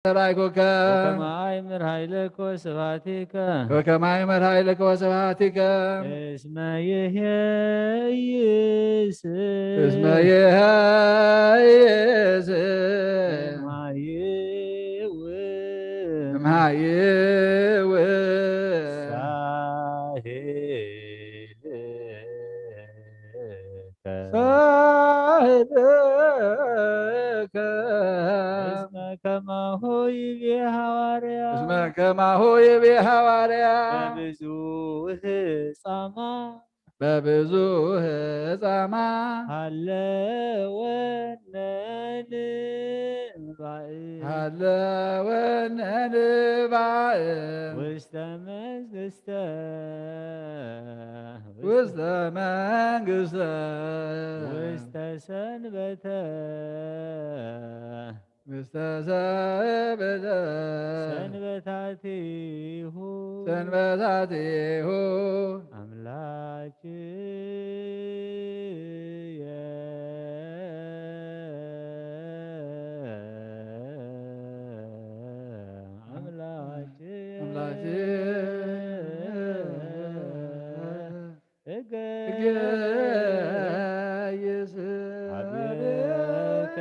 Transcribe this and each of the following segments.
ራይኩከ። ወከመ አእምር ኃይለከ ወስብሐቲከ። ወከመ አእምር ኃይለከ ወስብሐቲከ። እስመ ይሄይስ። እስመ ይሄይስ። እምሃይው። እምሃይው። ሳሄል። ሳህልከ። እስመ ከማሁ ይቤ ሐዋርያ። እስመ ከማሁ ይቤ ሐዋርያ። በብዙ ህጻማ። በብዙ ህጻማ። ሃለወነ ንባእ። ሃለወነ ንባእ። ውስተ መንግስተ። ውስተ መንግስተ። ውስተ ሰንበተ። ውስተ ሰንበተ። ሰንበታቲሁ። ሰንበታቲሁ። አምላክየ። አምላክየ። አምላክየ። እገይስ። አቤከ።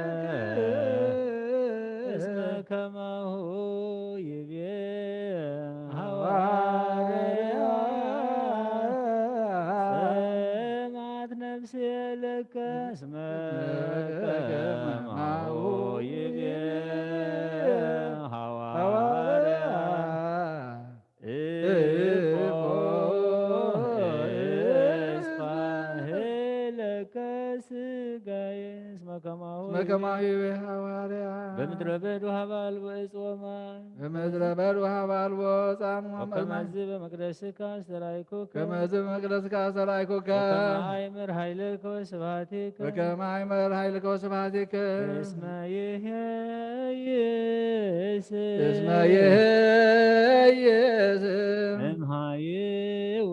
እስመ ከማሁ ይቤ ሐዋርያ። ሐዋርያ። ጽምአት ነፍሴ ለከ እስመ ከማሁ ይቤ ሐዋርያ። እፎ እስፋሄለከ ስጋዬ እስመ ከማሁ እስመ ከማሁ ይቤ ሐዋርያ። በምድረ በዱ ሀበ አልቦ ዕፅ ወማይ። በምድረ በዱ ሀበ አልቦ ጻም ወማይ። ወከመዝ በመቅደስከ አስተርአይኩከ። ከመዝ በመቅደስከ አስተርአይኩከ። ወከመ አእምር ኃይለከ ወስብሐቲከ። ወከመ አእምር ኃይልከ ወስብሐቲከ። እስመ ይሄይስ። እስመ ይሄይስ። እምሃይው።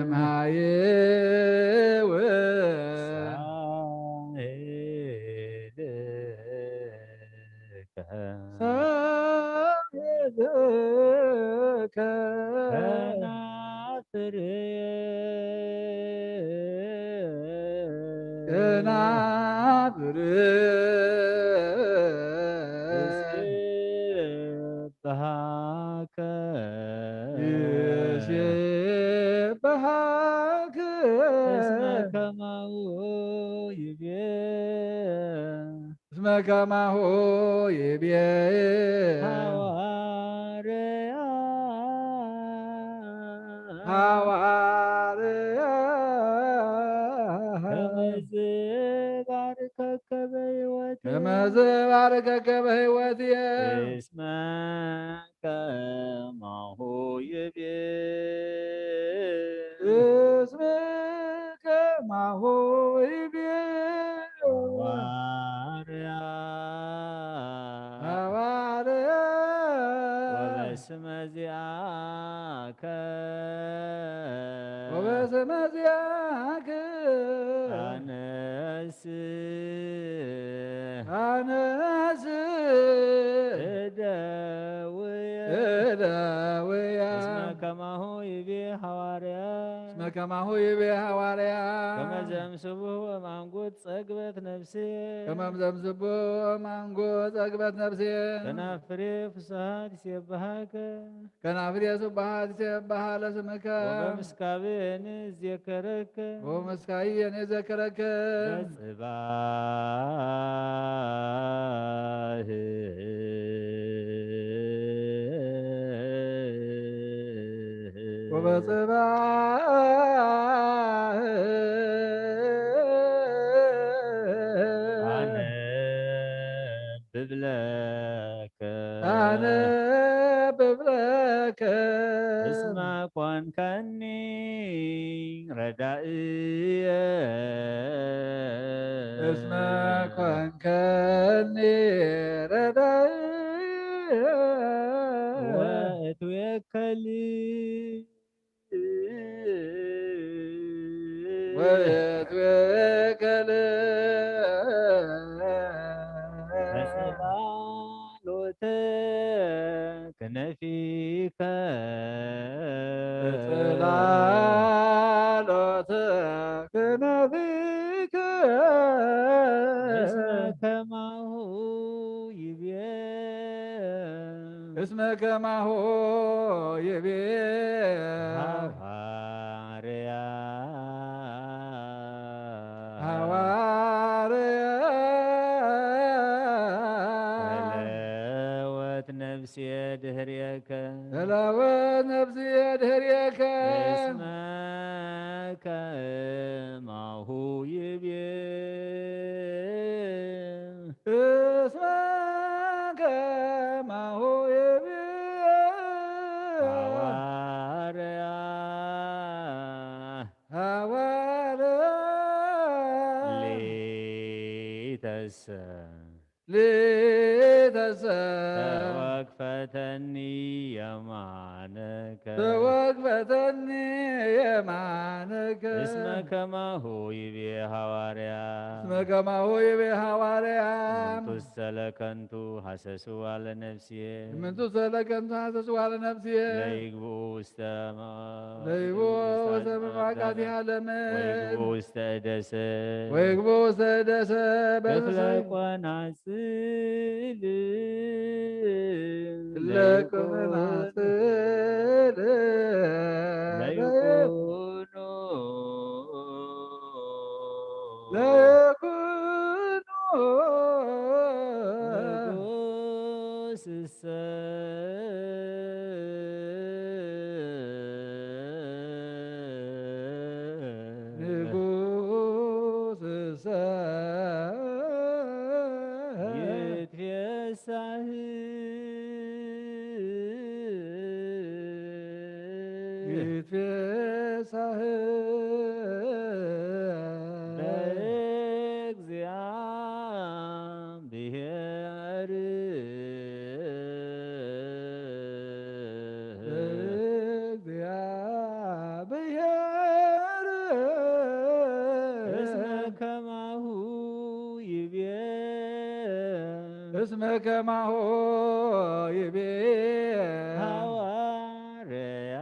እምሃይው። ሳሄል። ሳሄልከ። ከናፍር። ከናፍር። ይሴብሐከ። ይሴብሐከ። እስመ ከማሁ ይቤ። እስመ ከማሁ ይቤ ሐዋርያ። ሐዋርያ። ከመዝ ባርከከ በሕይወት። ከመዝ ባርከከ በሕይወትየ። እስመ ከማሁ ይቤ። እስመ ከማሁ ይቤ ሐዋርያ። ሐዋርያ። ወበስመ ዚአከ። ወበስመ ዚአከ። አነስ። አነስ። እደውየ። እደውየ። እስመ ከማሁ ይቤ ሐዋርያ። እስመ ከማሁ ይቤ ሐዋርያ። ከመ ዘእምስቡሕ ወማንጉት ጸግበት ነፍሴ። ከመ ዘእምስቡሕ ወማንጉት ጸግበት ነፍሴ። ከናፍሬ ፍስሐት ይሴብሐከ። ከናፍሬ ስብሐት ይሴብሐ ለስምከ። ወበምስካብየኒ እዜከረከ። ወበምስካብየኒ እዜከረከ። በጽባሕ። ወበጽባሕ። አነ ብብለከ። አነ ብብለከ። እስመ ኮንከኒ ረዳእየ። እስመ ኮንከኒ ረዳእየ። ወእትዌከል። ወእትዌከል። በጸባሎ። ክነፊከ ጽላሎተ ክነፊከ እስመ ከማሁ ይቤ እስመ ከማሁ ይቤ ሃዋርያ ሃዋርያ ተለወት ነፍስየ ድህሬከ ተለወት ነፍስየ ድህሬከ እስመ ከማሁ ይቤ እስመ ከማሁ ይቤ ሃዋርያ ሃዋርያ ሊተሰ ሊተሰ ተወክፈተኒ የማነከ ተወክፈተኒ የማነከ እስመ ከማሁ ይቤ ሃዋርያ እስመ ከማሁ ይቤ ሃዋርያ እምንቱሰ ለከንቱ ሐሰስዋ ለነፍስየ እምንቱሰ ለከንቱ ሐሰስዋ ለነፍስየ ለይግብኡ ውስተ ለይግብኡ ውስተ መፋቃቲሃ ለምድር ወይግብኡ ውስተ እደሰ ወይግብኡ ውስተ እደሰ ክፍለ በሰይ ቆናጽል ለይኩኑ ለይኩኑ ለይኩኑ ንጉስሰ ንጉስሰ ይትፌሳህ ይትፌሳህ በእግዚአብሔር በእግዚአብሔር እስመ ከማሁ ይቤ እስመ ከማሁ ይቤ ሃዋርያ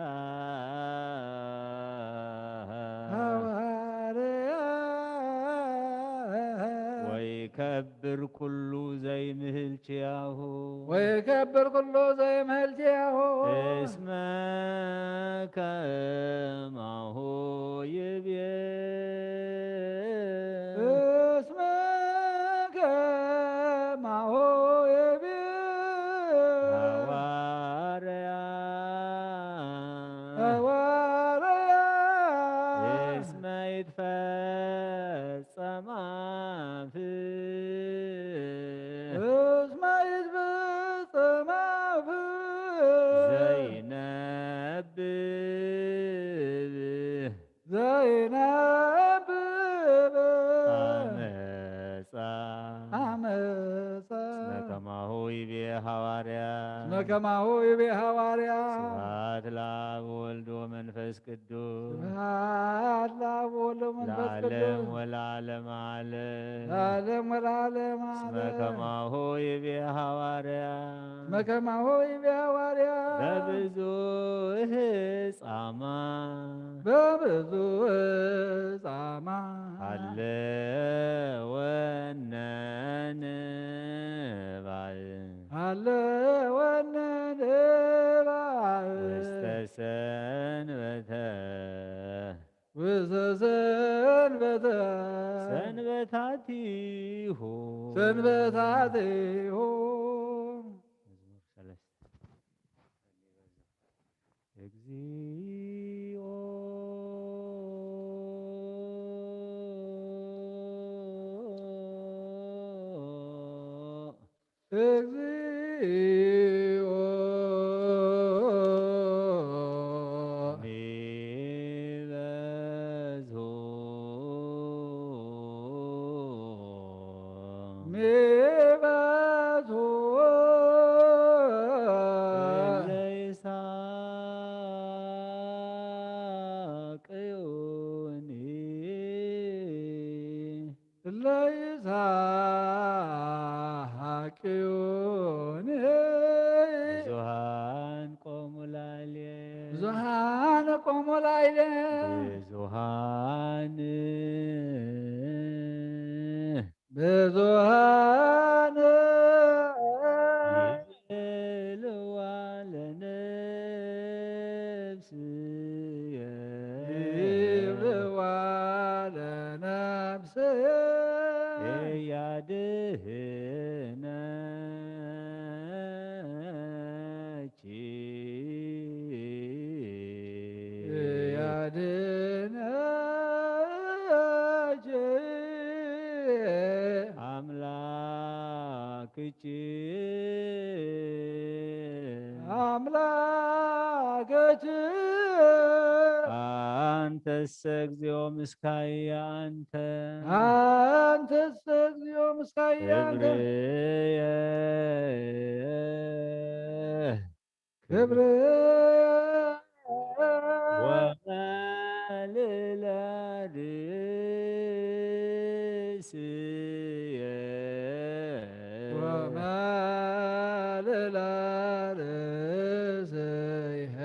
ሃዋርያ ወይከብር ኩሉ ዘይምህልኪያሁ ወይከብር ኩሉ ዘይምህልኪያሁ እስመ ከማሁ ይቤ እስመ ከማሁ ይቤ ሃዋርያ ሃዋርያ እስመ ይትፈጸም አፍ እስመ ይትፈጸም አፍ ዘይነብብ ዘይነብብ አመጻ አመጻ እስመ ከማሁ ይቤ ሃዋርያ እስመ ከማሁ ይቤ ሃዋርያ ስብሐት ለአብ ወልድ ወመንፈስ ቅዱስ ስብሐት ለአብ ወወልድ ወመንፈስ ለዓለም ቅዱስ ወለዓለመ ዓለም። ለዓለም ወለዓለመ እስመ ዓለም። ከማሁ ይቤ ሃዋርያ እስመ ከማሁ ይቤ ሃዋርያ በብዙህ ጻማ በብዙህ ጻማ ሃለወነ ንባዕ ሃለወነ ንባዕ ውስተ ሰንበተ ውስተ ሰንበተ ሰንበታቲሁ ሰንበታቲሁ መዝሙር ሰለስተ እግዚኦ እግዚኦ ሚበዝሑ ሚበዝሑ ዘይሳቅዩኒ እለ ይስሐቅዮን ሞላይለ ብዙሃን ብዙሃን ይብልዋ ለነፍስየ ይብልዋ ለነፍስየ እያድህነች እያድህነች አምላክች አምላክች አንተሰ እግዚኦ ምስካየ አንተ አንተሰ እግዚኦ ምስካየ አንተ ክብርየ ክብርየ ወመልዕለ ርእስየ ወመልዕለ ርእስየ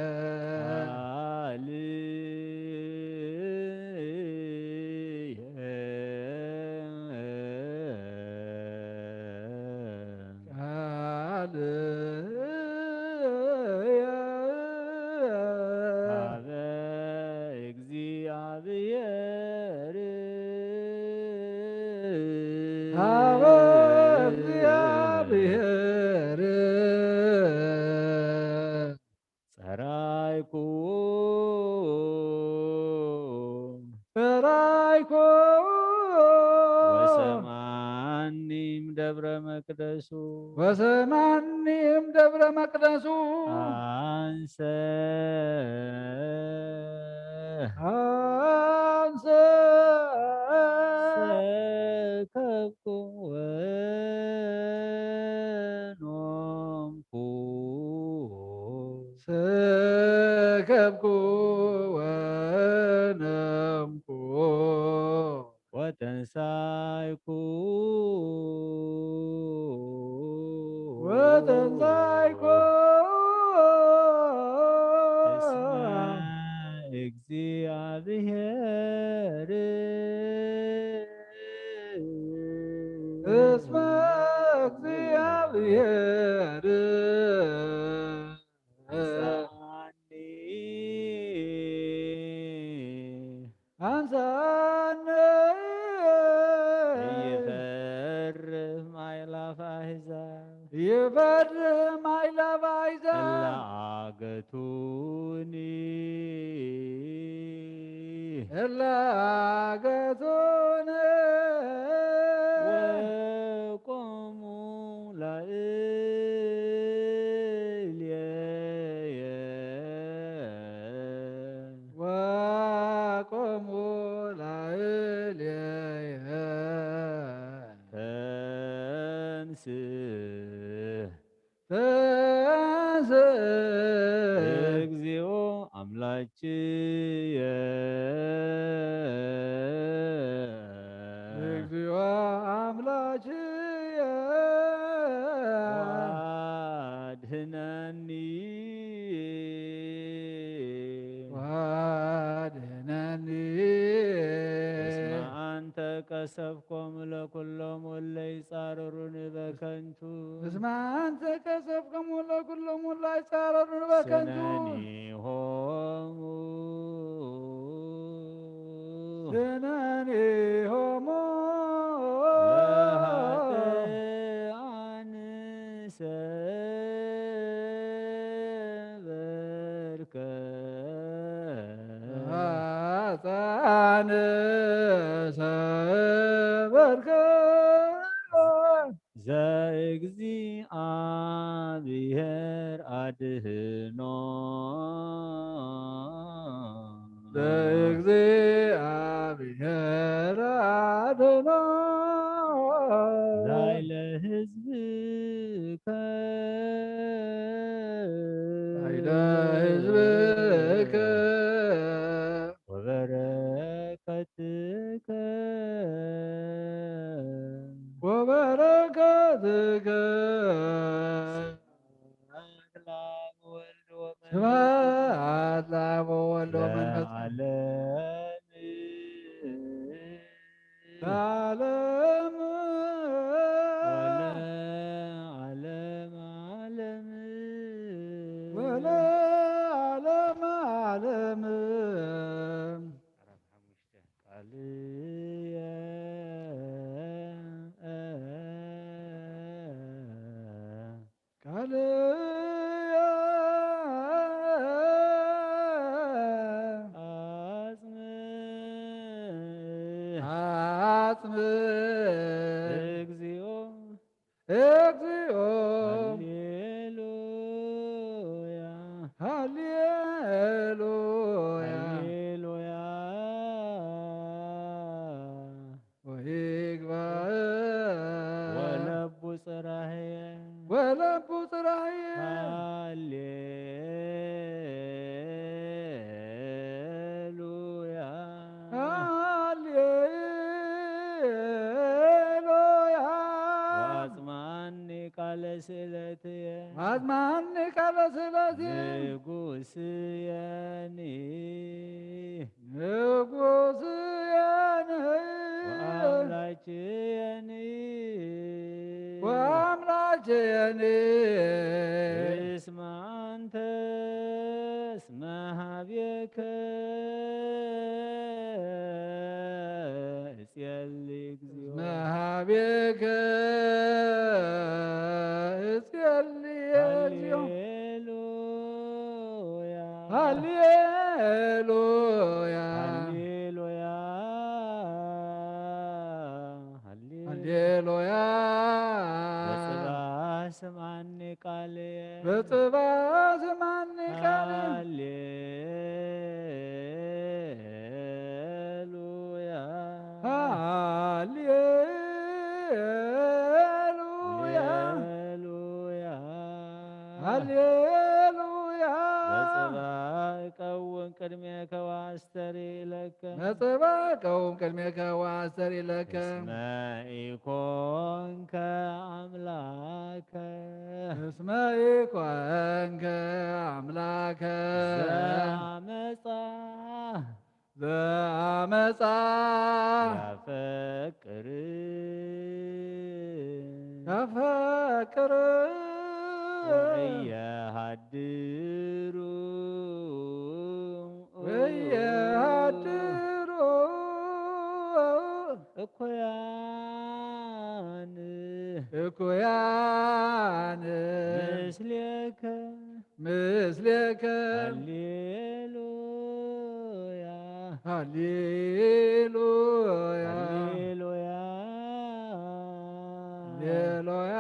ቃልየ ቃልየ ሀበ እግዚአብሔር ሀበ እግዚአብሔር ጸራይኩ ጸራይኩ ወሰማኒም ደብረ መቅደሱ ወሰማኒም ደብረ መቅደሱ አንሰ አንሰ ሰከብኩ ወኖምኩ ሰከብኩ ወኖምኩ ወተንሳይኩ ወተንሳይኩ እስመ እግዚአብሔር እስመ እግዚአብሔር አንሳኒ አንሳኒ ይፈርህ ማይላፍ አሕዛብ ይፈርህ ማይላፍ አሕዛብ እለ አገቱኒ እለ አገቱኒ ወቆሙ ላዕሌየ ወቆሙ ላዕሌየ ተንስእ ተንስእ እግዚኦ አምላክየ እግዚኦ አምላክየ ወአድህነኒ ወአድህነኒ እስመ አንተ ቀሰፍኮሙ ለኩሎም እለ ይጻረሩኒ በከንቱ እስመ አንተ ቀሰፍኮሙ ለኩሎም እለ ይጻረሩኒ በከንቱ ኩነኔሆሙ ኩነኔሆሙ ለኃጥኣን ሰበርከ ኃጥኣን ሰበርከ ዘእግዚአብሔር አድህኖ ዘእግዚአብሔር አድህኖ ላዕለ ሕዝብከ ላዕለ ሕዝብከ ወበረከትከ ወበረከትከ ስብሐት ለአብ ወወልድ ወመንፈስ ቅዱስ። ስብሐት ለአብ ወወልድ ወመንፈስ ለዓለመ ዓለም። ቃልየ ቃልየ ዓጽም ዓጽም እግዚኦ እግዚኦ። ሃሌሉያ። ሃሌሉያ። ሃሌሉያ። ወይግባእ። ወለቡ ጽራህየ። ወለቡ ጽራህየ። ሃሌሉያ። ሃሌሉያ። ወአጽምዓኒ ቃለ ስእለትየ። ወአጽምዓኒ ቃለ ስእለትየ። ንጉስየኒ። ንጉስየኒ። ወአምላክየኒ። ወአምላክየኒ። እስመ አንተ እስመ ሀቤከ እጼሊ እግዚኦ። እስመ ሀቤከ እጼሊ እግዚኦ። ሃሌሉያ። ሃሌሉያ። ሃሌሉያ። ሃሌሉያ። በጽባሕ ስምዓኒ ቃልየ። በጽባሕ ስምዓኒ ቃልየ። ሃሌሉያ። ሃሌሉያ። ሃሌሉያ። ሃሌሉያ። በጽባሕ ቀውም ቅድሜከ ወአስተሪ ለከ። በጽባሕ ቀውም ቅድሜከ ወአስተሪ ለከ። እስመ ኢኮንከ አምላከ። እስመ ኢኮንከ አምላከ። ዘአመጻ። ዘአመጻ። ያፈቅር። ያፈቅር። ወኢየሃድሩ። ወኢየሃድሩ። እኩያን። እኩያን። ምስሌከ። ምስሌከ። ሃሌሉያ። ሃሌሉያ። ሃሌሉያ። ሃሌሉያ።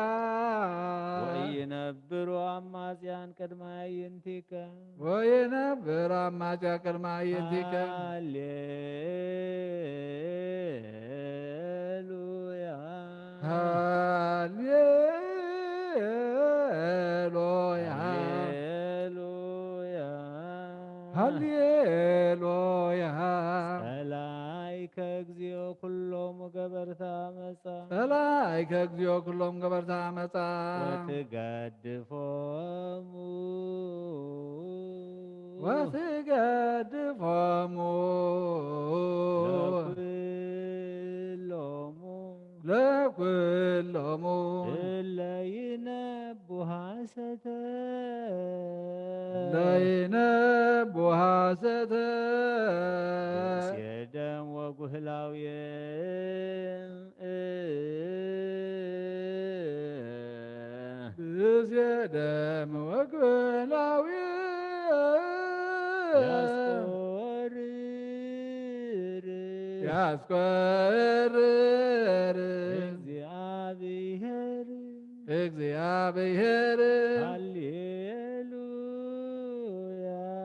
ወኢይነብሩ አማጽያን ቅድመ አዕይንቲከ። ወይነብር አማጺ ቅድመ አዕይንቲከ። ሃሌሉያ። ሃሌሉያ። ሃሌሉያ። ሃሌሉያ። ጸላኢከ እግዚኦ ኩሎሙ ገበርተ አመጻ። ጸላኢከ እግዚኦ ኩሎም ገበርተ አመጻ። ወትገድፎሙ። ወትገድፎሙ። ለኩሎሙ። ለኩሎሙ። እለ ይነቡ ሐሰተ። እለ ይነቡ ሐሰተ። ብእሴ ደም ወጉህላውየ። ብእሴ ደም ወጉህላውየ። ያስቆርር። ያስቆርር። እግዚአብሔር። እግዚአብሔር። ሃሌሉያ።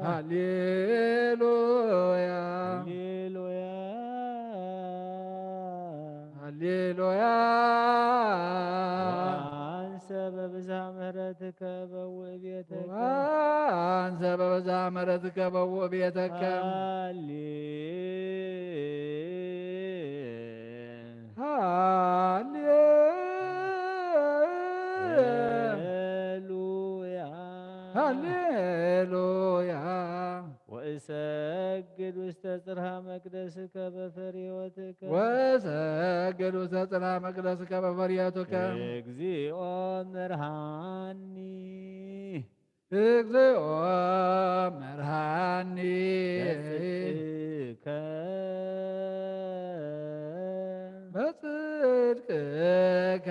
ሃሌሉያ። ሃሌሉያ። ሃሌሉያ። ወአንሰ በብዝኃ ምሕረትከ በውእ ቤተከ። ወአንሰ በብዝኃ ምሕረትከ በውእ ቤተከ። ሃሌ ሃሌሉያ። ሃሌሉያ። ወእሰግድ ውስተ ጽርሐ መቅደስከ በፈርዮትከ። ወእሰግድ ውስተ ጽርሐ መቅደስከ በፈርዮትከ። እግዚኦ መርሃኒ። እግዚኦ መርሃኒ በጽድቅከ በጽድቅከ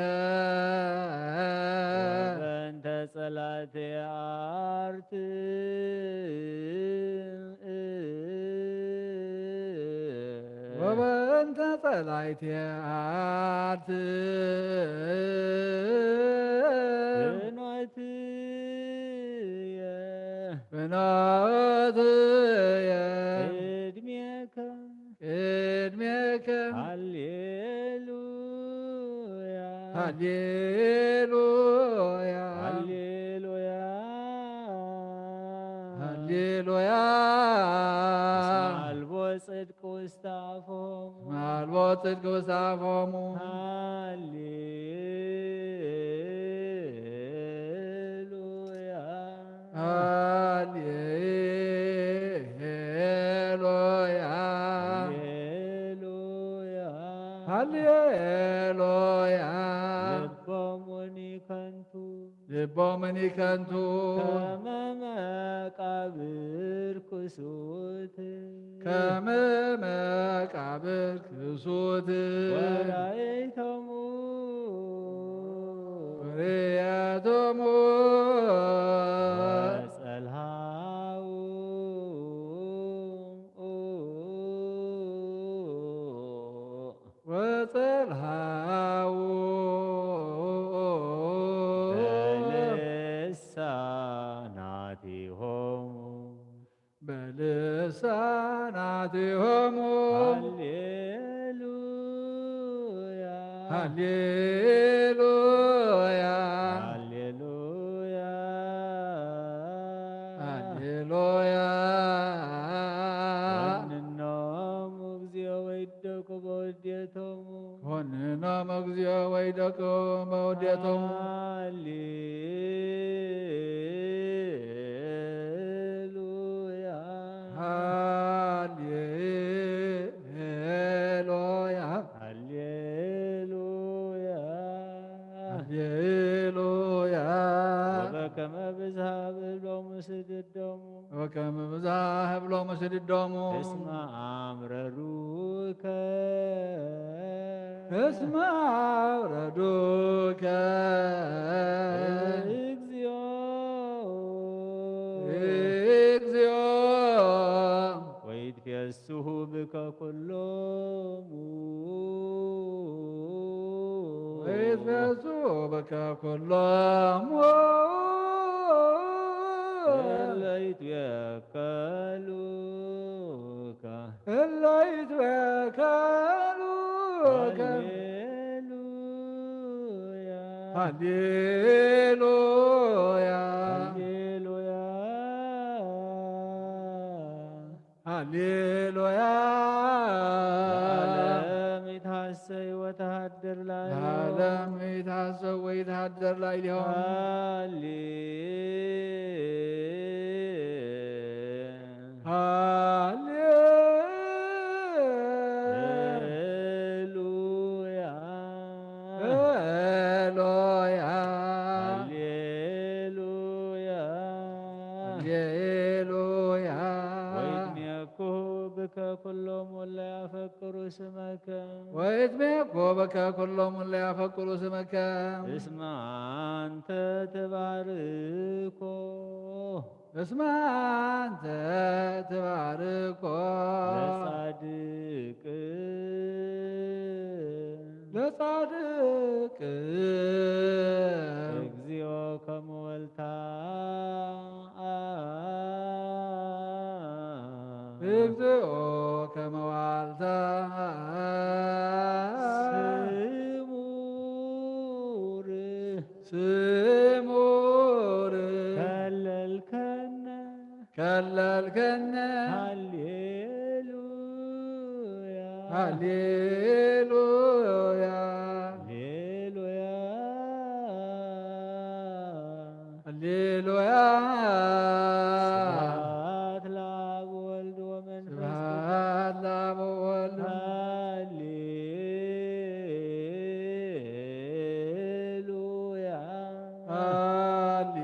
ወበእንተ ጸላእቲ ኣርት ወበእንተ ጸላእቲ ኣርት ፍኖትየ ፍኖትየ ቅድሜከ ቅድሜከ ሃሌሉያ ሃሌሉያ ሃሌሉያ ሃሌሉያ እስመ አልቦ ጽድቅ ውስተ አፎሙ አልቦ ጽድቅ ውስተ አፎሙ ሃሌሉያ ሃሌሉያ ሃሌሉያ ሃሌሉያ ልቦሙኒ ከንቱ ልቦምኒ ከንቱ ከመ መቃብር ክሱት ከመ መቃብር ክሱት ወራይቶሙ ርያቶሙ ጸልሃው ወጸልሃው በልሳናቲሆሙ በልሳናቲሆሙ ሃሌሉያ ሃሌሉያ ሃሌሉያ ሃሌሉያ ወንኖሙ እግዚኦ ወይደቁ በውዴቶሙ ኮንኖም እግዚኦ ወይደቁ በውዴቶሙ ሃሌሉያ ሃሌሉያ ሃሌሉያ ሃሌሉያ ወበከመ ብዝሃ ብእብሎሙ ስድዶሙ ወከመ ብዝሃ ህብሎሙ ስድዶሙ እስመ አምረሩከ እስመ አውረዱከ እግዚኦ እግዚኦ ወይትፌስሑ ብከ ኩሎሙ ወይትፌስሑ ብከ ኩሎሙ እለ ይትዌከሉከ እለ ይትዌከሉከ ሃሌሉያ ሃሌሉያ ሃሌሉያ ሃሌሉያ ለዓለም ይትሐሰይ ወተሃድር ላዕሌሆሙ ለዓለም ይትሐሰይ ወይትሃድር ላዕሌሆሙ ሃሌሉያ ሃሌሉያ ሃሌሉያ ሃሌሉያ ሃሌሉያ ወይትሜኩ ብከ ኩሎሙ እለ ያፈቅሩ ስመከ ወይትሜኩ ብከ ኩሎሙ እለ ያፈቅሩ ስመከ እስመ አንተ ትባርኮ እስመ አንተ ትባርኮ ለጻድቅ ለጻድቅ እግዚኦ ከመ ወልታ እግዚኦ ከመ ዋልታ ስሙር ስሙር ከለልከነ ከለልከነ ሃሌሉያ ሃሌሉያ ሃሌሉያ ሃሌሉያ ስብሐት ለአብ ወልድ ወመንፈስ ቅዱስ ስብሐት ለአብ ወወልድ ሃሌሉያ ሃሌ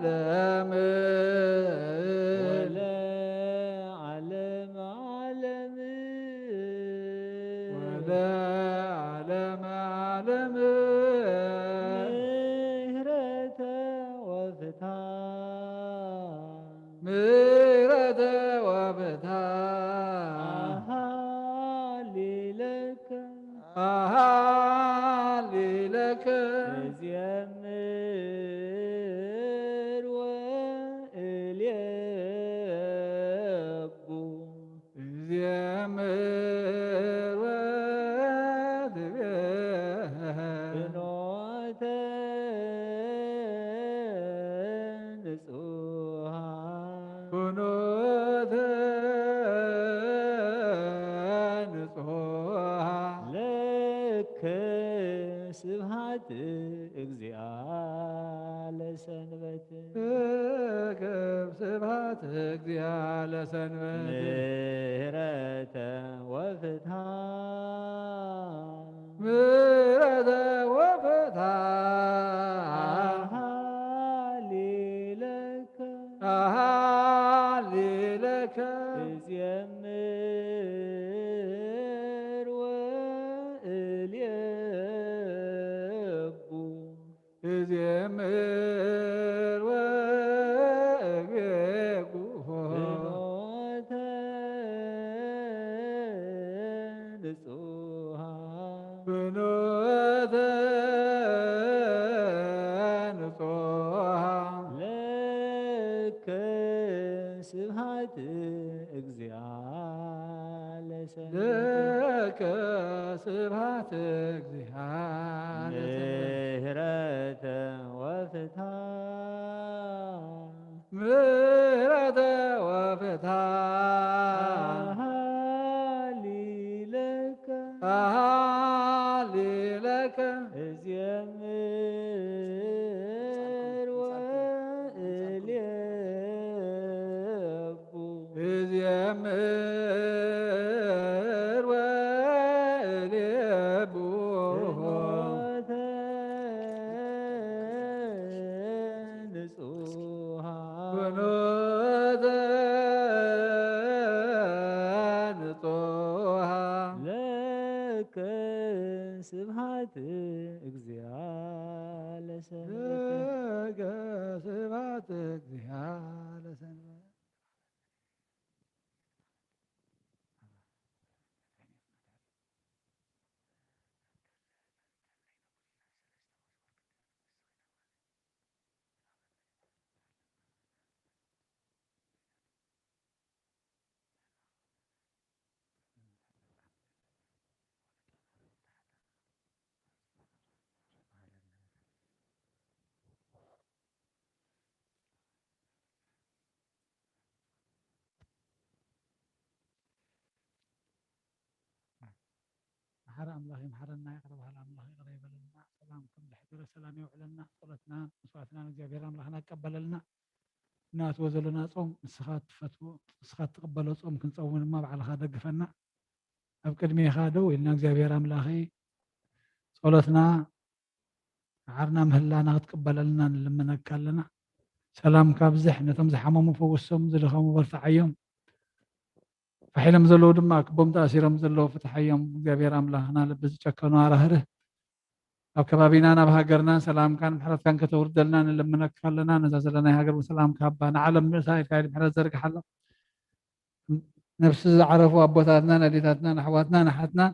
ዓለም ወለዓለመ ዓለም ወለዓለመ ዓለም ምህረተ ወፍትሐ ምህረተ ወፍትሐ ኣሃሊ ለከ ኣሃሊ ለከ እዜምር ወእልየቡ እዜምር ወትቤ ፍኖተ ንጹሃ ፍኖተ ንጹሃ ለከ ስብሃት እግዚአ ለሰንበት ለከ ስብሃት እግዚአ ለሰንበት ምህረተ ወፍትሃ ምህረተ ወፍትሃ አሃሊ ለከ አሃሊ ለከ እዜምር ወእልየቡ እዜምር ወእቤኩ ፍኖተ ንጹሃ ፍኖተ ንጹሃ ለከ ስብሃት እግዚአ ለሰንበት ለከ ስብሃት እግዚአ ለሰንበት ምህረተ ወፍትሃ ምህረተ ወፍትሃ አሃሊ ለከ አሃሊ ለከ እዜምር ወእልየቡ እዜምር ወእልየቡ ፍኖተ ንጹሃ ፍኖተ ንጹሃ ለከ ስብሃት እግዚአ ለሰንበት ለከ ስብሃት እግዚአ ለሰንበት መሓሪ ኣምላኽ ይምሓረና፣ ይቕረ በሃሊ ኣምላኽ ይቕረ ይበለልና። ሰላም ከም ዝሕደረ ሰላም የውዕለልና። ጸሎትና መስዋዕትና ንእግዚኣብሔር ኣምላኽና ይቀበለልና። እናኣትዎ ዘለና ጾም ንስኻ እትፈትዎ፣ ንስኻ እትቕበሎ ጾም ክንጸውም ድማ ባዕልኻ ደግፈና። ኣብ ቅድሜኻ ደው ኢልና እግዚኣብሔር ኣምላኸይ ጸሎትና መዓርና ምህላና ክትቅበለልና ንልምነካ ኣለና። ሰላምካ ኣብዝሕ፣ ነቶም ዝሓመሙ ፈውሶም፣ ዝደኸሙ በርትዓዮም፣ ፋሕ ኢሎም ዘለዉ ድማ ክቦም ተኣሲሮም ዘለዉ ፍትሓዮም። እግዚኣብሔር ኣምላኽና ልቢ ዝጨከኑ ኣራህርህ። ኣብ ከባቢናን ኣብ ሃገርናን ሰላምካን ምሕረትካን ከተውርደልና ንልምነካ ኣለና። ነዛ ዘለናይ ሃገር እውን ሰላምካ ሃባ፣ ንዓለም ንእሳ ኢልካ ምሕረት ዘርግሓላ። ነፍሲ ዝዓረፉ ኣቦታትናን ኣዴታትናን ኣሕዋትናን ኣሓትናን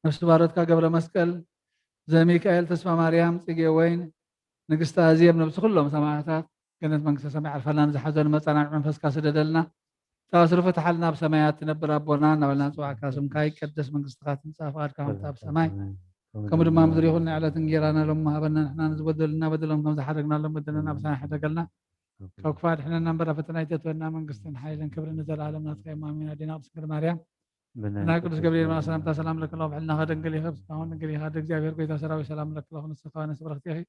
ነፍሲ ባሮትካ ገብረ መስቀል፣ ዘሚካኤል፣ ተስፋ ማርያም፣ ጽጌ ወይን፣ ንግስቲ ኣዜብ፣ ነብሲ ኩሎም ሰማዕታት ገነት መንግስተ ሰማይ ዓርፈልና፣ ንዝሓዘኑ መጸናንዒ መንፈስካ ስደደልና። ተኣስሩ ፍትሓልና፣ ኣብ ሰማያት ትነብር ኣቦና እናበልና ንጽዋዕካ፣ ስምካ ይቀደስ፣ መንግስትኻ ትምጻእ፣ ፍቓድካ ከምቲ ኣብ ሰማይ ከምኡ ድማ ምድሪ ይኹን። ናይ ዕለት እንጌራና ሎሚ ሃበና፣ ንሕና ንዝበደሉና በደሎም ከም ዝሓረግናሎም በደልና ንሕና ሕደገልና፣ ካብ ክፉእ ኣድሕነና እምበር፣ ኣብ ፈተና ኣይተእትወና፣ መንግስትን ሓይልን ክብርን ንዘለኣለም ናትካ እዮም። ኣሜን። ኣዴና ቅድስት ድንግል ማርያም፣ ብናይ ቅዱስ ገብርኤል መልኣክ ሰላምታ ሰላም ለኪ፣ ብሕልናኺ ድንግል ኢኺ፣ ብስጋኺ እውን ድንግል ኢኺ፣ ኣደ እግዚኣብሔር ጎይታ ሰራዊት ሰላም ለኪ፣ ንስኺ ከዋንስ ብርኽቲ ኢኺ፣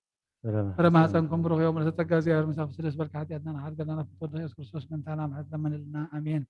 ፍረ ማህፀንኩም ብሩኽ እዩ። ምልዕተ ጸጋ እግዚኣብሔር ምሳኺ፣ ስለ ዝበልኪ ሓጢኣትና ንሓድገልና፣ ናብ ፍትወት ኢየሱስ ክርስቶስ ምእንታና ምሕረት ለምንልና። ኣሜን።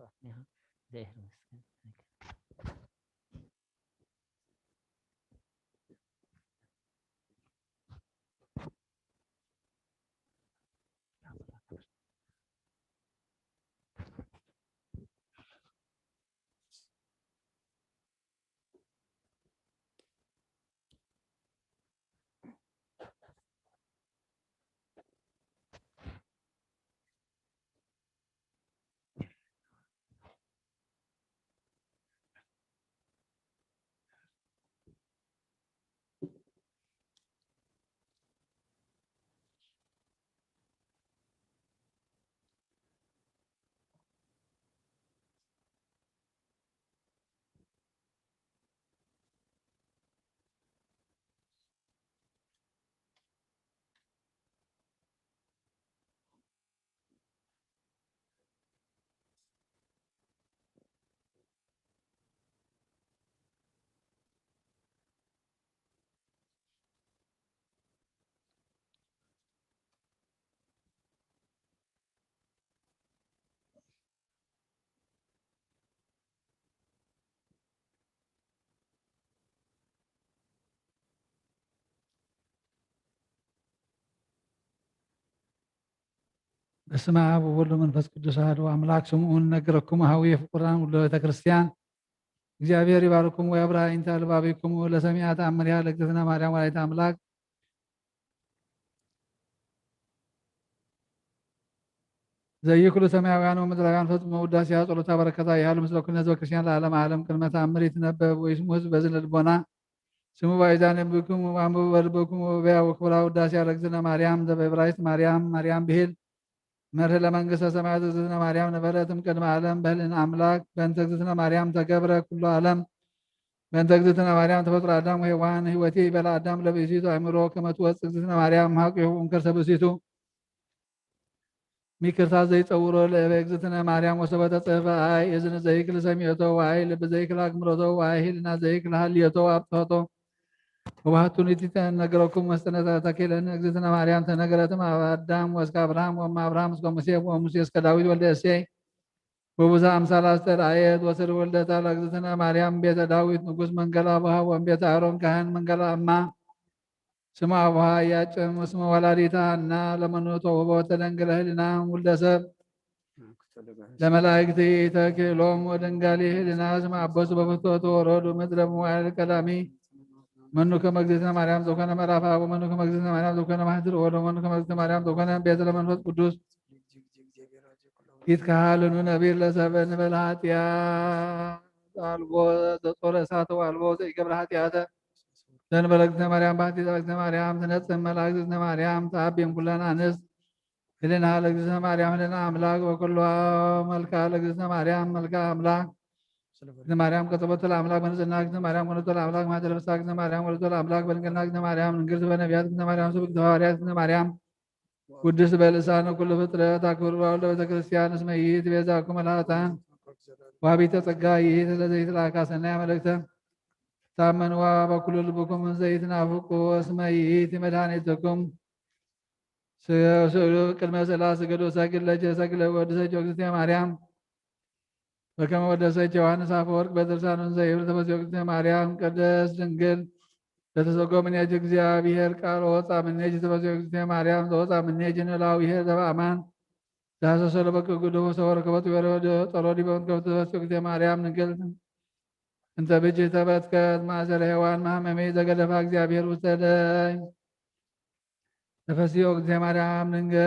ኣስኒኻ እግዚኣብሔር ይመስገን። በስመ አብ ወወልድ ወመንፈስ ቅዱስ አሐዱ አምላክ። ስምዑ ንነግረኩም ሀዊ ፍቁራን ውሉደ ቤተ ክርስቲያን። እግዚአብሔር ይባርኩም ወያብርሃ አዕይንተ አልባቢኩም ለሰሚዐ ተአምሪሃ ለእግዝእትነ ማርያም ወላዲተ አምላክ። ዘይክሉ ሰማያውያን ወምድራውያን ፈጽሞ ውዳሴያ ጸሎታ በረከታ ይሃሉ ምስለ ኩልነ ህዝበ ክርስቲያን ለዓለመ ዓለም። ቅድመ ተአምር ይትነበብ ወይስሙ ህዝብ በዝነ ልቦና። ስሙ ባይዛን የንብብክሙ ወአንብቡ በልብክሙ ወበያ ወክብራ ውዳሴ ለእግዝእነ ማርያም ዘበዕብራይስጥ ማርያም፣ ማርያም ብሂል መርህ ለመንግስተ ሰማያት እግዝእትነ ማርያም ነበረትም ቅድመ ዓለም በህልእነ አምላክ። በእንተ እግዝእትነ ማርያም ተገብረ ኩሉ ዓለም። በእንተ እግዝእትነ ማርያም ተፈጥሮ አዳም ወሔዋን። ህይወቲ በለ አዳም ለብእሲቱ አእምሮ ከመ ትወፅእ እግዝእትነ ማርያም እምሃቁሁ እምከርሰ ብእሲቱ። ሚክርታ ዘይጸውሮ ለእበ እግዝእትነ ማርያም ወሰበ ተጽሕፈ። አይ እዝን ዘይክል ሰሚዕቶ ወአይ ልብ ዘይክል አግምሮቶ ወአይ ህልና ዘይክል ሀልዮቶ አብጽሖቶ። ወባህቱ ንቲተ ነገረኩም መስጠነ ተኪለን እግዝእትነ ማርያም ተነገረትም አብ አዳም ወእስከ አብርሃም ወእም አብርሃም እስከ ሙሴ ወሙሴ እስከ ዳዊት ወልደ እሴይ። ወብዙ አምሳል አስተርአየት ወስር ወልደታ ለእግዝእትነ ማርያም ቤተ ዳዊት ንጉስ መንገላ አቡሃ ወእም ቤተ አሮን ካህን መንገላ እማ። ስመ አቡሃ ኢያቄም ወስመ ወላዲተ ሐና ለመኑ ተውህቦ ተደንግለ ህሊና ውልደ ሰብ ለመላእክት ተክሎም ወደንጋሊ ህሊና ስመ አቦስ በፍቶ ተወረዱ ምድረ መዋዕል ቀዳሚ መኑ ከመ እግዝእትነ ማርያም ዘኮነ መራፋ ወመኑ ከመ እግዝእትነ ማርያም ዘኮነ ማህድር ወሎ መኑ ከመ እግዝእትነ ማርያም ዘኮነ ቤተ ለመንፈስ ቅዱስ ይትከሃልኑ ነቢር ለሰብ እንበል ኃጢአት አልቦ ዘጾረ እሳተ ወአልቦ ዘይገብረ ኃጢአተ ዘንበለ እግዝእትነ ማርያም ባሕቲ እግዝእትነ ማርያም ትነጽህ መላ እግዝእትነ ማርያም ተአቢም ኩለን አንስት ህልና ለእግዝእትነ ማርያም ህልና አምላክ ወኩሎ መልካ ለእግዝእትነ ማርያም መልካ አምላክ እግዝእትነ ማርያም ቀጸበቶ ለአምላክ በንጽህና እግዝእትነ ማርያም ኮነቶ ለአምላክ ማህደረ ፍስሐ እግዝእትነ ማርያም ወለቶ ለአምላክ በድንግልና እግዝእትነ ማርያም ንግርት በነቢያት እግዝእትነ ማርያም ስብክት ሐዋርያት እግዝእትነ ማርያም ውድስ በልሳነ ኩሉ ፍጥረት አክብሩ በዓል ቤተ ክርስቲያን እስመ ይእቲ ቤዛኩም ለኃጥአን ወሀቢተ ጸጋ ይእቲ ለዘይትለአካ ሰናይ መልእክተ ታመንዋ በኩሉ ልብኩም ዘይትናፍቁ እስመ ይእቲ መድኃኒትኩም። ስእሉ ቅድመ ስእላ ስገዱ ሰግድ ለጀ ሰግድ ለወድሰ ጆግዝቴ ማርያም በከመ ወደሰች ዮሐንስ አፈወርቅ በድርሳኑ እንዘ ይብል ተፈስዮ እግዝእትነ ማርያም ቅድስት ድንግል ለተሰጎ ምኔኪ እግዚአብሔር ቃል ወወፃ ምኔኪ ተፈስዮ እግዝእትነ ማርያም ዘወፃ ምኔኪ ንላዊሄ ዘበአማን ዳሰሶ ለበቅ ግዱፍ ሰወረ ከበቱ ወረደ ጸሮ ዲበ መትከፍት ተፈስዮ እግዝእትነ ማርያም ድንግል እንተ ብጅ ተበትከት ማእሰረ ሔዋን መሐመሜ ዘገደፋ እግዚአብሔር ውስተ ደይ ተፈስዮ እግዝእትነ ማርያም ድንግል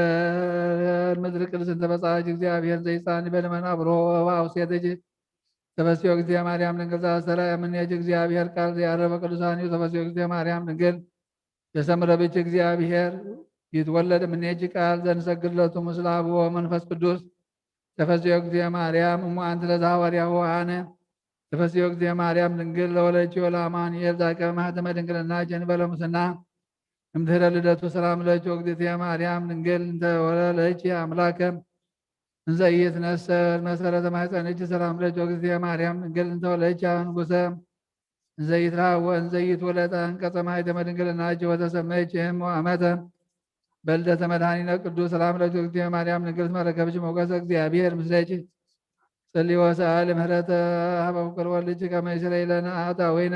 ምድር ቅድስት እንተ በጻች እግዚአብሔር ዘይጻኒ በልመና ብሮ አውሴትጅ ተፈስዮ እግዝእትነ ማርያም ድንግል ዘአስተርአየ እምኔኪ እግዚአብሔር ቃል ዘያረበ ቅዱሳን እዩ። ተፈስዮ እግዝእትነ ማርያም ድንግል የሰምረ ብች እግዚአብሔር ይትወለድ እምኔኪ ቃል ዘንሰግድ ለቱ ምስለ አብ ወመንፈስ ቅዱስ ተፈስዮ እግዝእትነ ማርያም እሙ አንቲ ለዘሐዋርያሁ አነ ተፈስዮ እግዝእትነ ማርያም ድንግል ለወለችዮ ለአማኑኤል ዛቀ ማህተመ ድንግልና ጀንበለ ሙስና እምድህረ ልደቱ ሰላም ለኪ እግዝእትየ ማርያም ድንግል እንተ ወለለኪ አምላከ እንዘ ኢይትነሰል መሰረተ ማሕፀንኪ ሰላም ለኪ እግዝእትየ ማርያም ድንግል እንተ ወለደኪ ንጉሰ እንዘ ኢይትረሃብ ወእንዘ ኢይትወለድ አንቀጸ ማሕተመ ድንግልናኪ ወተሰመይኪ እም ወአመተ በልደተ መድኃኒነ ቅዱስ ሰላም ለኪ እግዝእትየ ማርያም ድንግል እስመ ረከብኪ ሞገሰ እግዚአብሔር ምስሌኪ ጸልዩ ወሰኣሊ ምሕረተ ሀበ ፍቁር ወልድኪ ከመ ይስረይ ለነ ኃጣውኢነ።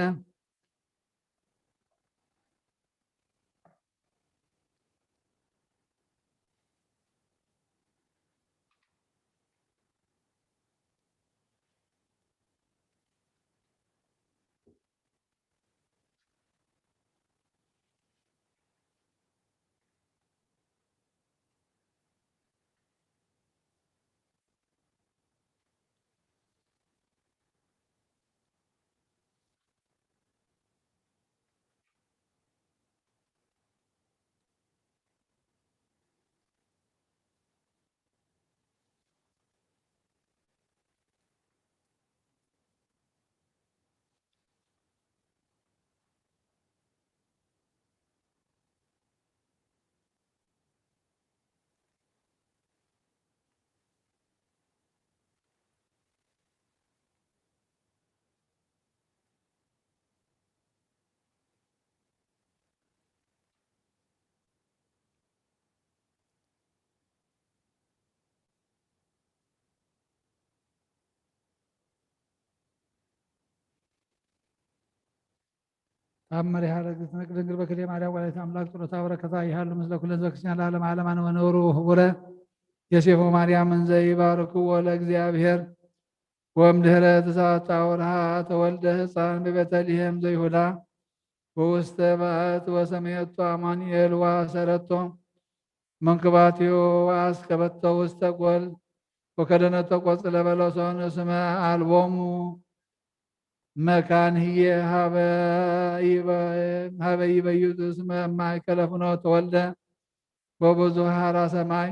ኣብ መሪሃ ረግዝእትነ ቅድስት ድንግል በክልኤ ማርያም ወላዲተ ኣምላክ ጸሎታ በረከታ ይሃሉ ምስለ ኩለን ህዝበ ክርስቲያን ለዓለመ ዓለም። ኣነ ወነብሩ ህቡረ ዮሴፍ ወማርያም እንዘ ይባርክዎ ለእግዚኣብሔር። ወእምድህረ ትስዓተ አውርሃ ተወልደ ህፃን በቤተልሔም ዘይሁዳ ወውስተ ባእት ወሰመየቶ አማኑኤል ወአሰረቶ መንክባትዮ ወአስከበቶ ውስተ ጎል ወከደነቶ ቆጽለ በለሶን እስመ አልቦሙ መካን ህዬ ሀበ ይበ-፣ ሀበ ይበዩት እስመ ማእከለ ፍኖት ተወልደ ወብዙሃ ራሰ ማይ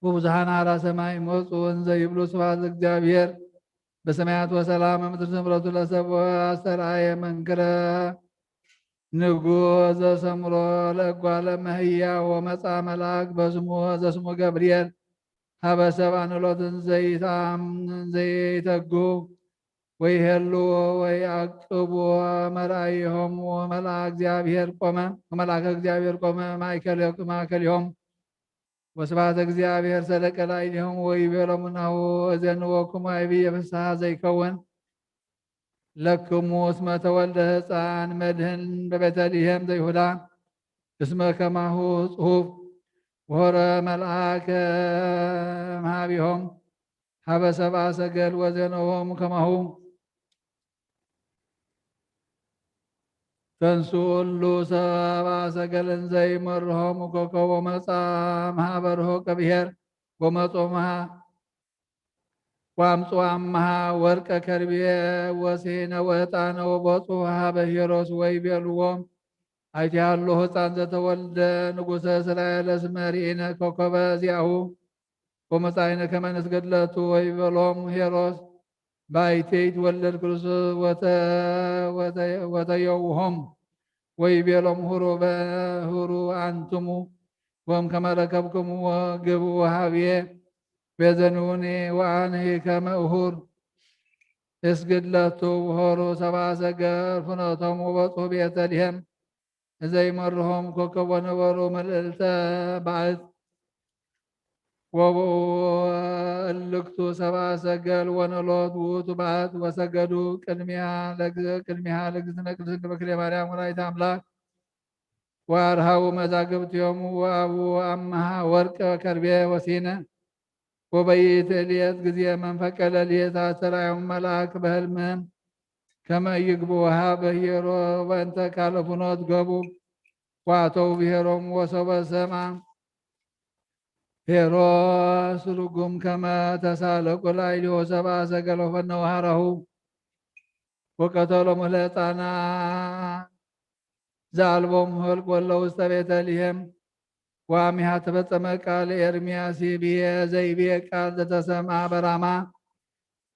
ወብዙሃን ሀራ ሰማይ መጹ እንዘ ይብሉ ስብሐት ለእግዚአብሔር በሰማያት ወሰላም በምድር ስምረቱ ለሰብ አስተርአየ መንክረ ንጉሥ ዘሰምሮ ለእጓለ እመሕያው ወመጽአ መልአክ በስሙ ዘስሙ ገብርኤል ሀበ ሰብ አኖሎት እንዘ ይትአም-፣ እንዘ ይተግሁ ወይሄሉ ወይአቅቡ መርአይሆሙ መልአከ እግዚአብሔር ቆመ፣ ወመልአከ እግዚአብሔር ቆመ ማእከለ-፣ ማእከሊሆም ወስብሐተ እግዚአብሔር ሰደቀ ላዕሌሆሙ ወይቤሎሙ ናሁ እዜንወክሙ አይብየ ፍስሐ ዘይከውን ለክሙ እስመ ተወልደ ህፃን መድህን በቤተልሔም ዘይሁዳ እስመ ከማሁ ጽሑፍ ወሆረ መልአከ እምሃቢሆም ሀበ ሰብአ ሰገል ወዜነዎም ከማሁ ተንሱ እሉ ሰብአ ሰገል እንዘ ይመርሆሙ ኮከብ ወመጻ እምሃበ ርሑቅ ብሔር ወመጹ እምሃ ወአምጹ አምሃ ወርቀ ከርቤ ወሴነ ወዕጣነ ወቦጹ ሀበ ሄሮስ ወይቤልዎም አይቲሃሎ ህፃን ዘተወልደ ንጉሰ እስራኤል እስመ ርኢነ ኮከበ ዚአሁ ወመጻእነ ከመ ንስገድ ለቱ ወይቤሎም ሄሮስ ባይቴ ይትወለድ ክርስቶስ ወተ-፣ ወተ-፣ ወተየውሆም ወይቤሎም ሁሩ በ-፣ ሁሩ አንትሙ ወም ከመ ረከብክምዎ ግብኡ ሀብዬ ቤዘኑኒ ወአንሂ ከመ እሁር እስግድ ለቱ። ወሆሩ ሰብአ ሰገል ፍኖቶም ወበጽሑ ቤተልሔም እዘ ይመርሆም ኮከብ ወነበሩ ምልእልተ ባእት ወብኡ እልክቱ ሰብአ ሰገል ወነሎት ውእቱ ባእት ወሰገዱ ቅድሚያ ለግ-፣ ቅድሚያ ለእግዝእትነ ቅድስት ድንግል በክልኤ ማርያም ወላዲተ አምላክ ወአርሃቡ መዛግብቲሆሙ ወአቡ አምሃ ወርቀ ከርቤ ወሲነ ወበይእቲ እልየት ጊዜ መንፈቀ ሌሊት አስተርአዮም መልአክ በህልምም ከመ ይግቡ ሀበ ሄሮ ወእንተ ካልእ ፍኖት ገቡ ወአተው ብሔሮም ወሶበ ሰማ ሄሮስ ርጉም ከመ ተሳለቁ ላዕሌሁ ሰብአ ሰገል ወፈነው ሀራሁ ወቀተሎም እለ ሕፃናት ዘአልቦም ኆልቅ ወለ ውስተ ቤተልሔም። ወአሚሃ ተፈጸመ ቃል ኤርምያስ ይብዬ ዘይብዬ ቃል ዘተሰምአ በራማ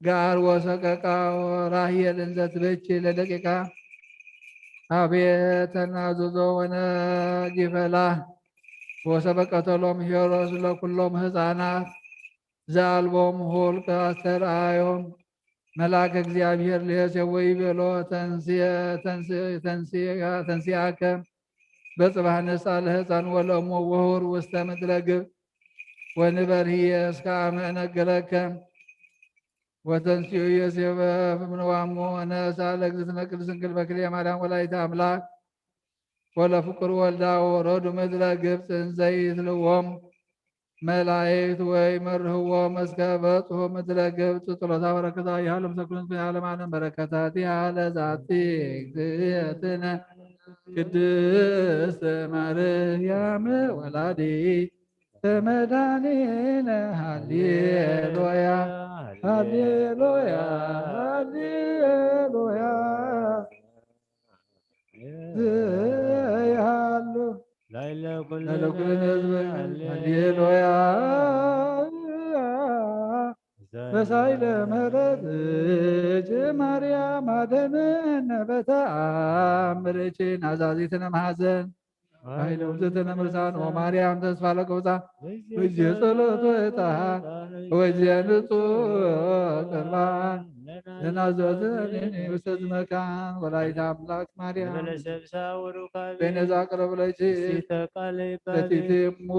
ገአር ወሰቀቃ ራሄል እንዘ ትበኪ ለደቂቃ አቤ ተናዝዞ ወነጊፈላ ወሰበቀተሎም ሄሮስ ለኩሎም ሕፃናት ዘአልቦም ኆልቅ አስተርአዮም መልአከ እግዚአብሔር ለዮሴፍ ወይቤሎ ተንስእ፣ ተንስእ፣ ተንስእ፣ ተንስአከ በጽባሕ ንስአ ለሕፃን ወለእሞ ወሁር ውስተ ምድረ ግብፅ ወንበር ህየ እስከ አመ እነግረከ። ወተንሲኡ ዮሴፍ እምንዋሙ ወነሳ ለእግዝእትነ ቅድስት ድንግል በክልኤ ማርያም ወላዲተ ኣምላክ ወለፍቁር ወልዳ ወረዱ ምድረ ግብፅ እንዘ ይትልዎም መላእክት ወይ መርህዎም እስከ በጽሑ ምድረ ግብፅ። ጸሎታ በረከታ ይሃሉ ምስለ ኩልነ ዓለም ዓለም። በረከታቲሃ ለዛቲ እግዝእትነ ቅድስት ማርያም ወላዲተ መድኃኒነ። ሃሌሉያ ሃሌሉያ ሃሌሉያ። ዘይሃሉ ላይለ ኩልነ ለኩልነ ህዝበ ሃሌሉያ። ሃሌሉያ። በሳይለ ምሕረት እጅ ማርያም አድነነ በተአምርኪ ናዛዚትነ ማሕፀን ኃይለ ውእትነ ምርሳን ኦ ማርያም ተስፋ ለቅብፃ ወዜ ጸሎት ወጣ ወዜ ንጹህ ቅርባን ለናዘዘኒ ውስተ ዝመካን ወላዲተ አምላክ ማርያም በነዛ ቅረብ ለኪ ለቲቲሙ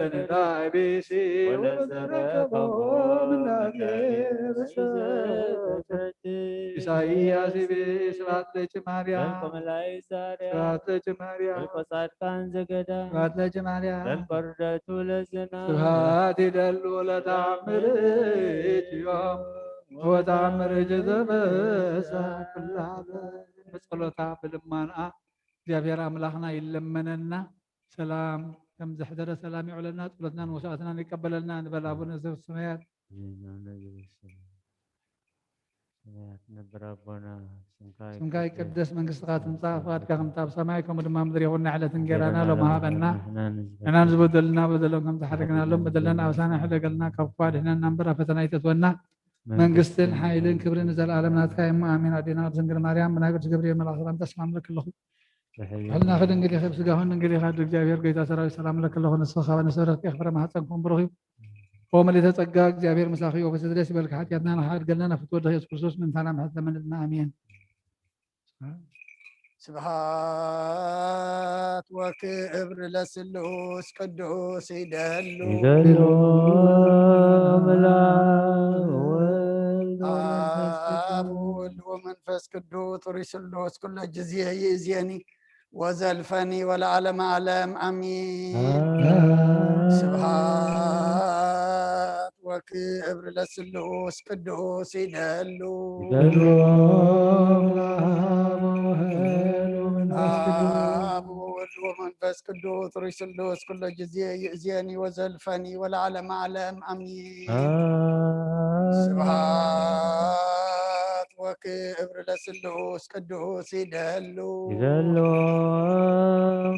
በነዳ ቤሲ ወለዘረከቦ ምላቴ ኢሳይያስ ይቤ ስብሐት ለኪ ማርያም ስብሐት ለኪ ማርያም ጻድቃን ዘገዳም ስብሐት ለኪ ማርያም በልቆርደቱ ለዝና ስብሐት ይደሉ ለተአምር ኢትዮም ወተአምር ጅዘበሳ ኩላለ በጸሎታ ብልማንኣ እግዚኣብሔር ኣምላኽና ይለመነና። ሰላም ከም ዘሕደረ ሰላም ይውዕለና። ጸሎትናን መስዋዕትናን ይቀበለልና። ንበል ኣቡነ ዘበሰማያት ሰማያት ነበር አቦና ስምካ ይቀደስ መንግስትካ ትምጻእ ፍቃድካ ከምታ ኣብ ሰማይ ከምኡ ድማ ምድሪ ይኹን። ዕለት እንጌራና ሎም ሃበና ንሕና ዝበደልና በደሎም ከም ዝሓደግናሎም በደለና ኣበሳና ሕደገልና ካብ ክፉእ ኣድሕነና እምበር ኣብ ፈተና ኣይተእትወና መንግስትን ሓይልን ክብርን ንዘለኣለም ናትካ እሞ ኣሜን። ኣዴና ቅድስት ድንግል ማርያም ብናይ ቅዱስ ገብርኤል መልኣክ ሰላምታ ሰላም እብለኪ ኣለኹ። ሕልና ክድንግል ኢኺ ብስጋኹን ድንግል ኢኻ እግዚኣብሔር ጎይታ ሰራዊት ሰላም እብለኪ ኣለኹ። ንስኺ ካብ ኣንስቲ ተረኺብኪ ፍረ ማህፀንኪ እውን ብሩኽ እዩ። ኦ ምልዕተ ጸጋ እግዚኣብሔር ምሳኺ እዩ። በስደስ ይበልኪ ሓጢኣትና ንሓድገልና ናብ ፍትወ ወልድኺ የሱስ ክርስቶስ ምእንታና ምሕረት ለምንልና ኣሜን። ስብሐት ወክብር ለስሉስ ቅዱስ ይደሉ ይደሉ መልአክ ወወልድ ወመንፈስ አብ ወወልድ ወመንፈስ ቅዱስ ሩይ ስሉስ ኩለ ጊዜ ይእዜኒ ወዘልፈኒ ወለዓለመ ዓለም አሚን። አሜን። ስብሐት ወክብር ለስሉስ ቅዱስ ይደሉ ይደሉ ለአብ ወወልድ ወመንፈስ ቅዱስ አብ ወወልድ ወመንፈስ ቅዱስ ሩይ ስሉስ ኩለ ጊዜ ይእዜኒ ወዘልፈኒ ወለዓለመ ዓለም አሚን። አሜን። ስብሐት ወክብር ለስሉስ ቅዱስ ይደሉ ይደሉ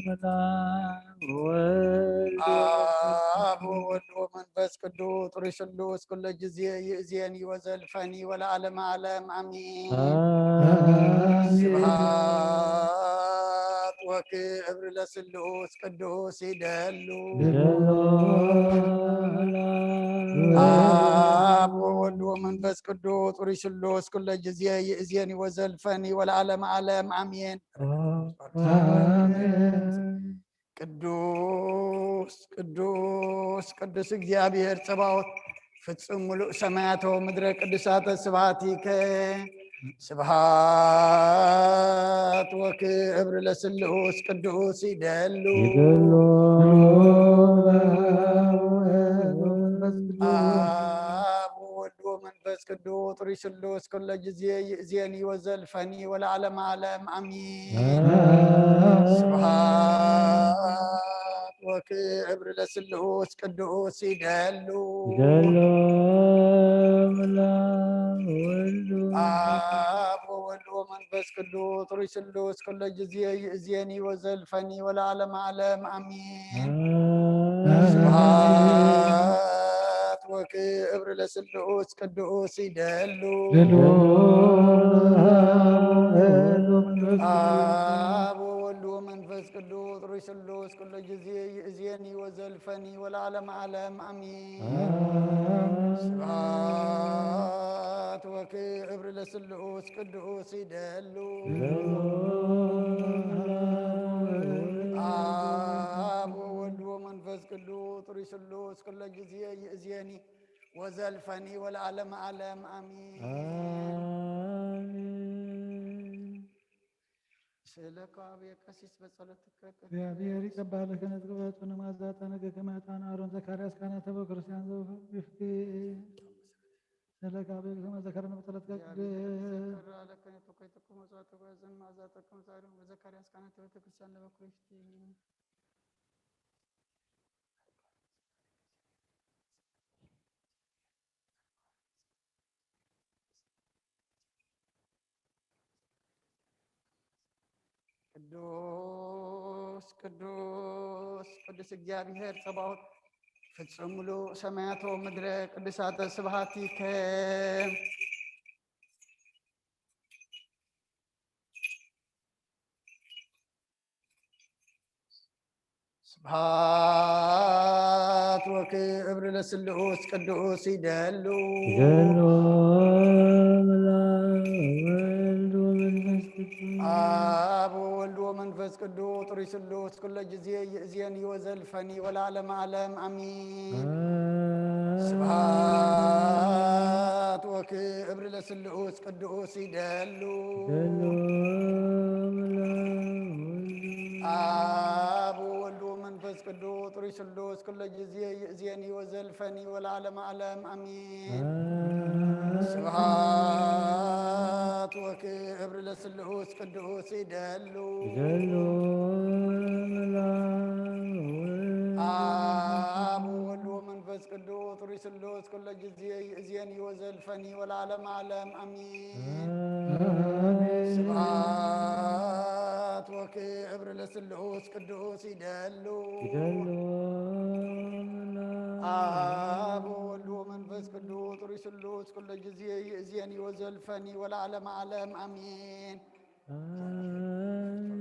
መልአክ ወወልድ አብ ወወልድ ወመንፈስ ቅዱስ ሩይ ስሉስ ኩለ ጊዜ ይእዜኒ ወዘልፈኒ ወለዓለመ ዓለም አሚን። አሜን። ስብሐት ወክብር ለስሉስ ቅዱስ ይደሉ ይደሉ አብ ወወልድ ወመንፈስ ቅዱስ ሩይ ስሉስ ኩለ ጊዜ ይእዜኒ ወዘልፈኒ ወለዓለመ ዓለም አሜን። አሜን። ቅዱስ ቅዱስ ቅዱስ እግዚኣብሔር ጸባኦት ፍጹም ምሉእ ሰማያተ ወምድረ ቅዱሳተ ስብሐቲከ ስብሐት ወክብር ለስሉስ ቅዱስ ይደሉ ይደሉ አብ ወወልድ ወመንፈስ ቅዱስ ሩይ ስሉስ ኩለ ጊዜ ይእዜኒ ወዘልፈኒ ወለዓለመ ዓለም አሚን። አሜን። ስብሐት ወክብር ለስሉስ ቅዱስ ይደሉ ይደሉ መልአክ ወወልድ አብ ወወልድ ወመንፈስ ቅዱስ ሩይ ስሉስ ኩለ ጊዜ ይእዜኒ ወዘልፈኒ ወለዓለመ ዓለም አሚን። አሜን። ስብሐት ወክብር ለስሉስ ቅዱስ ይደሉ ይደሉ አብ ወወልድ ወመንፈስ ቅዱስ ሩይ ስሉስ ኩለ ጊዜ ይእዜኒ ወዘልፈኒ ወለዓለመ ዓለም አሚን። አሜን። ስብሐት ወክብር ለስሉስ ቅዱስ ይደሉ ይደሉ አብ ወወልድ ወመንፈስ ቅዱስ ሩይ ስሉስ ኩለ ጊዜ ይእዜኒ ወዘልፈኒ ወለዓለመ ዓለም ኣሚን። አሜን። ስእለከ አብየ ቀሲስ በጸሎትከ እግዚአብሔር ይቀባል ክህነት ቅባቱ ነማዛ ጠነገ ከመ ዕጣን አሮን ዘካርያስ ካህናተ በክርስቲያን ዘውፍቲ። ስእለከ አብየ ከመ ዘከረነ በጸሎትከ ቅድስት። እግዚአብሔር ይዘከር አለከነ ተኮይተኩም ወጻተኩም ያዘን ማዛ ጠቀም ዛሬ በዘካርያስ ካህናተ ቤተክርስቲያን ለበኩሪፍቲ ቅዱስ ቅዱስ ቅዱስ እግዚኣብሔር ጸባኦት ፍጹም ምሉእ ሰማያት ወምድረ ቅዱሳተ ስብሐቲከ። ስብሐት ወክብር ለስሉስ ቅዱስ ይደሉ። ይደሉ። ወልድ ወመንፈስ ቅዱስ። አብ ወወልድ ወመንፈስ ቅዱስ ጥሪ ስሉስ ኩለ ጊዜ ይእዜኒ ወዘልፈኒ ወለዓለመ ዓለም አሚን። ስብሐት ወክብር ለስሉስ ቅዱስ ይደሉ። ይደሉ። አብ ወወልድ ወመንፈስ ቅዱስ ጥሪ ስሉስ ኩለ ጊዜ ይእዜኒ ወዘልፈኒ ወለዓለመ ዓለም አሚን። ስብሐት ወክብር ለስሉስ ቅዱስ ይደሉ። ይደሉ። አብ ወወልድ ወመንፈስ ቅዱስ ጥሪ ስሉስ ኩለ ጊዜ ይእዜኒ ወዘልፈኒ ወለዓለመ ዓለም አሚን። አሜን። ስብሐት ወክብር ለስሉስ ቅዱስ ይደሉ። ይደሉ። አብ ወወልድ ወመንፈስ ቅዱስ ጥሪ ስሉስ ኩለ ጊዜ ይእዜኒ ወዘልፈኒ ወለዓለመ ዓለም አሚን። አሜን።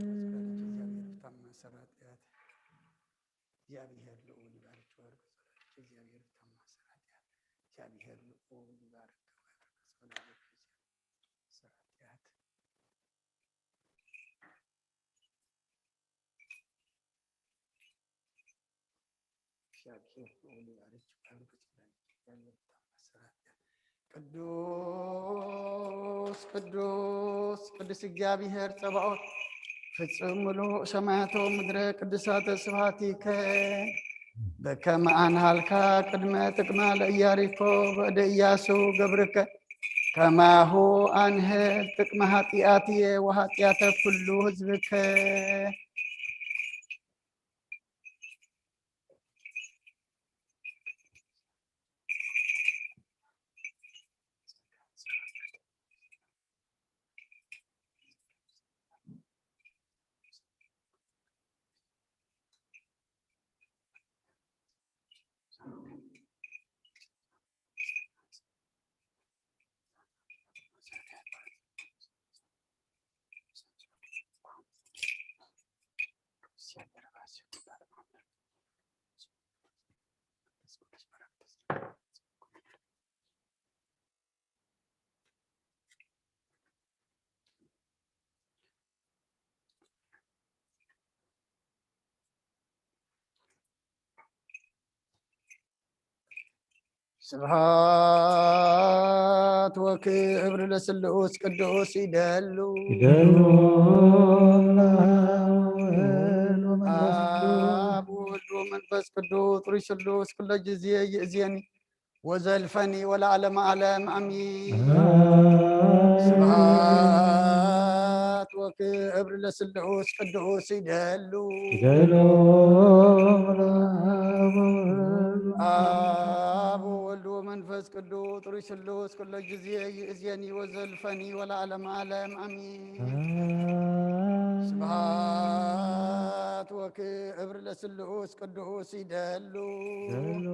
እግዚአብሔር ልዑል ይባርክ። እግዚአብሔር ታማሰራት። እግዚአብሔር ልዑል ይባርክ። ሰራት። እግዚአብሔር ልዑል ይባርክ። ቅዱስ ቅዱስ ቅዱስ እግዚአብሔር ጸባኦት ፍጹም ምሉእ ሰማያተ ወምድረ ቅዱሳተ ስብሐቲከ። በከመ አንሃልካ ቅድመ ጥቅማ ለኢያሪኮ በእደ ኢያሱ ገብርከ ከማሁ አንህል ጥቅመ ኃጢአትየ ወኃጢአተ ኩሉ ህዝብከ። ስብሐት ወክብር ለስሉስ ቅዱስ ይደሉ። ይደሉ። ለአብ ወወልድ ወመንፈስ ቅዱስ። አብ ወወልድ ወመንፈስ ቅዱስ ጥሪ ስሉስ ኩለ ጊዜ ይእዜኒ ወዘልፈኒ ወለዓለመ ዓለም አሚን። አሜን። ስብሐት ወክብር ለስሉስ ቅዱስ ይደሉ። ይደሉ። ለአብ ወወልድ አብ ወወልድ ወመንፈስ ቅዱስ ጥሪ ስሉስ ኩለ ጊዜ ይእዜኒ ወዘልፈኒ ወለዓለመ ዓለም አሚን። አሜን። ስብሐት ወክብር ለስሉስ ቅዱስ ይደሉ። ይደሉ።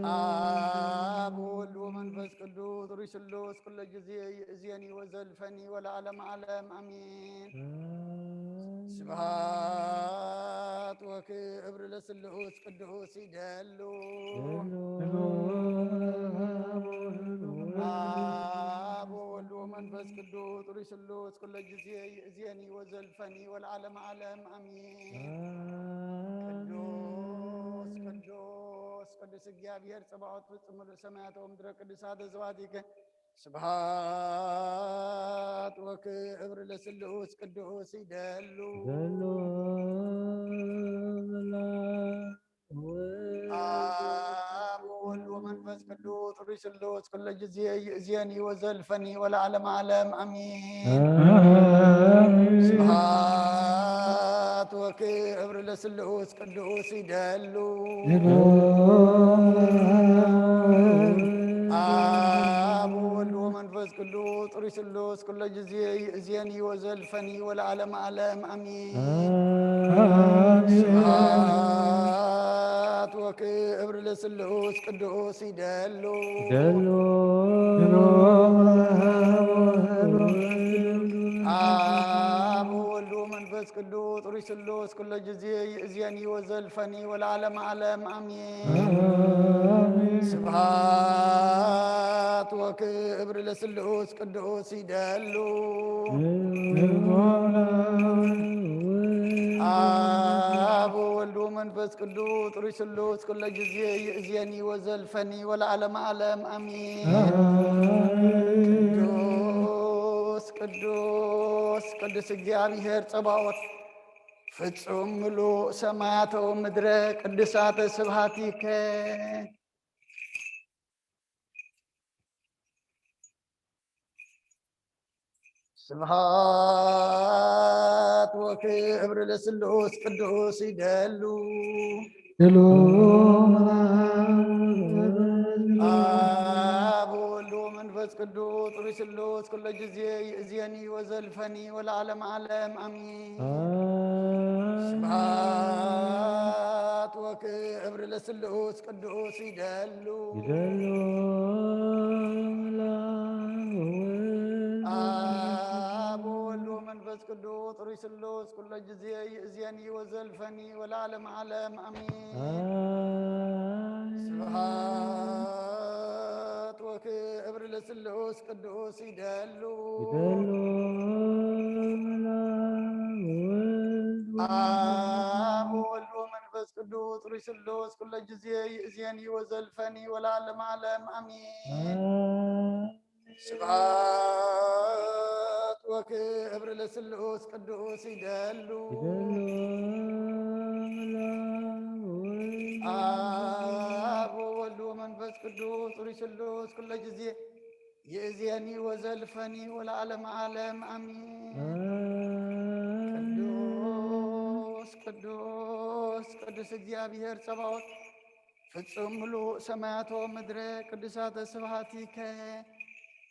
ለአብ ወወልድ አብ ወወልድ ወመንፈስ ቅዱስ ጥሪ ስሉስ ኩለ ጊዜ ይእዜኒ ወዘልፈኒ ወለዓለመ ዓለም አሚን። ስብሐት ወክብር ለስሉስ ቅዱስ ይደሉ። አብ ወወልድ ወመንፈስ ቅዱስ ጥሪ ስሉስ ኩለ ጊዜ ይእዜኒ ወዘልፈኒ ወለዓለመ ዓለም አሚን። ቅዱስ ቅዱስ እግዚኣብሔር ጸባኦት ፍጹም ምሉእ ሰማያት ወምድረ ቅዱሳተ ስብሐቲከ። ስብሐት ወክብር ለስሉስ ቅዱስ ይደሉ። ደሉ። አብ ወወልድ ወመንፈስ ቅዱስ ጥሩይ ስሉስ ኩለ ጊዜ ይእዜኒ ወዘልፈኒ ወለዓለመ ዓለም አሜን። አሜን። ስብሐት ወክብር ለስሉስ ቅዱስ ይደሉ። ይደሉ። አብ ወወልድ ወመንፈስ ቅዱስ ጥሩይ ስሉስ ኩለ ጊዜ ይእዜኒ ወዘልፈኒ ወለዓለመ ዓለም አሜን። አሜን። ስብሐት ወክብር ለስሉስ ቅዱስ ይደሉ። ይደሉ። አብ ወወልድ ወመንፈስ ቅዱስ ጥሩይ ስሉስ ኩለ ጊዜ ይእዜኒ ወዘልፈኒ ወለዓለመ ዓለም አሜን። አሜን። ስብሐት ወክብር ለስሉስ ቅዱስ ይደሉ። አብ ወወልድ ወመንፈስ ቅዱስ ጥሩይ ስሉስ ኩለ ጊዜ ይእዜኒ ወዘልፈኒ ወለዓለመ ዓለም አሜን። አሜን። ቅዱስ ቅዱስ ቅዱስ እግዚኣብሔር ጸባኦት ፍጹም ምሉእ ሰማያተ ወምድረ ቅዱሳተ ስብሐቲከ። ስብሐት ወክብር ለስሉስ ቅዱስ ይደሉ። ይደሉ። አብ ወወልድ ወመንፈስ ቅዱስ ጥሩይ ስሉስ ኩለ ጊዜ ይእዜኒ ወዘልፈኒ ወለዓለመ ዓለም አሜን። አሜን። ስብሐት ወክብር ለስሉስ ቅዱስ ይደሉ። ይደሉ። አብ ወወልድ ወመንፈስ ቅዱስ ጥሩይ ስሉስ ኩለ ጊዜ ይእዜኒ ወዘልፈኒ ወለዓለመ ዓለም አሜን። አሜን። ስብሐት ወክብር ለስሉስ ቅዱስ ይደሉ። ይደሉ። አብ ወወልድ ወመንፈስ ቅዱስ ጥሩይ ስሉስ ኩለ ጊዜ ይእዜኒ ወዘልፈኒ ወለዓለመ ዓለም አሜን። አሜን። ስብሐት ወክብር ለስሉስ ቅዱስ ይደሉ። ይደሉ። አብ ወወልድ ወመንፈስ ቅዱስ ጥሩይ ስሉስ ኩለ ጊዜ ይእዜኒ ወዘልፈኒ ወለዓለመ ዓለም አሜን። አሜን። ቅዱስ ቅዱስ ቅዱስ እግዚኣብሔር ጸባኦት ፍጹም ምሉእ ሰማያት ወምድረ ቅዱሳተ ስብሐቲከ።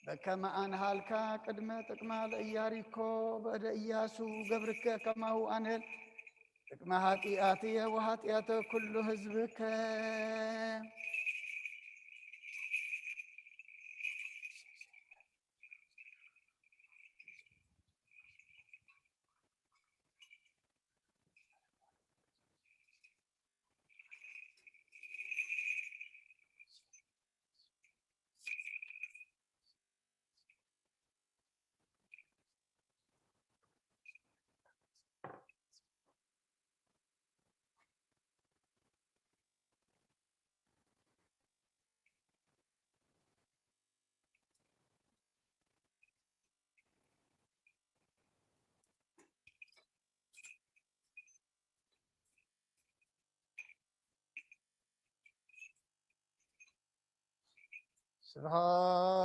በከመ አንሃልካ ቅድመ ጥቅማ ለኢያሪኮ በእደ ኢያሱ ገብርከ ከማሁ አንህል ጥቅመ ኃጢአትየ ወኃጢአተ ኩሉ ህዝብከ።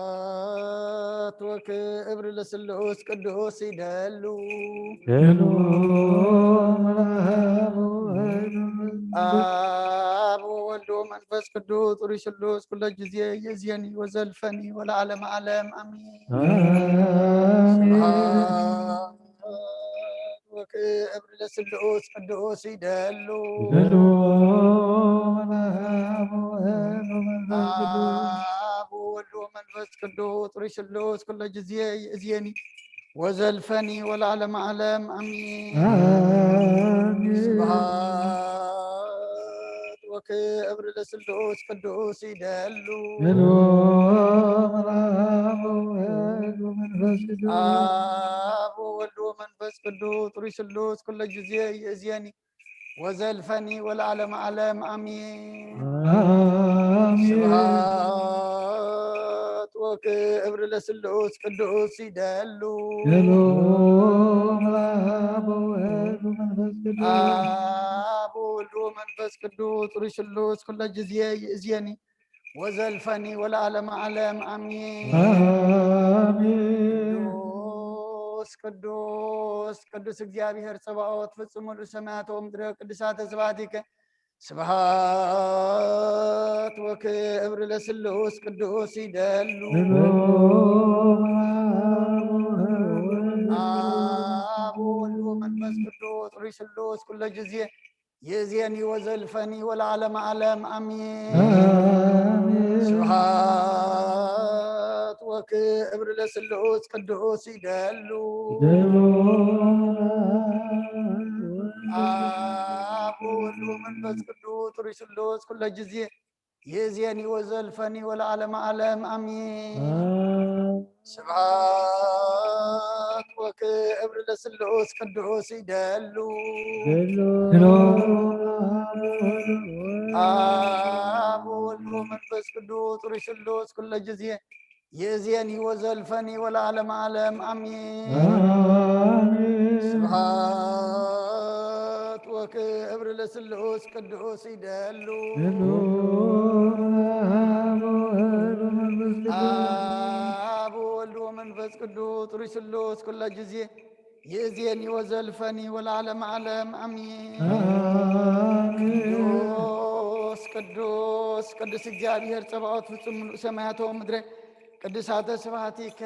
ስብሐት ወክብር ለስሉስ ቅዱስ ይደሉ። ይደሉ። አብ ወወልድ ወመንፈስ ቅዱስ ጥሩይ ስሉስ ኩለ ጊዜ ይእዜኒ ወዘልፈኒ ወለዓለመ ዓለም አሜን። አሜን። ስብሐት ወክብር ለስሉስ ቅዱስ ይደሉ። ይደሉ። አብ ወወልድ ወመንፈስ ቅዱስ ጥሩይ ስሉስ ኩለ ጊዜ ይእዜኒ ወዘልፈኒ ወለዓለመ ዓለም አሜን። አሜን። ስብሐት ወክብር ለስሉስ ቅዱስ ይደሉ። ይደሉ። አብ ወወልድ ወመንፈስ ቅዱስ ጥሩይ ስሉስ ኩለ ጊዜ ይእዜኒ ወዘልፈኒ ወለዓለመ ዓለም አሜን። አሜን። ስብሐት ወክብር ለስሉስ ቅዱስ ይደሉ። ሄሎ፣ አብ ወወልድ ወመንፈስ ቅዱስ። አብ ወወልድ ወመንፈስ ቅዱስ ሩይ ስሉስ ኩለ ጊዜ ይእዜኒ ወዘልፈኒ ወለዓለመ ዓለም አሜን። አሜን። ቅዱስ ቅዱስ ቅዱስ እግዚአብሔር ጸባኦት ፍጹም ሙሉእ ሰማያት ወምድረ ቅዱሳተ ስብሐቲከ ስብሐት ወክብር ለስሉስ ቅዱስ ይደሉ። ሄሎ፣ አብ ወወልድ ወመንፈስ ቅዱስ ሩይ ስሉስ ኩለ ጊዜ ይእዜኒ ወዘልፈኒ ወለዓለመ ዓለም አሜን። አሜን። ስብሐት ወክብር ለስሉስ ቅዱስ ይደሉ። ሄሎ፣ አብ ወወልድ ወመንፈስ ቅዱስ ሩይ ስሉስ ኩለ ጊዜ ይእዜኒ ወዘልፈኒ ወለዓለመ ዓለም አሜን። አሜን። ስብሐት ወክብር ለስሉስ ቅዱስ ይደሉ። ሄሎ፣ አብ ወወልድ ወመንፈስ ቅዱስ ሩይ ስሉስ ኩለ ጊዜ ይእዜኒ ወዘልፈኒ ወለዓለመ ዓለም አሜን። አሜን። ስብሐት ወክብር ለስሉስ ቅዱስ ይደሉ። ሄሎ፣ አብ ወወልድ ወመንፈስ ቅዱስ። አብ ወወልድ ወመንፈስ ቅዱስ ሩይ ስሉስ ኩለ ጊዜ ይእዜኒ ወዘልፈኒ ወለዓለመ ዓለም አሜን። አሜን። ቅዱስ ቅዱስ ቅዱስ እግዚአብሔር ጸባኦት ፍጹም ምሉእ ሰማያት ወምድረ ቅዱሳተ ስብሐቲከ።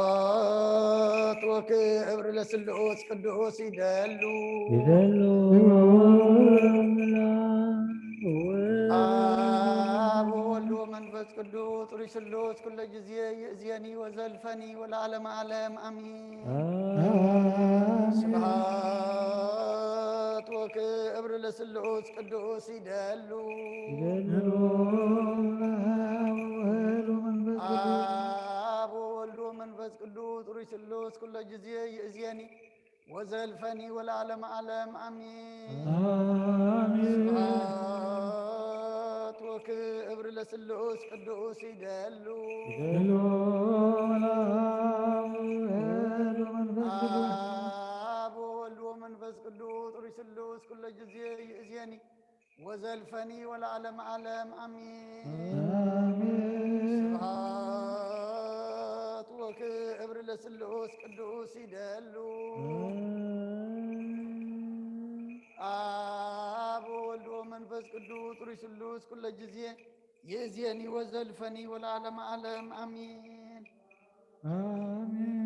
ስብሐት ወክብር ለስሉስ ቅዱስ ይደሉ። ይደሉ። አብ ወወልድ ወመንፈስ ቅዱስ ሩይ ስሉስ ኩለ ጊዜ ይእዜኒ ወዘልፈኒ ወለዓለመ ዓለም አሜን። አሜን። ስብሐት ወክብር ለስሉስ ቅዱስ ይደሉ። ይደሉ። አብ ወወልድ ወመንፈስ ቅዱስ። አብ ወወልድ ወመንፈስ ቅዱስ ሩይ ስሉስ ኩለ ጊዜ ይእዜኒ ወዘልፈኒ ወለዓለመ ዓለም አሜን። አሜን። ስብሐት ወክብር ለስሉስ ቅዱስ ይደሉ። ይደሉ። አብ ወወልድ ወመንፈስ ቅዱስ። አብ ወወልድ ወመንፈስ ቅዱስ ሩይ ስሉስ ኩለ ጊዜ ይእዜኒ ወዘልፈኒ ወለዓለመ ዓለም አሜን። አሜን። ስብሐት ወክብር ለስሉስ ቅዱስ ይደሉ። አብ ወወልድ ወመንፈስ ቅዱስ ሩይ ስሉስ ኩለ ጊዜ ይእዜኒ ወዘልፈኒ ወለዓለመ ዓለም አሜን። አሜን።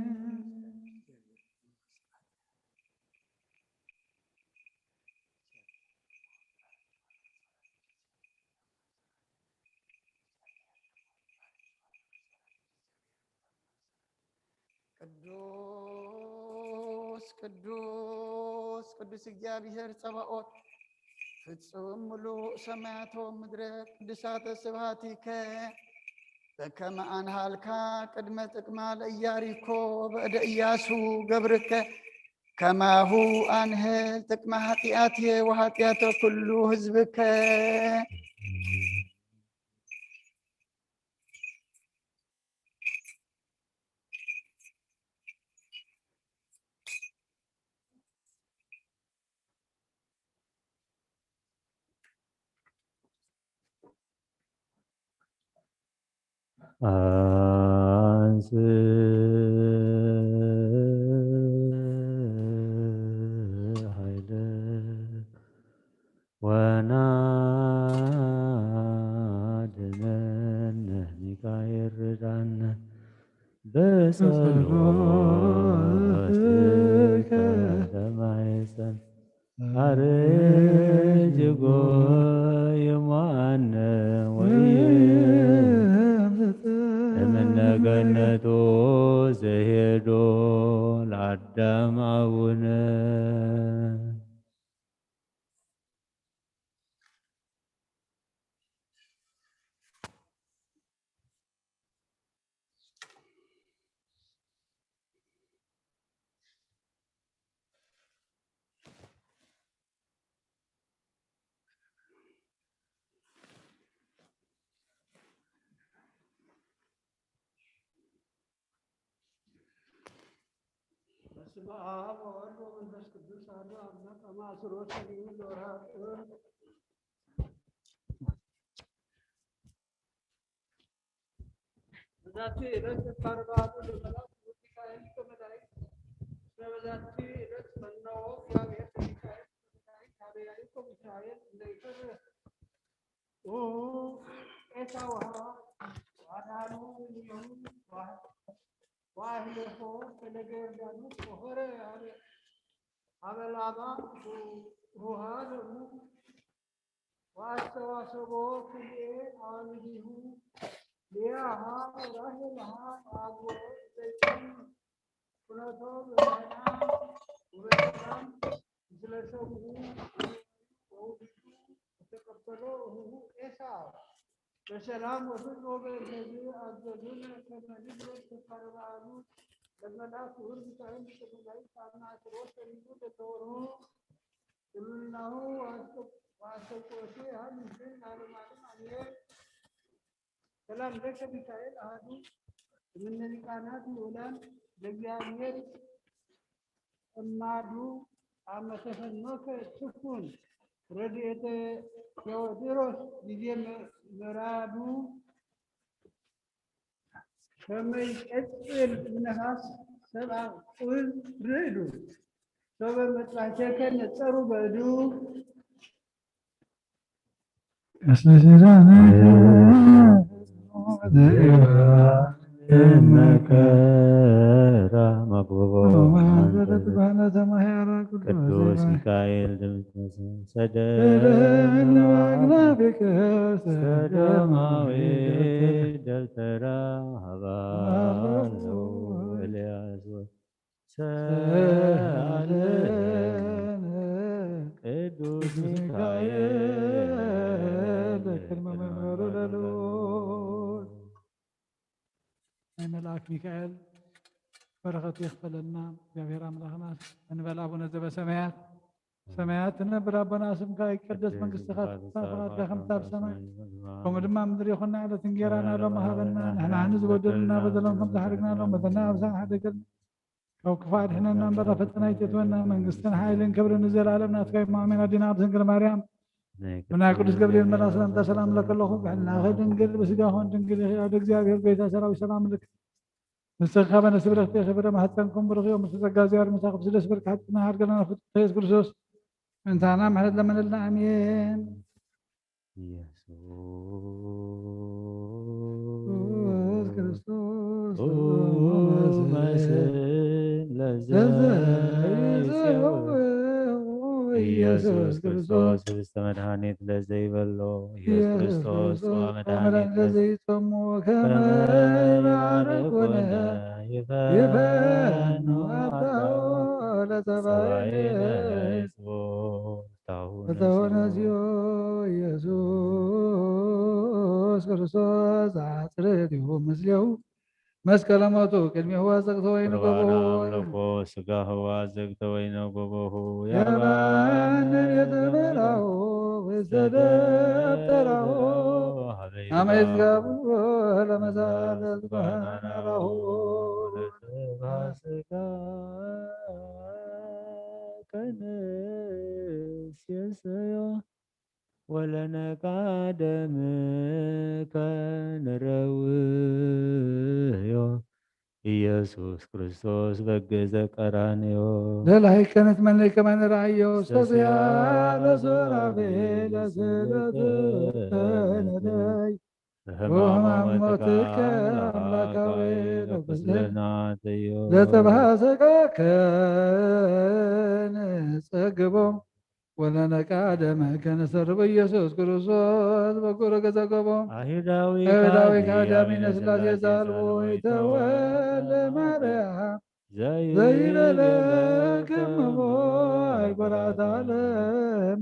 ቅዱስ ቅዱስ ቅዱስ እግዚአብሔር ጸባኦት ፍጹም ምሉእ ሰማያት ወምድረ ቅዱሳተ ስብሐቲከ በከመ አንሃልካ ቅድመ ጥቅማ ለኢያሪኮ በእደ ኢያሱ ገብርከ ከማሁ አንህል ጥቅመ ኃጢአትየ ወኃጢአተ ኩሉ ህዝብከ። አንስ ኃይለ ወናድነነ ሚካኤል ርዳነ በጸሎትከ ተማሕፀን አርጅጎ ይማነ ወይም እምነ ገነቱ ዘሄዶ ለአዳም አቡነ። በስመ አብ ወወልድ ወመንፈስ ቅዱስ አሐዱ አምላክ። አመ አስሮ ሰኑይ ለወርሃ ጥር። በዛቲ ዕለት እምበአርባዕቱ ለመላእክት ወሚካኤል ከመላእክት። እስመ በዛቲ ዕለት ፈነወ እግዚአብሔር ለሚካኤል ከመላእክት ሀበ ያዕቆብ እስራኤል እንደ ይፈርህ። ኦ ኤሳው ሀ ዋዳኑ እምኔሁ ወአህለፎ ፈለገ ዮርዳኖስ ወሖረ ሀበ ላባ ሩሃ ደሙ ወአስተዋሰቦ ክልኤ አዋልዲሁ ሊያሃ ወራሄልሃ ወአግቦ ዘይጸን ኩነቶ በደህና ወበሰላም ምስለ ሰብኡ ወውሉዱ ወተቀበሎ እሁሁ ኤሳው በሰላም ወፍቅር። በእንተዝ አዘዙነ ከመ ንግበር ተስፋ ለበዓሉ ለመልአክ ክቡር ሚካኤል ሊቀ መላእክት አብ ማእሰሮ ሰሊሉ ለተወርሁ እምናሁ ወአስተብቆቱ ያህል ምስል ለዓለመ ዓለም አሜን። ሰላም ለከ ሚካኤል አሐዱ እምነ ሊቃናት ልዑላን ለእግዚአብሔር እማዱ አመ ተፈኖከ ትኩን ረድኤተ ቴዎድሮስ ጊዜ ምራዱ ከመ ይቀጽል ነፋስ ሰብአ ቁል ርዕዱ ሶበ መጥባሕቴከ ነጸሩ በእዱ። መከራ መግቦ ቅዱስ ሚካኤል ድምፅ ሰደ ሰደማዊ ደብተራ ሀባሎ ኤልያስ ሰአለነ ቅዱስ ሚካኤል ቅድመ መንበሩ ለልዑል። ናይ መልኣክ ሚካኤል በረኸቱ ይኽፈለልና። እግዚኣብሔር ኣምላኽና እንበል። ኣቡነ ዘበሰማያት ሰማያት ትነብር ኣቦና፣ ስምካ ይቀደስ፣ መንግስትኻ ትምጻእ፣ ፍቓድካ ከምቲ ኣብ ሰማይ ከምኡ ድማ ኣብ ምድሪ ይኹን። ዕለት እንጌራና ሎሚ ሃበና፣ ንሕና ንዝበደሉና በደሎም ከም ዝሓደግና ሎም በደልና፣ ኣብ ሰማይ ሓደገልና፣ ካብ ክፉ ኣድሕነና እምበር፣ ናብ ፈተና ኣይተእትወና። መንግስትን ሓይልን ክብርን ንዘለኣለም ናትካ እዩ። እሞ ኣሜን። ኣዴና ኣብ ድንግል ማርያም ብናይ ቅዱስ ገብርኤል መልኣኽ ሰላምታ ሰላም እብለኪ ኣለኹ። ብሕልናኺ ድንግል፣ ብስጋኺ እውን ድንግል ኢኺ። ኣደ እግዚኣብሔር፣ ጎይታ ሰራዊት፣ ሰላም እልኪ። ንስኺ ካብ ኣንስቲ ብርኽቲ ኢኺ፣ ፍረ ማህፀንኩም ብሩኽ እዩ። ምስቲ ጸጋ እግዚኣብሔር ምሳኺ፣ ብስደስ በርኪ ሓጥና ሓድገና ፍጡር ኢየሱስ ክርስቶስ ምእንታና ምሕረት ለመነልና። ኣሜን። ኢየሱስ ኢየሱስ ክርስቶስ መስል ለዘይሰውእ ኢየሱስ ክርስቶስ ህብስተ መድኃኒት ለዘይበሎ ኢየሱስ ክርስቶስ ጽዋ መድኃኒት ለዘይጸሙ ከመ መዓረግ ኮነ ይፈኑ አብታው ለጸባኤነ ይጽቦ ፍታሁ ፍታሁ ነሲኦ ኢየሱስ ክርስቶስ ዘአጽርእቲሁ ምስሌሁ መስቀለ ሞቱ ቅድሜሁ አዘቅተ ወይን ቁርባነ ገቦ አምልኮ ስጋሁ አዘቅተ ወይን ገቦሁ የማነ ቤተ በላሁ ውስተ ደብተራሁ አመ ይትጋቡ ለመሳለ ስብሐነ ናራሁ ለስብሐ ስጋ ከንሴሰዮ ወለነቃደምከ ንረውዮ ኢየሱስ ክርስቶስ በግዕ ዘቀራንዮ። ለላይከ ንትመነይ ከመ ንርአዮ ሰስያ ለሱራፌል ለስእለቱ ተነደይ ወሕማም ሞትከ አምላካዊ ለቁስልና ተዮ ለተባህሰ ቃከ ንጸግቦ ወለነቃደመ ከነሰርብ ኢየሱስ ክርስቶስ በኩረ ገጸ ገቦ አይሁዳዊ አይሁዳዊ ከሃዲ ከሃዲ አሚነ ሥላሴ ዛልቦ ይተወልደ ማርያም ዘይበለ ከመቦ አይቆራት ዓለም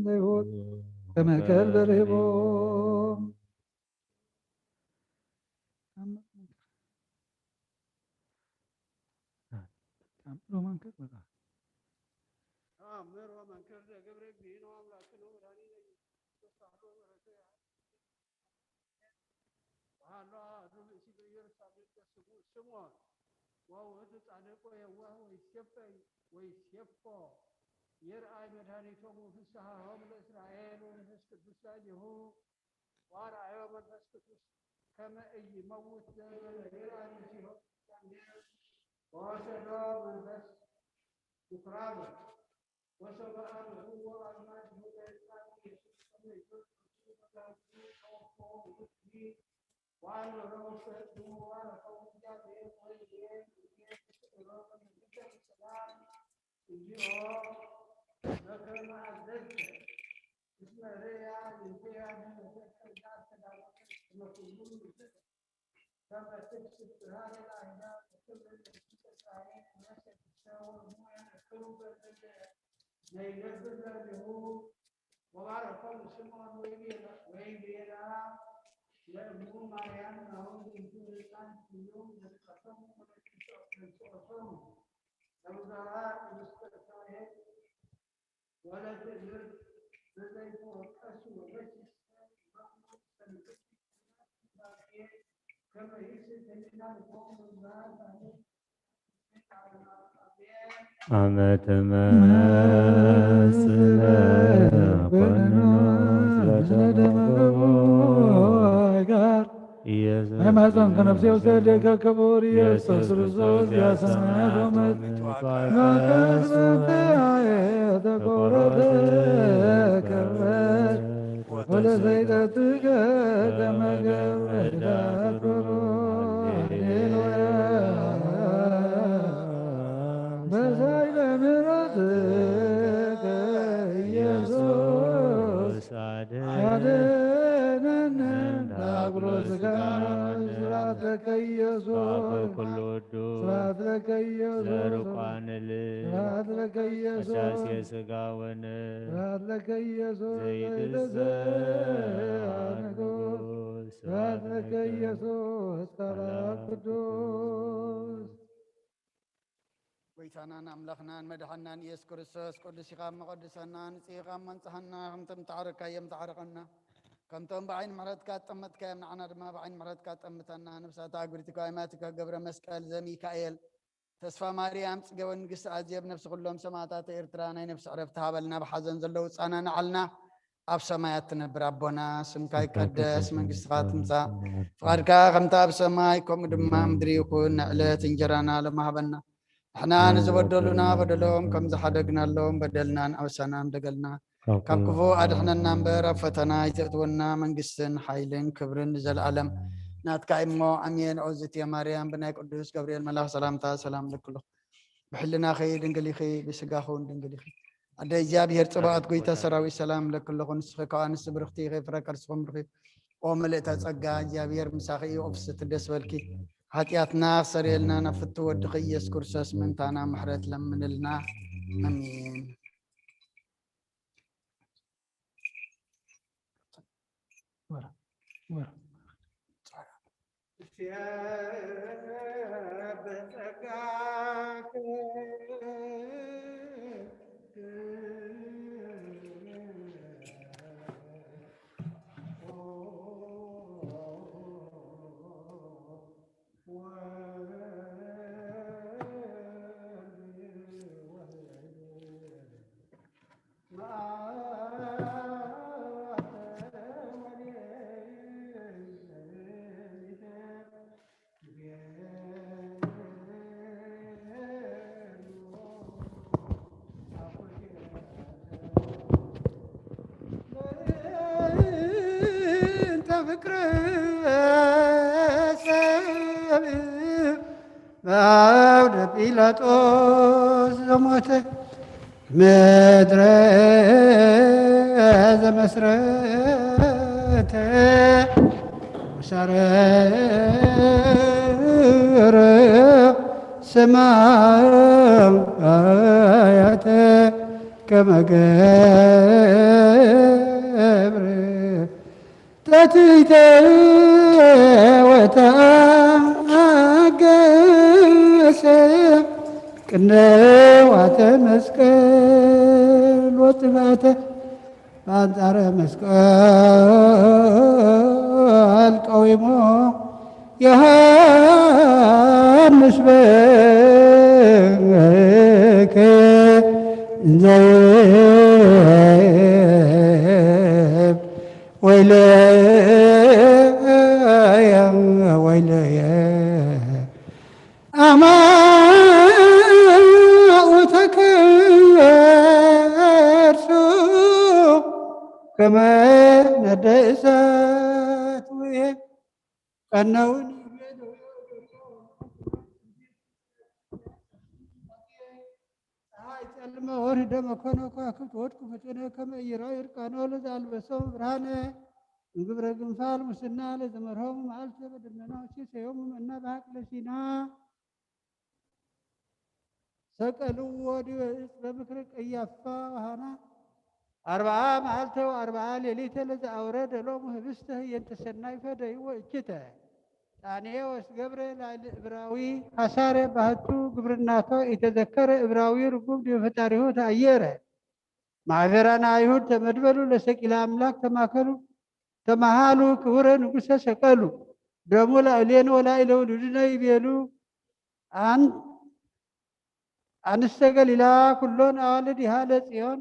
ዘይሁድ ከመከል ደርህቦ ተአምር ወመንክር በቃ። ተአምር ወመንክር ዘገብረ እግዚእነ ወአምላክነ ወመድኃኒነ ኢየሱስ ክርስቶስ ተአምር ወመንክር። ወሃሎ አሐዱ ብእሲ በኢየሩሳሌም ስሙ ስምዖን ወውእቱ ጻድቅ ወየዋህ ወይሴፈይ ወይሴፎ ይርኣይ መድኃኒቶሙ ፍስሓሆሙ ለእስራኤል ወመንፈስ ቅዱስ ላዕሌሁ ወአርአዮ መንፈስ ቅዱስ ከመ ኢይመውት ዘእንበለ ይርአይ መሲሖ ወወሰዶ መንፈስ ምኩራብ ወሶበ አብኡ ወአዝማድሁ ለሕፃኑ ኢየሱስ ከመ ይገብሩ በጋብኡ ተወክፎ ውእቱኒ ወአንበሮ ውስተ እዱ ወባረኮሙ እግዚአብሔር ወይቤ እግዚኦ በከመ አዘዝከ እስመ ርእያ ይእዜአ ምሕረትከ ዘአስተዳለወ እስመ ኩሉ ይፍቅር ከመ ትክስት ብርሃነ ለአሕዛብ ወክብር ለመንግሥተ እስራኤል። ወነሰ ክሰው ሙያን ክሩ በዘለ ዘይነብር ለሊሁ ወባረኮሙ ስምዖን ወይቤላ ለእሙ ማርያም ናሁ ዝንቱ ህፃን እዩ ለትቀሰሙ ወለትንስኦቶሙ ለውዛራ ቅድስተ እስራኤል ወለትእምር በዘይተወቀሱ ወለትሰ አመ ትመጽእ ለኮነ ስለ ደመ ገቦ ጋር ኢየሱስ ማይማፀን ከነፍሴ ውሰደከ ክቡር ኢየሱስ ክርስቶስ ያሰማያት ወመት ተቆረጠ ከበት ወለዘይጠጥከ ከመ ገብረ ዳክሮ ሃሌሉያ። በሳይለ ምሕረትከ ኢየሱስ አድነነ። አድነነ። አክብሮ ስጋ ስብሐት ለከ ኢየሱስ። ኩሉ ወዱ ስብሐት ለከ ኢየሱስ። ዘርቋንል ስብሐት ለከ ኢየሱስ። አዳሴ ስጋ ወነ ስብሐት ለከ ኢየሱስ ዘይትዘ ዘይትዘ ንጉሥ። ንጉሥ። ስብሐት ለከ ኢየሱስ። ቃል ቅዱስ። ጎይታናን ኣምላኽናን መድሓናን ኢየሱስ ክርስቶስ፣ ቅዱስ ኢኻ እሞ ቀድሰና፣ ንጽህ ኢኻ እሞ ኣንጽሃና፣ ከምቲ ምተዓረግካዮም ተዓረቐና፣ ከምቶም ብዓይኒ ምሕረትካ ዝጠመትካዮም ንዓና ድማ ብዓይኒ ምሕረትካ ጠምተና። ነፍሳት ኣጉሪትካ ኣእማቲካ ገብረ መስቀል ዘሚካኤል፣ ተስፋ ማርያም፣ ጽገ ወንግስት ኣዜብ፣ ነፍሲ ኩሎም ሰማእታት ኤርትራ ናይ ነፍሲ ዕረፍቲ ሃበልና፣ ብሓዘን ዘለዉ ጻናንዓልና። ኣብ ሰማያት ትነብር ኣቦና፣ ስምካ ይቀደስ፣ መንግስትኻ ትምጻእ፣ ፍቓድካ ከምታ ኣብ ሰማይ ከምኡ ድማ ምድሪ ይኹን። ንዕለት እንጀራና ሎሚ ሃበና። ንሕና ንዝበደሉና በደሎም ከም ዝሓደግናሎም በደልናን ኣበሳናን ደገልና ካብ ክፉእ ኣድሕነና እምበር፣ ኣብ ፈተና ኣይተእትወና። መንግስትን ሓይልን ክብርን ንዘለኣለም ናትካ እሞ ኣሜን። ኦዝት ማርያም፣ ብናይ ቅዱስ ገብርኤል መልኣኽ ሰላምታ ሰላም እልክልኪ። ብሕልናኺ ድንግል ኢኺ፣ ብስጋኺ እውን ድንግል ኢኺ። ኣደ እግዚኣብሔር ጽባኦት፣ ጎይታ ሰራዊት፣ ሰላም እለኪ ኣለኹ። ንስኺ ካብ ኣንስቲ ብርኽቲ ኢኺ፣ ፍረ ከርስኺ እውን ብሩኽ እዩ። ኦ ምልእተ ጸጋ፣ እግዚኣብሔር ምሳኺ እዩ። ኦ ፍስሕቲ ደስ በልኪ። ሓጢኣትና ክሰርየልና ናብ ፍቱ ወድኺ ኢየሱስ ክርስቶስ ምእንታና ምሕረት ለምንልና። ኣሜን። በአውደ ጲላጦስ ዘሞተ ምድረ ዘመስረተ ወሳረረ ሰማያተ ከመ ገብረ ተትሕተ ወተአገሰ ቅንዋተ መስቀል ወጥባተ በአንጻረ መስቀል ቀዊሞ ዮሃንስ በከ እንዘ ወይለየ ወይለየ ኣመ ውእቱ ከርሱ ከመ ነደ እሳት ውእየ። ቀነውን ፀሓይ ጸልመ ወርህ ደመ ኮነ ከዋክብት ወድቁ ፍጥነ ከመ ኢይራዩ እርቃኖ ለዘአልበሶሙ ብርሃነ እምግብረ ግንፋል ሙስና ለዘመርሆሙ መዓልተ በደመና ወሴሰዮሙ መና በሀቅለ ሲና። ሰቀልዎ ዲበ እፅ በምክረ ቀያፋ ወሃና። አርብዓ መዓልተ ወአርብዓ ሌሊተ ለዘአውረደ ሎሙ ህብስተ ህየንተ ሰናይ ፈደይዎ እችተ። ጣኔዎስ ገብረ ላዕሊ እብራዊ ሐሳረ ባህቱ ግብርናቶ ኢተዘከረ እብራዊ ርጉም ዲበ ፈጣሪሁ ተአየረ። ማሕበራነ አይሁድ ተመድበሉ ለሰቂለ አምላክ ተማከሉ ተመሃሉ ክቡረ ንጉሰ ሰቀሉ ደሙ ላዕሌነ ወላዕለ ውሉድነ ይቤሉ። አን አንስተ ገሊላ ኩሎን አዋልዲሃ ለጽዮን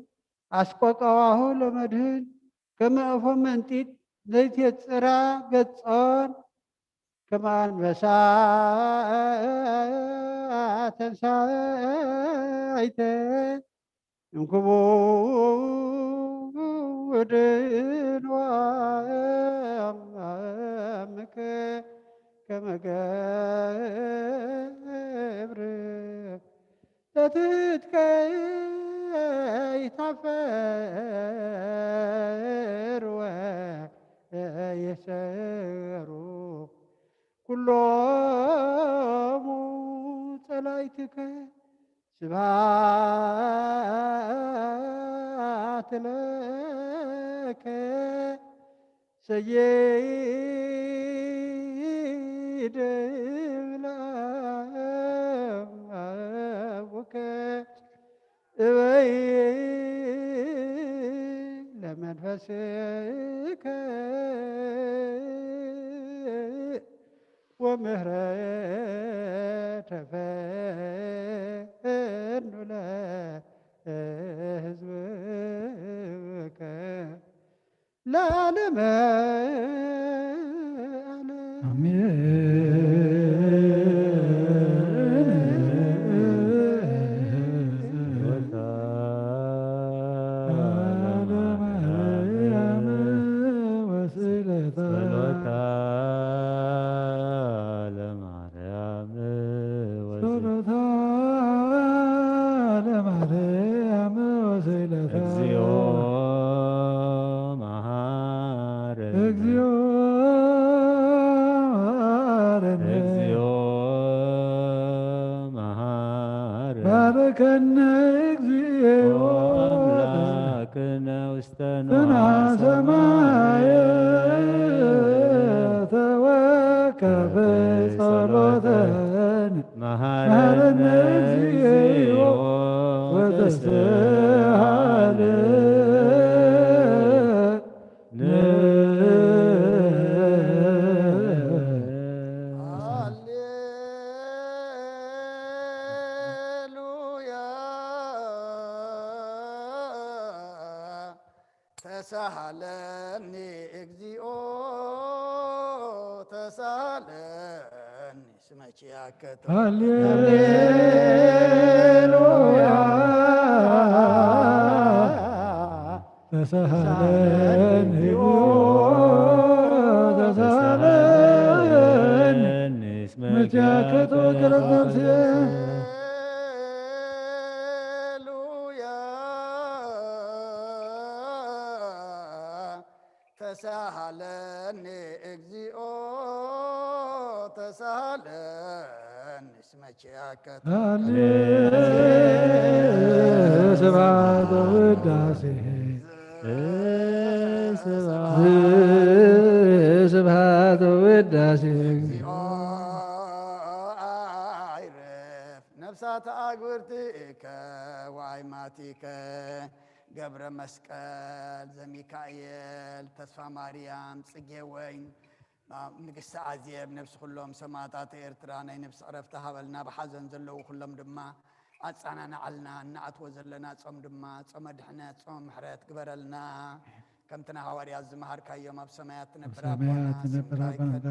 አስቆቀዋሁ ለመድህን ከመ እፎ መንጢት ዘይትየጽራ ገጾን ከመ አንበሳ ተንሳይተ እምክቡድ ወአምክ ከመ ገብር ለትትከይ ታፈር ወየሰሩ ኩሎሙ ጸላይትከ ስብሐት ለከ ሰይድ ለአቡከ እበይ ለመንፈስከ ወምህረተ ፈኑ ለህዝብከ ለዓለመ ዓለም። አሜን። ጸሎታ ለማርያም ወስእለታ። ጸሎታ ለማርያም ወስእለታ። ጸሎታ ለማርያም ወስእለታ። እግዚኦ መሐረነ። እግዚኦ መሐረነ። እግዚኦ መሐረነ። ባርከነ እግዚኦ አምላክነ ውስተ ንዋ ሰማየ ተወከፈ ጸሎተነ። መሐረነ እግዚኦ ወተስሃለ። ሃሌሉያ። ተሳሃለኒ እግዚኦ ተሳሃለኒ። ስመኪ ያከቶ። ሃሌሉያ። ተሳሃለኒ እግዚኦ ተሳሃለኒ። ስመኪ ያከቶ ቅረብ ነፍሴ። ሃሌሉያ። ተሳሃለኒ እግዚኦ ተሳሃለኒ። ስመኪ ያከቶ። ሃሌ ስብሐት ወውዳሴ። ስብሐት። ስብሐት ወውዳሴ። እግዚኦ አይረፍ ነፍሳት አግብርቲከ ወአይማቲከ ገብረ መስቀል ዘሚካኤል ተስፋ ማርያም ጽጌ ወይን ንግስቲ ኣዜብ፣ ነብሲ ኩሎም ሰማእታት ኤርትራ ናይ ነብሲ ዕረፍቲ ሃበልና። ብሓዘን ዘለዉ ኩሎም ድማ ኣጸናንዓልና። እንኣትዎ ዘለና ጾም ድማ ጾመ ድሕነት፣ ጾመ ምሕረት ግበረልና። ከምቲ ንሃዋርያት ዝመሃርካዮም፣ ኣብ ሰማያት ትነብር ኣቦና፣ ስምካ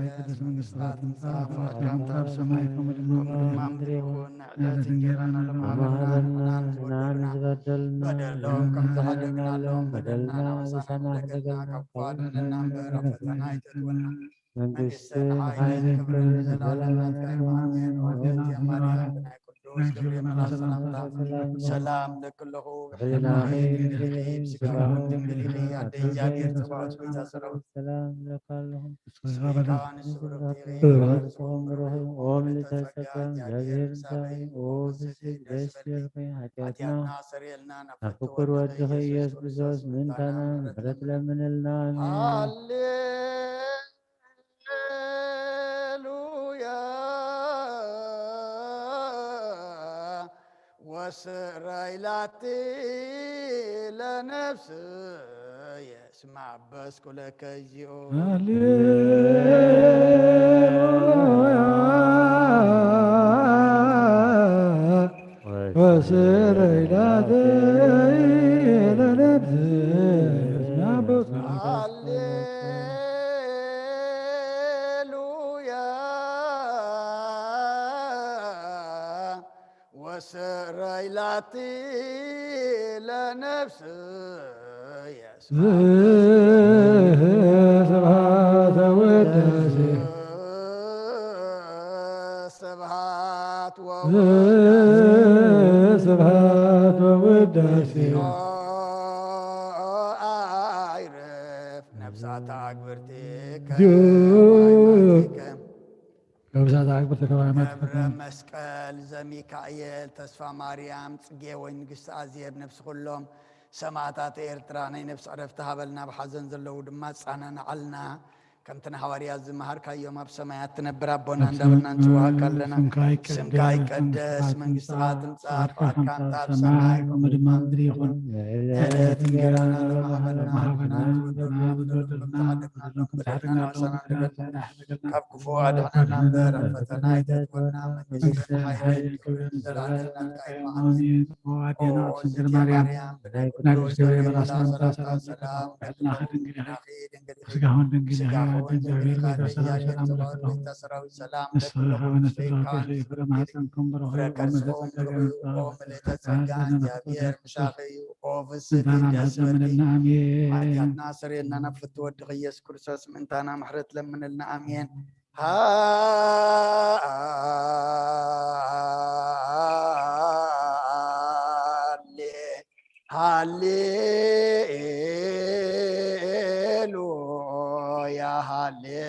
ይቀደስ፣ መንግስትኻ ትምጻእ፣ ፈቃድካ ኣብ ሰማይ ከምኡ ድማ ኣብ ምድሪ ይኹን። ንዕለት እንጀራና ሎሚ ሃበና፣ ንሕና ንበደልና በደሎም ከም ዝሓደግናሎም በደልና ንሕና ንሕደገልና፣ ካብ ክፉእ ኣድሕነና እምበር፣ ኣብ ፈተና ኣይተእትወና። መንግስትን ሓይልን ክብርን ንዘለኣለም ናትካ እዩ። ኣሜን። ኣዴና ማርያም ናይ ቅዱስ ገብርኤል መልኣክ ሰላምታ ሰላም ለኪ ኣለኹ። ብሕልናኺ ድንግል ኢኺ፣ ብስጋኺ እውን ድንግል ኢኺ። ኣደ እግዚኣብሔር ጸባኦት፣ ጎይታ ሰራዊት ሰላም ለኪ ኣለኹ። ስጋ ንሱ ብሩክ ኢኺ፣ ብሩክ ኦም ብሩክ ኦም ልተጸጋ እግዚኣብሔር ምሳኺ። ኦ ብስክ ደስ ይበልኪ። ሓጢኣትና ሓጢኣትና ሰሪየልና፣ ናብ ፍቁር ወድኺ ኢየሱስ ክርስቶስ ምእንታና ምሕረት ለምንልና። ኣሜን። ሃሌሉያ። ወስረይላቲ ለነፍስየ እስመ አበስኩ ለከ እግዚኦ። ሃሌሉያ። ወስረይላቲ ለነፍስየ እስመ አበስኩ ለከ ሃሌሉያ። ወስረይላቲ ለነፍስየ ስብሐተ ወውዳሴ። ስብሐት ወውዳሴ። ስብሐት ወውዳሴ። አይርፍ ነፍሳት አግብርቲከ ዲዩ። ወአይማቲከ። ነፍሳት አግብርቲከ ወአይማቲከ። ገብረ መስቀል ዘሚካኤል፣ ተስፋ ማርያም ጽጌ ወይ ንግስቲ ኣዜብ፣ ነፍሲ ኩሎም ሰማእታት ኤርትራ ናይ ነፍሲ ዕረፍቲ ሃበልና። ብሓዘን ዘለዉ ድማ ኣጸናንዓልና። ከምቲ ንሃዋርያት ዝመሃርካዮም፣ ኣብ ሰማያት ትነብር ኣቦና እንዳበልና ንጽውዓካ ኣለና። ስምካ ይቀደስ፣ ስምካ ይቀደስ፣ መንግስትኻ መንግስትኻ ትምጻእ፣ ትምጻእ፣ ፍቓድካ ፍቓድካ ከምታ ኣብ ኣብ ሰማይ ሰማይ ከምኡ ከምኡ ድማ ኣብ ምድሪ ይኹን። ይኹን። ዕለት እንጀራና ሎሚ ሃበና፣ ንሕና ንበድለና በደልና ከም ዝሓደግና በደልና በደልና ንሕና ንበድል። ካብ ክፉእ ኣድሕነና እምበር፣ ኣብ ፈተና ኣይተእትወና። መንግስትን ሓይልን ክብርን ንዘለኣለም ናትካ እዩ። ኣሜን። ኦ ኣዴና ቅድስት ድንግል ማርያም፣ ናይ ቅዱስ ገብርኤል መልኣክ ሰላምታ ሰላም፣ ሰላም፣ ሰላም፣ ሰላም፣ ሰላም፣ ሰላም፣ ስጋሁን ድንግል ኢኻ፣ ስጋሁን ድንግል ኢኻ፣ ኣደ እግዚኣብሔር፣ ኣደ ጌታ ሰላም፣ እግዚኣብሔር፣ ሰላም ጸባኦት፣ ለኪ። ጎይታ ሰራዊት፣ ሰላም ንስኻ ለኪ፣ ከወነ ንስኻ ስጋ ለኪ። ፍሬ ከርሰኪ ፍሬ ከርሰኪ ፍሬ ከርሰኪ ፍሬ ከርሰኪ። ኦ ምልእተ ጸጋ፣ እግዚኣብሔር ምሳኺ እዩ። ኦ ፍስሕቲ፣ ስልጣና ደስ በልኪ። ለዘመንና፣ ኣሜን። ሓጢኣትና ስርየልና፣ ናብ ፍትወ ወድኺ ኢየሱስ ክርስቶስ ምእንታና ምሕረት ለምንልና፣ ኣሜን። ሃሌ ሃሌሉያ፣ ሃሌሉያ።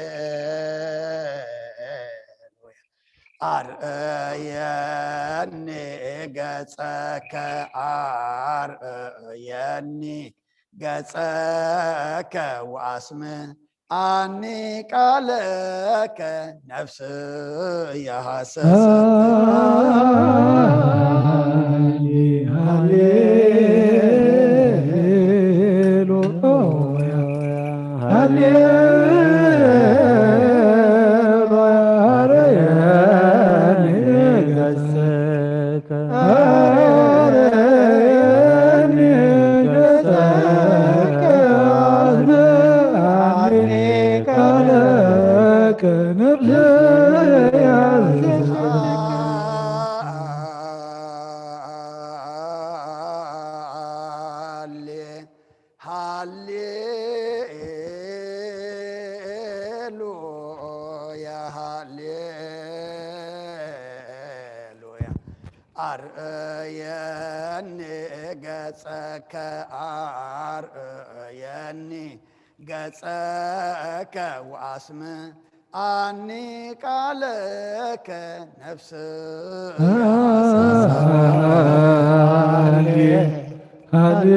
አርእየኒ ገጸከ፣ አርእየኒ ገጸከ ወአስምዓኒ ቃለከ፣ ነፍስየ ሃሰሰት። ሃሌ ሃሌሉያ፣ ሃሌሉያ። አርየኒ ገጸከ፣ አርየኒ ገጸከ፣ አስምዓኒ ቃለከ፣ ነፍስየ ሃሌ ሃሌሉያ፣ ሃሌሉያ። አርእየኒ ገጸከ፣ አርእየኒ ገጸከ ወአስምዓኒ ቃለከ፣ ነፍስየ ሃሌ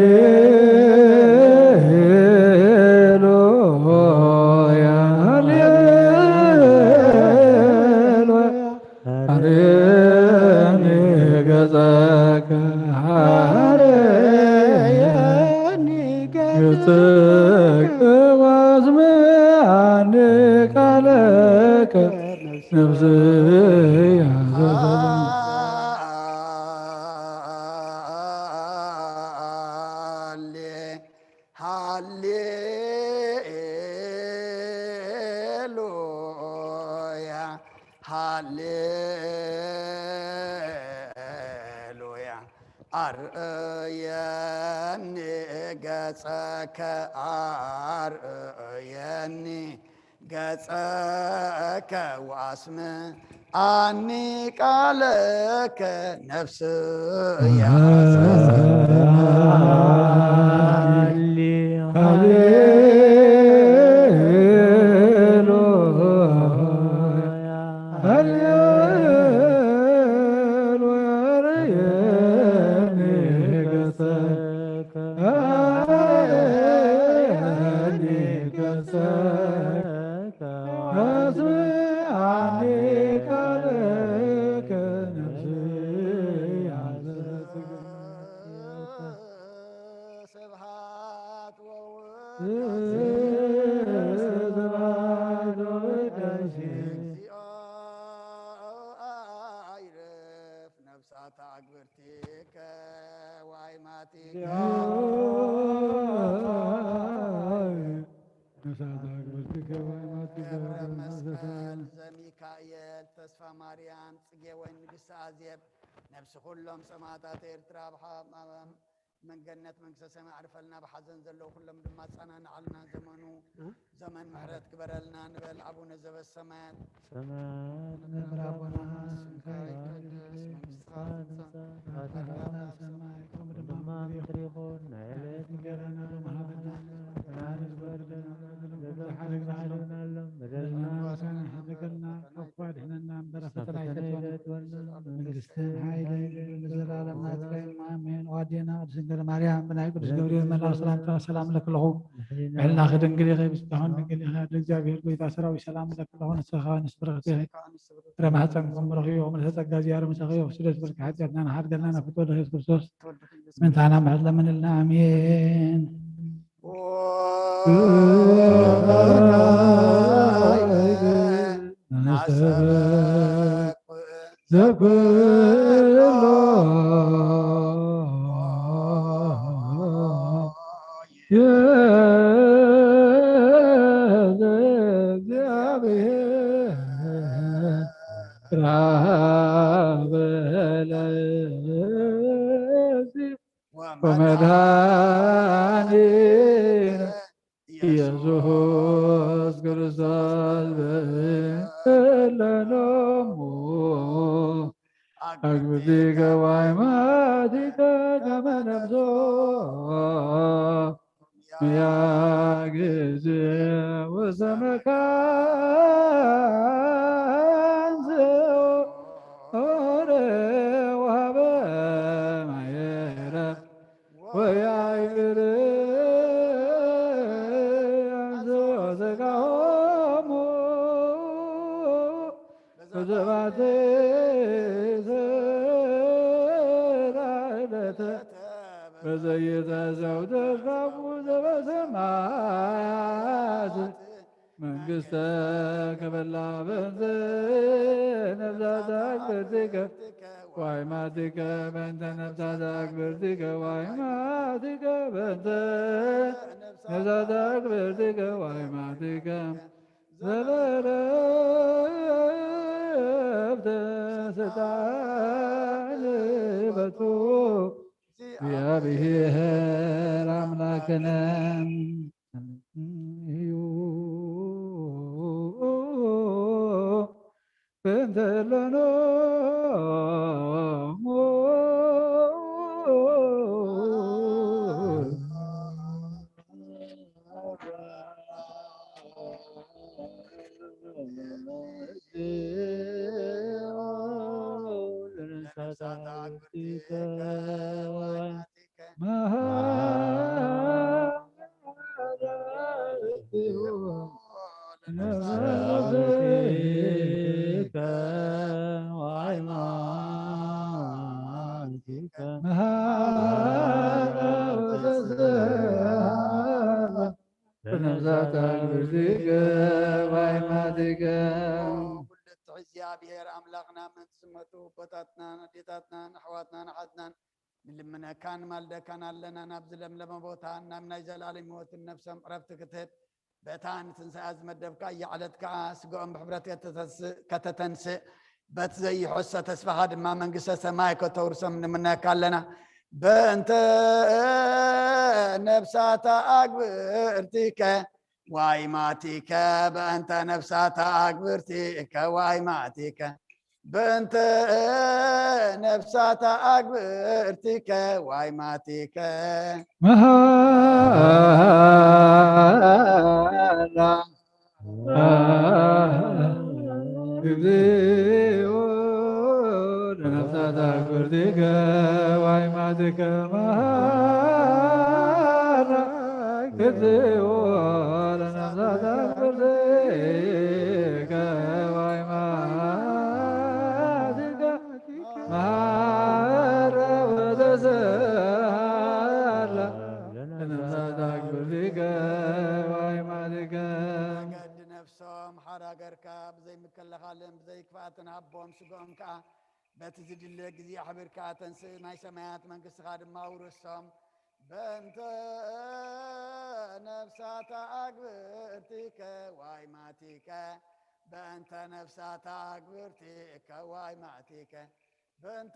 ሃሌሉያ፣ ሃሌሉያ። አርየኒ ገጸከ፣ አርየኒ ገጸከ፣ ወአስምዓኒ ቃለ ነፍስያ ሃሌሉያ ሃሌሉያ። ኣርእየኒ ገጸከ ኣርእየኒ ገጸከ ወኣስምዓኒ ቃለከ ነፍስያ ስብሐት ወውዳሴ ለእግዚኦ። ኣይርፍ ነፍሳት ኣግብርቲከ ወኣይማቲከ። ነፍሳት ኣግብርቲከ ወኣይማቲከ። ገብረ መስቀል ዘሚካኤል ተስፋ ማርያም ጽጌ ወይን ንግስቲ ኣዜብ ነፍሲ ኩሎም ሰማእታት ኤርትራ ኣብ ሓ- መንገነት መንግስተ ሰማይ ኣዕርፈልና፣ ብሓዘን ዘለዉ ኩሎም ድማ ኣጸናንዓልና፣ ዘመኑ ዘመን ምሕረት ግበረልና ንበል። ኣቡነ ዘበሰማያት ሰማያት ነበር ኣቦና ስምካ ይቀደስ፣ መንግስትካ ትምጻእ፣ ፈቃድካ ከም ኣብ ሰማይ ከምኡ ድማ ኣብ ምድሪ ይኹን። ናይ ዕለት እንጀራና ሎሚ ሃበና፣ ንሕና ንዝበደለና በደል፣ ንሕና ንዝበደለና በደል፣ በደልና ንዋሳና ሓድገልና፣ ካብ ክፉእ ኣድሕነና እምበር፣ ኣብ ፈተና ኣይተእትወና። መንግስትን ሓይልን ንዘለኣለም ናትካ እዩ። ኣሜን። ኣዴና ቅድስት ድንግል ማርያም ብናይ ቅዱስ ገብርኤል መልኣክ ሰላምታ ሰላም እለክለኹ። ምሕልናኺ ድንግል ኢኺ፣ ብስጋኺ ድንግል ኢኺ። ኣደ እግዚኣብሔር ጎይታ ሰራዊት ሰላም እለክለኹ። ንስኻ ንስብርኽቲ ኢኺ። ፍረ ማህፀንኩም ብሩኽ እዩ። ምልተ ጸጋ እግዚኣብሔር ምሳኺ እዩ። ስደት ብርኪ ሓጢኣትና ንሓድገልና ናብ ፍትወ ክርስቶስ ምንታና ምሕረት ለምንልና። ኣሜን። ዘኩሎ ወመድኃኒነ ኢየሱስ ክርስቶስ በለኖሙ። አግብቲከ ወአይማቲከ ከመ ነፍሶ ያጊዜ ውስተ መካን ዘወሃበ ማየረ ወያይብር አንስኦ ስጋሆሙ በዘባቲ ስራይለተ በዘይተ ዘውደርካቡ ዘበሰማያት መንግስተ ከበላ በንተ ነፍሳት አግብርቲከ ዋይማቲከ በንተ ነፍሳት አግብርቲከ ዋይማቲከ በንተ ነፍሳት አግብርቲከ ዋይማቲከ ዘለረፍተ ስልጣን በቱ እግዚአብሔር አምላክነ እዩ። በእንተ ለኖሙ ኣምላኽና፣ ምእንቲ ዝሞቱ ኣቦታትናን ኣዴታትናን ኣሕዋትናን ኣሓትናን ንልምነካን ንማልደካን ኣለና። ናብዚ ለምለመ ቦታ ናብ ናይ ዘላለም ህይወትን ነፍሶም ዕረፍቲ ክትህብ፣ በታ ንትንሳኤ ዝመደብካያ ዕለት ከኣ ስጋኦም ብሕብረት ከተተንስእ፣ ከተተንስእ፣ በቲ ዘይሕሶ ተስፋኻ ድማ መንግስተ ሰማይ ከተውርሶም ንምነካ ኣለና። በእንተ ነፍሳታ ኣግብርቲከ ዋይ ማቲከ፣ በእንተ ነፍሳታ ኣግብርቲከ ዋይ ማቲከ፣ በእንተ ነፍሳታ ኣግብርቲከ ዋይ ማቲከ። መሃላ እግዚኦ ለነፍሳት ኣግብርቲከ ዋይ ማቲከ፣ መሃላ እግዚኦ ለነፍሳት ኣግብርቲከ ዋይ ማቲከ፣ መሃላ ወተስሃላ ለነፍሳት ኣግብርቲከ ዋይ ማቲከ። መገዲ ነፍሶም ሓራ ገርካ ብዘይ ምክልኻልን ብዘይ ክፍኣትን ሃቦም፣ ስግኦም ከኣ በቲ ዝድለ ግዜ ኣሕቢርካ ተንስእ፣ ናይ ሰማያት መንግስትኻ ድማ ኣውርሶም። በእንተ ነፍሳታ ኣግብርቲከ ዋይ ማቲከ፣ በእንተ ነፍሳታ ኣግብርቲከ ዋይ ማቲከ፣ በእንተ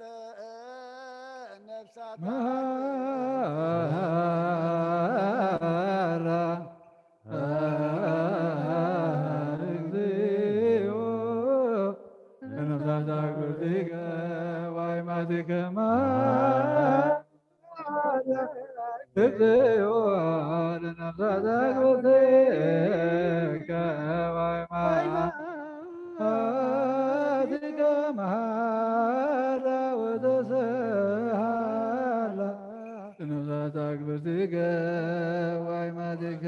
ነፍሳታ መሃራ እግዚኦ ለነፍሳት ኣግብርቲከ ዋይ ማቲከ፣ መሃራ እግዚኦ ለነፍሳት ኣግብርቲከ ዋይ ማቲከ፣ መሃላ ወተስሃላ ለነፍሳት ኣግብርቲከ ዋይ ማቲከ።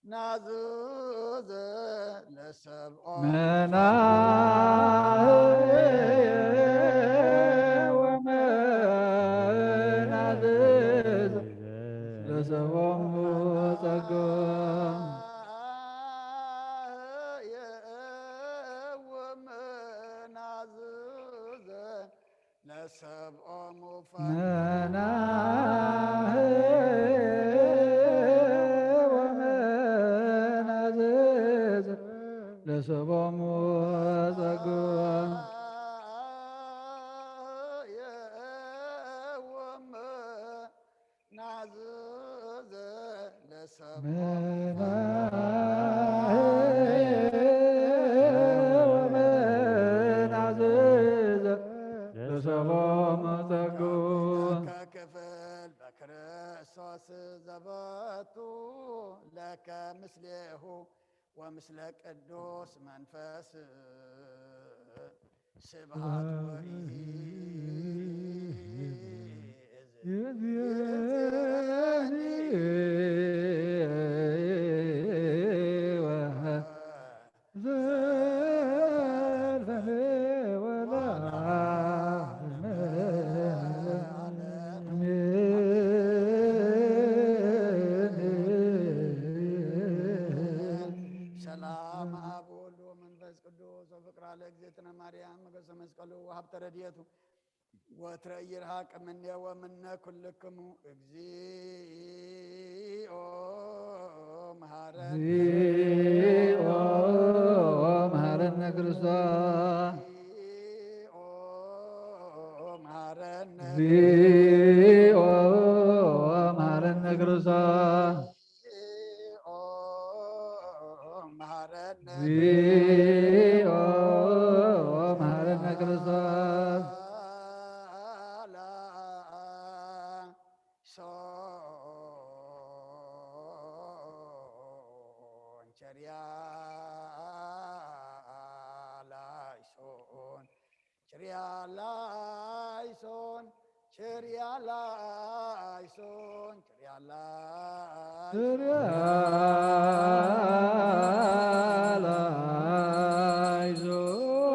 ናዝዘ ለሰብኦ መናህየ ወመናዝዘ ለሰብኦሙ ጸግኦም። መናህየ ወመናዝዘ ለሰብኦሙ ፈ መናህየ ወመናዝዘ ለሰብኦሙ ጸግኦም። ናዝዘ ለሰብኦሙ መናህየ ወመናዝዘ ለሰብኦሙ ጸግኦም። ከክፍል በክርስቶስ ዘበቱ ለከ ምስሌሁ ወምስለ ቅዱስ መንፈስ ስብሐት ወይእዜኒ ወዘልፈኔ ወለዓለመ ዓለም። ሰላም አብ ወወልድ ወመንፈስ ቅዱስ ወፍቅራ ለእግዝእትነ ማርያም ሞገሰ መስቀሉ ወሀብተ ረድኤቱ ወትረ ኢይርሐቅ እምኔ ወእምነ ኩልክሙ። እግዚኦ መሐረነ። እግዚኦ መሐረነ ክርስቶስ። እግዚኦ መሐረነ። እግዚኦ መሐረነ ክርስቶስ። እግዚኦ መሐረነ። እግዚኦ መሐረነ ክርስቶስ። ቸርያ ላይሶን፣ ቸርያ ላይሶን፣ ቸርያ ላይሶን፣ ቸርያ ላይሶን።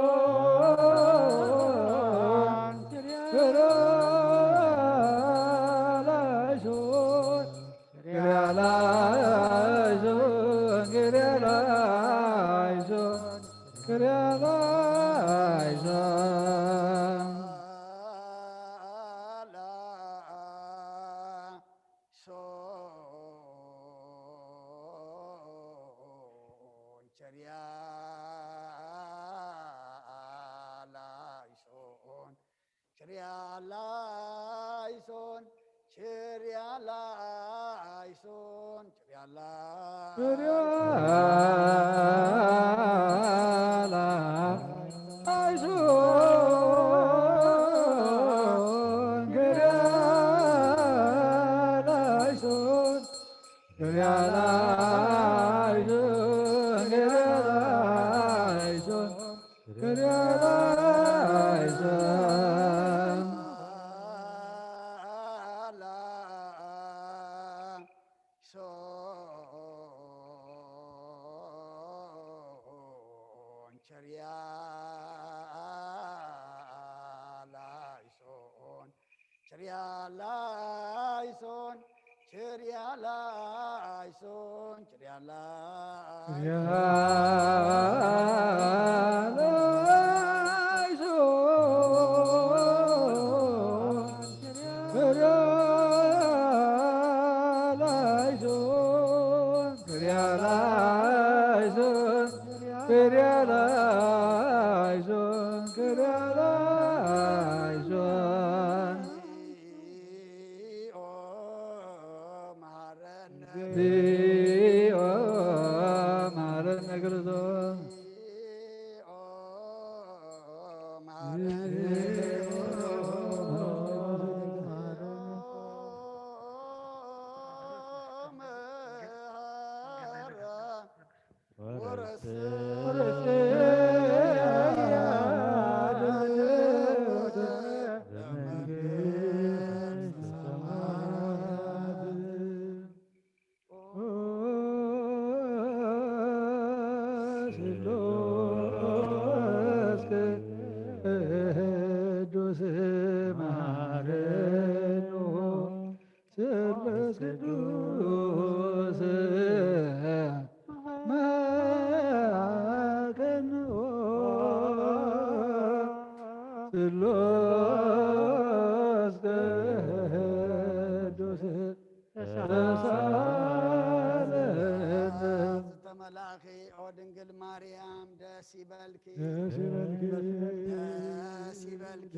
ቸርያ ላይሶን፣ ቸርያ ላይሶን፣ ቸርያ ላይሶን፣ ቸርያ ላይሶን። ቸርያ ላይሶን፣ ቸርያ ላይሶን፣ ቸርያ ላይሶን፣ ቸርያ ላይሶን። ተመላኺ ኦ ድንግል ማርያም ደስ ይበልኪ፣ ደስ ይበልኪ፣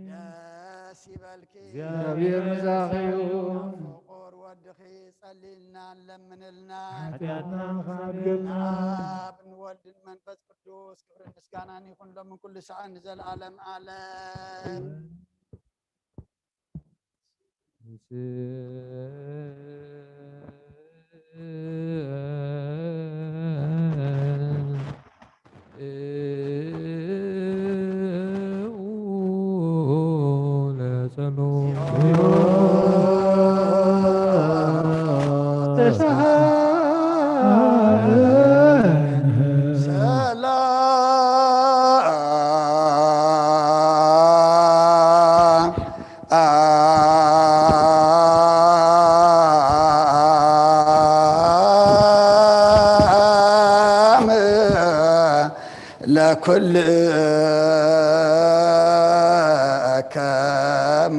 ደስ ይበልኪ። እግዚኣብሔር ምሳኺ ይኹን። ፍቁር ወድኺ ጸልይልና፣ ለምንልና። ሓጢኣትና ክሓድገልና። ኣብ ንወልድን መንፈስ ቅዱስ ክብርን ምስጋናን ይኹን ሎምን ኩሉ ሰዓት ንዘለዓለም ዓለም። ለኩልከሙ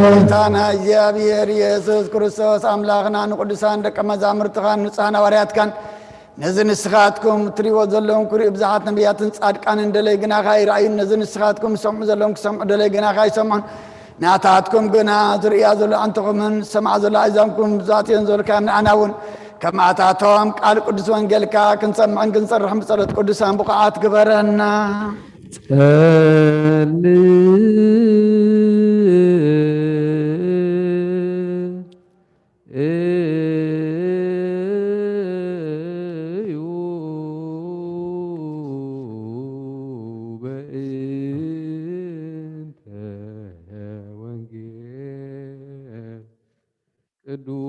ጌታና እግዚኣብሔር ኢየሱስ ክርስቶስ ኣምላኽና ንቅዱሳን ደቀ መዛሙርትኻን ንጹሓን ሃዋርያትካን ነዚ ንስኻትኩም እትርእይዎ ዘለኹም ክርእዩ ብዙሓት ነቢያትን ጻድቃንን ደለይ ግናኻ ይረኣዩን ነዚ ንስኻትኩም ዝሰምዑ ዘለኹም ክሰምዑ ደለይ ግናኻ ይሰምዑን። ናታትኩም ግና ዝርእያ ዘሎ ኣንተኹምን ዝሰምዓ ዘሎ ኣእዛንኩም ዝኣትየን ዘሎ ካም ንዓና እውን ከማታቶም ቃል ቅዱስ ወንጌልካ ክንሰምዕን ክንጸርሕን ብጸሎት ቅዱሳን ብቑዓት ግበረና። ጸልዩ በእንተ ወንጌል ቅዱስ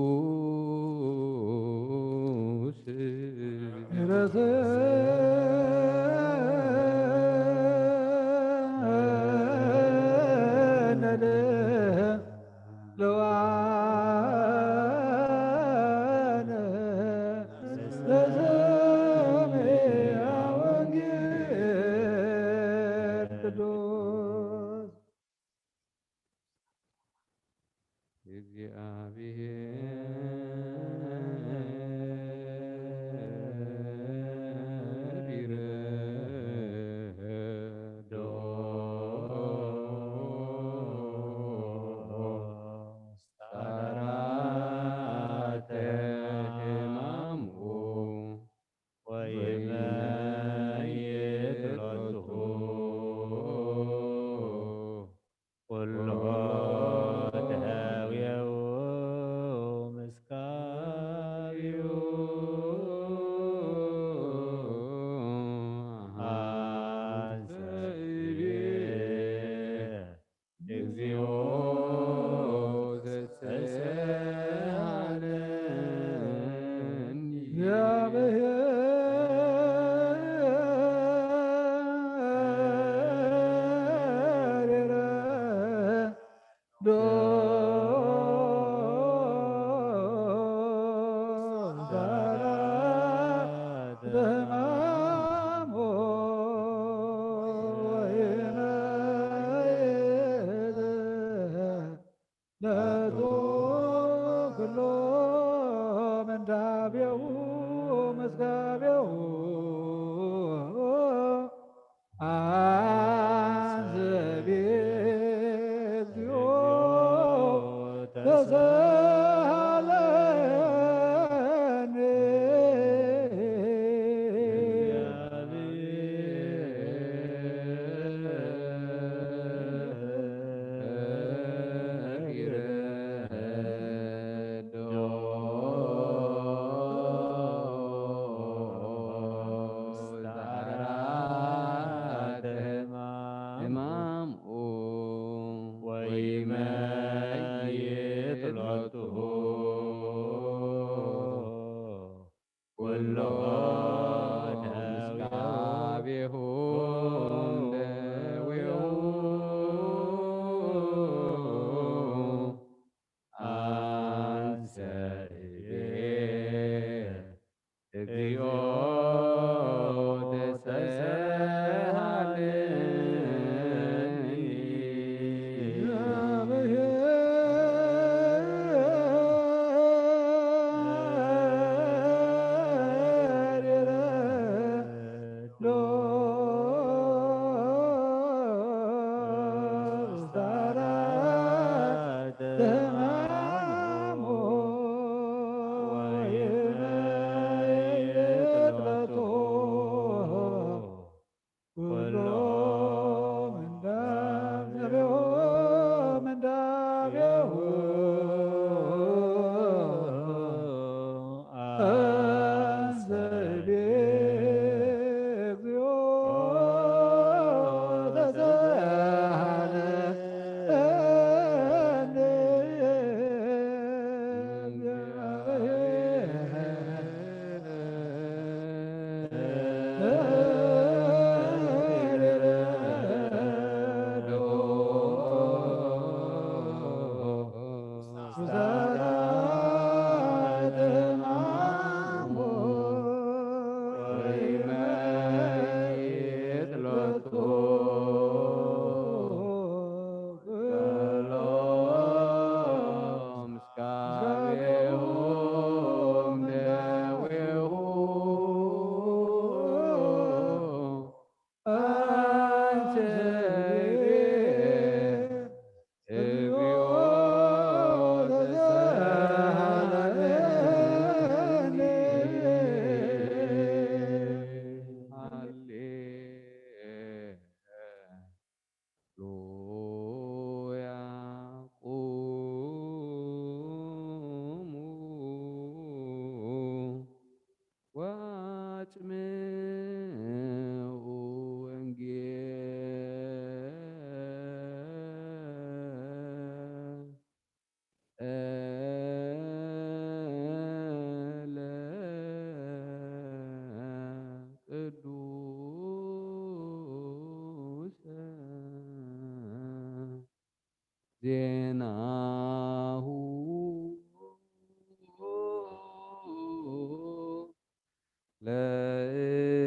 ዜናሁ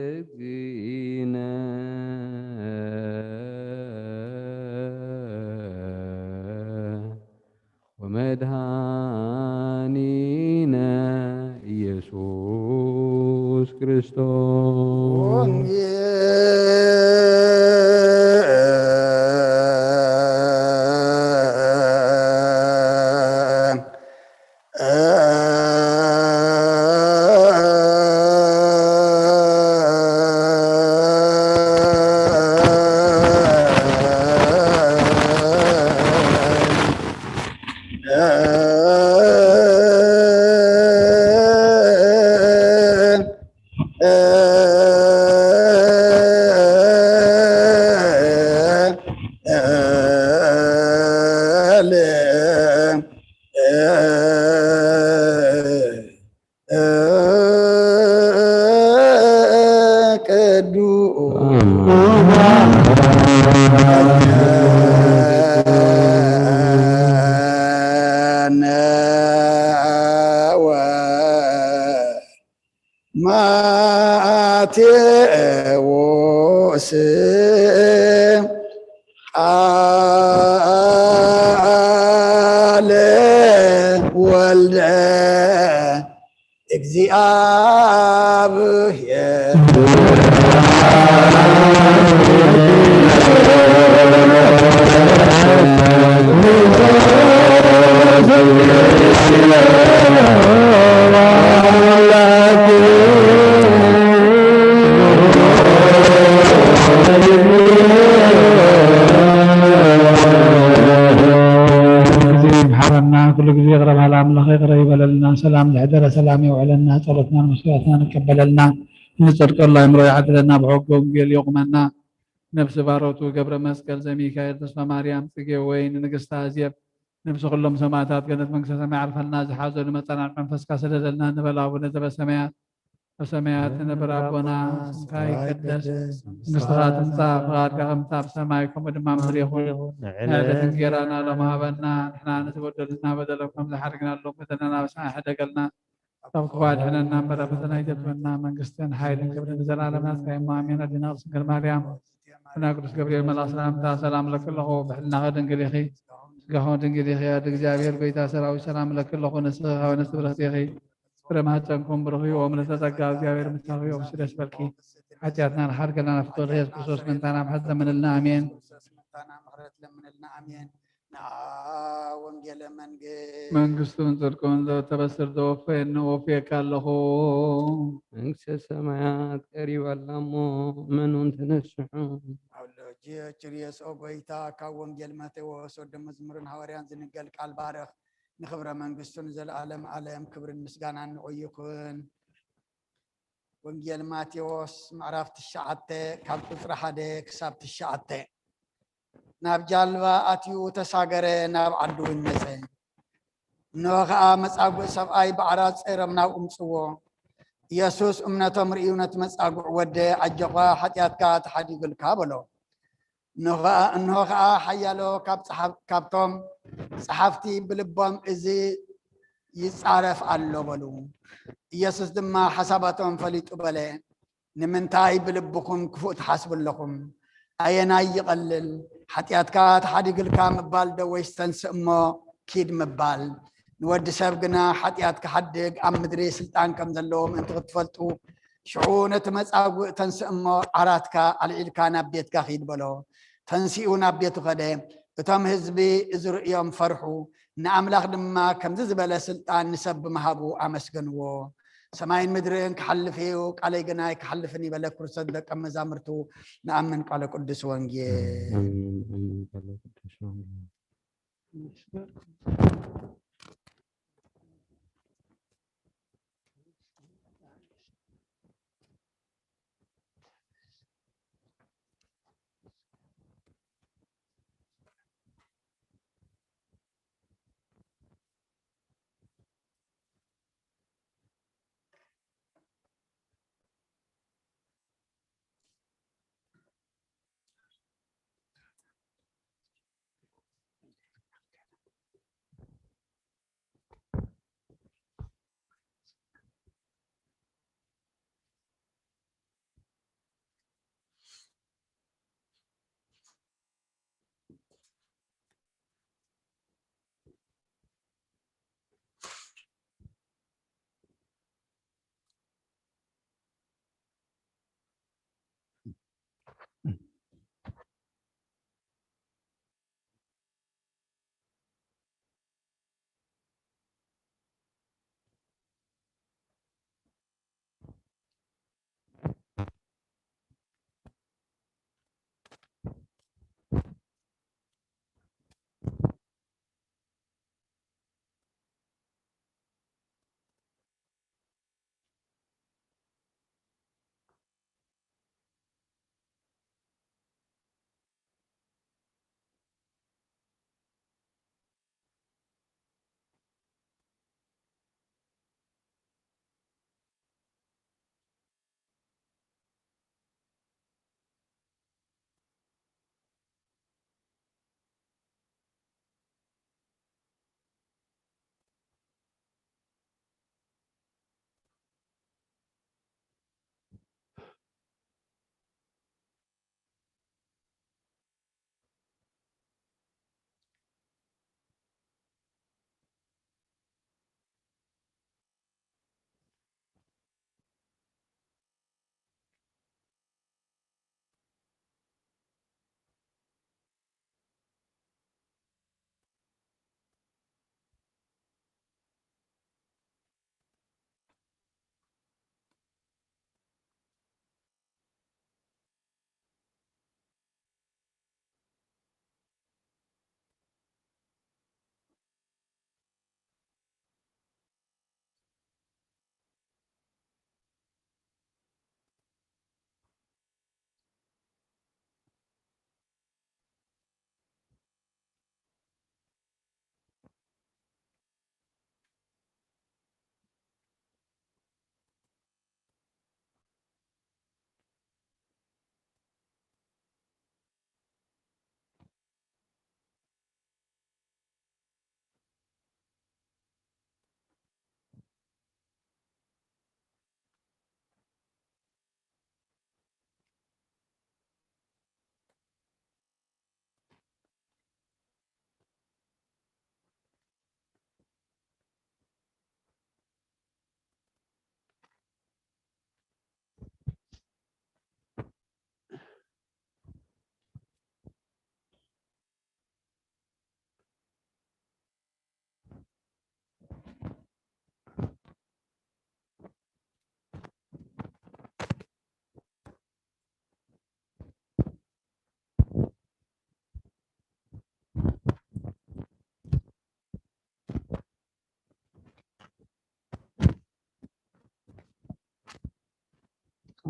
ለእግዚእነ ወመድኃኒነ ኢየሱስ ክርስቶስ። ማቴዎስ ቃለ ወልደ እግዚአብሔር። ይምሓረና፣ ኩሉ ግዜ ይቕረ በሃል ኣምላኽ ይቕረ ይበለልና። ሰላም ዘሕደረ ሰላም የውዕለና። ጸሎትናን መስዋዕትና ንቀበለልና። ንጽድቀሉ ኣእምሮ ይዓድለና። ብሕገ ወንጌል የቑመና። ነፍሲ ባሮቱ ገብረ መስቀል ዘሚካኤል፣ ተስፋ ማርያም ጽጌ ወይን፣ ንግስቲ ኣዜብ፣ ነፍሲ ኩሎም ሰማዕታት ገነት መንግስተ ሰማይ ዓርፈልና። ዝሓዘሉ መጸናንዒ መንፈስካ ስደደልና ንበል። ኣቡነ ዘበሰማያት፣ ኣብ ሰማያት ትነብር ኣቦና፣ ስምካ ይቀደስ፣ መንግስትኻ ትምጻእ፣ ፍቓድካ ከምቲ ኣብ ሰማይ ከምኡ ድማ ኣብ ምድሪ ይኹን። ንዕለት እንጌራና ሎም ሃበና፣ ንሕና ንዝበደሉና በደሎም ከም ዝሓርግና ሎም በደልና፣ ናብ ሰማይ ሕደገልና፣ ካብ ክፉእ ኣድሕነና እምበር፣ ኣብ ፈተና ኣይተእትወና፣ መንግስትን ሓይልን ክብርን ንዘለዓለም ናትካ እዩ እሞ፣ ኣሜን። ኣዴና ቅድስት ድንግል ማርያም፣ ብናይ ቅዱስ ገብርኤል መልኣኽ ሰላምታ ሰላም እለኪ ኣለኹ፣ ብሕልናኺ ድንግል ኢኺ፣ ስጋኺ ድንግል ኢኺ፣ ኣደ እግዚኣብሔር ጎይታ ሰራዊት ሰላም እለኪ ኣለኹ፣ ንስኺ ካብ ኣንስቲ ብርኽቲ ኢኺ፣ ፍረ ማህፀንኩም ብሩኽ እዩ። ኦም ለተጸጋ እግዚኣብሔር ምሳኺ፣ ኦም ደስ በልኪ። ሓጢኣትና ንሓርገልና ፍቅር ኢየሱስ ክርስቶስ ምንታና ምሕረት ለምንልና፣ ኣሜን። ንዓ ወንጌለ መንግስት። መንግስቱን ጽድቁን ዘተበስር ዘወፈየኒ ወፍየካ ኣለኹ። መንግስተ ሰማያት ቀሪባ ኣላ እሞ መኑን ተነስሑ። ኣብ ሎጂ ችርየስ ኦ ጎይታ፣ ካብ ወንጌል ማቴዎስ ወዲ መዝሙርን ሃዋርያን ዝንገል ቃል ባርኽ። ንኽብረ መንግስቱ ንዘለዓለም ዓለም ክብርን ምስጋናን ንዑ ይኹን። ወንጌል ማቴዎስ ምዕራፍ ትሽዓተ ካብ ቁጽሪ ሓደ ክሳብ ትሽዓተ። ናብ ጃልባ ኣትዩ ተሳገረ፣ ናብ ዓዱ እውን መጸ። እንሆ ኸኣ መጻጉዕ ሰብኣይ ብዓራት ጸይሮም ናብኡ ምጽዎ። ኢየሱስ እምነቶም ርእዩ ነቲ መጻጉዕ ወደ፣ ኣጆኻ፣ ሓጢኣትካ ተሓዲጉልካ በሎ። እንሆ ኸኣ፣ እንሆ ኸኣ ሓያሎ ካብ ጸሓፍ-፣ ካብቶም ጸሓፍቲ ብልቦም፣ እዚ ይጻረፍ ኣሎ በሉ። ኢየሱስ ድማ ሓሳባቶም ፈሊጡ በለ፣ ንምንታይ ብልብኹም ክፉእ ትሓስቡ ኣለኹም? ኣየናይ ይቐልል፣ ሓጢኣትካ ተሓዲግልካ ምባል ዶ ወይስ ተንስእ እሞ ኪድ ምባል? ንወዲ ሰብ ግና ሓጢኣት ክሓድግ ኣብ ምድሪ ስልጣን ከም ዘለዎ ምእንቲ ክትፈልጡ፣ ሽዑ ነቲ መጻጉዕ ተንስእ እሞ ዓራትካ ኣልዒልካ ናብ ቤትካ ኪድ በሎ። ተንሲኡ ናብ ቤቱ ኸደ። እቶም ህዝቢ እዚ ርእዮም ፈርሑ፣ ንኣምላኽ ድማ ከምዚ ዝበለ ስልጣን ንሰብ ብምሃቡ ኣመስገንዎ። ሰማይን ምድርን ክሓልፍ እዩ፣ ቃለይ ግና ኣይክሓልፍን እዩ በለ። ክርስቶስ ደቀ መዛሙርቱ ንኣምን ቃለ ቅዱስ ወንጌል። ኣሜን፣ ኣሜን። ቃለ ቅዱስ ወንጌል።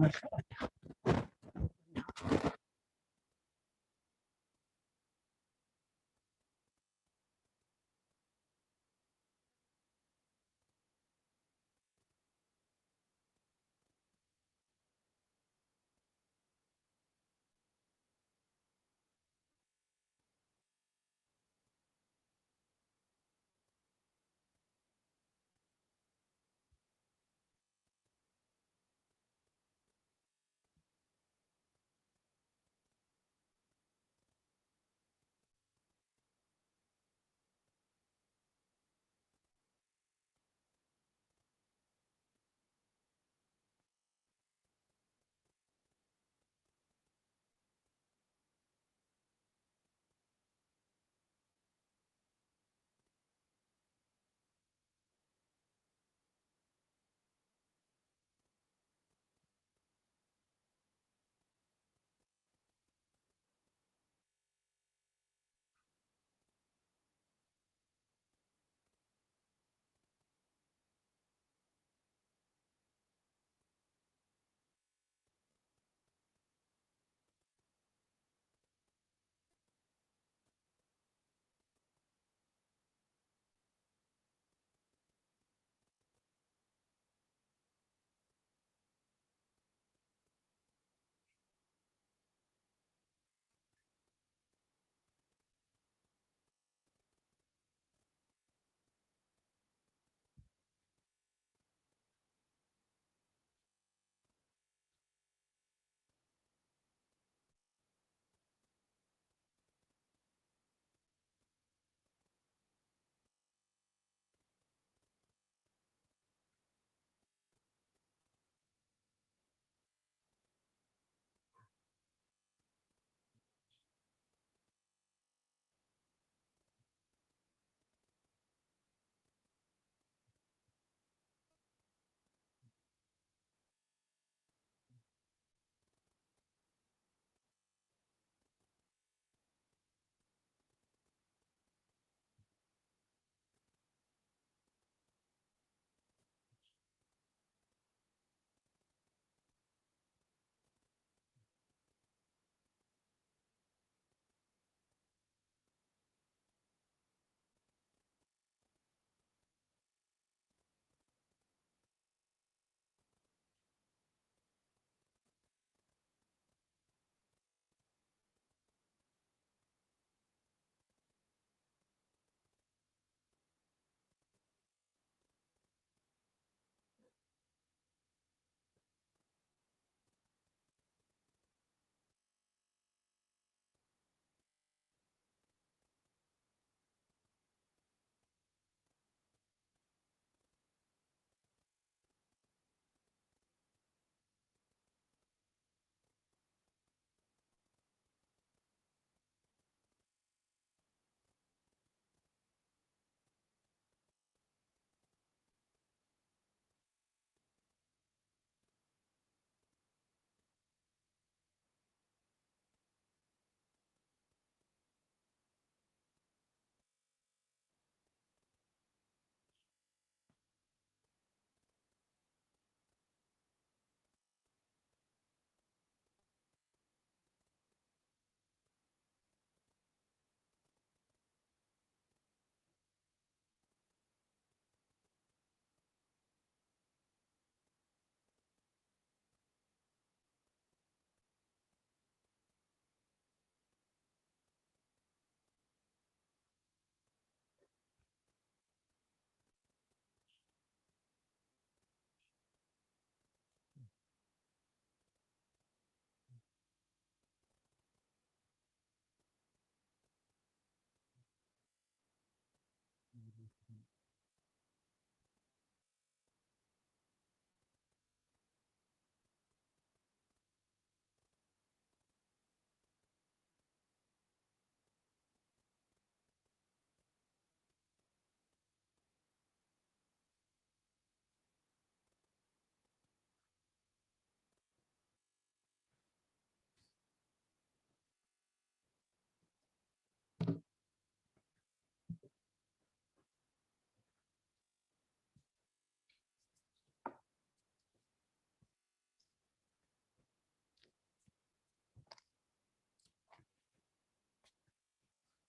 መልክዕ ኣድኻ።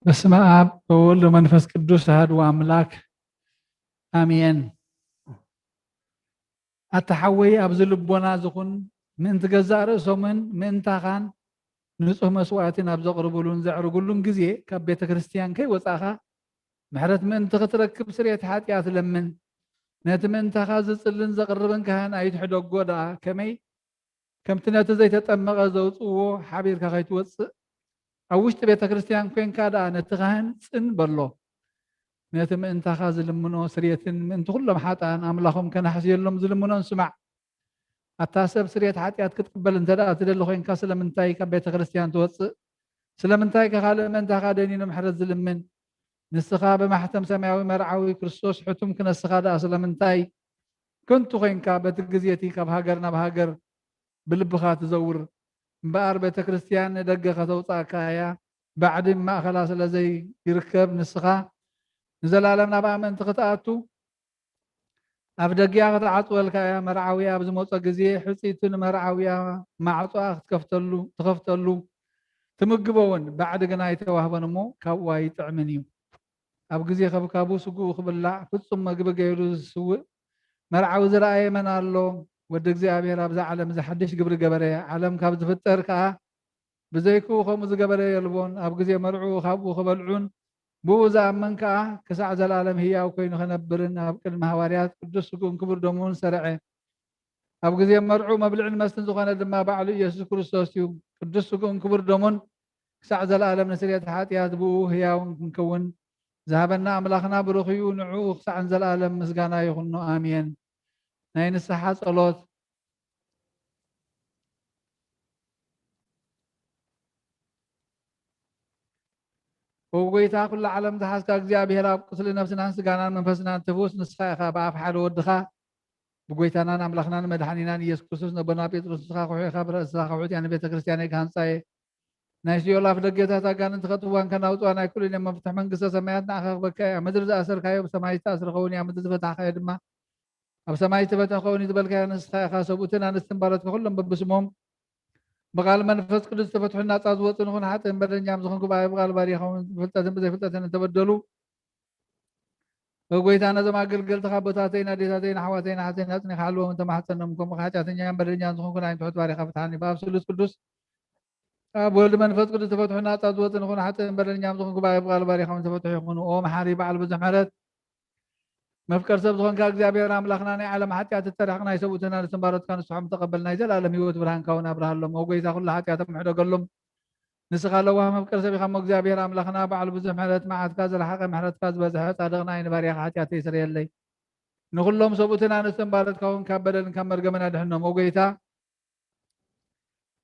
በስመ ኣብ ወወልድ ወመንፈስ ቅዱስ ኣሐዱ ኣምላክ ኣሜን። ኣታ ሓወይ ኣብዚ ልቦና ዝኹን ምእንቲ ገዛእ ርእሶምን ምእንታኻን ንጹህ መስዋእቲ ናብ ዘቕርብሉን ዘዕርግሉን ግዜ ካብ ቤተ ክርስቲያን ከይወጻእኻ ምሕረት ምእንቲ ክትረክብ ስርየት ሓጢኣት ለምን። ነቲ ምእንታኻ ዝጽልን ዘቕርብን ካህን ኣይትሕደጎ ደኣ ከመይ ከምቲ ነቲ ዘይተጠመቐ ዘውጽእዎ ሓቢርካ ከይትወጽእ፣ ኣብ ውሽጢ ቤተ ክርስቲያን ኮንካ ደኣ ነቲ ካህን ጽን በሎ። ነቲ ምእንታኻ ዝልምኖ ስርየትን ምእንቲ ኩሎም ሓጥኣን ኣምላኾም ከነሕስየሎም ዝልምኖን ስማዕ። ኣታ ሰብ ስርየት ሓጢኣት ክትቅበል እንተ ደኣ ትደሊ ኮንካ ስለምንታይ ካብ ቤተ ክርስቲያን ትወጽእ? ስለምንታይ ከ ካልእ ምእንታኻ ደኒኑ ምሕረት ዝልምን? ንስኻ ብማሕተም ሰማያዊ መርዓዊ ክርስቶስ ሕቱም ክነስኻ ደኣ ስለምንታይ? ከንቱ ኮይንካ በቲ ግዜ እቲ ካብ ሃገር ናብ ሃገር ብልብኻ ትዘውር እምበኣር ቤተ ክርስቲያን ንደገ ከተውጽኣካ እያ። ባዕዲ ማእኸላ ስለ ዘይርከብ ንስኻ ንዘለኣለም ናብኣ ምእንቲ ክትኣቱ ኣብ ደጊኣ ክትዓጽወልካ እያ። መርዓዊ ኣብ ዝመጾ ግዜ ሕጽይቱ ንመርዓውያ ማዕጾኣ ክትከፍተሉ ትኸፍተሉ ትምግቦ እውን ባዕዲ ግና ኣይተዋህቦን እሞ ካብኡ ኣይጥዕምን እዩ። ኣብ ግዜ ከብካቡ ስግኡ ክብላዕ ፍጹም መግቢ ገይሩ ዝስውእ መርዓዊ ዝረኣየ መን ኣሎ? ወዲ እግዚኣብሔር ኣብዛ ዓለም እዚ ሓድሽ ግብሪ ገበረ። ዓለም ካብ ዝፍጠር ከኣ ብዘይክኡ ከምኡ ዝገበረ የልቦን። ኣብ ግዜ መርዕኡ ካብኡ ክበልዑን ብኡ ዝኣምን ከኣ ክሳዕ ዘለኣለም ህያው ኮይኑ ክነብርን ኣብ ቅድሚ ሃዋርያት ቅዱስ ስግኡን ክቡር ደሙን ሰርዐ። ኣብ ግዜ መርዑ መብልዕን መስተን ዝኾነ ድማ ባዕሉ ኢየሱስ ክርስቶስ እዩ። ቅዱስ ስግኡን ክቡር ደሙን ክሳዕ ዘለኣለም ንስርየት ሓጢኣት ብኡ ህያውን ክንከውን ዝሃበና ኣምላኽና ብሩኽ እዩ። ንዕኡ ክሳዕ ንዘለኣለም ምስጋና ይኹኖ። ኣሜን። ናይ ንስሓ ጸሎት። ኦ ጎይታ፣ ኩሉ ዓለም ዝሓዝካ እግዚኣብሔር ኣብ ቁስሊ ነፍስናን ስጋናን መንፈስናን ትፍውስ ንስኻ ኢኻ። ብኣፍ ሓደ ወድኻ ብጎይታናን ኣምላኽናን መድሓኒናን ኢየሱስ ክርስቶስ ነቦና ጴጥሮስ ንስኻ ኩሑ ኢኻ፣ ብርእስኻ ኩሑት እያ ንቤተ ክርስቲያነይ ክሃንጻ እየ። ናይ ሲኦል ኣፍ ደገታት ኣጋንንቲ ከጥፍዋን ከናውጽዋ ናይ ኩሉ እዮም መፍትሕ መንግስተ ሰማያት ንዓኻ ክበካ እያ። ምድሪ ዝኣሰርካዮ ብሰማይ ዝተኣስረ ኸውን እያ፣ ምድሪ ዝፈታሕካዮ ድማ ኣብ ሰማይ ዝተፈትሐ ክኸውን እዩ ዝበልካዮ ንስኻ ኢኻ። ሰብኡትን ኣንስትን ባሮትካ ኩሎም በብስሞም ብቃል መንፈስ ቅዱስ ዝተፈትሑን ናጻ ዝወጹ ንኹን ሓጥእን በደለኛም ዝኾንኩ ብኣይ ብቃል ባሪኻውን ብፍልጠትን ብዘይፍልጠትን እንተበደሉ፣ ኦ ጎይታ፣ ነዞም ኣገልገልትኻ ኣቦታተይን ኣዴታተይን ኣሕዋተይን ኣሓተይን ኣጽኒኻ ሓልዎም እንተማሕጸኖም፣ ከምኡ ሓጢኣተኛን በደለኛን ዝኾንኩ ናይ ትሑት ባሪኻ ፍትሓኒ። ብኣብ ስሉስ ቅዱስ ኣብ ወልድ መንፈስ ቅዱስ ተፈትሑ ናጻ ዝወጽእ ንኹን ሓጥእን በደለኛም ዝኾንኩ ብኣይ ብቃል ባሪኻውን ተፈትሑ ይኹኑ። ኦ መሓሪ በዓል ብዙሕ ምሕረት፣ መፍቀር ሰብ ዝኾንካ እግዚኣብሔር ኣምላኽና፣ ናይ ዓለም ሓጢኣት እተረሕቕ ናይ ሰብኡትና ንስም ባሮትካ ንስሖም ተቐበል፣ ናይ ዘላለም ህይወት ብርሃንካ እውን ኣብርሃሎም። ኦ ጎይታ፣ ኩሉ ሓጢኣቶም ሕደገሎም። ንስኻ ለዋህ መፍቀር ሰብ ኢኻ እሞ እግዚኣብሔር ኣምላኽና፣ በዓል ብዙሕ ምሕረት፣ መዓትካ ዝረሓቐ ምሕረትካ ዝበዝሐ፣ ጻድቕና ኣይኒ ባርያኻ ሓጢኣተይ ስረየለይ። ንኹሎም ሰብኡትን ኣንስትን ባሮትካ እውን ካብ በደልን ካብ መርገምን ኣድሕኖም። ኦ ጎይታ፣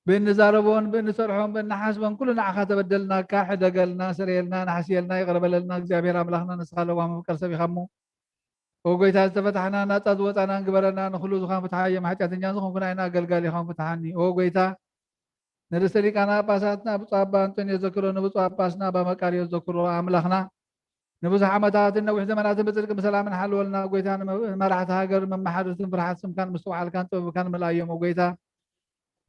ብእንዛረቦን ብእንሰርሖን ብእንሓስቦን ኩሉ ንዓኻ ተበደልናካ፣ ሕደገልና፣ ስረየልና፣ ንሓስየልና፣ ይቕረ በለልና። እግዚኣብሔር ኣምላኽና ንስኻ ለዋህ መፍቀር ሰብ ኢኻ እሞ፣ ኦ ጎይታ፣ ዝተፈታሕና ናጻ ዝወጻናን ግበረና። ንኹሉ ዝኻን ፍትሓዮም፣ ሓጢኣተኛ ዝኾንኩ ናይና ኣገልጋሊኻውን ፍትሓኒ። ኦ ጎይታ፣ ንርእሰ ሊቃነ ጳጳሳትና ብፁዕ ኣባ ኣንጦንዮስ ዘክሮ፣ ንብፁዕ ጳጳስና ኣባ መቃርዮስ ዘክሮ። ኣምላኽና ንብዙሕ ዓመታትን ነዊሕ ዘመናትን ብጽድቂ ብሰላምን ሓልወልና። ጎይታ ንመ-፣ ንመራሕቲ ሃገር መመሓደርትን ፍርሓት ስምካን ምስትውዓልካን ጥበብካን ምልኣዮም። ኦ ጎይታ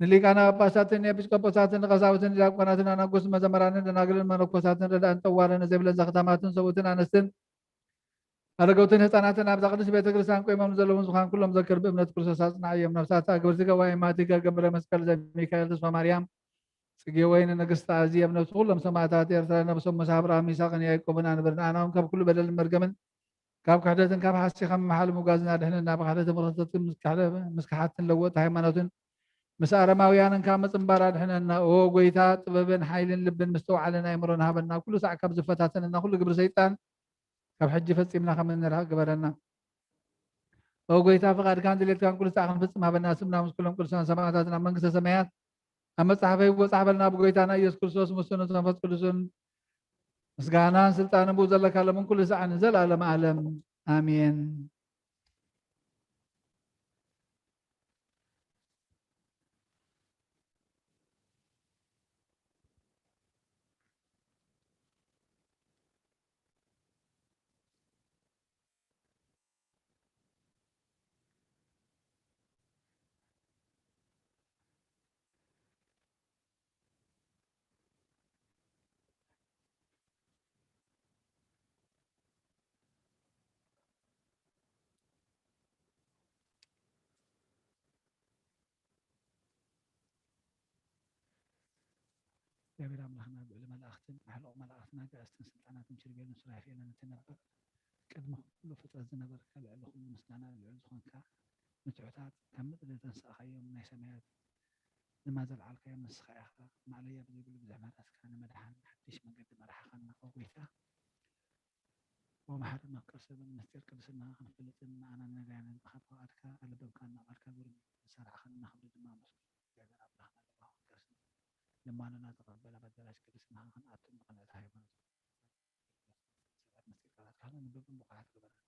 ንሊቃነ ጳጳሳትን ንኤጲስቆጶሳትን ንቀሳውስትን ንዲያቆናትን ኣናጉስን መዘመራንን ደናግልን መነኮሳትን ረዳእን ጠዋርን ዘይብለን ዘኽታማትን ሰብኡትን ኣንስትን ኣረገውትን ህፃናትን ኣብዛ ቅድስት ቤተ ክርስቲያን ቆይሞም ዘለውን ዝዃን ኩሎም ዘክር ብእምነት ክርስቶስ ኣጽናዕዮም። ነፍሳት ኣግብርቲ ገዋይ ማቲጋ ገብረ መስቀል ዘሚካኤል ተስፋ ማርያም ጽጌ ወይን ንግስቲ ኣዚ ኣብ ነፍሲ ኩሎም ሰማዕታት ኤርትራ ነብሶም ምስ ኣብርሃም ይስሐቅን ያዕቆብን ኣንብርን ኣናውን ካብ ኩሉ በደልን መርገምን ካብ ክሕደትን ካብ ሓሲኻ ምምሓል ምጓዝና ድሕንና ብካሕደትን ብርክተትን ምስ ካሕደ-፣ ምስ ካሓትን ለወጥ ሃይማኖትን ምስ ኣረማውያንን ካብ ምጽንባር ኣድሕነና። ኦ ጎይታ፣ ጥበብን ሓይልን ልብን ምስትውዓልን ኣእምሮን ሃበና። ኩሉ ሳዕ ካብ ዝፈታተነና ኩሉ ግብሪ ሰይጣን ካብ ሕጂ ፈጺምና ከም እንርሕቕ ግበረና። ኦ ጎይታ፣ ፍቓድካን ድሌትካን ኩሉ ሳዕ ክንፍጽም ሃበና። ስምና ምስ ኩሎም ቅዱሳን ሰማዕታትን ኣብ መንግስተ ሰማያት ኣብ መጽሓፈ ይወጻሕ በልና። ብጎይታና ኢየሱስ ክርስቶስ ምስኡ ነቲ መንፈስ ቅዱስን ምስጋናን ስልጣንን ብኡ ዘለካ ሎምን ኩሉ ሳዕን ንዘለኣለም ዓለም ኣሜን። እግዚኣብሔር ኣምላኽና ኣብ ልዕሊ መላእኽትን ኣሕሉቕ መላእኽትን ኣጋእዝትን ስልጣናትን ኪሩቤልን ሱራፌልን እትነብር፣ ቅድሚ ኩሉ ፍጥረት ዝነበርካ፣ ልዕሊ ኩሉ ምስጋና ልዑል ዝኾንካ፣ ንትሑታት ካብ ምድሪ ዘተንሳእኻዮም፣ ናይ ሰማያት ድማ ዘልዓልካዮም ንስኻ ኢኻ። ማእለያ ብዘይብሉ ብዙሕ ምሕረትካ ንምድሓን ሓድሽ መገዲ መራሕኻና። ኦ ጐይታ፣ ኦ መሓሪ መፍቀር ሰብን ምስጢር ቅድስናኻ ክንፈልጥን ንኣናን ነዳያንን ብኻ ፈቓድካ ኣለበብካና፣ ቃልካ ግሩም ዝሰራሕኻና ክብሪ ድማ መስሉ። እግዚኣብሔር ኣምላኽና ለባህን ቅዱስን ልማኖና ተቐበል። ኣብ ኣዳራሽ ቅድስናኻ ክንኣቱን ንቕንዕቲ ሃይማኖት ሰባት ምስጢር ቃላትካ ከነንብብን ብቑዓት ግበረና።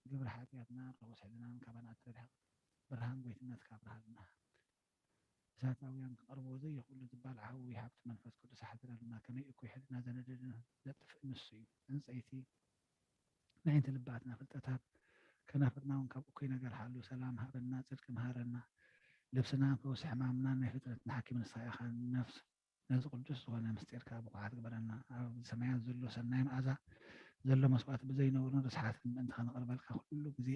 ግብሪ ሓጢኣትና ርኹስ ሕልናን ካባና ኣትርሕቕ። ብርሃን ጐይትነትካ ኣብርሃልና። እሳታውያን ክቐርብዎ ዘይኽእሉ ዝባልዓዊ ሃብቲ መንፈስ ቅዱስ ኣሕድረልና። ከመይ እኩይ ሕልና ዘነደደ ዘጥፍእ ንሱ እዩ። ዕንጸይቲ ንኣዒንቲ ልባትና ፍልጠታት፣ ከናፍርና እውን ካብ እኩይ ነገር ሓሉ። ሰላም ሃበና፣ ጽድቂ ምሃረና። ልብስናን ፈውሲ ሕማምናን ናይ ፍጥረትና ሓኪም ንስኻ ኢኻ። ነፍስ ነዚ ቅዱስ ዝኾነ ምስጢርካ ብቑዓት ግበረና። ኣብ ሰማያት ዘሎ ሰናይ መኣዛ ዘሎ መስዋእቲ ብዘይነውርን ርስሓትን ምእንቲ ከነቕርበልካ ኩሉ ግዜ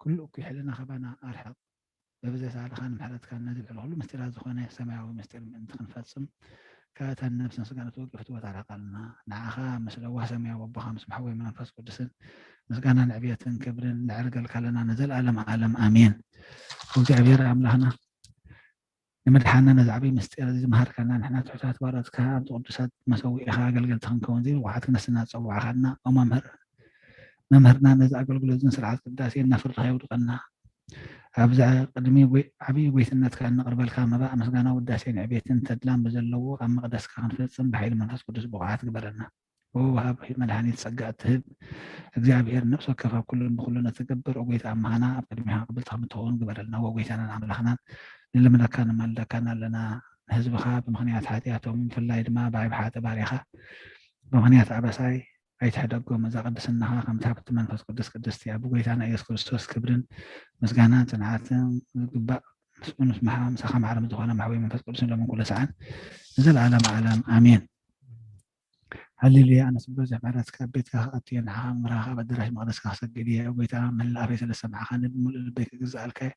ኩሉ እኩይ ሕልና ካባና ኣርሕቕ። በብዘሳልኻን ምሕረትካን ነዚ ልዕሊ ኩሉ ምስጢራት ዝኾነ ሰማያዊ ምስጢር ምእንቲ ክንፈጽም፣ ካብተን ነፍስን ስጋን እትወግፍ እቲ ቦታ ኣርሕቐልና። ንዓኻ ምስ ለዋህ ሰማያዊ ኣቦኻ ምስ መሕወይ መንፈስ ቅዱስን ምስጋናን ዕብየትን ክብርን ነዕርገልካ ኣለና ንዘለኣለም ዓለም ኣሜን። እግዚኣብሔር ኣምላኽና ንምድሓና ነዚ ዓብዪ ምስጢር እዚ ዝመሃርካና ንሕና ትሑታት ባሮትካ ኣብዚ ቅዱሳት መሰውኢኻ ኣገልገልቲ ክንከውን እዚ ብቑዓት ክነስና ዝጸዋዕኻና ኦ መምህር መምህርና ነዚ ኣገልግሎትን ስርዓት ቅዳሴን እናፈረኻ የውድቐና። ኣብዛ ቅድሚ ጎይ- ዓብዪ ጎይትነትካ እነቕርበልካ መባእ ምስጋና ውዳሴን ዕቤትን ተድላን ብዘለዎ ኣብ መቕደስካ ክንፈጽም ብሓይሊ መንፈስ ቅዱስ ብቑዓት ግበረና። ኦ ወሃብ መድሓኒት ጸጋ እትህብ እግዚኣብሔር ነፍሲ ወከፍ ኣብ ኩሉን ብኩሉን እትገብር ኦ ጎይታ ኣምሃና ኣብ ቅድሚኻ ቅብልቲ ከምትኸውን ግበረልና። ኦ ጎይታናን ኣምላኽናን ንልምነካ ንማልደካን ኣለና። ንህዝብኻ ብምኽንያት ሓጢኣቶም ብፍላይ ድማ ብዓይቢ ሓጢ ባርያኻ ብምኽንያት ኣበሳይ ኣይትሕደጎም። እዛ ቅድስናኻ ከምቲ ሃብቲ መንፈስ ቅዱስ ቅድስቲ እያ። ብጎይታና ኢየሱስ ክርስቶስ ክብርን ምስጋናን ጽንዓትን ዝግባእ ምስኡ ምስ መሓ- ምሳኻ ማዕረ ምስ ዝኾነ ማሕበይ መንፈስ ቅዱስ ሎምን ኩሉ ሰዓን ንዘለዓለም ዓለም ኣሜን። ሃሌሉያ። ኣነስ ብብዝሒ ምሕረትካ ኣብ ቤትካ ክኣቱ እየ፣ ንዓኻ ምራኻ ኣብ ኣዳራሽ መቕደስካ ክሰግድ እየ። ጎይታ መላእ ኣፈይ ስለ ዝሰማዕኻኒ ብምሉእ ልበይ ክግዛኣልካ እየ።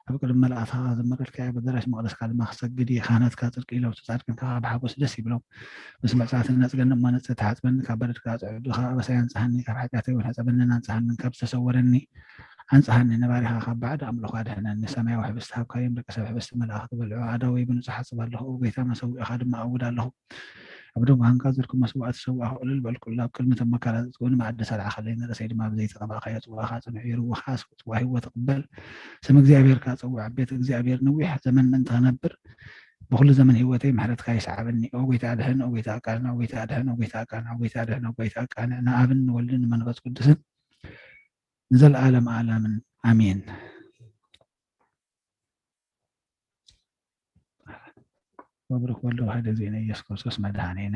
ኣብ ቅድሚ መላእኽትኻ ክዝምረልካ እየ፣ ኣብ ኣዳራሽ መቕደስካ ድማ ክሰግድ እየ። ካህናትካ ጽድቂ ኢሎም ጻድቃንካ ብሓጎስ ደስ ይብሎም። ምስ መጻእቲ ነጽገኒ እሞ ነጽ ተሓጽበኒ፣ ካብ በረድካ ኣጽዕዱኻ ኣበሳይ ኣንጽሃኒ፣ ካብ ሓጢኣተይ እውን ሕጸበንን ኣንጽሃንን፣ ካብ ዝተሰወረኒ ኣንጽሃኒ፣ ንባሪኻ ካብ ባዕዲ ኣምልኾ ኣድሕነኒ። ሰማያዊ ሕብስቲ ሃብካዮም፣ ደቂ ሰብ ሕብስቲ መላእኽቲ በልዑ፣ ኣእዳወይ ብንጹሕ እሓጽብ ኣለኹ፣ ኦ ጎይታ መሰውኢኻ ድማ እውድ ኣለኹ። ኣብ ደንጓ ሃንቃ ዘርኩ መስዋእቲ ሰዋእኹ ዕልል በልኩሉ፣ ኣብ ቅድሚ እቶም መካላት እትኸውን መኣዲ ሰራዕኻለይ፣ ንርእሰይ ድማ ብዘይቲ ቀባእካዮ፣ ጽዋእኻ ጽኑዕ እዩ፣ ርውኻ ስዋ ህይወት እቕበል፣ ስም እግዚኣብሔር ከኣ ጽውዕ፣ ኣብ ቤት እግዚኣብሔር ነዊሕ ዘመን ምእንቲ ኸነብር፣ ብኹሉ ዘመን ህይወተይ ምሕረትካ ይስዓበኒ። ኦ ጐይታ ኣድሕን፣ ኦ ጐይታ ኣቃንዕ፣ ኦ ጐይታ ኣድሕን፣ ኦ ጐይታ ኣቃንዕ፣ ኦ ጐይታ ኣድሕን፣ ኦ ጐይታ ኣቃንዕ፣ ንኣብን ንወልድን ንመንፈስ ቅዱስን ንዘለዓለም ዓለምን ኣሜን። መብሩክ ወልድ ዋሕድ ዜና ኢየሱስ ክርስቶስ መድኃኒነ።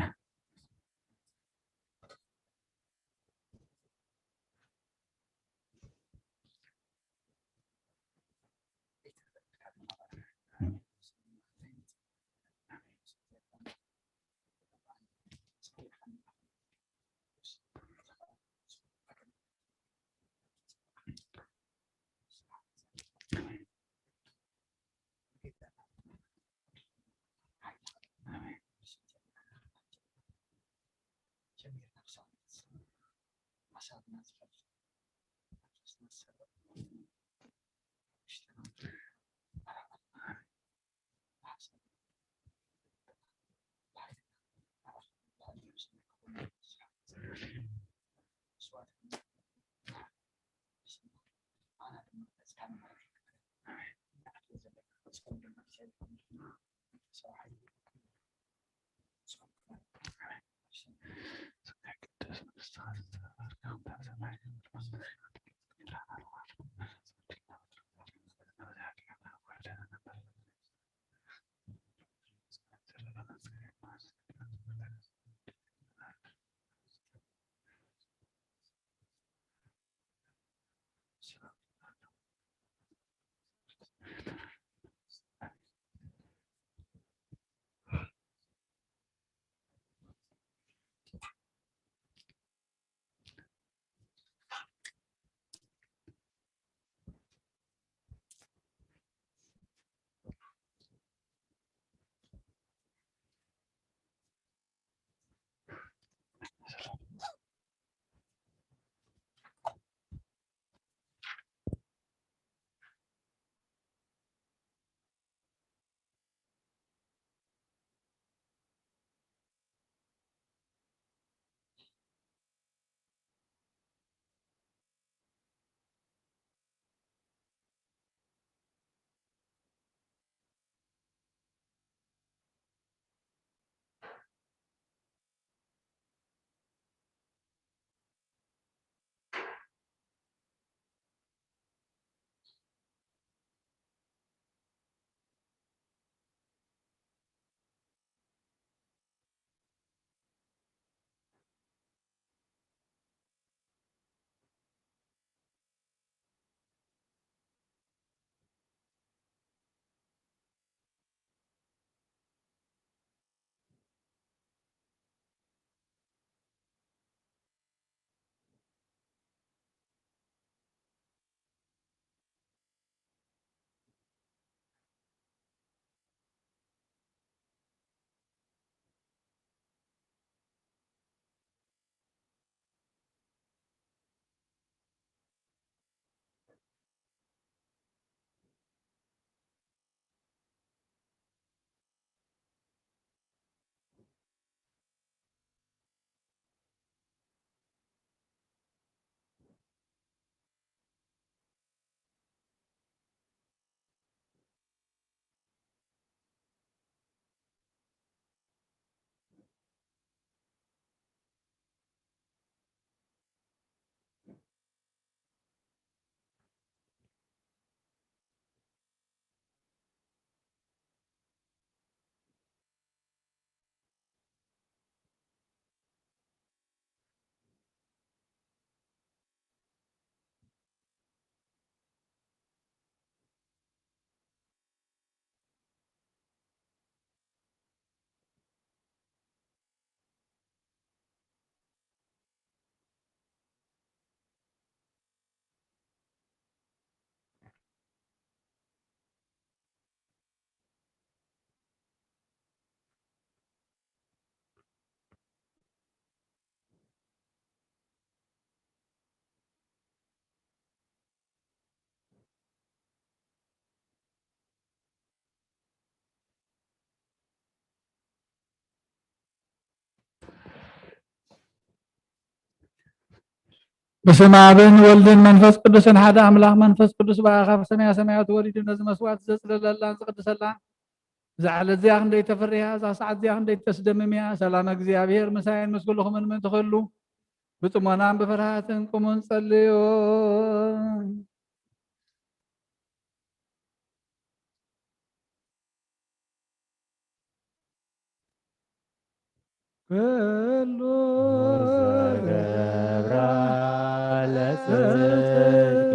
በስመ ኣብን ወልድን መንፈስ ቅዱስን ሓደ ኣምላኽ። መንፈስ ቅዱስ ብኣኻ ካብ ሰማያ ሰማያት ወሪዱ ነዚ መስዋዕት ዘጽለለላን ዝቕድሰላን፣ እዛ ዕለት እዚኣ ክንደይ ተፈሪሃ፣ እዛ ሰዓት እዚኣ ክንደይ ተስደምም እያ። ሰላም እግዚኣብሔር ምሳይን ምስ ኩልኹምን ምእንቲ ክህሉ፣ ብጽሞናን ብፍርሃትን ቁሙን ጸልዩ። ኩሉ ዘገብራ ለጽድቅ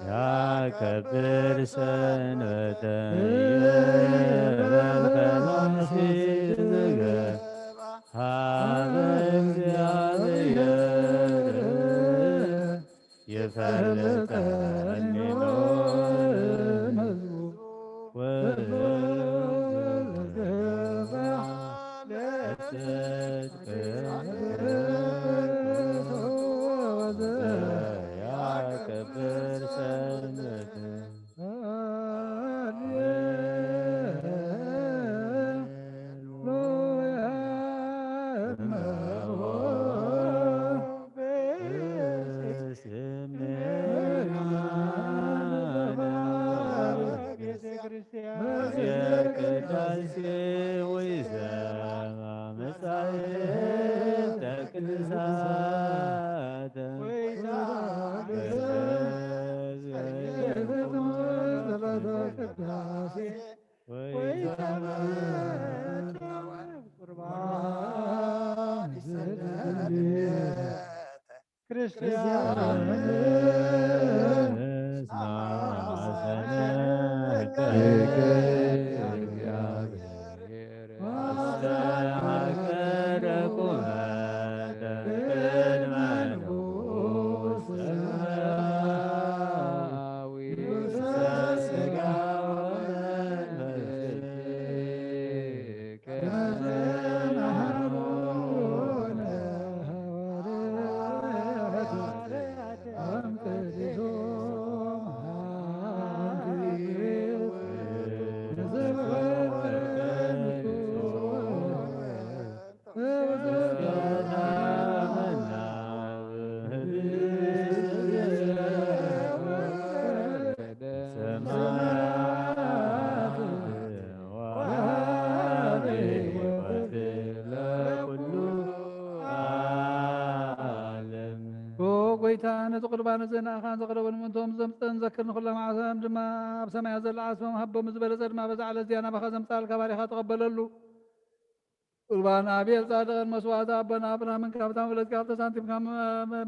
ያከብር ሰንበተ ይበል ከማሲ ዝገባ ሀበ እግዚአብሔር ይፈልጠኒ ሎለ መዝሙር ወዘገብራ ለጽድቅ ያከብር ሰንበተ። ክርስቲያን ኦ ጎይታ፣ ነቲ ቁርባን እዚ ንኣኻን ዘቕረቡን ምእንቶም ዘምጽእን ዘክር ንኹሎም ዓለም ድማ ኣብ ሰማያት ዘላ ዓስቦም ሃቦም ዝበለጸ ድማ በዛ ዕለት እዚኣ ናባኻ ዘምጽኣልካ ባሪኻ ተቐበለሉ። ቁርባን ኣቤል ጻድቕን መስዋዕቲ ኣቦና ኣብርሃምን ካብታ መግለጽካ ኣብተ ሳንቲም ካብ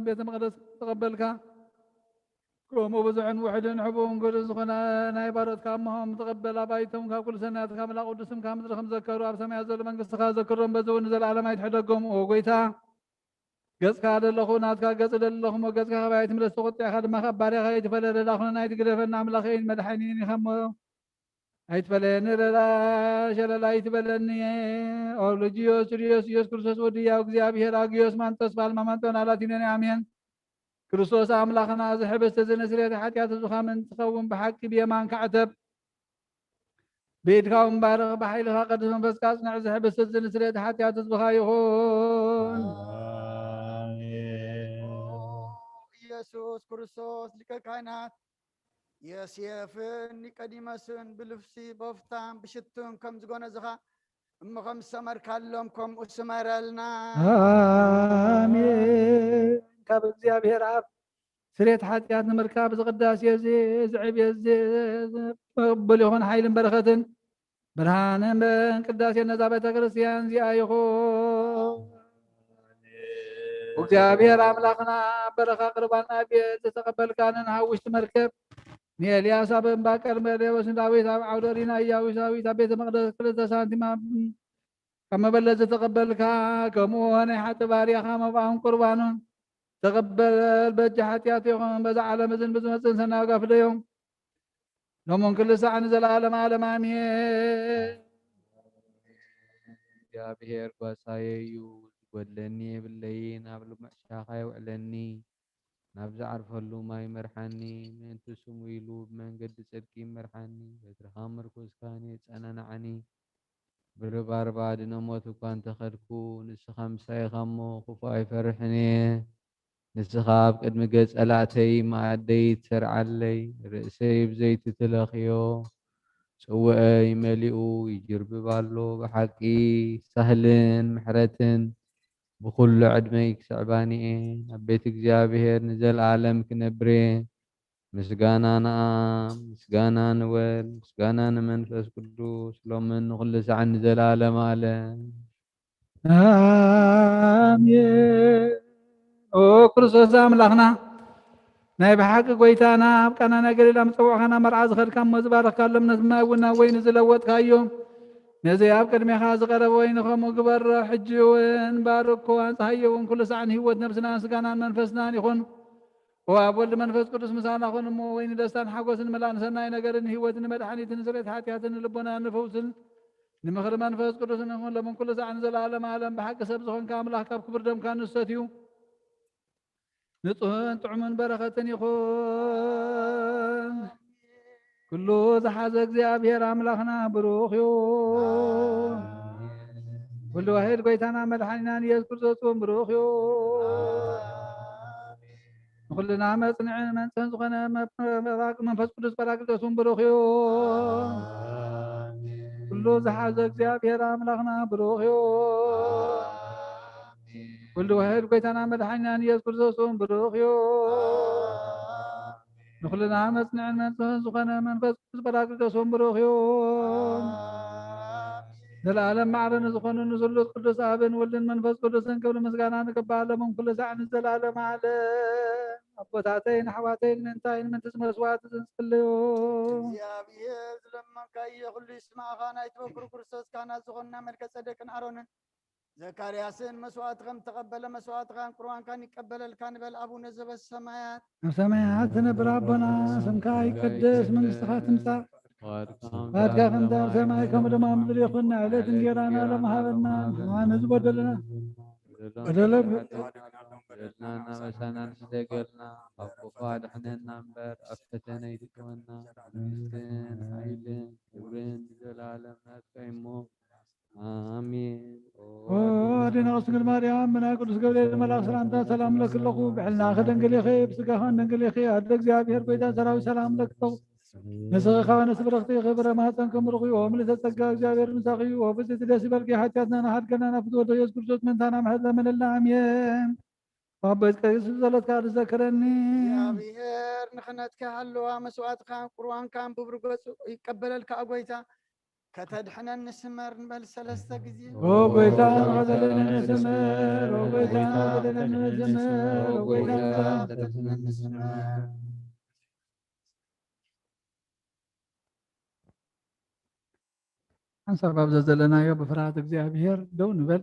ቤተ መቕደስ ተቐበልካ። ከምኡ ብዙሕን ውሕድን ሕቡእን ግሉን ዝኾነ ናይ ባሮትካ እሞሆም ተቐበል። ኣባይቶም ካብ ኩሉ ሰናያት ካብ መልኣክ ቅዱስም ካብ ምድሪ ከም ዘከሩ ኣብ ሰማያት ዘሎ መንግስትኻ ዘክሮም። በዚ እውን ንዘለኣለም ኣይትሕደጎም። ኦ ጎይታ፣ ገጽካ ደለኹ ናትካ ገጽ ደለኹ እሞ ገጽካ ካባይ ኣይትምለስ። ተቆጢዕካ ድማ ካብ ባርያኻ ኣይትፈለ። ረዳ ኩነና ኣይትግደፈና። ኣምላኸይን መድሓኒን ኢኻ እሞ ኣይትፈለየኒ። ረዳ ሸለል ኣይትበለኒ። ኦ ልጅዮስ ርዮስ ኢየሱስ ክርስቶስ ወዲ ያው እግዚኣብሔር ኣግዮስ ማንጦስ ባልማ ማንጦን ኣላቲነኒ ኣሜን። ክርስቶስ ኣምላኽና እዚ ሕብስቲ እዚ ንስርየት ሓጢኣት ህዝብኻ ምእንቲ ትኸውን ብሓቂ ብየማንካ ዕተብ። ብኢድካ እውን ባርኽ፣ ብሓይልኻ ቅዱስ መንፈስካ ኣጽንዕ። እዚ ሕብስቲ እዚ ንስርየት ሓጢኣት ህዝብኻ ይኹን። ኣሜን። ኢየሱስ ክርስቶስ ሊቀ ካህናት ዮሴፍን ኒቆዲሞስን ብልብሲ በፍታን ብሽቱን ከም ዝጎነዝኻ እሞ ከም ዝሰመርካሎም ከምኡ ስመረልና። ኣሜን። ካብ እግዚኣብሔር ኣብ ስርየት ሓጢኣት ንምርካብ እዚ ቅዳሴ እዚ፣ እዚ ዕብየት እዚ ቅቡል ይኹን። ሓይልን በረኸትን ብርሃንን ቅዳሴን ነዛ ቤተ ክርስቲያን እዚኣ ይኹን። እግዚኣብሔር ኣምላኽና በረኻ ቅርባን ኣብየት ዝተቐበልካንን ኣብ ውሽጢ መርከብ ንኤልያስ ኣብ እምባ ቀርሜሌዎስ ንዳዊት ኣብ ዓውደ ሪና ኢያቡሳዊት ኣብ ቤተ መቕደስ ክልተ ሳንቲም ኣብ ካብ መበለት ዝተቐበልካ፣ ከምኡ ናይ ሓቂ ባርያኻ መባእን ቁርባኑን ተቐበል። በጃ ሓጢኣት ይኹን በዛ ዓለም እዝን ብዝመጽእን ሰናይ ዋጋ ፍደዮም። ሎምን ኩሉ ሳዕ ንዘለዓለም ዓለም ኣሜን። እግዚኣብሔር ጓሳየ እዩ፣ ዝጎድለኒ የብለይን። ኣብ ልሙዕ ሻኻ የውዕለኒ፣ ናብ ዝዓርፈሉ ማይ ይመርሓኒ። ምእንቲ ስሙ ኢሉ ብመንገዲ ጽድቂ ይመርሓኒ። በትርኻ ምርኩስካን የጸናንዓኒ። ብርባርባ ድነ ሞት እኳ እንተኸድኩ፣ ንስኻ ምሳይ ኢኻ እሞ ክፉእ ኣይፈርሕን እየ። ንስኻ ኣብ ቅድሚ ገጽ ጸላእተይ መኣደይ ትሰርዓለይ፣ ርእሰይ ብዘይቲ ትለኽዮ፣ ጽውዐይ መሊኡ ይጅርብብ ኣሎ። ብሓቂ ሳህልን ምሕረትን ብኹሉ ዕድመይ ክስዕባኒ እየን። ኣብ ቤት እግዚኣብሔር ንዘለኣለም ክነብር እየ። ምስጋና ንኣብ፣ ምስጋና ንወልድ፣ ምስጋና ንመንፈስ ቅዱስ፣ ሎምን ንኹሉ ሳዕን ንዘለኣለም ኣለም። ኣሜን። ኦ ክርስቶስ ኣምላኽና፣ ናይ ብሓቂ ጎይታና፣ ኣብ ቃና ናይ ገሊላ ምስ ጸውዕኻና መርዓ ዝኸድካ እሞ ዝባረኽካሎም ነቲ ማይ እውን ናብ ወይኒ ዝለወጥካዮ፣ ነዚ ኣብ ቅድሜኻ ዝቐረበ ወይኒ ከምኡ ግበሮ። ሕጂ እውን ባርኮ፣ ኣንጽሃዮ እውን ኩሉ ሳዕን ህይወት ነብስናን ስጋናን መንፈስናን ይኹን። ኦ ኣብ ወልድ መንፈስ ቅዱስ ምሳና ኩን እሞ፣ ወይኒ ደስታን ሓጎስን መላእን ሰናይ ነገርን ህይወትን መድሓኒትን ስርየት ሓጢኣትን ልቦናን ንፈውስን ንምኽሪ መንፈስ ቅዱስ ንኹን ሎምን ኩሉ ሳዕን ዘለዓለም ዓለም። ብሓቂ ሰብ ዝኾንካ ኣምላኽ ካብ ክቡር ደምካ ንሰትዩ። ንጹህን ጥዑምን በረኸትን ይኹን። ኩሉ ዝሓዘ እግዚኣብሔር ኣምላኽና ብሩኽ እዩ። ኩሉ ዋሂድ ጎይታና መድሓኒናን ኢየሱስ ክርስቶስ እውን ብሩኽ እዩ። ንኹልና መጽንዕን መንጽህን ዝኾነ መ-፣ መ-፣ መንፈስ ቅዱስ ጳራቅሊጦስ እውን ብሩኽ እዩ። ኩሉ ዝሓዘ እግዚኣብሔር ኣምላኽና ብሩኽ እዩ። ኩሉ ዋሂድ ጎይታና መድሓኒናን ኢየሱስ ክርስቶስ እውን ብሩኽ እዩ። ንኹልና መጽንዕን መንጽህን ዝኾነ መንፈስ ቅዱስ ጳራቅሊጦስ እውን ብሩኽ እዩ። ዘለዓለም ማዕረ ንዝኾኑ ንስሉስ ቅዱስ ኣብን ወልድን መንፈስ ቅዱስን ክብሪ ምስጋና ንግባእ ሎምን ኩሉ ሳዕ ንዘለዓለም ዓለም። ኣቦታተይን ኣሕዋተይን ምንታይን ምንትስ መስዋዕቲ ዝንጽልዩ። እግዚኣብሔር ዝለመንካዮ ኩሉ ይስማዕኻ። ናይ ትበክሩ ክርስቶስ ካህናት ዝኾንና መልከ ጸደቅን ኣሮንን ዘካርያስን መስዋዕቲ ከም ተቐበለ መስዋዕትኻን ቁርባንካን ይቀበለልካ ንበል። ኣቡነ ዘበሰማያት ኣብ ሰማያት ትነብር ኣቦና፣ ስምካ ይቀደስ፣ መንግስትኻ ትምጻእ፣ ፍቃድካ ከም ኣብ ሰማይ ከምኡ ድማ ኣብ ምድሪ ይኹን። ንዕለት እንጌራና ሎም ሃበና፣ ንሕና ንዝበደሉና በደለ በደልና እናበሳና ንስደገልና፣ ካብ ክፉ ኣድሕነና እምበር፣ ኣብ ፈተነ ኣይትእትወና። መንግስትን ሓይልን ክብርን ንዘለዓለም ናትካ እዩ እሞ፣ ኣሜን። ኦ ኣዴና ቅድስት ድንግል ማርያም፣ ብናይ ቅዱስ ገብርኤል መልኣክ ሰላምታ ሰላም እለኪ ኣለኹ። ብሕልናኺ ድንግል ኢኺ፣ ብስጋኺ እውን ድንግል ኢኺ። ኣደ እግዚኣብሔር፣ ጎይታ ሰራዊት፣ ሰላም እለኪ ኣለኹ። ንስኺ ካብ ኣንስቲ ብርኽቲ ኢኺ፣ ፍረ ማህፀንኪ ብሩኽ እዩ። ኦ ምልዕተ ጸጋ፣ እግዚኣብሔር ምሳኺ እዩ። ኦ ብፅዕቲ ደስ ይበልኪ፣ ሓጢኣትና ንሓድገና፣ ናብ ፍትወዶ ኢየሱስ ክርስቶስ ምእንታና ምሕረት ለምንልና። ኣሜን። ኣቦይ ቀሲስ ብጸሎትካ ትዘክረኒ። እግዚኣብሔር ንኽነትካ ሃለዋ መስዋዕትካን ቁርባንካን ብብር ገጹ ይቀበለልካ። ኦ ጎይታ፣ ከተድሕነኒ ስመር ንበል ሰለስተ ግዜ። ኦ ጎይታ፣ ንኸተድሕነኒ ስመር፣ ኦ ጎይታ፣ ንኸተድሕነኒ ስመር፣ ኦ ጎይታ፣ ንኸተድሕነኒ ስመር። ሓንሳብ ኣብ ዘዘለናዮ ብፍርሃት እግዚኣብሔር ደው ንበል።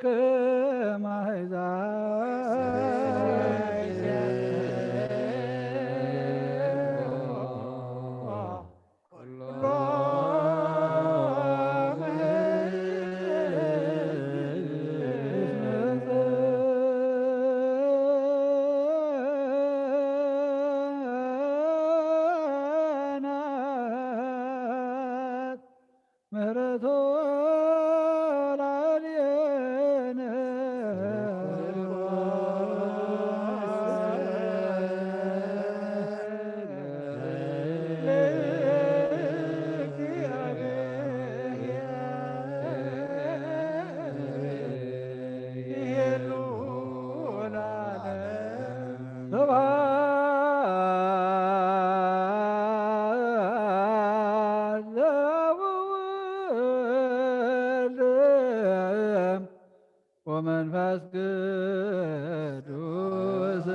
ክም ኣሕዛብ ምህረቶ ላዕሌነ። ስብሐት ለወልድ ወመንፈስ ቅዱስ።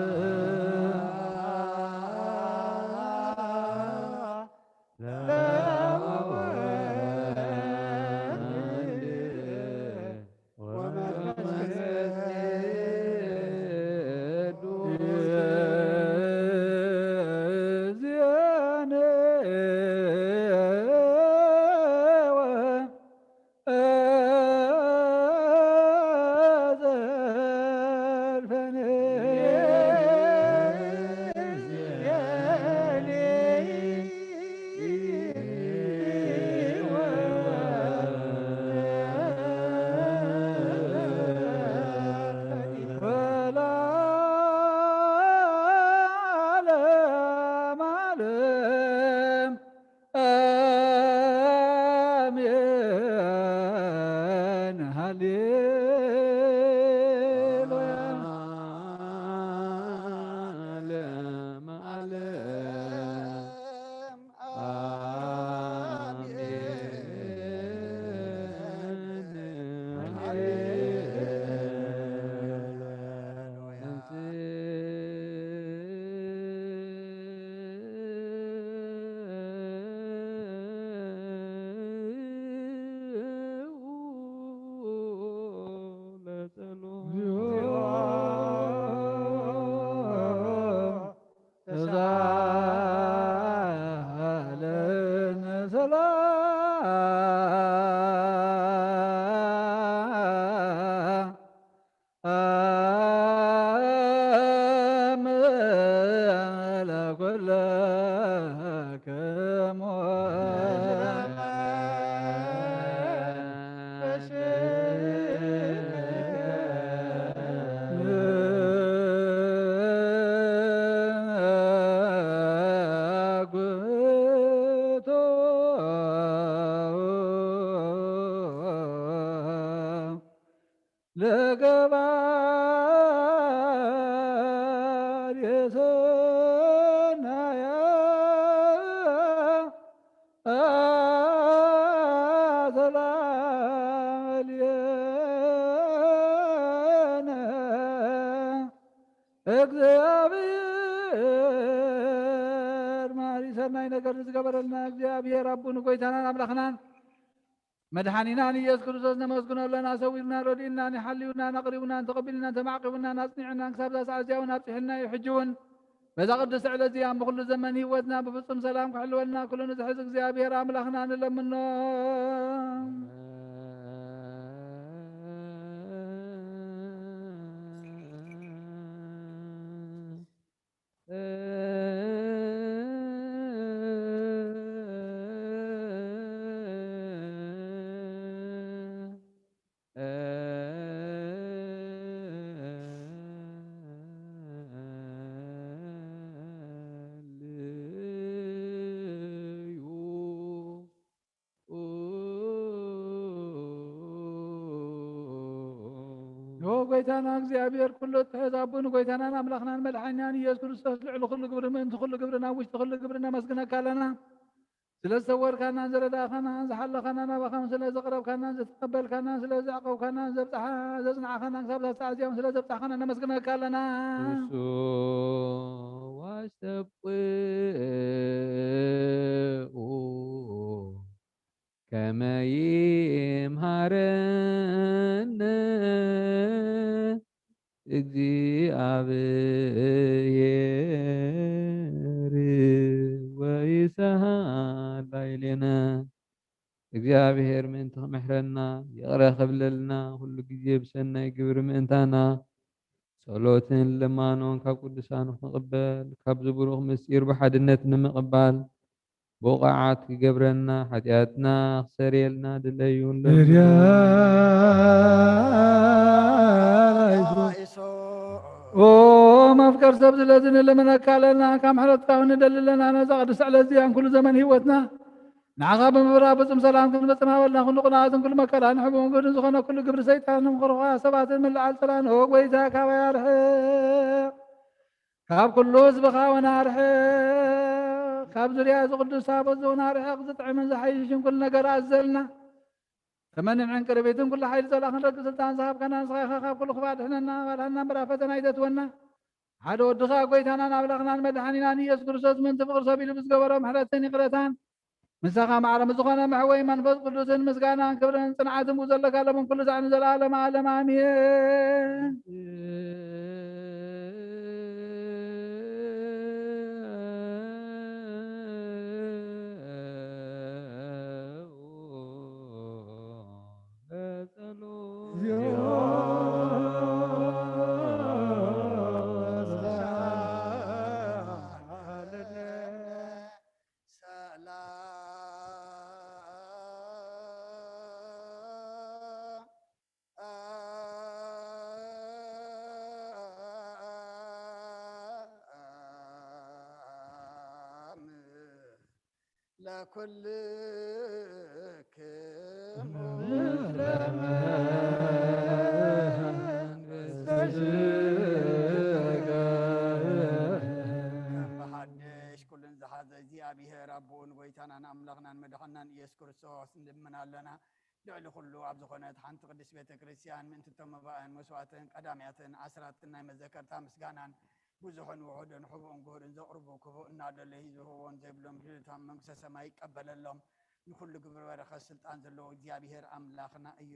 እግዚኣብሔር ማሪ ሰናይ ነገር ዝገበረልና እግዚኣብሔር ኣቡን ጎይታናን ኣምላኽናን መድሓኒናን ኢየሱስ ክርስቶስ ነመስግኖ ኣለና። ሰዊርና፣ ረዲእናን፣ ሓልዩናን፣ ኣቕሪቡናን፣ ተቐቢልናን፣ ተማዕቂቡናን፣ ኣጽኒዕናን፣ ክሳብ እዛ ሰዓት እዚኣ እውን ኣብጺሕልና እዩ። ሕጂ እውን በዛ ቅድስቲ ዕለት እዚኣ ብኹሉ ዘመን ህይወትና ብፍጹም ሰላም ክሕልወልና ኩሉ ንዝሕዝ እግዚኣብሔር ኣምላኽና ንለምኖ። ዮ ጎይታና እግዚኣብሔር ኩሉ እትሕዝ ኣቦ ንጎይታናን ኣምላኽናን መድሓኒናን ኢየሱስ ክርስቶስ ልዕሊ ኩሉ ግብሪ ምእንቲ ኩሉ ግብሪ ናብ ውሽጢ ኩሉ ግብሪ ነመስግነካ ኣለና። ስለ ዝተወርካናን ዝረዳእካናን ዝሓለኻናን ናባኻን ስለ ዘቕረብካናን ዝተቐበልካናን ስለ ዘዕቐብካናን ዘብጽሓ ዘጽናዕካናን ክሳብ እዛ ሰዓት እዚኣ ስለ ዘብጻሕካና ነመስግነካ ኣለና። ንሱ ዋስተብቅኡ ከመ ይምሃረነ እግዚኣብሔር ወይሰሃላ ኢሌነ። እግዚኣብሔር ምእንቲ ክምሕረና፣ ይቕረ ክብለልና፣ ኩሉ ግዜ ብሰናይ ግብሪ ምእንታና፣ ጸሎትን ልማኖን ካብ ቅዱሳን ንቕበል፣ ካብዚ ብሩኽ ምስጢር ብሓድነት ንምቕባል ብቑዓት ክገብረና፣ ሓጢኣትና ክሰርየልና ድለዩ። ኦ መፍቀር ሰብ፣ ስለዚ ንልምነካ ኣለና፣ ካብ ምሕረትካ እውን ንደሊ ኣለና። ነዛ ቅድስቲ ዕለት እዚኣን ኩሉ ዘመን ህይወትና ንዓኻ ብምብራኽ ፍጹም ሰላም ክንፍጽም ሃበልና። ኩሉ ቅንኣትን ኩሉ መከራን ሕቡን ግህድን ዝኾነ ኩሉ ግብሪ ሰይጣን ንምኽርኳ ሰባትን ምልዓል ሰላም፣ ኦ ጐይታ፣ ካባይ ኣርሕቕ። ካብ ኩሉ ህዝብኻ እውን ኣርሕቕ። ካብ ዙርያ እዚ ቅዱስ ታቦት እዚ እውን ኣርሕቕ። ዝጥዕምን ዝሓይሽን ኩሉ ነገር ኣዘልና። ተመንን ዕንቅርቢትን ኩሉ ሓይሊ ጸላእ ክንረግእ ስልጣን ዝሃብካና ንስኻ ኢኻ። ካብ ኩሉ ክፋእ ድሕነና፣ ኣባልሃና እምበር ኣብ ፈተና ኣይተእትወና። ሓደ ወድኻ ጐይታናን ኣምላኽናን መድሓኒናን ኢየሱስ ክርስቶስ ምእንቲ ፍቕሪ ሰብ ኢሉ ብዝገበሮ ምሕረትን ይቕረታን፣ ምሳኻ ማዕረ ምስ ዝኾነ መሕወይ መንፈስ ቅዱስን ምስጋናን ክብርን ጽንዓትን ብኡ ዘለካ ሎምን ኩሉ ሳዕ ንዘለኣለመ ዓለም ኣሜን። ለኩልክሙ ከም ብሓድሽ ኩሉን ዝሓዘ እግዚኣብሔር ኣቦኡን ጐይታናን ኣምላኽናን መድሓናን ኢየሱስ ክርስቶስ ንልምን ኣለና። ልዕሊ ኩሉ ኣብ ዝኾነት ሓንቲ ቅድስት ቤተ ክርስቲያን ምእንቲ እቶም መባእን መስዋዕትን ቀዳምያትን ኣስራትን ናይ መዘከርታ ምስጋናን ብዙሕን ውሑድን ሕቡእን ግሁድን ዘቕርቡ ክፉእ እናደለዩ ዝህብዎን ዘይብሎም ድልታም መንግስተ ሰማይ ይቀበለሎም። ንኹሉ ግብሪ በረኸት ስልጣን ዘለዎ እግዚኣብሔር ኣምላኽና እዩ።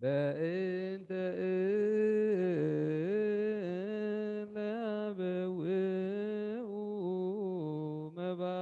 በእንተ እለ ያበውኡ መባእ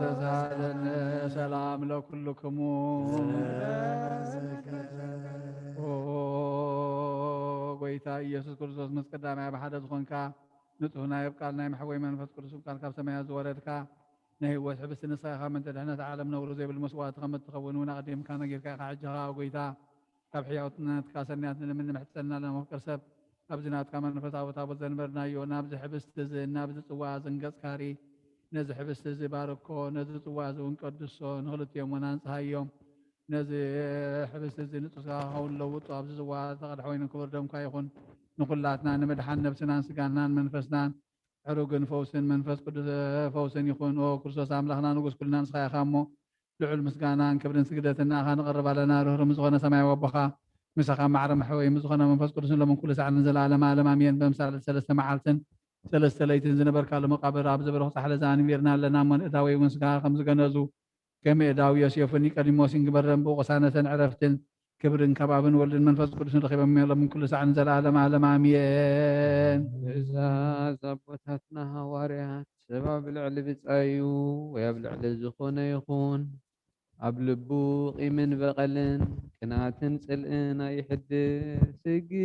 ተሳለነ ሰላም ለኩልክሙ። ኦ ጎይታ ኢየሱስ ክርስቶስ፣ ምስ ቀዳማይ ብሓደ ዝኾንካ፣ ንጹህ ናይ ኣብ ቃል ናይ መሕወይ መንፈስ ቅዱስ ቃል ካብ ሰማያት ዝወረድካ፣ ናይ ህይወት ሕብስቲ ንስኻ ኢኻ። ምእንቲ ድሕነት ዓለም ነውሪ ዘይብሉ መስዋዕቲ ከም እትኸውን እውን ኣቕዲምካ ነጊርካ ኢኻ። ሕጂ ኸኣ ጎይታ፣ ካብ ሕያውነትካ ሰናያት ንልምን ንምሕጸንና ለመፍቅር ሰብ፣ ኣብዚ ናትካ መንፈሳዊ ታቦት ዘንበርናዮ፣ ናብዚ ሕብስቲ እዚ፣ ናብዚ ጽዋ እዚ እንገጽካ ርኢ። ነዚ ሕብስቲ እዚ ባርኮ፣ ነዚ ጽዋ እዚ እውን ቀድሶ፣ ንኽልቲኦም እውን ኣንጽሃዮም። ነዚ ሕብስቲ እዚ ንጹህ ሥጋ ክኸውን ለውጦ፣ ኣብዚ ጽዋ ዝተቐድሐ ወይኒ ክቡር ደምካ ይኹን። ንኹላትና ንምድሓን ነብስናን ስጋናን መንፈስናን ዕሩግን ፈውስን መንፈስ ቅዱስ ፈውስን ይኹን። ኦ ክርስቶስ ኣምላኽና ንጉስ ኩልና ንስኻ ኢኻ እሞ፣ ልዑል ምስጋናን ክብርን ስግደትን ንኣኻ ንቐርብ ኣለና። ርህሩም ዝኾነ ሰማያዊ ኣቦኻ፣ ምሳኻ ማዕረ መሕወይ ምስ ዝኾነ መንፈስ ቅዱስን ሎምን ኩሉ ሳዕን ንዘለዓለመ ዓለም ኣሜን። በምሳሌ ሰለስተ መዓልትን ሰለስተ ለይትን ዝነበርካሉ መቃብር ኣብ ዘበለ ጻሕሊ ኣንቢርና ኣለና እሞ፣ ንእዳወይ እውን ስጋኻ ከም ዝገነዙ፣ ከም እዳው ዮሴፍን ኒቆዲሞስን ግበረን። ብቕሳነትን ዕረፍትን ክብርን ካብ ኣብን ወልድን መንፈስ ቅዱስን ረኺቦም እዮም። ሎምን ኩሉ ሳዕን ንዘለዓለመ ዓለም ኣሜን። ትእዛዝ ኣቦታትና ሃዋርያት፣ ሰብ ኣብ ልዕሊ ብጻዩ ወይ ኣብ ልዕሊ ዝኾነ ይኹን፣ ኣብ ልቡ ቂምን በቐልን ቅናትን ጽልእን ኣይሕድር። ስግዱ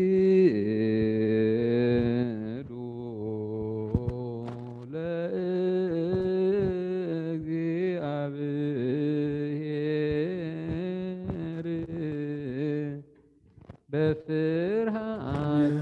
ለእግዚኣብሔር በፍርሃት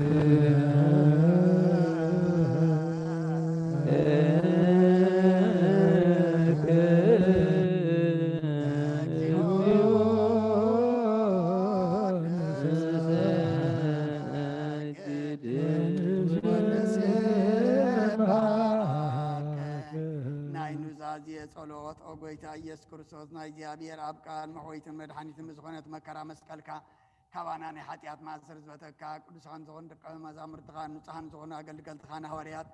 ናይ ኑዛዜ ጸሎት። ኦ ጎይታ ኢየሱስ ክርስቶስ፣ ናይ እግዚኣብሔር ኣብ ቃል መሕወይትን መድሓኒትን ብዝኾነት መከራ መስቀልካ ካባና ናይ ሓጢኣት ማእሰር ዝበተካ፣ ቅዱሳን ዝኾኑ ደቀ መዛሙርትኻ፣ ንጹሃን ዝኾኑ ኣገልገልትኻ ንሃዋርያት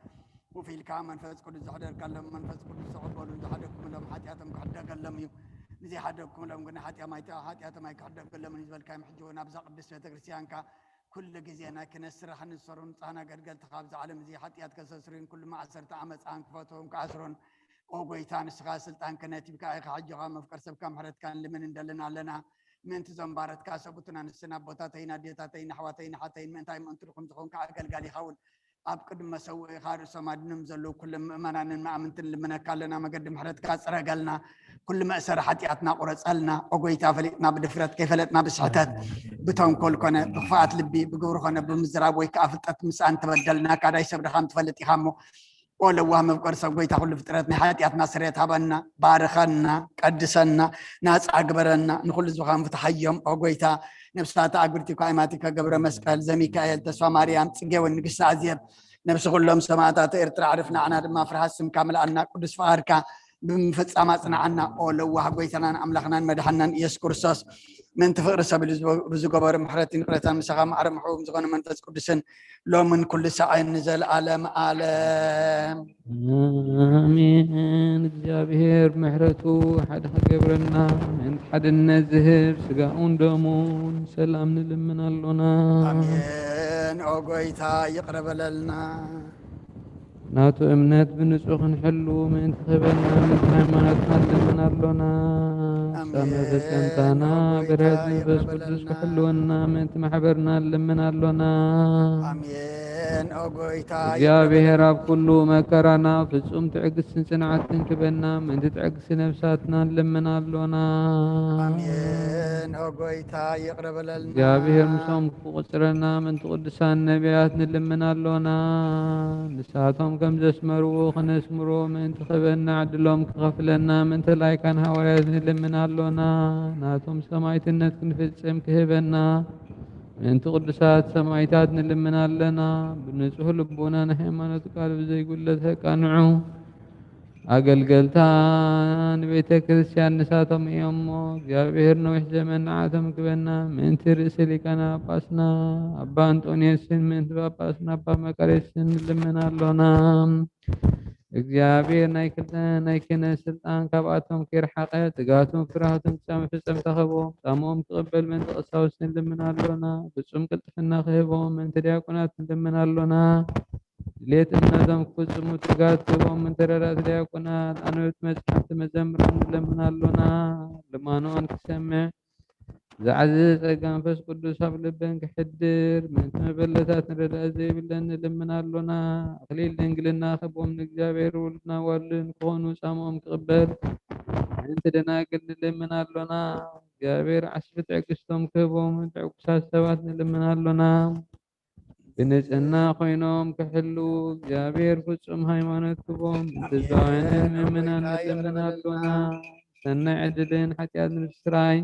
ውፊልካ መንፈስ ቅዱስ ዘሕደርካሎም፣ መንፈስ ቅዱስ ዝቕበሉን ዝሓደግኩምሎም ሓጢኣቶም ክሕደገሎም እዩ። ንዘይሓደግኩምሎም ግን ሓጢኣም ኣይተ-፣ ሓጢኣቶም ኣይክሕደገሎምን እዩ ዝበልካዮም። ሕጂ እውን ኣብዛ ቅድስት ቤተ ክርስቲያንካ ኩሉ ግዜ ናይ ክህነት ስራሕ ንዝሰርሑ ንጹሃን ኣገልገልትኻ ኣብዚ ዓለም እዚ ሓጢኣት ከሰስርዩን ኩሉ ማእሰርቲ ዓመፃን ክፈትዎም ክኣስሮን፣ ኦ ጎይታ፣ ንስኻ ስልጣን ክህነት ሂብካ ኢኻ። ሕጂ ኸኣ መፍቀር ሰብካ ምሕረትካ ንልምን እንደልን ኣለና። ምእንቲ ዞም ባረትካ ሰብኡትን ኣንስትን ኣቦታተይን ኣዴታተይን ኣሕዋተይን ኣሓተይን ምእንታይ ምእንቲ ድኹም ዝኾንካ ኣገልጋሊ ይኸውን። ኣብ ቅድሚ መሰውኢኻ ርእሶም ኣድንም ዘለዉ ኩሎም ምእመናንን መኣምንትን ልምነካ ኣለና። መገዲ ምሕረትካ ጽረገልና። ኩሉ መእሰሪ ሓጢኣትና ቁረጸልና። ኦ ጎይታ፣ ፈሊጥና ብድፍረት፣ ከይፈለጥና ብስሕተት፣ ብተንኮል ኮነ ብኽፍኣት ልቢ፣ ብግብሪ ኮነ ብምዝራብ ወይ ከኣ ፍልጠት ምስኣን ተበደልና። ካዳይ ሰብ ድኻም ትፈልጥ ኢኻ እሞ፣ ኦ ለዋህ መፍቀር ሰብ ጎይታ፣ ኩሉ ፍጥረት ናይ ሓጢኣትና ስርየት ሃበና፣ ባርኸና፣ ቀድሰና፣ ናጻ ግበረና። ንኹሉ ህዝብኻ ምፍትሓዮም። ኦ ጎይታ፣ ነብሳት ኣጉርቲ እኳ ኣይማቲከ ገብረ መስቀል፣ ዘሚካኤል፣ ተስፋ ማርያም፣ ጽጌ ወን ንግስቲ ኣዜብ፣ ነብሲ ኩሎም ሰማዕታት ኤርትራ ኣዕርፍ፣ ንዓና ድማ ፍርሃት ስምካ ምልኣልና። ቅዱስ ፍቓድካ ብምፍጻም ኣጽንዓና። ኦ ለዋህ ጎይታናን ኣምላኽናን መድሓናን ኢየሱስ ክርስቶስ፣ ምእንቲ ፍቕሪ ሰብ ኢሉ ዝገበሮ ምሕረትን ይቕረታን ምሳኻ ማዕረ ምሕቡም ዝኾነ መንፈስ ቅዱስን ሎምን ኩሉ ሳዕን ንዘለዓለም ዓለም። ኣሜን። እግዚኣብሔር ምሕረቱ ሓደ ክገብረና፣ ምእንቲ ሓድነት ዝህብ ስጋኡን ደሙን ሰላም ንልምን ኣሎና። ኣሜን። ኦ ጎይታ ይቕረ በለልና። ናቱ እምነት ብንጹህ ክንሕሉ ምእንቲ ክህበና፣ ምእንቲ ሃይማኖትና ንልምን ኣሎና። ኣሜን። ሰመ ተጸንታና ኦ ጎይታ ብርሃት መንፈስ ይቕረ ቅዱስ በለልና። ክሕልወና፣ ምእንቲ ማሕበርና ንልምን ኣሎና። ኣሜን። ኦ ጎይታ እግዚኣብሔር ይቕረ ኣብ ኩሉ መከራና ፍጹም ትዕግስትን ጽንዓትን ክበና፣ ምእንቲ ትዕግስቲ ነፍሳትና ንልምን ኣሎና። ኣሜን። ኦ ጎይታ ይቕረ በለልና። እግዚኣብሔር ምሶም ክቁጽረና፣ ምእንቲ ቅዱሳን ነቢያት ንልምን ኣሎና። ንሳቶም ከም ዘስመርዎ ክነስምሮ ምእንቲ ክበና፣ ዕድሎም ክኸፍለና፣ ምእንቲ ላይካን ሃዋርያት ንልምን ኣሎና። ናቶም ሰማዕትነት ክንፍጽም ክህበና፣ ምእንቲ ቅዱሳት ሰማዕታት ንልምን ኣለና። ብንጹህ ልቦና ንሃይማኖት ቃል ብዘይጉለት ከቃንዑ ኣገልገልታ ንቤተ ክርስቲያን ንሳቶም እዮም እሞ፣ እግዚኣብሔር ነዊሕ ዘመን ንዓቶም ክበና፣ ምእንቲ ርእሲ ሊቃነ ጳጳስና ኣባ ኣንጦንዮስን ምእንቲ ጳጳስና ኣባ መቃርዮስን ንልምን ኣሎና። እግዚኣብሔር ናይ ክልተ ናይ ክህነት ስልጣን ካብኣቶም ከይርሓቐ፣ ትጋቱን ፍርሃቱን ክጻም ፍጸም ተኸቦም፣ ጻምኦም ክቕበል ምእንቲ ቀሳውስት ንልምን ኣሎና። ፍጹም ቅልጥፍና ክህቦም ምእንቲ ዲያቆናት ንልምን ኣሎና። ድሌት እምነቶም ክፍጽሙ ትጋት ክህቦም ምእንቲ ረዳእቲ ዲያቆናት፣ ኣንበብቲ መጻሕፍቲ መዘምራን ንለምን ኣሎና። ልማኖን ክሰምዕ ዝዓዘዘ ጸጋ መንፈስ ቅዱስ ኣብ ልበን ክሕድር፣ ምእንቲ መበለታት ንረዳእ ዘይብለን ንልምን ኣሎና። ኣኽሊል ድንግልና ክህቦም ንእግዚኣብሔር ውሉድና ዋሉን ክኾኑ ጻምኦም ክቕበል ምእንቲ ደናግል ንልምን ኣሎና። እግዚኣብሔር ዓስቢ ትዕግስቶም ክህቦም ንዕጉሳት ሰባት ንልምን ኣሎና። ብንጽህና ኮይኖም ክሕልዉ እግዚኣብሔር ፍጹም ሃይማኖት ክህቦም፣ ኣሜን። ንህዝባውያንን ምእመናን ኦ ጎይታ ንልምን ይቕረ ኣሎና። በለልና። ሰናይ ዕድልን ሓጢኣት ንምስራይ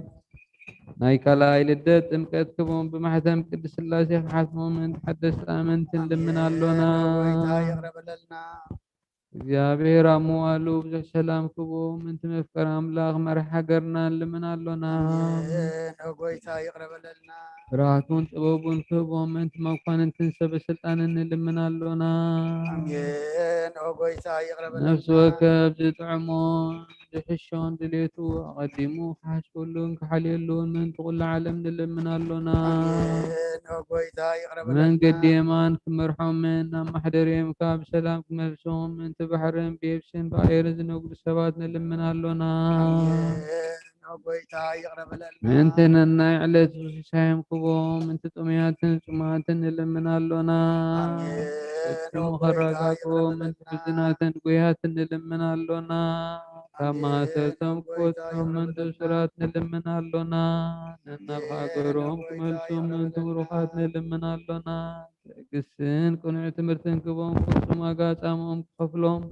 ናይ ካልኣይ ልደት ጥምቀት ክህቦም፣ ብማሕተም ቅድስት ሥላሴ ክሓትሞም፣ ምእንቲ ሓደስቲ ኣመንቲ ንልምን ኣሜን። ኣሎና። ኦ ጎይታ ይቕረ በለልና። እግዚኣብሔር ኣብ መዋሉ ብዙሕ ሰላም ክህቦም፣ ምእንቲ መፍቀር ኣምላኽ መራሕ ሃገርና ንልምን ኣሎና። ኣሜን። ኦ ጎይታ ይቕረ በለልና። ብርሃቱን ጥበቡን ክህቦም፣ ምእንቲ መኳንንትን ሰበ ስልጣንን ንልምን ኣሎና። ኣሜን። ኦ ጎይታ ይቕረ በለልና። ነፍሲ ወከፍ ዝጥዕሞን ዝሕሾን ድሌቱ ኣቐዲሙ ክሓስበሉን ክሓልየሉን ምእንቲ ኩሉ ዓለም ንልምን ኣሎና። ኣሜን። ኦ ጎይታ ይቕረ በለልና። መንገዲ የማን ክመርሖምን ናብ ማሕደርዮም ካብ ሰላም ክመልሶም ምእንቲ ባሕርን ብየብስን ብኣየርን ዝነግዱ ሰባት ንልምን ኣሎና። ኣሜን። ጎይታ ይቕረ በለልና። ምእንቲ ነናይ ዕለት ሲሳዮም ክቦም፣ ምእንቲ ጥሙያትን ጽሙኣትን ንልምን ኣሎና። ኣሜን። ፍጹም ኦ ጎይታ ይቕረ ከረጋግኦም፣ ምእንቲ በለልና። ሕዙናትን ጉያትን ንልምን ኣሎና። ካብ ኣሜን። ማእሰርቶም ኦ ጎይታ ክፈትሖም፣ ይቕረ ምእንቲ በለልና። እሱራት ንልምን ኣሎና። ነናብ ኣሜን። ሃገሮም ኦ ጎይታ ክመልሶም፣ ይቕረ ምእንቲ በለልና። ብሩኻት ንልምን ኣሎና። ትዕግስትን ቅኑዕ ትምህርትን ክቦም፣ ፍጹም ዋጋ ጻምኦም ክኸፍሎም፣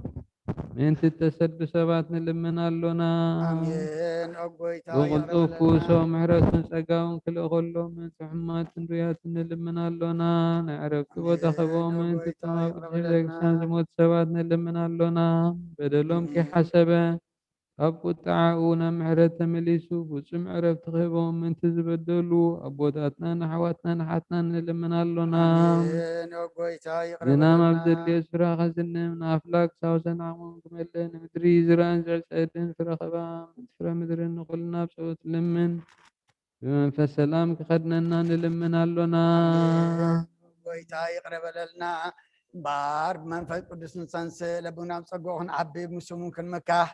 ምእንቲ እተሰዱ ሰባት ንልምን ኣሎና። ኣሜን። ኦ ጎይታ ይቕረ ብቕልጡፍ በለልና። ክውሶ ምሕረትን ጸጋውን ክልእኸሎም፣ ምእንቲ ሕሙማትን ድውያትን ንልምን ኣሎና። ናይ ዕረፍቲ ቦታ ኣሜን። ክቦም፣ ኦ ምእንቲ ጎይታ እቶም ኣብ ይቕረ ቅድስቲ በለልና። ቤተክርስትያን ዝሞቱ ሰባት ንልምን ኣሎና። በደሎም ኣሜን። ከይሓሰበ፣ ካብ ቁጥዓኡ ናብ ምሕረት ተመሊሱ፣ ፍጹም ዕረፍቲ ክህቦም ምእንቲ ዝበደሉ ኣቦታትናን ኣሕዋትናን ኣሓትናን ንልምን ኣሎና። ኣሜን። ኦ ጎይታ ይቕረ ዝናም ኣብ በለልና። ዘድልዮ ስፍራ ከዝንም፣ ንኣፍላግ ሳውሰን ዓቕሞም ክመልእ፣ ንምድሪ ዝራእን ዝዕጸድን ፍረ ኸባ፣ ምእንቲ ፍረ ምድርን ንኹልና ብጸሎት ንልምን። ብመንፈስ ሰላም ክኸድነና ንልምን ኣሎና። ኣሜን። ጎይታ ይቕረ በለልና። እምበኣር ብመንፈስ ቅዱስ ንጸንስ፣ ለብና ኣብ ጸግኡ ክንዓቢ፣ ምስኡም ክንምካሕ፣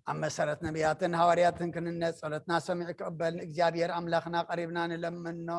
ኣብ መሰረት ነቢያትን ሃዋርያትን ክንነጽ፣ ጸሎትና ሰሚዑ ክቕበል ንእግዚኣብሔር ኣምላኽና ቀሪብና ንለምኖ።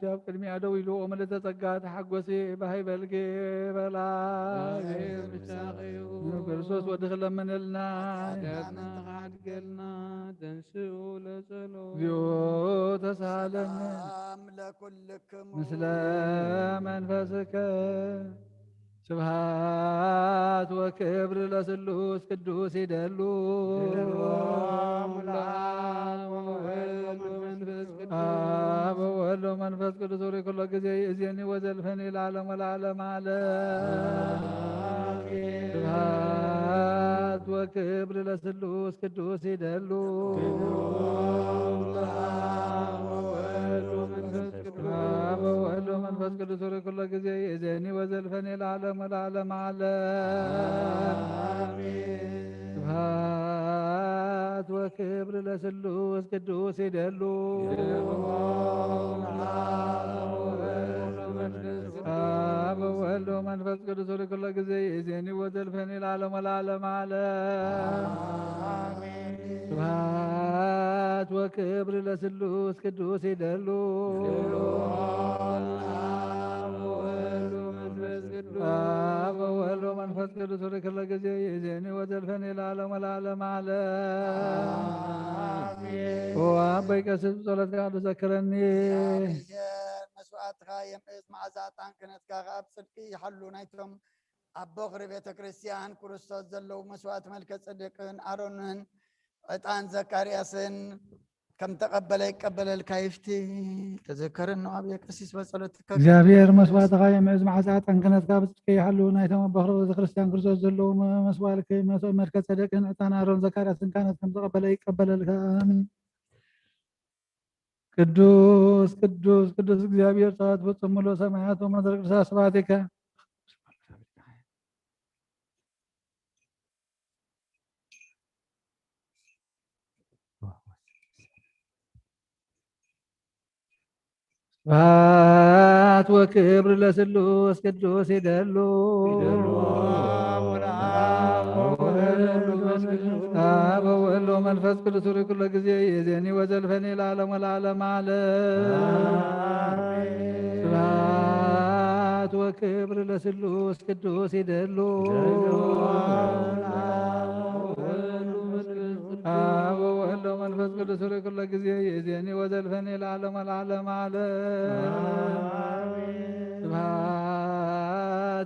ኣብ ቅድሚኣ ደው ኢሉ፣ "ኦ ምልእተ ጸጋ ተሓጎሲ፣ ባህ ይበልኪ" በላ። እግዚኣብሔር ምሳኺ ይኹን። ንክርስቶስ ወድኺ ለምንልና። ኃጢኣትና ተሓድገልና። ተንሥኡ ለጸሎት። እግዚኦ ተሳሃለነ። ሰላም ለኩልክሙ። ምስለ መንፈስከ። ስብሐት ወክብር ለስሉስ ቅዱስ ይደሉ። ይደሉ ለአብ ወወልድ ወመንፈስ ቅዱስ። አብ ወወልድ ወመንፈስ ቅዱስ ወሪ ኩሎ ጊዜ ይእዜኒ ወዘልፈኒ ለዓለም ወለዓለም ዓለም። አሜን። ስብሐት ወክብር ለስሉስ ቅዱስ ይደሉ። ይደሉ ለአብ ወወልድ ወመንፈስ ቅዱስ። አብ ወወልድ ወመንፈስ ቅዱስ ወሪ ኩሎ ጊዜ ይእዜኒ ወዘልፈኒ ለዓለም ወለዓለም ዓለም። አሜን። ስብሐት ወክብር ለስሉስ ቅዱስ ይደሉ። ይደሉ ለአብ ወወልድ ወመንፈስ ቅዱስ። አብ ወወልድ ወመንፈስ ቅዱስ ወሪ ኩሎ ጊዜ ይእዜኒ ወዘልፈኒ ለዓለም ወለዓለም ዓለም። አሜን። ስብሐት ወክብር ለስሉስ ቅዱስ ይደሉ። ይደሉ ለአብ ወወልድ ወመንፈስ ቅዱስ። አብ ወወልድ ወመንፈስ ቅዱስ ወሪ ኩሎ ጊዜ ይእዜኒ ወዘልፈኒ ለዓለም ወለዓለም ዓለም። አሜን። ኦ አበይ ቀሲስ ብጸሎትካ ቅዱስ ዘክረኒ። መስዋዕትኻ የምእዝ፣ መዓዛ ዕጣን ክህነትካ ከኣ ብጽድቂ ይሓሉ። ናይቶም ኣብ በኹሪ ቤተ ክርስቲያን ክርስቶስ ዘለዉ መስዋዕት መልከ ጸዴቅን ኣሮንን ዕጣን ዘካርያስን ከም ተቐበለ ይቀበለልካ ይፍቲ። ተዘከረኒ ኣብ የቀሲስ በጸሎትካ። እግዚኣብሔር መስዋዕትኻ የምዕዝ፣ መዓዛ ዕጣን ክህነትካ ብጽድቂ ይሓሉ። ናይቶም ኣብ በኹሪ ቤተ ክርስቲያን ክርስቶስ ዘለዉ መ-፣ መስዋዕት ከ-፣ መ-፣ መልከ ጸዴቅን ዕጣን ኣሮን ዘካርያስን ካህናት ከም ተቐበለ ይቀበለልካ። ኣሜን። ቅዱስ፣ ቅዱስ፣ ቅዱስ እግዚኣብሔር ጸባኦት ፍጹም ምሉእ ሰማያት ወምድር ቅዱሳት ስብሐቲከ። ስብሐት ወክብር ለስሉስ ቅዱስ ይደሉ። ይደሉ አብ ወወልድ ወመንፈስ ቅዱስ። አብ ወወልድ ወመንፈስ ቅዱስ ርኩሎ ጊዜ ይእዜኒ ወዘልፈኒ ለዓለም ወለዓለም ዓለም። አሜን። ስብሐት ወክብር ለስሉስ ቅዱስ ይደሉ። ይደሉ አብ ወወልድ ወመንፈስ ቅዱስ። አብ ወወልድ ወመንፈስ ቅዱስ ርኩሎ ጊዜ ይእዜኒ ወዘልፈኒ ለዓለም ወለዓለም ዓለም። አሜን። ስብሐት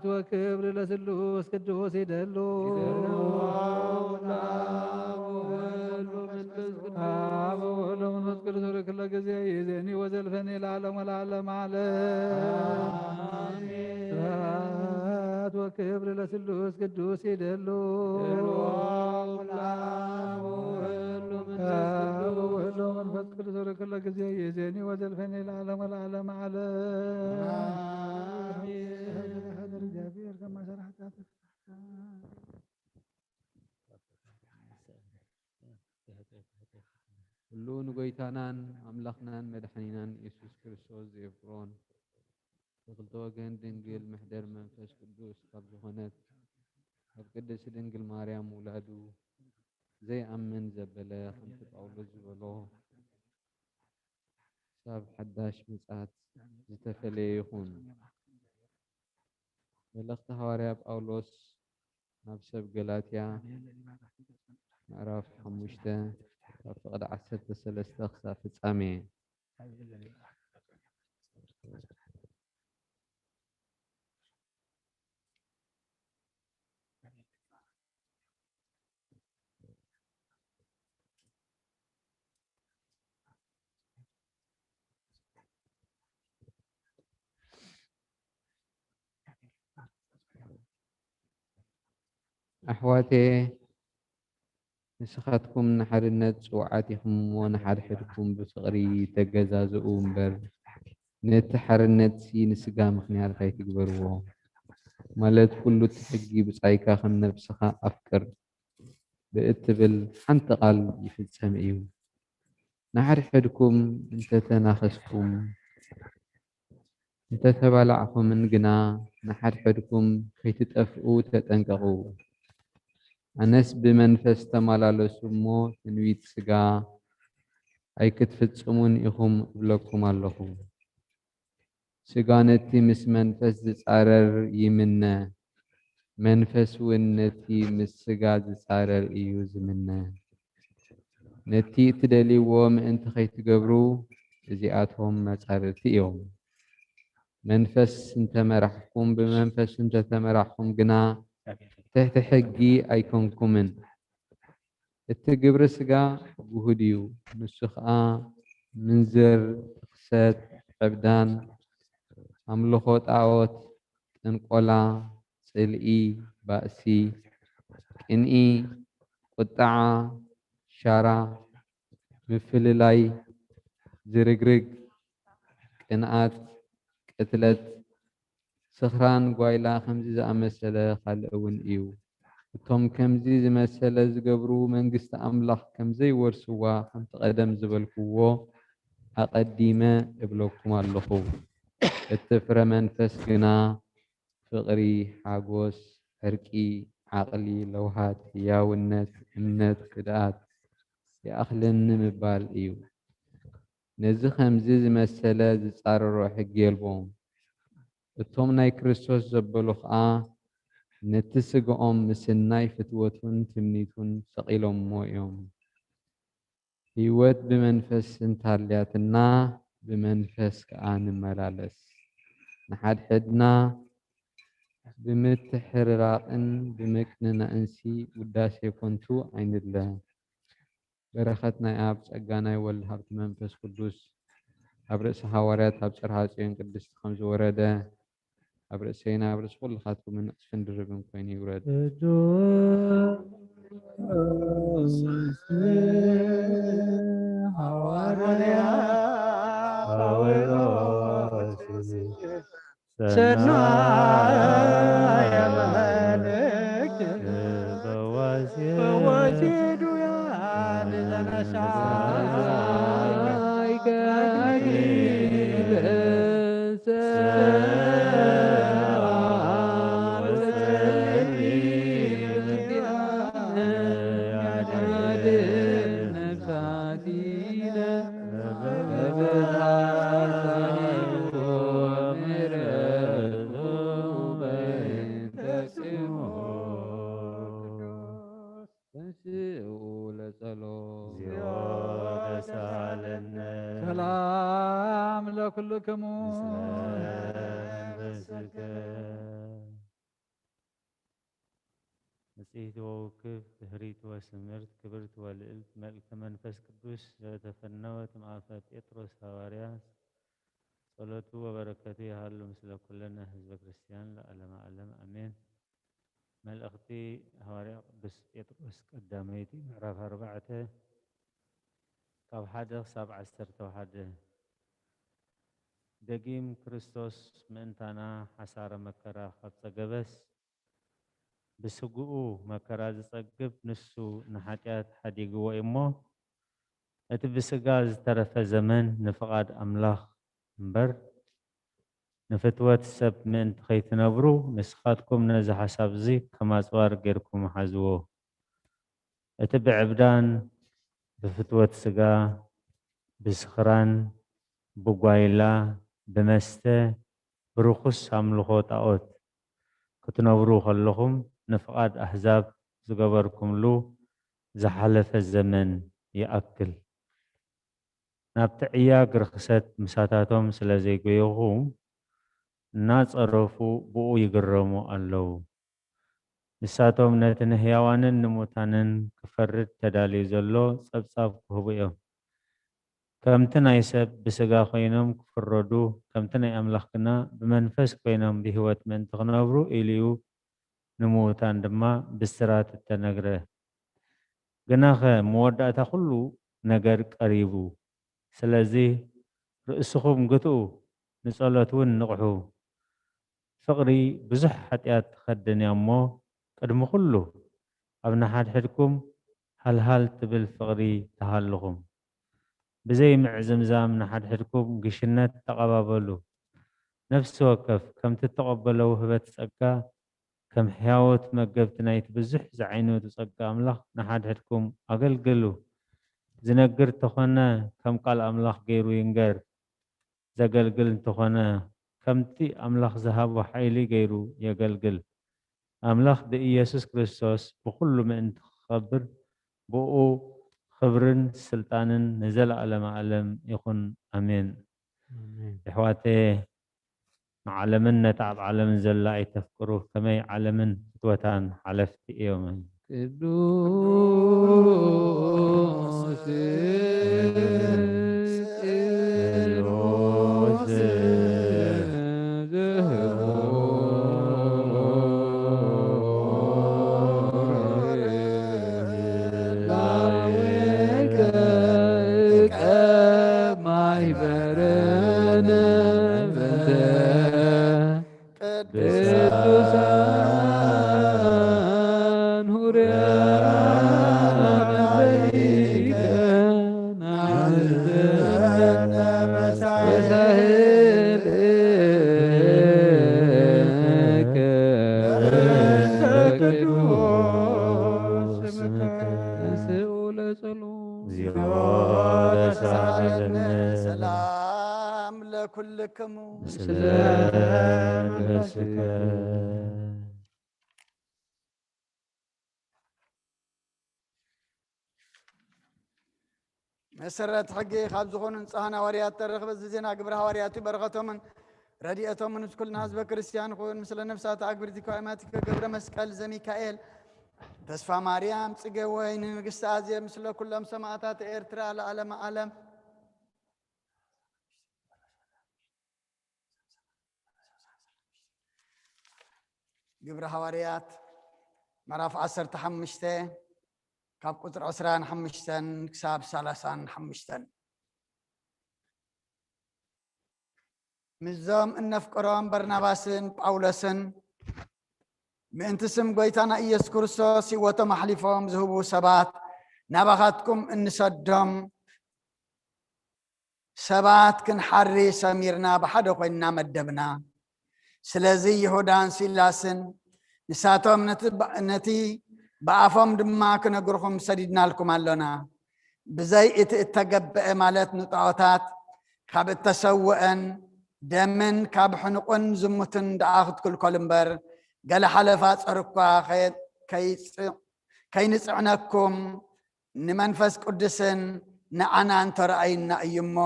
ወክብር ለስሉስ ቅዱስ ይደሉ። ይደሉ አብ ወወልድ ወመንፈስ ቅዱስ። አብ ወወልድ ወመንፈስ ቅዱስ ርኩሎ ጊዜ ይእዜኒ ወዘልፈኒ ለዓለም ወለዓለም ዓለም። አሜን። ስብሐት ወክብር ለስሉስ ቅዱስ ይደሉ። ይደሉ አብ ወወልድ ወመንፈስ ቅዱስ። አብ ወወልድ ወመንፈስ ቅዱስ ርኩሎ ጊዜ ይእዜኒ ወዘልፈኒ ለዓለም ወለዓለም ዓለም። አሜን። ሀደር፣ ሀደር፣ ሀደር፣ እግዚአብሔር ከማሰራ ኃጢአት ኩሉ ንጎይታናን ኣምላኽናን መድሓኒናን የሱስ ክርስቶስ ዘየፍቅሮን ብኽልተ ወገን ድንግል መሕደር መንፈስ ቅዱስ ካብ ዝኾነት ካብ ቅድስቲ ድንግል ማርያም ውላዱ ዘይኣምን ዘበለ ከምቲ ጳውሎስ ዝበሎ ክሳብ ሓዳሽ ምጽኣት ዝተፈለየ ይኹን። መልእኽቲ ሃዋርያ ጳውሎስ ናብ ሰብ ገላትያ ምዕራፍ ሓሙሽተ ካብ ፍቕዲ ዓሰርተ ሰለስተ ክሳብ ፍጻሜ። ኣሕዋተየ፣ ንስኻትኩም ንሓድነት ጽውዓት ኢኹም እሞ፣ ንሓድሕድኩም ብፍቕሪ ተገዛዝኡ እምበር፣ ነቲ ሓርነትሲ ንስጋ ምኽንያት ኣይትግበርዎ። ማለት፣ ኩሉ እቲ ሕጊ፣ "ብጻይካ ከም ነብስኻ ኣፍቅር" ብእትብል ሓንቲ ቃል ይፍጸም እዩ። ንሓድሕድኩም እንተተናኸስኩም፣ እንተተባላዕኹምን ግና ንሓድሕድኩም ከይትጠፍኡ ተጠንቀቑ። ኣነስ ብመንፈስ ተመላለሱ እሞ ትንቢት ሥጋ ኣይክትፍጽሙን ኢኹም እብለኩም ኣለኹ። ስጋ ነቲ ምስ መንፈስ ዝጻረር ይምነ፣ መንፈስ እውን ነቲ ምስ ስጋ ዝጻረር እዩ ዝምነ። ነቲ እትደልይዎ ምእንቲ ኸይትገብሩ፣ እዚኣቶም መጻርርቲ እዮም። መንፈስ እንተመራሕኩም፣ ብመንፈስ እንተተመራሕኩም ግና፣ ትሕቲ ሕጊ ኣይኮንኩምን። እቲ ግብሪ ስጋ ግሁድ እዩ፣ ንሱ ኸኣ ምንዝር፣ ርኽሰት፣ ዕብዳን፣ ኣምልኾ ጣዖት፣ ጥንቆላ፣ ጽልኢ፣ ባእሲ፣ ቅንኢ፣ ቁጥዓ፣ ሻራ፣ ምፍልላይ፣ ዝርግርግ፣ ቅንኣት፣ ቅትለት፣ ስኽራን፣ ጓይላ፣ ከምዚ ዝኣመሰለ ካልእ እውን እዩ። እቶም ከምዚ ዝመሰለ ዝገብሩ መንግስቲ ኣምላኽ ከም ዘይወርስዋ፣ ከምቲ ቀደም ዝበልክዎ ኣቐዲመ እብለኩም ኣለኹ። እቲ ፍረ መንፈስ ግና ፍቕሪ፣ ሓጎስ፣ ዕርቂ፣ ዓቕሊ፣ ለውሃት፣ ህያውነት፣ እምነት፣ ህድኣት፣ ይኣኽለኒ ምባል እዩ። ነዚ ከምዚ ዝመሰለ ዝጻረሮ ሕጊ የልቦም። እቶም ናይ ክርስቶስ ዘበሉ ኸኣ ነቲ ስግኦም ምስናይ ፍትወቱን ትምኒቱን ሰቒሎምዎ እዮም። ህይወት ብመንፈስ እንታልያትና ብመንፈስ ከኣ ንመላለስ። ንሓድሕድና ብምትሕርራቕን ብምቅንናእንሲ ውዳሴ ኮንቱ ኣይንድለ። በረኸት ናይ ኣብ ጸጋ ናይ ወልድ ሃብቲ መንፈስ ቅዱስ ኣብ ርእሲ ሃዋርያት ኣብ ጽርሃ ጽዮን ቅድስቲ ከም ዝወረደ ኣብ ርእሰይና ኣብ ርእሲ ኩልኻትኩምን ዕጽፍን ድርብን ኮይኑ ይውረድ። ቅዱስ ሃዋርያ ጳውሎስ ሰናየ መልእክት ፈዋሲ ዱያን ዘነሳ ተንሥኡ ለጸሎት። እግዚኦ ተሳለነ። ሰላም ለኩልክሙ። ምስለ መንፈስከ። ንጽሕቲ ወውክፍት፣ ድህሪት ወስምርት፣ ክብርት ወልዕልት፣ መልእክተ መንፈስ ቅዱስ ዘተፈነወት እምኣፈ ጴጥሮስ ሃዋርያ፣ ጸሎቱ ወበረከቱ ይሃሉ ምስለ ኩልነ ህዝበ ክርስቲያን ለዓለመ ዓለም፣ ኣሜን። መልእኽቲ ሃዋርያ ቅዱስ ጴጥሮስ ቀዳመይቲ ምዕራፍ ኣርባዕተ ካብ ሓደ ክሳብ ዓሰርተ ሓደ። ደጊም ክርስቶስ ምእንታና ሓሳረ መከራ ካብ ጸገበስ፣ ብስግኡ መከራ ዝጸግብ ንሱ ንሓጢኣት ሓዲግዎ እዩ እሞ፣ እቲ ብስጋ ዝተረፈ ዘመን ንፍቓድ ኣምላኽ እምበር፣ ንፍትወት ሰብ ምእንቲ ኸይትነብሩ፣ ንስኻትኩም ነዚ ሓሳብ እዚ ከም ኣጽዋር ጌርኩም ሓዝዎ። እቲ ብዕብዳን፣ ብፍትወት ስጋ፣ ብስኽራን፣ ብጓይላ፣ ብመስተ፣ ብርኹስ ኣምልኾ ጣኦት ክትነብሩ ከለኹም፣ ንፍቓድ ኣህዛብ ዝገበርኩምሉ ዝሓለፈ ዘመን ይኣክል። ናብቲ ዕያግ ርኽሰት ምሳታቶም ስለ ዘይጎየኹም፣ እናጸረፉ ብኡ ይግረሙ ኣለዉ። ንሳቶም ነቲ ንህያዋንን ንሙታንን ክፈርድ ተዳልዩ ዘሎ ጸብጻብ ክህቡ እዮም። ከምቲ ናይ ሰብ ብስጋ ኮይኖም ክፍረዱ፣ ከምቲ ናይ ኣምላኽ ግና ብመንፈስ ኮይኖም ብህይወት ምእንቲ ክነብሩ ኢሉ እዩ፣ ንምዉታን ድማ ብስራት እተነግረ። ግናኸ መወዳእታ ኩሉ ነገር ቀሪቡ። ስለዚ ርእስኹም ግትኡ፣ ንጸሎት እውን ንቕሑ። ፍቕሪ ብዙሕ ሓጢኣት ትኸድን እያ እሞ፣ ቅድሚ ኩሉ ኣብ ንሓድሕድኩም ሃልሃል ትብል ፍቕሪ ትሃልኹም። ብዘይ ምዕዝምዛም ንሓድሕድኩም ግሽነት ተቐባበሉ። ነፍሲ ወከፍ ከምቲ እተቐበሎ ውህበት ጸጋ፣ ከም ሕያዎት መገብቲ ናይቲ ብዙሕ ዝዓይነቱ ጸጋ ኣምላኽ ንሓድሕድኩም ኣገልግሉ። ዝነግር እንተኾነ ከም ቃል ኣምላኽ ገይሩ ይንገር። ዘገልግል እንተኾነ ከምቲ ኣምላኽ ዝሃቦ ሓይሊ ገይሩ የገልግል። ኣምላኽ ብኢየሱስ ክርስቶስ ብኹሉ ምእንቲ ክኸብር፣ ብእኡ ክብርን ስልጣንን ንዘለኣለመ ዓለም ይኹን። ኣሜን። ኣሜን። የሕዋተየ፣ ንዓለምን ነታ ኣብ ዓለምን ዘላ ኣይተፍቅሩ፣ ከመይ ዓለምን ፍትወታን ሓለፍቲ እዮም። ቅዱስ፣ ቅዱስ፣ ቅዱሳን ሁረ ሰላም ለኩልክሙ። መሰረት ሕጊ ካብ ዝኾኑ ንጹሃን ሃዋርያት ተረኽበ። እዚ ዜና ግብረ ሃዋርያት እዩ። በረኸቶምን ረድኤቶምን ምስ ኩልና ህዝበ ክርስቲያን ይኹን። ምስለ ነፍሳት ኣግብርቲ ኣማቲከ ገብረ መስቀል ዘሚካኤል፣ ተስፋ ማርያም ጽጌ ወይኒ፣ ንግስቲ ኣዜብ፣ ምስለ ኩሎም ሰማእታት ኤርትራ ለዓለመ ዓለም። ግብረ ሃዋርያት ምዕራፍ ዓሰርተ ሓሙሽተ ካብ ቁጽሪ ዕስራን ሓሙሽተን ክሳብ ሰላሳን ሓሙሽተን። ምስዞም እነፍቅሮም በርናባስን ጳውሎስን ምእንቲ ስም ጐይታና ኢየሱስ ክርስቶስ ህይወቶም ኣሕሊፎም ዝህቡ ሰባት ናባኻትኩም እንሰዶም ሰባት ክንሓሪ ሰሚርና ብሓደ ኮይንና መደብና። ስለዚ ይሁዳን ሲላስን ንሳቶም ነቲ ብ-፣ ነቲ ብኣፎም ድማ ክነግርኹም ሰዲድናልኩም ኣሎና። ብዘይ እቲ እተገብአ ማለት ንጣዖታት ካብ እተሰውአን ደምን ካብ ሕንቁን ዝሙትን ደኣ ክትክልከሉ እምበር፣ ገለ ሓለፋ ጸር እኳ ከየ-፣ ከይጽ-፣ ከይንጽዕነኩም ንመንፈስ ቅዱስን ንዓናን ተረኣዩና እዩ እሞ፣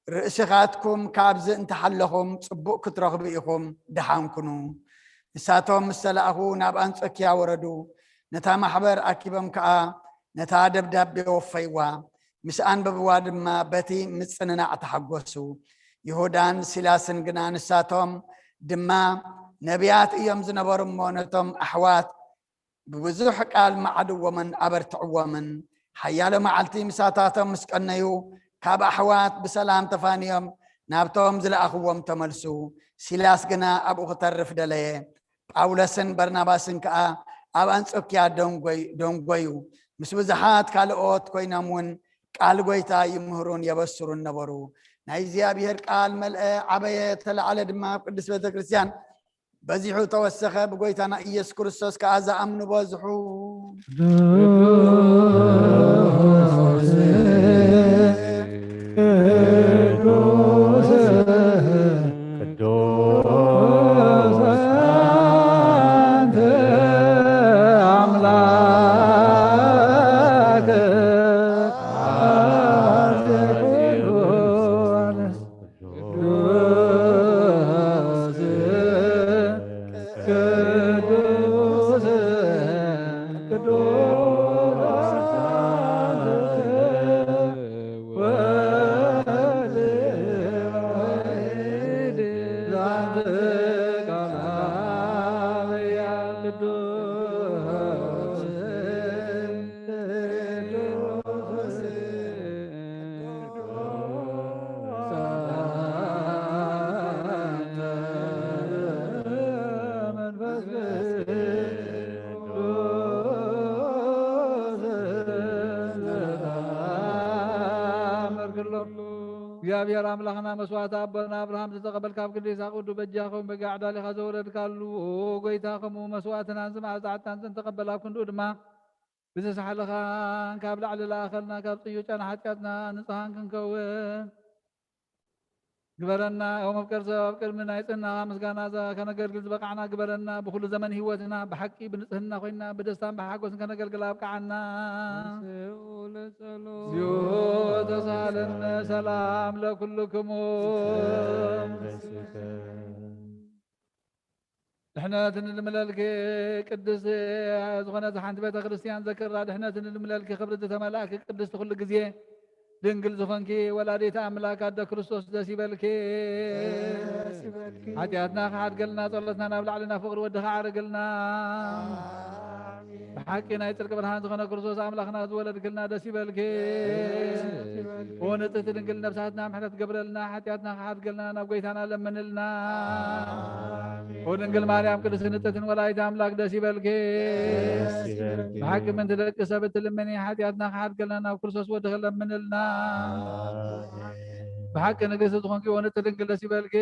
ርእስኻትኩም ካብዚ እንተሓለኹም ጽቡቕ ክትረኽቡ ኢኹም፣ ደሓን ኩኑ። ንሳቶም ምስ ተላእኹ ናብ ኣንጾክያ ወረዱ። ነታ ማሕበር ኣኪቦም ከኣ ነታ ደብዳቤ ወፈይዋ። ምስ ኣንበብዋ ድማ በቲ ምጽንናዕ ተሓጎሱ። ይሁዳን ሲላስን ግና ንሳቶም ድማ ነቢያት እዮም ዝነበሩ እሞ፣ ነቶም ኣሕዋት ብብዙሕ ቃል መዓድዎምን ኣበርትዕዎምን። ሓያሎ መዓልቲ ምሳታቶም ምስ ቀነዩ፣ ካብ ኣሕዋት ብሰላም ተፋንዮም ናብቶም ዝለኣኽዎም ተመልሱ። ሲላስ ግና ኣብኡ ክተርፍ ደለየ። ጳውሎስን በርናባስን ከኣ ኣብ ኣንጾክያ ደንጎይ-፣ ደንጎዩ። ምስ ብዙሓት ካልኦት ኮይኖም እውን ቃል ጐይታ ይምህሩን የበስሩን ነበሩ። ናይ እግዚኣብሔር ቃል መልአ፣ ዓበየ፣ ተላዕለ ድማ ኣብ ቅድስት ቤተ ክርስቲያን በዚሑ ተወሰኸ፣ ብጎይታና ኢየሱስ ክርስቶስ ከኣ ዝኣምኑ በዝሑ። ቅዱስ፣ ቅዱስ፣ ቅዱስ ኣንተ ኣምላክ። ቅዱስ፣ ቅዱስ፣ ቅዱስ ወልድ ዋሕድ ዛንተ ቃል ቅዱስ፣ ቅዱስ እግዚኣብሔር ኣምላኽና መስዋዕቲ ኣቦና ኣብርሃም ዝተቐበልካ፣ ኣብ ክንዲ ይስሐቅ ወዱ በጃ ኸውን በጋ ዕዳሊኻ ዘውረድካሉ፣ ኦ ጐይታ፣ ከምኡ መስዋዕትናን ዝመዓዛ ዕጣንትን ተቐበል፣ ኣብ ክንድኡ ድማ ብዝተሳሕልኻን ካብ ላዕሊ ለኣኸልና፣ ካብ ጽዩ ጨና ሓጢኣትና ንጹሃን ክንከውን። ግበረና። ኦ መፍቀር ሰብ፣ ኣብ ቅድሚ ናይ ጽህናኻ ምስጋና ዘ-፣ ከነገልግል ዝበቃዕና ግበረና። ብኹሉ ዘመን ህይወትና ብሓቂ ብንጽህና ኮይና ብደስታን ብሓጎስን ከነገልግል ኣብቃዓና። ንስኡ ለጸሎ። እግዚኦ ተሳለነ ሰላም ለኩልክሙ። ድሕነት ንልምለልኪ ቅድስት ዝኾነት ሓንቲ ቤተ ክርስቲያን ዘክራ። ድሕነት ንልምለልኪ ክብሪ ዝተመላእኪ ቅድስት ኩሉ ግዜ ድንግል ዝኾንኪ ወላዲት ኣምላክ ኣደ ክርስቶስ ደስ ይበልኪ። ደስ ይበልኪ። ሓጢኣትና ክሓድገልና፣ ጸሎትና ናብ ላዕሊ ናብ ፍቕሪ ወድኻ ዓርግልና። ኣሜን። ብሓቂ ናይ ጽድቂ ብርሃን ዝኾነ ክርስቶስ ኣምላኽና ዝወለድክልና ደስ ይበልኪ። ደስ ይበልኪ። ኦ ንጽሕቲ ድንግል ነብሳትና ምሕረት ገብረልና፣ ሓጢኣትና ክሓድገልና ናብ ጎይታና ለምንልና። ኣሜን። ኦ ድንግል ማርያም ቅድስት ንጽሕትን ወላዲት ኣምላክ ደስ ይበልኪ። ደስ ይበልኪ። ብሓቂ ምእንቲ ደቂ ሰብ እትልምኒ ሓጢኣትና ክሓድገልና ናብ ክርስቶስ ወድኺ ለምንልና። ኣሜን። ብሓቂ ንግስቲ ዝኾንኪ ኦ ንጽሕቲ ድንግል ደስ ይበልኪ።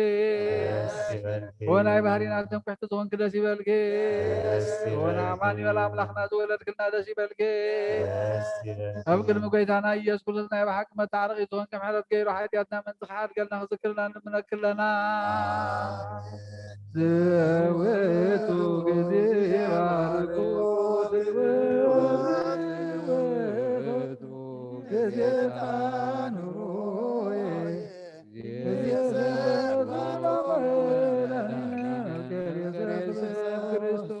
ደስ ይበልኪ። ኦ ናይ ባህሪና ትምክሕቲ ዝኾንኪ ደስ ይበልኪ። ደስ ኦ ይበልኪ። ንኣማኑኤል ኣምላኽና ዝወለድክልና ደስ ይበልኪ። ደስ ይበልኪ። ኣብ ቅድሚ ጎይታና ኢየሱስ ክርስቶስ ናይ ብሓቂ መታረቒ ዝኾንኪ ምሕረት ገይሩ ሓጢኣትና ምእንቲ ክሓድገልና ክዝክርና ንምነኪ ኣለና። ኣሜን። ዘውቱ ጊዜ ባርኮ ትግብር ወዘይወቱ ጊዜ ጣኑሮዬ ጊዜ ዘባረኮ ለነ ክርስቶስ።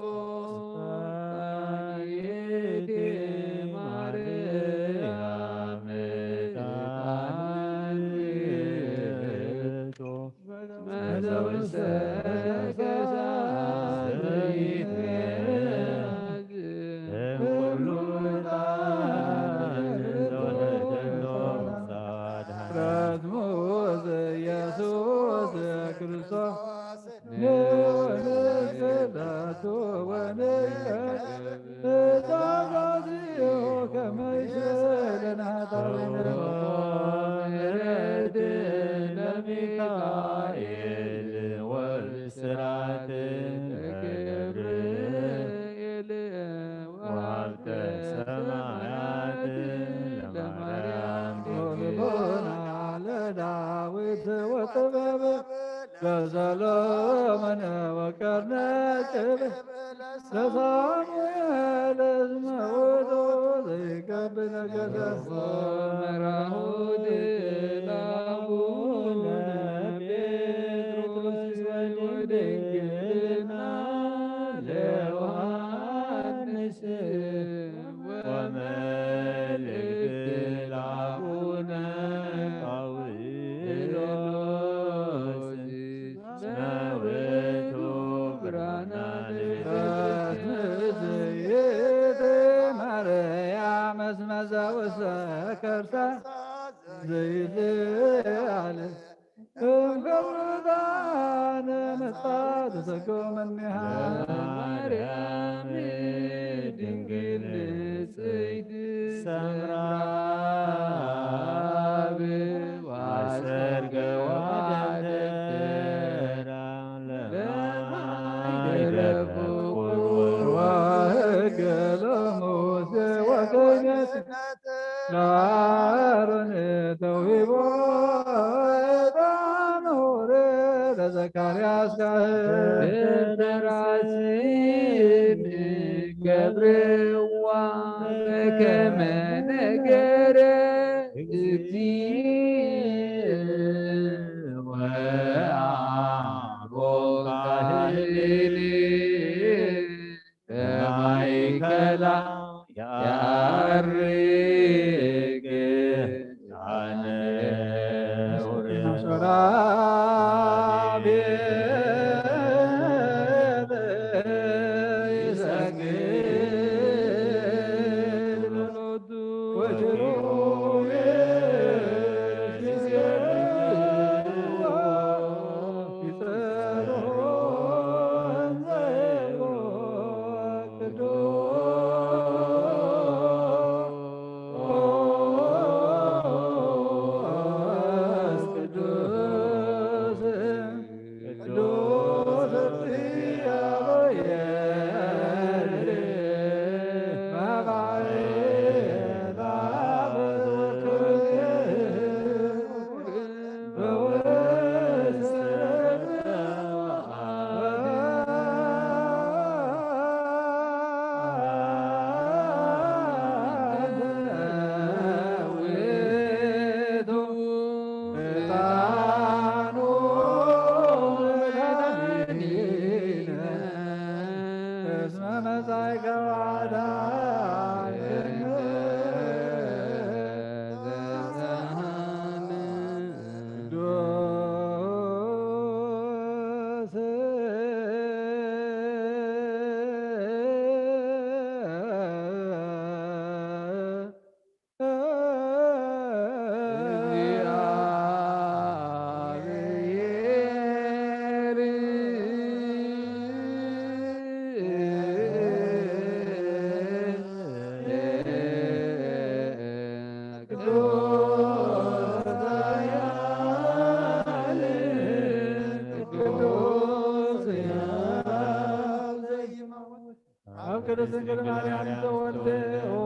ቅድስት ድንግል ማርያም ዝተወልደ፣ ኦ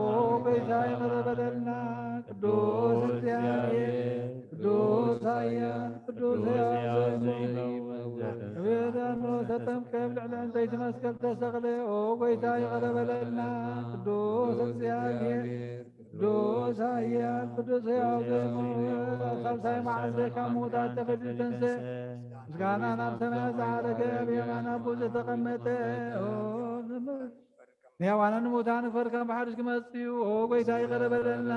ጎይታ ይቕረ በለልና። ቅዱስ እግዚኣብሔር፣ ቅዱስ ኃያል፣ ቅዱስ ሕያው ዘይመውት፣ ዘተንሥአ እምነ ተጠምቀ፣ ኣብ ልዕሊ ዕንጸይቲ መስቀል ተሰቕለ፣ ኦ ጎይታ ይቕረ በለልና። ቅዱስ እግዚኣብሔር፣ ቅዱስ ኃያል፣ ቅዱስ ሕያው ዘይመውት፣ ኣብ ሳልሳይ መዓልቲ ካብ ምዉታት ተፈልዩ ዝተንሥአ፣ ምስጋና ናብ ሰማያት ዝዓረገ፣ ኣብ የማን ኣቦ ዝተቐመጠ፣ ኦ፣ ንሕያዋንን ንሙታን ክፈርድ ከም ብሓድሽ ክመጽእ እዩ። ኦ ጎይታ ይቕረ በለልና።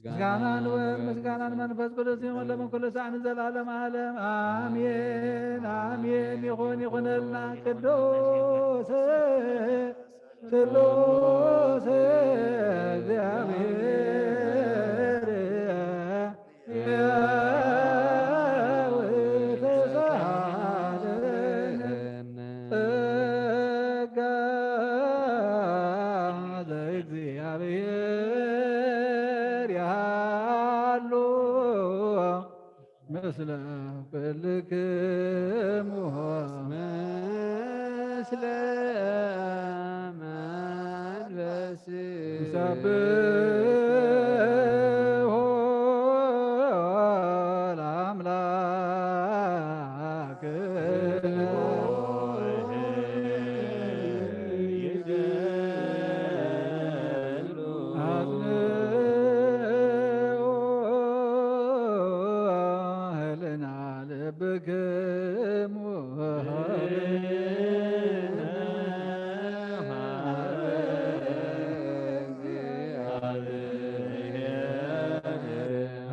ምስጋና ንወልድ፣ ምስጋና ንመንፈስ ቅዱስ ይኹን፣ ሎምን ኩሉ ሳዕ ንዘለዓለም ዓለም። ኣሜን፣ ኣሜን። ይኹን፣ ይኹነልና። ቅዱስ ስሉስ እግዚኣብሔር ሕያው ተሳሃለነ ጸጋ ዘእግዚኣብሔር ይሃሉ ምስለ ኩልክሙ። ምስለ መንፈስ ንሰብሖ ለአምላክነ። አጽንዑ ህልና ልብክሙ።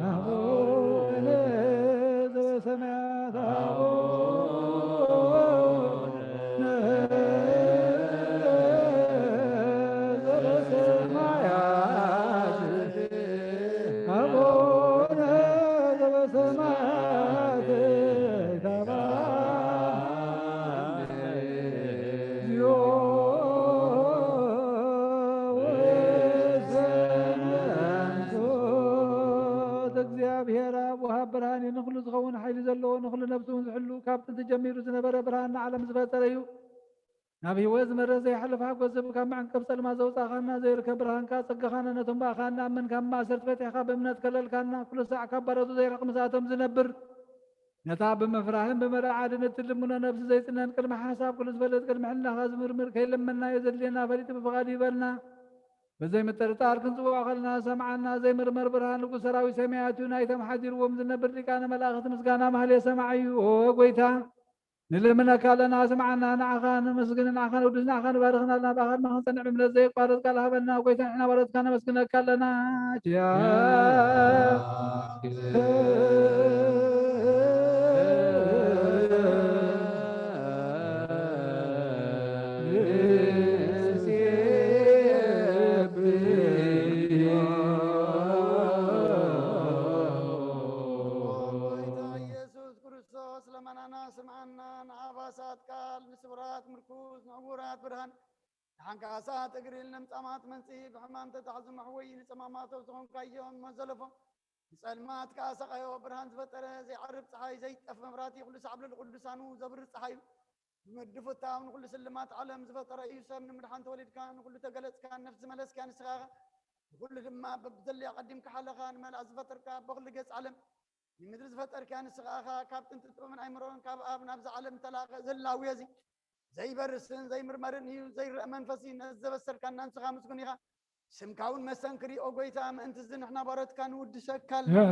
አቡነ ዘበሰማያት፣ አቡነ ዘበሰማያት፣ አቡነ ዘበሰማያት ይትባረክ ስምከ። እግዚአብሔር አብ ወሃብ ብርሃን እዩ። ንኹሉ ዝኸውን ሓይሊ ዘለዎ፣ ንኹሉ ነፍሱ እውን ዝሕሉ፣ ካብ ጥንቲ ጀሚሩ ዝነበረ፣ ብርሃን ንዓለም ዝፈጠረ እዩ። ናብ ህይወት ዝመርሕ ዘይሓልፍ ሓጎስ ዝህብ፣ ካብ መዕንቀፍ ጸልማት ዘውጻእካና፣ ዘይርከብ ብርሃንካ ጸጋኻና፣ ነቶም ብኣኻ እንኣምን ካብ ማእሰርቲ ፈቲሕካ ብእምነት ከለልካና፣ ኩሉ ሳዕ ካብ ባሮቱ ዘይርሕቕ ምስኣቶም ዝነብር፣ ነታ ብምፍራህን ብምርዓድን እትልምኖ ነፍሲ ዘይጽነን፣ ቅድሚ ሓሳብ ኩሉ ዝፈልጥ፣ ቅድሚ ሕልናኻ ዝምርምር፣ ከይለመንናዮ ዘድልየና ፈሊጡ ብፍቓዱ ይህበልና። ብዘይ ምጥርጣር ክንጽውዖ ከለና ሰምዓና። ዘይምርመር ብርሃን ንጉስ ሰራዊት ሰማያት እዩ። ናይቶም ሓዲርዎም ዝነብር ሊቃነ መላእኽቲ ምስጋና ማህሌ ሰማዒ እዩ። ኦ ጎይታ፣ ንልምነካ ኣለና፣ ስምዓና። ንዓኻ ነመስግን፣ ንዓኻ ነውድስ፣ ንዓኻ ንባርኽን ኣለና። ብኣኻ ድማ ክንጸንዕ ብእምነት ዘየቋርጽ ቃል ሃበና። ጎይታ፣ ንሕና ባሮትካ ነመስግነካ ኣለና። ኪያ ጎይታ ኢየሱስ ክርስቶስ ለመናና ስምዓና፣ ንኣባሳት ቃል፣ ንስውራት ምርኩስ፣ ንዕዉራት ብርሃን፣ ንሓንካሳት እግሪ፣ ንለምጻማት መንጽሂ፣ ብሕማም ተታሕዙ መሕወዪ፣ ንጸማማቶ ዝኾንካዮም መዘለፎም፣ ንጸልማት ከኣ ሰቓዮ ብርሃን ዝፈጠረ፣ ዘይዓርብ ጸሓይ፣ ዘይጠፍ መብራህቲ፣ ኩሉ ሳዕ ኣብ ልዕሊ ቅዱሳኑ ዘብርህ ጸሓይ እዩ። ብመድፉታው ንኹሉ ስልማት ዓለም ዝፈጠረ እዩ። ሰብ ንምድሓን ተወሊድካ፣ ንኹሉ ተገለጽካ፣ ነፍሲ ዝመለስካ ንስኻ ኢኻ። ንኹሉ ድማ በብዘለዮ ኣቐዲምካ ሓለኻ፣ ንመላእ ዝፈጠርካ፣ ኣቦ ኩሉ ገጽ ዓለም ንምድሪ ዝፈጠርካ ንስኻ ኢኻ። ካብ ጥንቲ ጥበብን ኣእምሮን ካብ ኣብ ናብዛ ዓለም እተላእከ፣ እዚ ህላዌ እዚ ዘይበርስን ዘይምርመርን እዩ። ዘይረአ መንፈስ እዩ። ነዚ ዘበሰርካና ንስኻ ምስጉን ኢኻ። ስምካ እውን መሰንክር እዩ። ኦ ጎይታ፣ ምእንቲ እዚ ንሕና ባሮትካ ንውድሰካ ኣለና።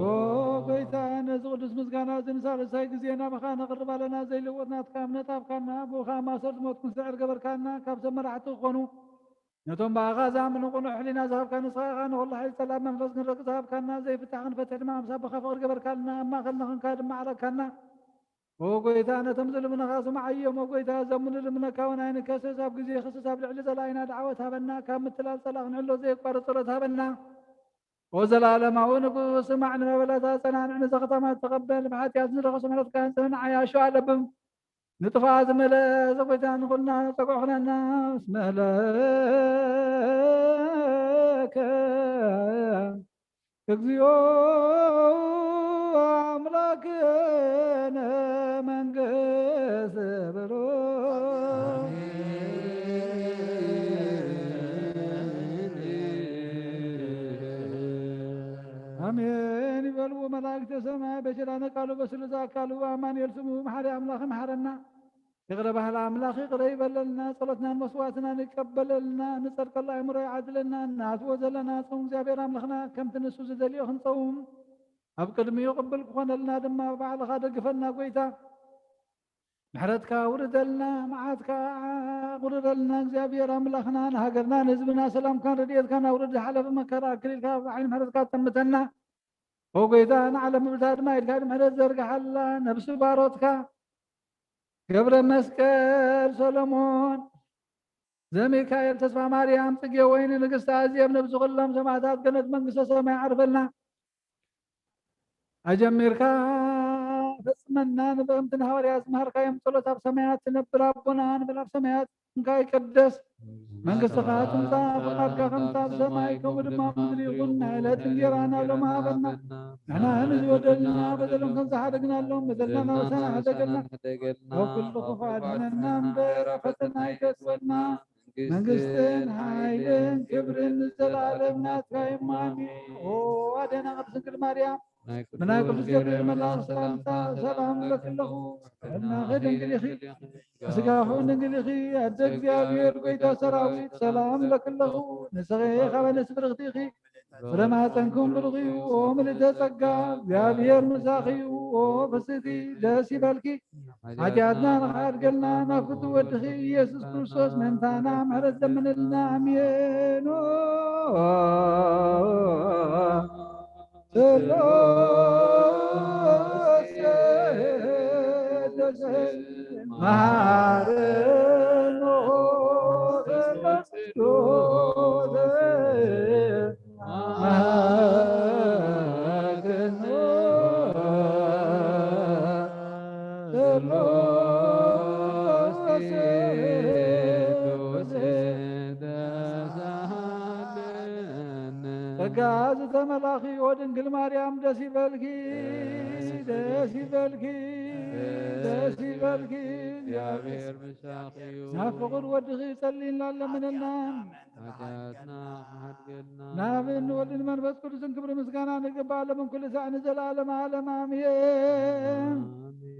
ኦ ጎይታ፣ ነዚ ቅዱስ ምስጋና እዚ ንሳልሳይ ግዜ ናባኻ ነቕርብ ኣለና። ዘይልወጥ ናትካ እምነት ሃብካና፣ ብኡ ኸኣ ማእሰርቲ ሞት ክንስዕር ገበርካና። ካብ ሰብ መራሕቲ ክኾኑ ነቶም ብኣኻ ዝኣምኑ ቅኑዕ ሕሊና ዝሃብካ ንስኻ ኢኻ። ንኹሉ ሓይሊ ጸላም መንፈስ ክንረግጽ ሃብካና። ዘይፍታሕ ክንፈትሕ ድማ ኣምሳያ ብኻ ፍቕሪ ገበርካልና። ኣብ ማእከልና ኾንካ ድማ ዓረግካና። ኦ ጎይታ፣ ነቶም ዝልምኑኻ ስምዓዮም። ኦ ጎይታ፣ እዞም ንልምነካ እውን ኣይንከስስ። ኣብ ግዜ ክስስ ኣብ ልዕሊ ጸላኢና ደዓወት ሃበና። ካብ ምትላል ጸላኢ ክንሕሎ ዘየቋርጽ ጸሎት ሃበና። ኦ ዘላለማዊ ንጉስ፣ ስማዕ ንመበለታ፣ ጸናንዕ ንዘኽታማት፣ ተቐበል ብሓጢኣት ንረኸሶ ምሕረትካ፣ ጽንዓያ ሸዋ ለብም ንጥፋ ዝመለ ዘጎይታ ንኹልና ጸግዑ ኹነና። እስመ ለከ እግዚኦ አምላክነ መንግስት ብሩክ። አሜን ይበልዎ መላእክተ ሰማይ በኪዳነ ቃሉ በስሉስ አካሉ አማኑኤል ስሙ መሓሪ አምላክ መሓረና። ይቕረ በሃሊ ኣምላኽ ይቕረ ይበለልና፣ ጸሎትናን መስዋዕትናን ይቀበለልና፣ ንጸድቀሉ ኣእምሮ ይዓድለና፣ ንኣትዎ ዘለና ጾም እግዚኣብሔር ኣምላኽና ከምቲ ንሱ ዝደልዮ ክንጸውም፣ ኣብ ቅድሚኡ ቅብል ክኾነልና ድማ ባዕልኻ ደግፈና ጎይታ። ምሕረትካ ኣውርደልና፣ መዓትካ ኣቑርረልና እግዚኣብሔር ኣምላኽና፣ ንሃገርና ንህዝብና ሰላምካን ረድኤትካን ኣውርድ፣ ዝሓለፈ መከራ ኣክሊልካ ብዓይኒ ምሕረትካ ጠምተና። ኦ ጎይታ፣ ንዓለም ምብርታ ድማ ኢድካ ድሕረት ዘርግሓላ፣ ነብሲ ባሮትካ ገብረ መስቀል ሰሎሞን፣ ዘሚካኤል ተስፋ ማርያም፣ ጽጌ ወይኒ፣ ንግስቲ ኣዜብ፣ ነብሲ ኩሎም ሰማዕታት ገነት መንግስተ ሰማይ ዓርፈልና። ኣጀሚርካ ፈጽመና፣ ንበእምቲ ንሃዋርያ ዝመሃርካዮም ጸሎት ኣብ ሰማያት ትነብር ኣቦና ንበል ኣብ ሰማያት ስምካ ይቀደስ፣ መንግስትኻ ትምጻእ፣ ፍቓድካ ከምታ ኣብ ሰማይ ከምኡ ድማ ኣብ ምድሪ ይኹን። ናይ ዕለት እንጌራና ሎሚ ሃበና፣ ንሕና ንዝበደሉና በደሎም ከም ዝሓደግናሎም በደልና ናውሳና ሕደገልና፣ ካብ ኩሉ ክፉእ ኣድሕነና እምበር ኣብ ፈተና ኣይተእትወና። መንግስትን ሓይልን ክብርን ንዘለኣለም ናትካ እዩ። ኣሜን። ኦ ኣዴና ቅድስት ድንግል ማርያም፣ ናይ ብናይ ቅዱስ ቅዱስ ገብርኤል ገብርኤል መልኣክ መልኣክ ሰላምታ ሰላምታ ሰላም ሰላም እለኪ ኣለኹ። እለኪ ኣለኹ። ጥዕናኺ ጥዕናኺ ድንግል ኢኺ፣ ድንግል ኢኺ፣ ስጋኺ እውን ድንግል ኢኺ። ኣደ ኣደ እግዚኣብሔር እግዚኣብሔር ጎይታ ጎይታ ሰራዊት ሰራዊት ሰላም ሰላም እለኪ እለኪ ኣለኹ። ኣለኹ። ንስኺ ንስኺ ካብ ኣንስቲ ብርኽቲ ኢኺ፣ ብርኽቲ ኢኺ። ፍረ ማህፀንኩም ብሩኽ እዩ። ኦ ምልዕተ ጸጋ፣ እግዚኣብሔር ምሳኺ እዩ። ኦ ፍስሕቲ ደስ ይበልኪ። ሓጢኣትና ንኽሓድገልና ናብ ክቱ ወድኺ ኢየሱስ ክርስቶስ ምእንታና ምሕረት ለምንልና። ኣሜን። ኦ ስላሴ ደስ መሃረኖ ስላሴ ጸጋ ዝተመላኺ ኦ ድንግል ማርያም ደስ ይበልኪ፣ ደስ ይበልኪ፣ ደስ ይበልኪ። እግዚኣብሔር ምሳኺ እዩ። ናብ ፍቑር ወድኺ ጸልይና ለምንና። ሓጢኣትና ሓድገልና። ናብን ወልድን መንፈስ ቅዱስን ክብሪ ምስጋና ንግባእ፣ ለምን ኩሉ ሳዕ ንዘለዓለም ዓለም ኣሜን። ኣሜን።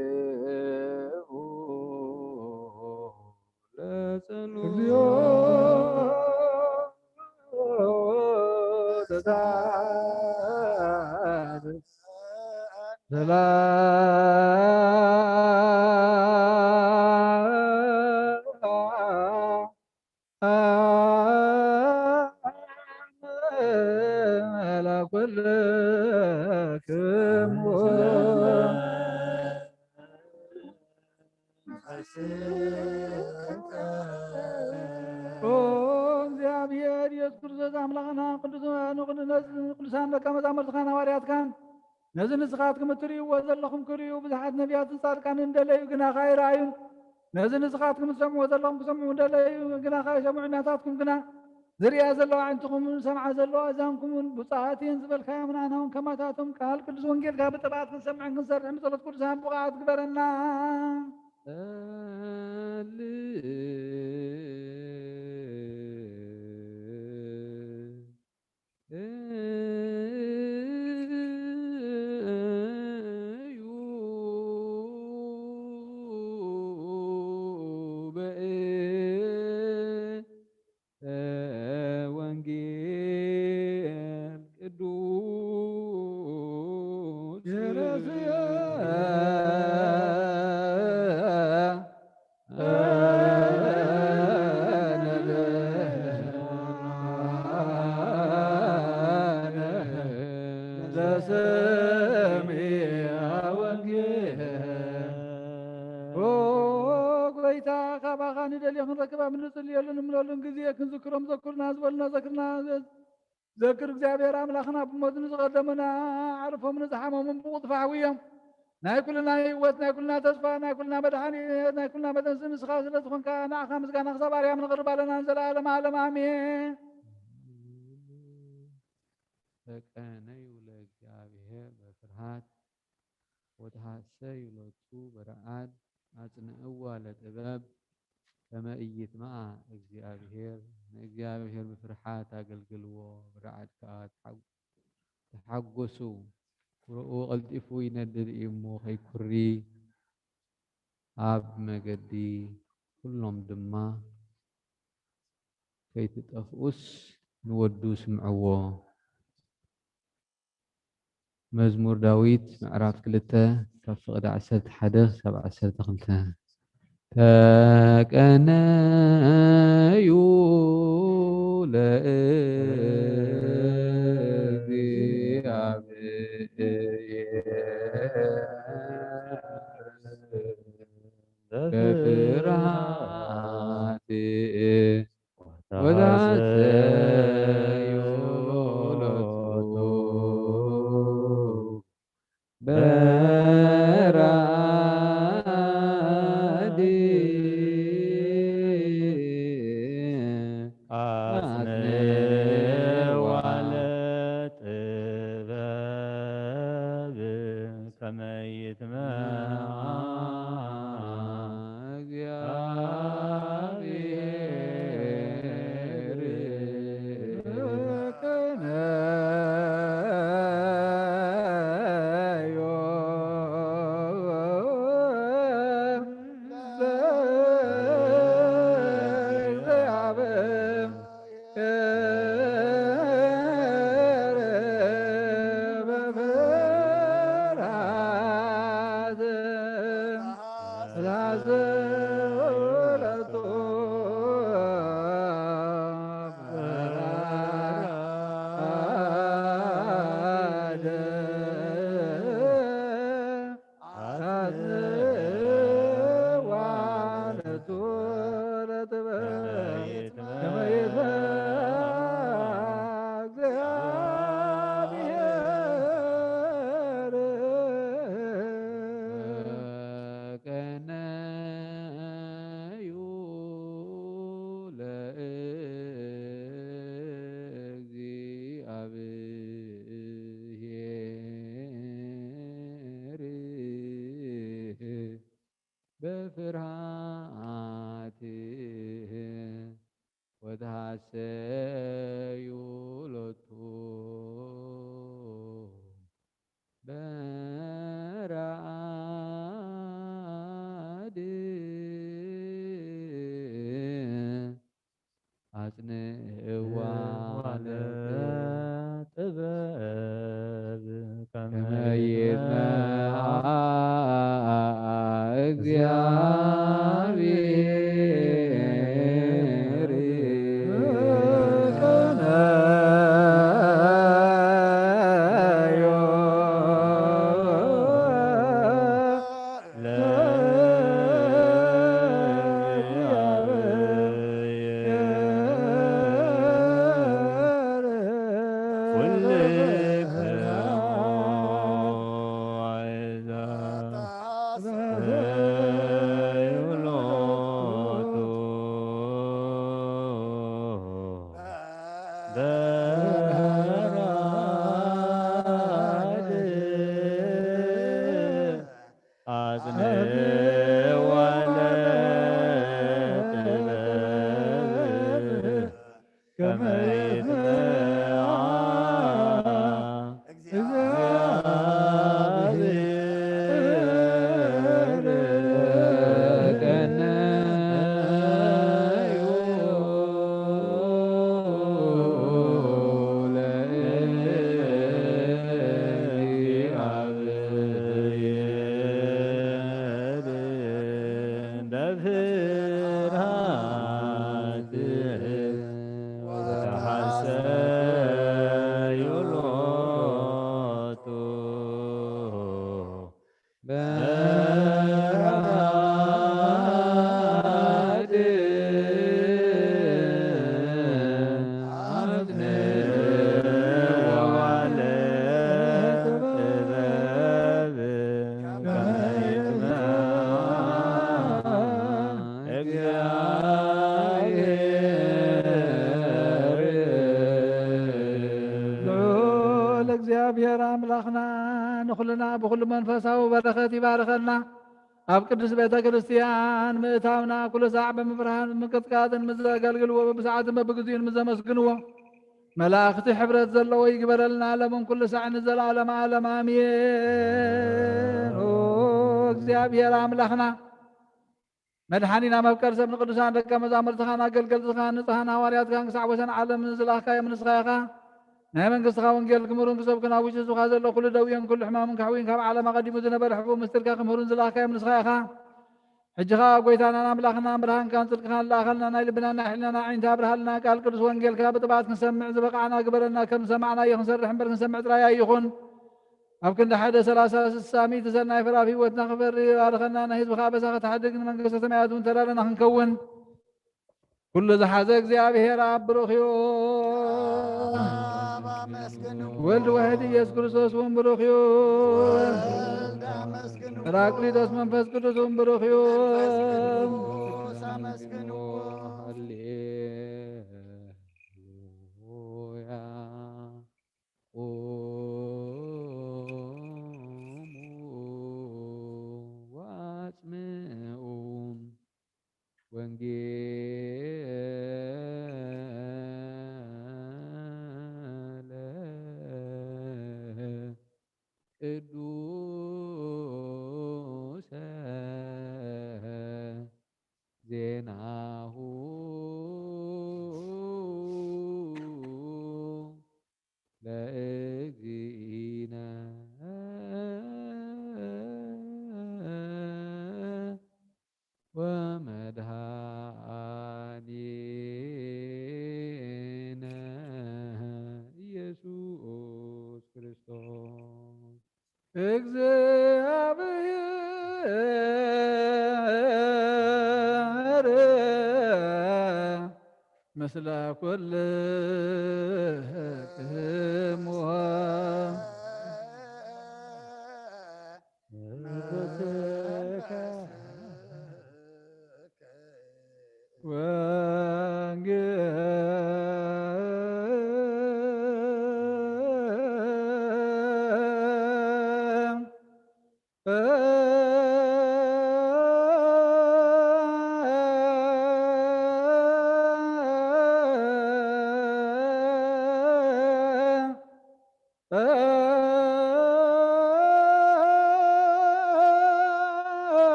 ተንሥኡ ለጸሎት። እግዚኦ ተሳለ ሰላም ለኩልክሙ። ኦ እግዚኣብሔር ኢየሱስ ክርስቶስ ኣምላኽና፣ ቅዱስ-፣ ንቅዱሳን ደቀ መዛሙርትኻን ሃዋርያትካን ነዚ ንስኻትኩም እትርእይዎ ዘለኹም ክርእዩ ብዙሓት ነቢያትን ጻድቃንን ደለዩ፣ ግናኸ ኣይረኣዩን። ነዚ ንስኻትኩም እትሰምዕዎ ዘለኹም ክሰምዑ ደለዩ፣ ግናኸ ኣይሰምዑን። ናታትኩም ግና ዝርእያ ዘለዋ ኣዒንትኹምን ዝሰምዓ ዘለዋ ኣእዛንኩምን ብፁዓት እየን ዝበልካዮም ንሕና እውን ከማታቶም ቃል ቅዱስ ወንጌልካ ብጥብዓት ክንሰምዕን ክንሰርሕን ብጸሎት ቅዱሳን ብቑዓት ግበረና። ጸልዩ በእ ወንጌል ቅዱስ ጌረስየ ካባኻ ንደልዮ ክንረክብ ኣብ እንጽልየሉን ንምለሉን ግዜ ክንዝክሮም ዘኩርና ዝበሉና ዘክርና ዘክር እግዚኣብሔር ኣምላኽና ብሞት ንዝቐደሙና ዓርፎም ንዝሓመሙን ብቕልጡፍ ሓውዮም። ናይ ኩልና ህይወት፣ ናይ ኩልና ተስፋ፣ ናይ ኩልና መድሓኒ፣ ናይ ኩልና መጠንሲ ንስኻ ስለ ዝኾንካ ንዓኻ ምስጋና ክሳብ ኣርያም ነቕርብ ኣለና ንዘለኣለም ዓለም ኣሜን። ተቀነዩ ለእግዚኣብሔር በፍርሃት ወተሐሰዩ ሎቱ በረዓድ። አጽንዕዋ ለጥበብ ከመ ኢይጥምዓ እግዚአብሔር። ንእግዚኣብሔር ብፍርሓት ኣገልግልዎ፣ ብረዓድ ከኣ ተሓ-፣ ተሓጎሱ። ፍረኡ ቀልጢፉ ይነድድ እዩ እሞ ከይኩሪ፣ ኣብ መገዲ ኩሎም ድማ ከይትጠፍኡስ ንወዱ ስምዕዎ። መዝሙር ዳዊት ምዕራፍ ክልተ ካብ ፍቕዲ ዓሰርተ ሓደ ክሳብ ዓሰርተ ክልተ። ተቀነዩ ለእግዚአብሔር በፍርሃት ወተሐሰዩ ሎቱ በራዲ አጽንዕዋ ለጥበብ ከመ ይትመዓ እግዚአብሔር። ቀነዩ ለእግዚአብሔር በፍርሃት ወተሐሰዩ ሎቱ በራዕድ። አጽንዕዋ ለጥበብ ከመ ይትመዓ እግዚአብሔር። አጽንዕዋ ለጥበብ ከመ ይትመዓ እግዚአብሔር። ና ብኹሉ መንፈሳዊ በረኸት ይባርከና። ኣብ ቅድስት ቤተ ክርስቲያን ምእታውና ኩሉ ሳዕ ብምፍርሃን ብምቅጥቃጥን ምስ ዘገልግልዎ በብሰዓትን በብግዚኡን ምስ ዘመስግንዎ መላእኽቲ ሕብረት ዘለዎ ይግበረልና ለምን ኩሉ ሳዕ ንዘለዓለም ዓለም ኣሜን። ኦ እግዚኣብሔር ኣምላኽና መድሓኒና መፍቀር ሰብ ንቅዱሳን ደቀ መዛሙርትኻን ኣገልገልትኻን ንጽሃን ሃዋርያትካን ክሳዕ ወሰን ዓለም ዝለኣኽካዮም ንስኻ ኢኻ። ናይ መንግስትኻ ወንጌል ክምህሩን ክሰብኩን ኣብ ውሽጢ ህዝብኻ ዘሎ ኩሉ ደውዮን ኩሉ ሕማሙን ከሕውዩን ካብ ዓለም ኣቐዲሙ ዝነበረ ሕፉ ምስጢርካ ክምህሩን ዝለኣኽካዮም ንስኻ ኢኻ። ሕጂ ኸኣ ጎይታናን ኣምላኽናን ብርሃንካን ጽድቅኻን ለኣኸልና ናይ ልብናን ናይ ሕልናና ዓይንቲ ኣብርሃልና ቃል ቅዱስ ወንጌልካ ብጥባት ክንሰምዕ ዝበቃዕና ግበረና ከም ዝሰማዕናዮ ክንሰርሕ እምበር ክንሰምዕ ጥራይ ኣይኹን። ኣብ ክንዲ ሓደ ሰላሳ ስሳ ሚእቲ ሰናይ ፍራፍ ህይወትና ክፈሪ ባርኸና ናይ ህዝብኻ ኣበሳ ከተሕድግ ንመንግስተ ሰማያት እውን ተዳለና ክንከውን ኩሉ ዝሓዘ እግዚኣብሔር ኣብ ብሩኽ እዩ። ወልድ ዋሕድ ኢየሱስ ክርስቶስ እውን ብሩኽ እዩ። ራቅሊጦስ መንፈስ ቅዱስ እውን ብሩኽ እዩ። ሃሌሉያ። ቁሙ ወአጽምዑ ወንጌለ ቅዱሰ ዜናሁ ለእግዚእነ ወመድኃኒነ ኢየሱስ ክርስቶስ። እግዚአብሔር ምስለ ኩልክሙ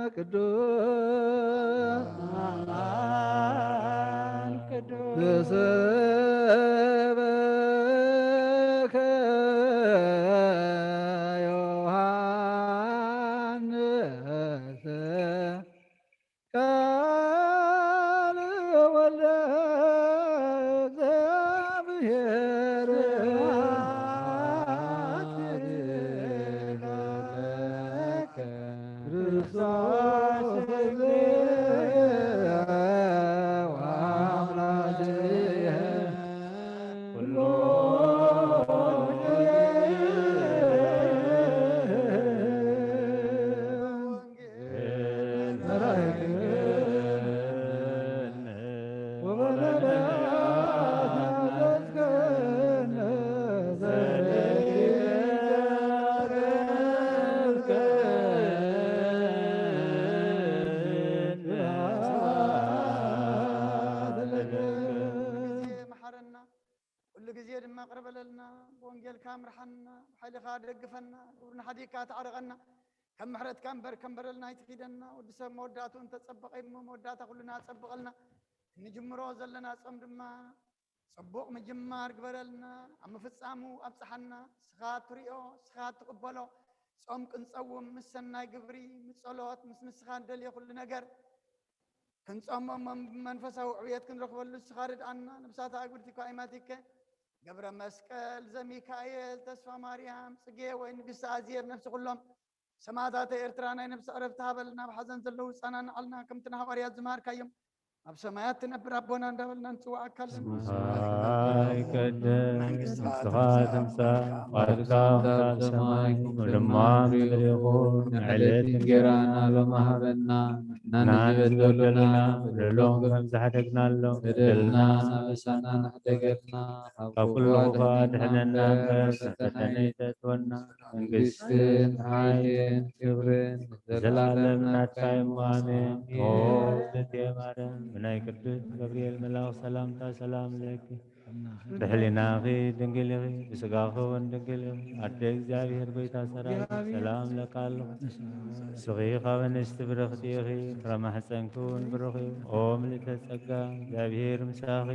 ወንጌል ቅዱስ ዘሰበከ ዮሐንስ ቃል ወልደ እግዚአብሔር ክርስቶስ ወአምላክየ ኩሎ ኩሉ ግዜ ድማ ቅርብ በለልና፣ ብወንጌልካ ምርሓና፣ ብሓይልኻ ደግፈና፣ ግብርና ሓዲግካ ተዓረቐና። ከም ምሕረትካ እምበር ከም በደልና ኣይትኺደና። ወዲ ሰብ መወዳእትኡ እንተጸበቐ እሞ መወዳእታ ኩልና ኣጸብቐልና። እንጅምሮ ዘለና ጾም ድማ ጽቡቕ ምጅማር ግበረልና፣ ኣብ ምፍጻሙ ኣብጽሓና። ንስኻ እትሪኦ፣ ንስኻ እትቕበሎ ጾም ክንጸውም ምስ ሰናይ ግብሪ፣ ምስ ጸሎት፣ ምስ ንስኻ ንደልዮ ኩሉ ነገር ክንጸሞ እሞ ብመንፈሳዊ ዕብየት ክንረኽበሉ ንስኻ ርድኣና። ነብሳት ኣእጉድቲ እኳ ኣይማቲከ ገብረ መስቀል፣ ዘሚካኤል፣ ተስፋ ማርያም፣ ጽጌ ወይ ንግስቲ ኣዜብ፣ ነፍሲ ኩሎም ሰማእታተ ኤርትራ ናይ ነፍሲ ዕረፍቲ ሃበልና። ኣብ ሓዘን ዘለዉ ጸናንዓልና። ከምቲ ንሃዋርያት ዝመሃርካዮም ኣብ ሰማያት ትነብር ኣቦና እንዳበልና ንጽውዓካ ኣለና። ስምኻ ይቀደስ፣ መንግስትኻ ትምጻእ፣ ፍቓድካ ከምቲ ኣብ ሰማይ ከምኡ ድማ ኣብ ምድሪ ይኹን። ዕለት እንጌራና ሎሚ ሃበና፣ ንሕና ንዝበደሉና በደሎም ከም ዝሓደግናሎም፣ በደልና ኣበሳና ንሕደገልና፣ ካብ ኩሉ ክፉእ ኣድሕነና እምበር፣ ፈተና ኣይተእትወና። መንግስትን ሓይልን ክብርን ዘለዓለም ናትካ እዩ። ኣሜን። ኦ እግዝእትየ ማርያም፣ ብናይ ቅዱስ ገብርኤል መልኣኽ ሰላምታ ሰላም ለኪ። ብሕሊናኺ ድንግል ኢኺ፣ ብስጋኺ እውን ድንግል ኢኺ። ኣደ እግዚኣብሔር ጎይታ ሰራዊት ሰላም ለካ ኣለኹ። ንስኺ ካብ ኣንስቲ ብርኽቲ ኢኺ፣ ፍረ ማሕፀንኪ እውን ብሩኽ እዩ። ኦ ምልእተ ጸጋ፣ እግዚኣብሔር ምሳኺ።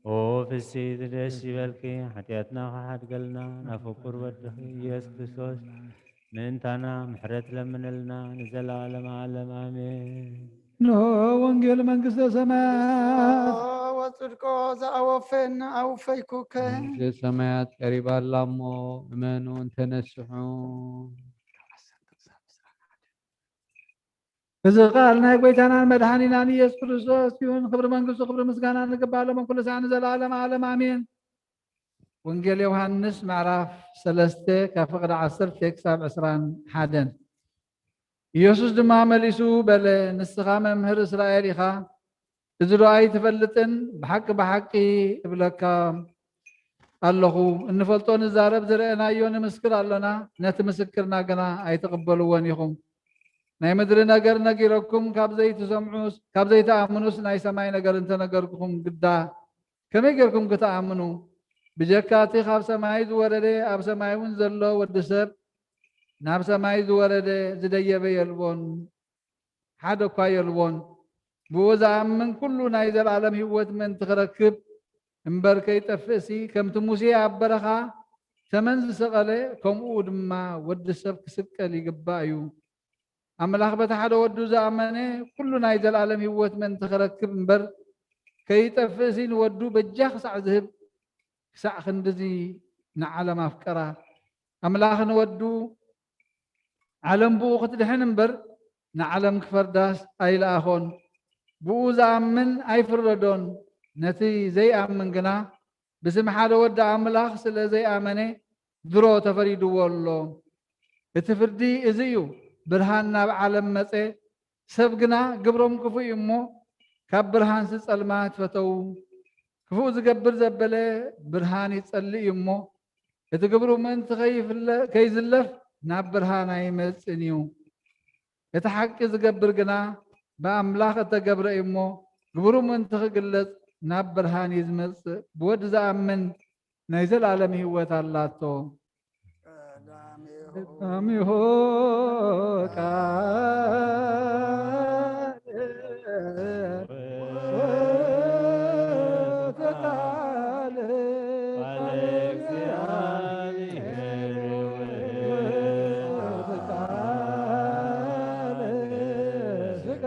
ኦ ፍስሕቲ ደስ ይበልኪ፣ ሓጢኣትና ክሓድገልና ናብ ፍቁር ወድኺ ኢየሱስ ክርስቶስ ምእንታና ምሕረት ለምነልና ንዘለዓለመ ዓለም ኣሜን። እንሆ ወንጌል መንግስተ ሰማያት። ወጽድቆ ዘኣወፈየና ኣውፈይኩከ። መንግስተ ሰማያት ቀሪባ ኣላ እሞ እመኑ እንተነስሑ። እዚ ቃል ናይ ጎይታናን መድሓኒናን ኢየሱስ ክርስቶስ ይኹን። ክብሪ መንግስቱ፣ ክብሪ ምስጋና ንግባእ ሎምን ኩሉ ሳዕ ንዘለዓለም ዓለም ኣሜን። ወንጌል ዮሃንስ ምዕራፍ ሰለስተ ካብ ፍቕዲ ዓሰርተ ክሳብ ዕስራን ሓደን። ኢየሱስ ድማ መሊሱ በለ፣ ንስኻ መምህር እስራኤል ኢኻ፣ እዚ ዶ ኣይትፈልጥን? ብሓቂ ብሓቂ እብለካ ኣለኹ፣ እንፈልጦ ንዛረብ፣ ዝረኣናዮ ንምስክር ኣሎና፣ ነቲ ምስክርና ግና ኣይትቕበልዎን ኢኹም። ናይ ምድሪ ነገር ነጊረኩም ካብ ዘይትሰምዑስ፣ ካብ ዘይትኣምኑስ፣ ናይ ሰማይ ነገር እንተነገርኩኹም ግዳ ከመይ ጌርኩም ክትኣምኑ? ብጀካ እቲ ካብ ሰማይ ዝወረደ፣ ኣብ ሰማይ እውን ዘሎ ወዲ ሰብ፣ ናብ ሰማይ ዝወረደ ዝደየበ የልቦን፣ ሓደ እኳ የልቦን። ብኡ ዝኣምን ኩሉ ናይ ዘለኣለም ህይወት ምእንቲ ክረክብ እምበር ከይጠፍእሲ፣ ከምቲ ሙሴ ኣብ በረኻ ተመን ዝሰቐለ፣ ከምኡ ድማ ወዲ ሰብ ክስቀል ይግባእ እዩ። ኣምላኽ በቲ ሓደ ወዱ ዝኣመነ ኩሉ ናይ ዘለኣለም ህይወት ምእንቲ ክረክብ እምበር ከይጠፍእሲ፣ ንወዱ በጃ ክሳዕ ዝህብ፣ ክሳዕ ክንድዚ ንዓለም ኣፍቀራ። ኣምላኽ ንወዱ፣ ዓለም ብኡ ክትድሕን እምበር ንዓለም ክፈርዳስ ኣይለኣኾን። ብኡ ዝኣምን ኣይፍረዶን። ነቲ ዘይኣምን ግና ብስም ሓደ ወዲ ኣምላኽ ስለ ዘይኣመነ ድሮ ተፈሪድዎ ኣሎ። እቲ ፍርዲ እዚ እዩ፣ ብርሃን ናብ ዓለም መጸ፣ ሰብ ግና ግብሮም ክፉእ እዩ እሞ፣ ካብ ብርሃንሲ ጸልማት ፈተዉ። ክፉእ ዝገብር ዘበለ ብርሃን ይጸልእ እዩ እሞ፣ እቲ ግብሩ ምእንቲ ከይፍለ-፣ ከይዝለፍ ናብ ብርሃን ኣይመጽእን እዩ። እቲ ሓቂ ዝገብር ግና ብኣምላኽ እተገብረ እዩ እሞ፣ ግብሩ ምእንቲ ክግለጽ ናብ ብርሃን እዩ ዝመጽእ። ብወዲ ዝኣምን ናይ ዘለኣለም ህይወት ኣላቶ። ቀዳሚሁ ቃል፣ ውእቱ ቃል፣ ቃል እግዚአብሔር፣ ውእቱ ቃል ሥጋ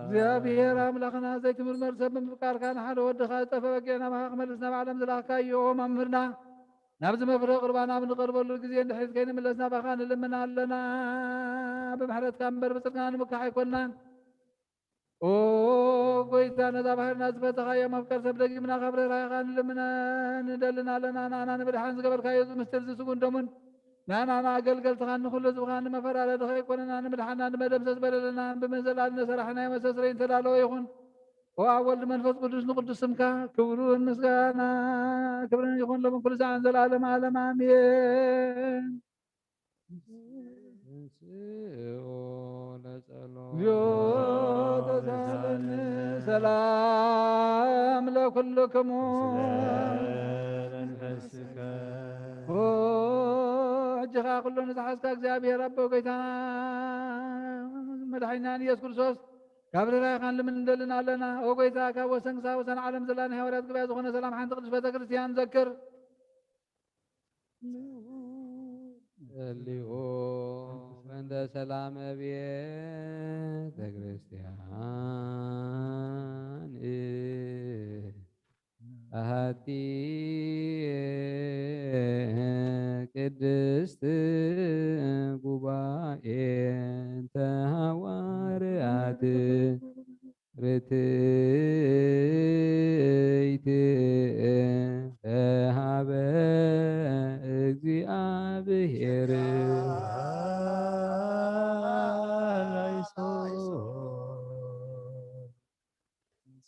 እግዚኣብሔር ኣምላኽና ዘይትምርመር ሰብ ብምፍቃርካ ንሓደ ወድኻ ዝጠፍአ በጊዕ ናባኻ ክመልስ ናብ ዓለም ዝላኽካዮ መምህርና ናብዚ መፍረ ቁርባን ኣብ ንቐርበሉ ግዜ እንድሕሪት ከይንምለስ ናባኻ ንልምን ኣለና። ብምሕረትካ እምበር ብጽድቅና ንምካሕ ኣይኮንናን። ኦ ጎይታ፣ ነዛ ባህርና ዝፈተኻዮ መፍቀር ሰብ ደጊምና ካብ ርህራሄኻ ንልምነ ንደልን ኣለና። ንኣና ንምድሓን ዝገበርካዮ እዚ ምስጢር እዚ ስጉን ደሙን ንኣና ንኣገልገልትኻን ንኹሉ ህዝብኻን ንመፈራረዲ ከይኮነና ንምድሓንና ንመደምሰስ በደልና ብመዘላል ነሰራሕናዮ መስተስረይ እንተዳለወ ይኹን። ኦ ኣብ ወልድ መንፈስ ቅዱስ ንቅዱስ ስምካ ክብርን ምስጋና ክብርን ይኹን ሎምን ኩሉ ሰዓን ዘላለም ዓለም ኣሜን። ተንሥኡ ለጸሎት። እግዚኦ ተሳለኒ ሰላም ለኩልክሙ። ሕጂ ኸዓ ኩሉ ንዝሓዝካ እግዚኣብሔር ኣቦ ጎይታ መድሓኒናን ኢየሱስ ክርስቶስ ካብ ርራይኻን ልምን እንደልን ኣለና። ኦ ጎይታ ካብ ወሰን ክሳብ ወሰን ዓለም ዘላ ናይ ሃዋርያት ጉባኤ ዝኾነ ሰላም ሓንቲ ቅድስት ቤተ ክርስቲያን ዘክር። ጸልዩ በእንተ ሰላመ ቤተ ክርስቲያን ኣሐቲ ቅድስት ጉባኤ እንተ ሃዋርያት ርትይት በሃበ እግዚኣብሔር።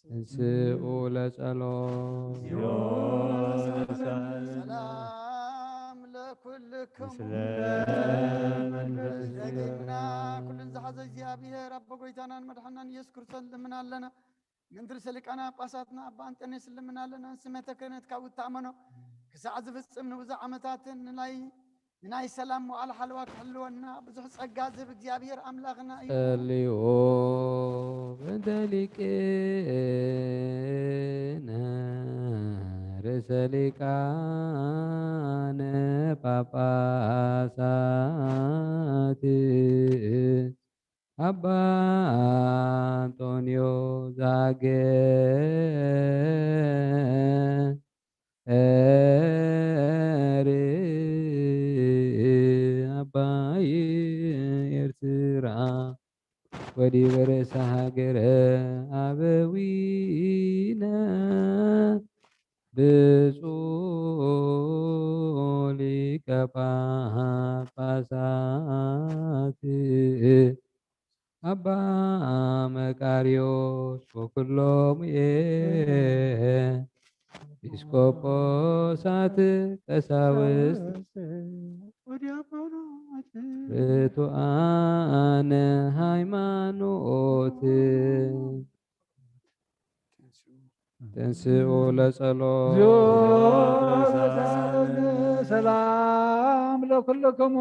ተንሥኡ ለጸሎት። ሰላም ለኩልክሙ። ምስለ መንፈስከ። ደጊምና ኩሉን ዝሓዘ እግዚኣብሔር ኣቦ ጎይታናን መድሓናን ኢየሱስ ክርስቶስ ንልምን ኣለና። ምንትርሰ ሊቃነ ጳጳሳትና ኣባ ኣንጠንዮስ ንልምን ኣለና። ስመተ ክህነት ካብኡ እተኣመኖ ክሳዕ ዝፍጽም ንብዙሕ ዓመታትን ንናይ ንናይ ሰላም መዋዕለ ሓለዋ ክሕልወና ብዙሕ ጸጋ ዝህብ እግዚኣብሔር ኣምላኽና እዩ። ጸልዩ በእንተ ሊቅነ ርእሰ ሊቃነ ጳጳሳት ኣባ ኣንጦንዮ ዘሃገር ኣባይ ኤርትራ ወዲበ ርእሰ ሃገረ ኣበዊነ ብፁዕ ሊቀ ጳጳሳት ኣባ መቃርዮስ ወኩሎም ኤጲስቆጶሳት ቀሳውስት ርቱዓነ ሃይማኖት። ተንሥኡ ለጸሎት። ሰላም ለኩልክሙ።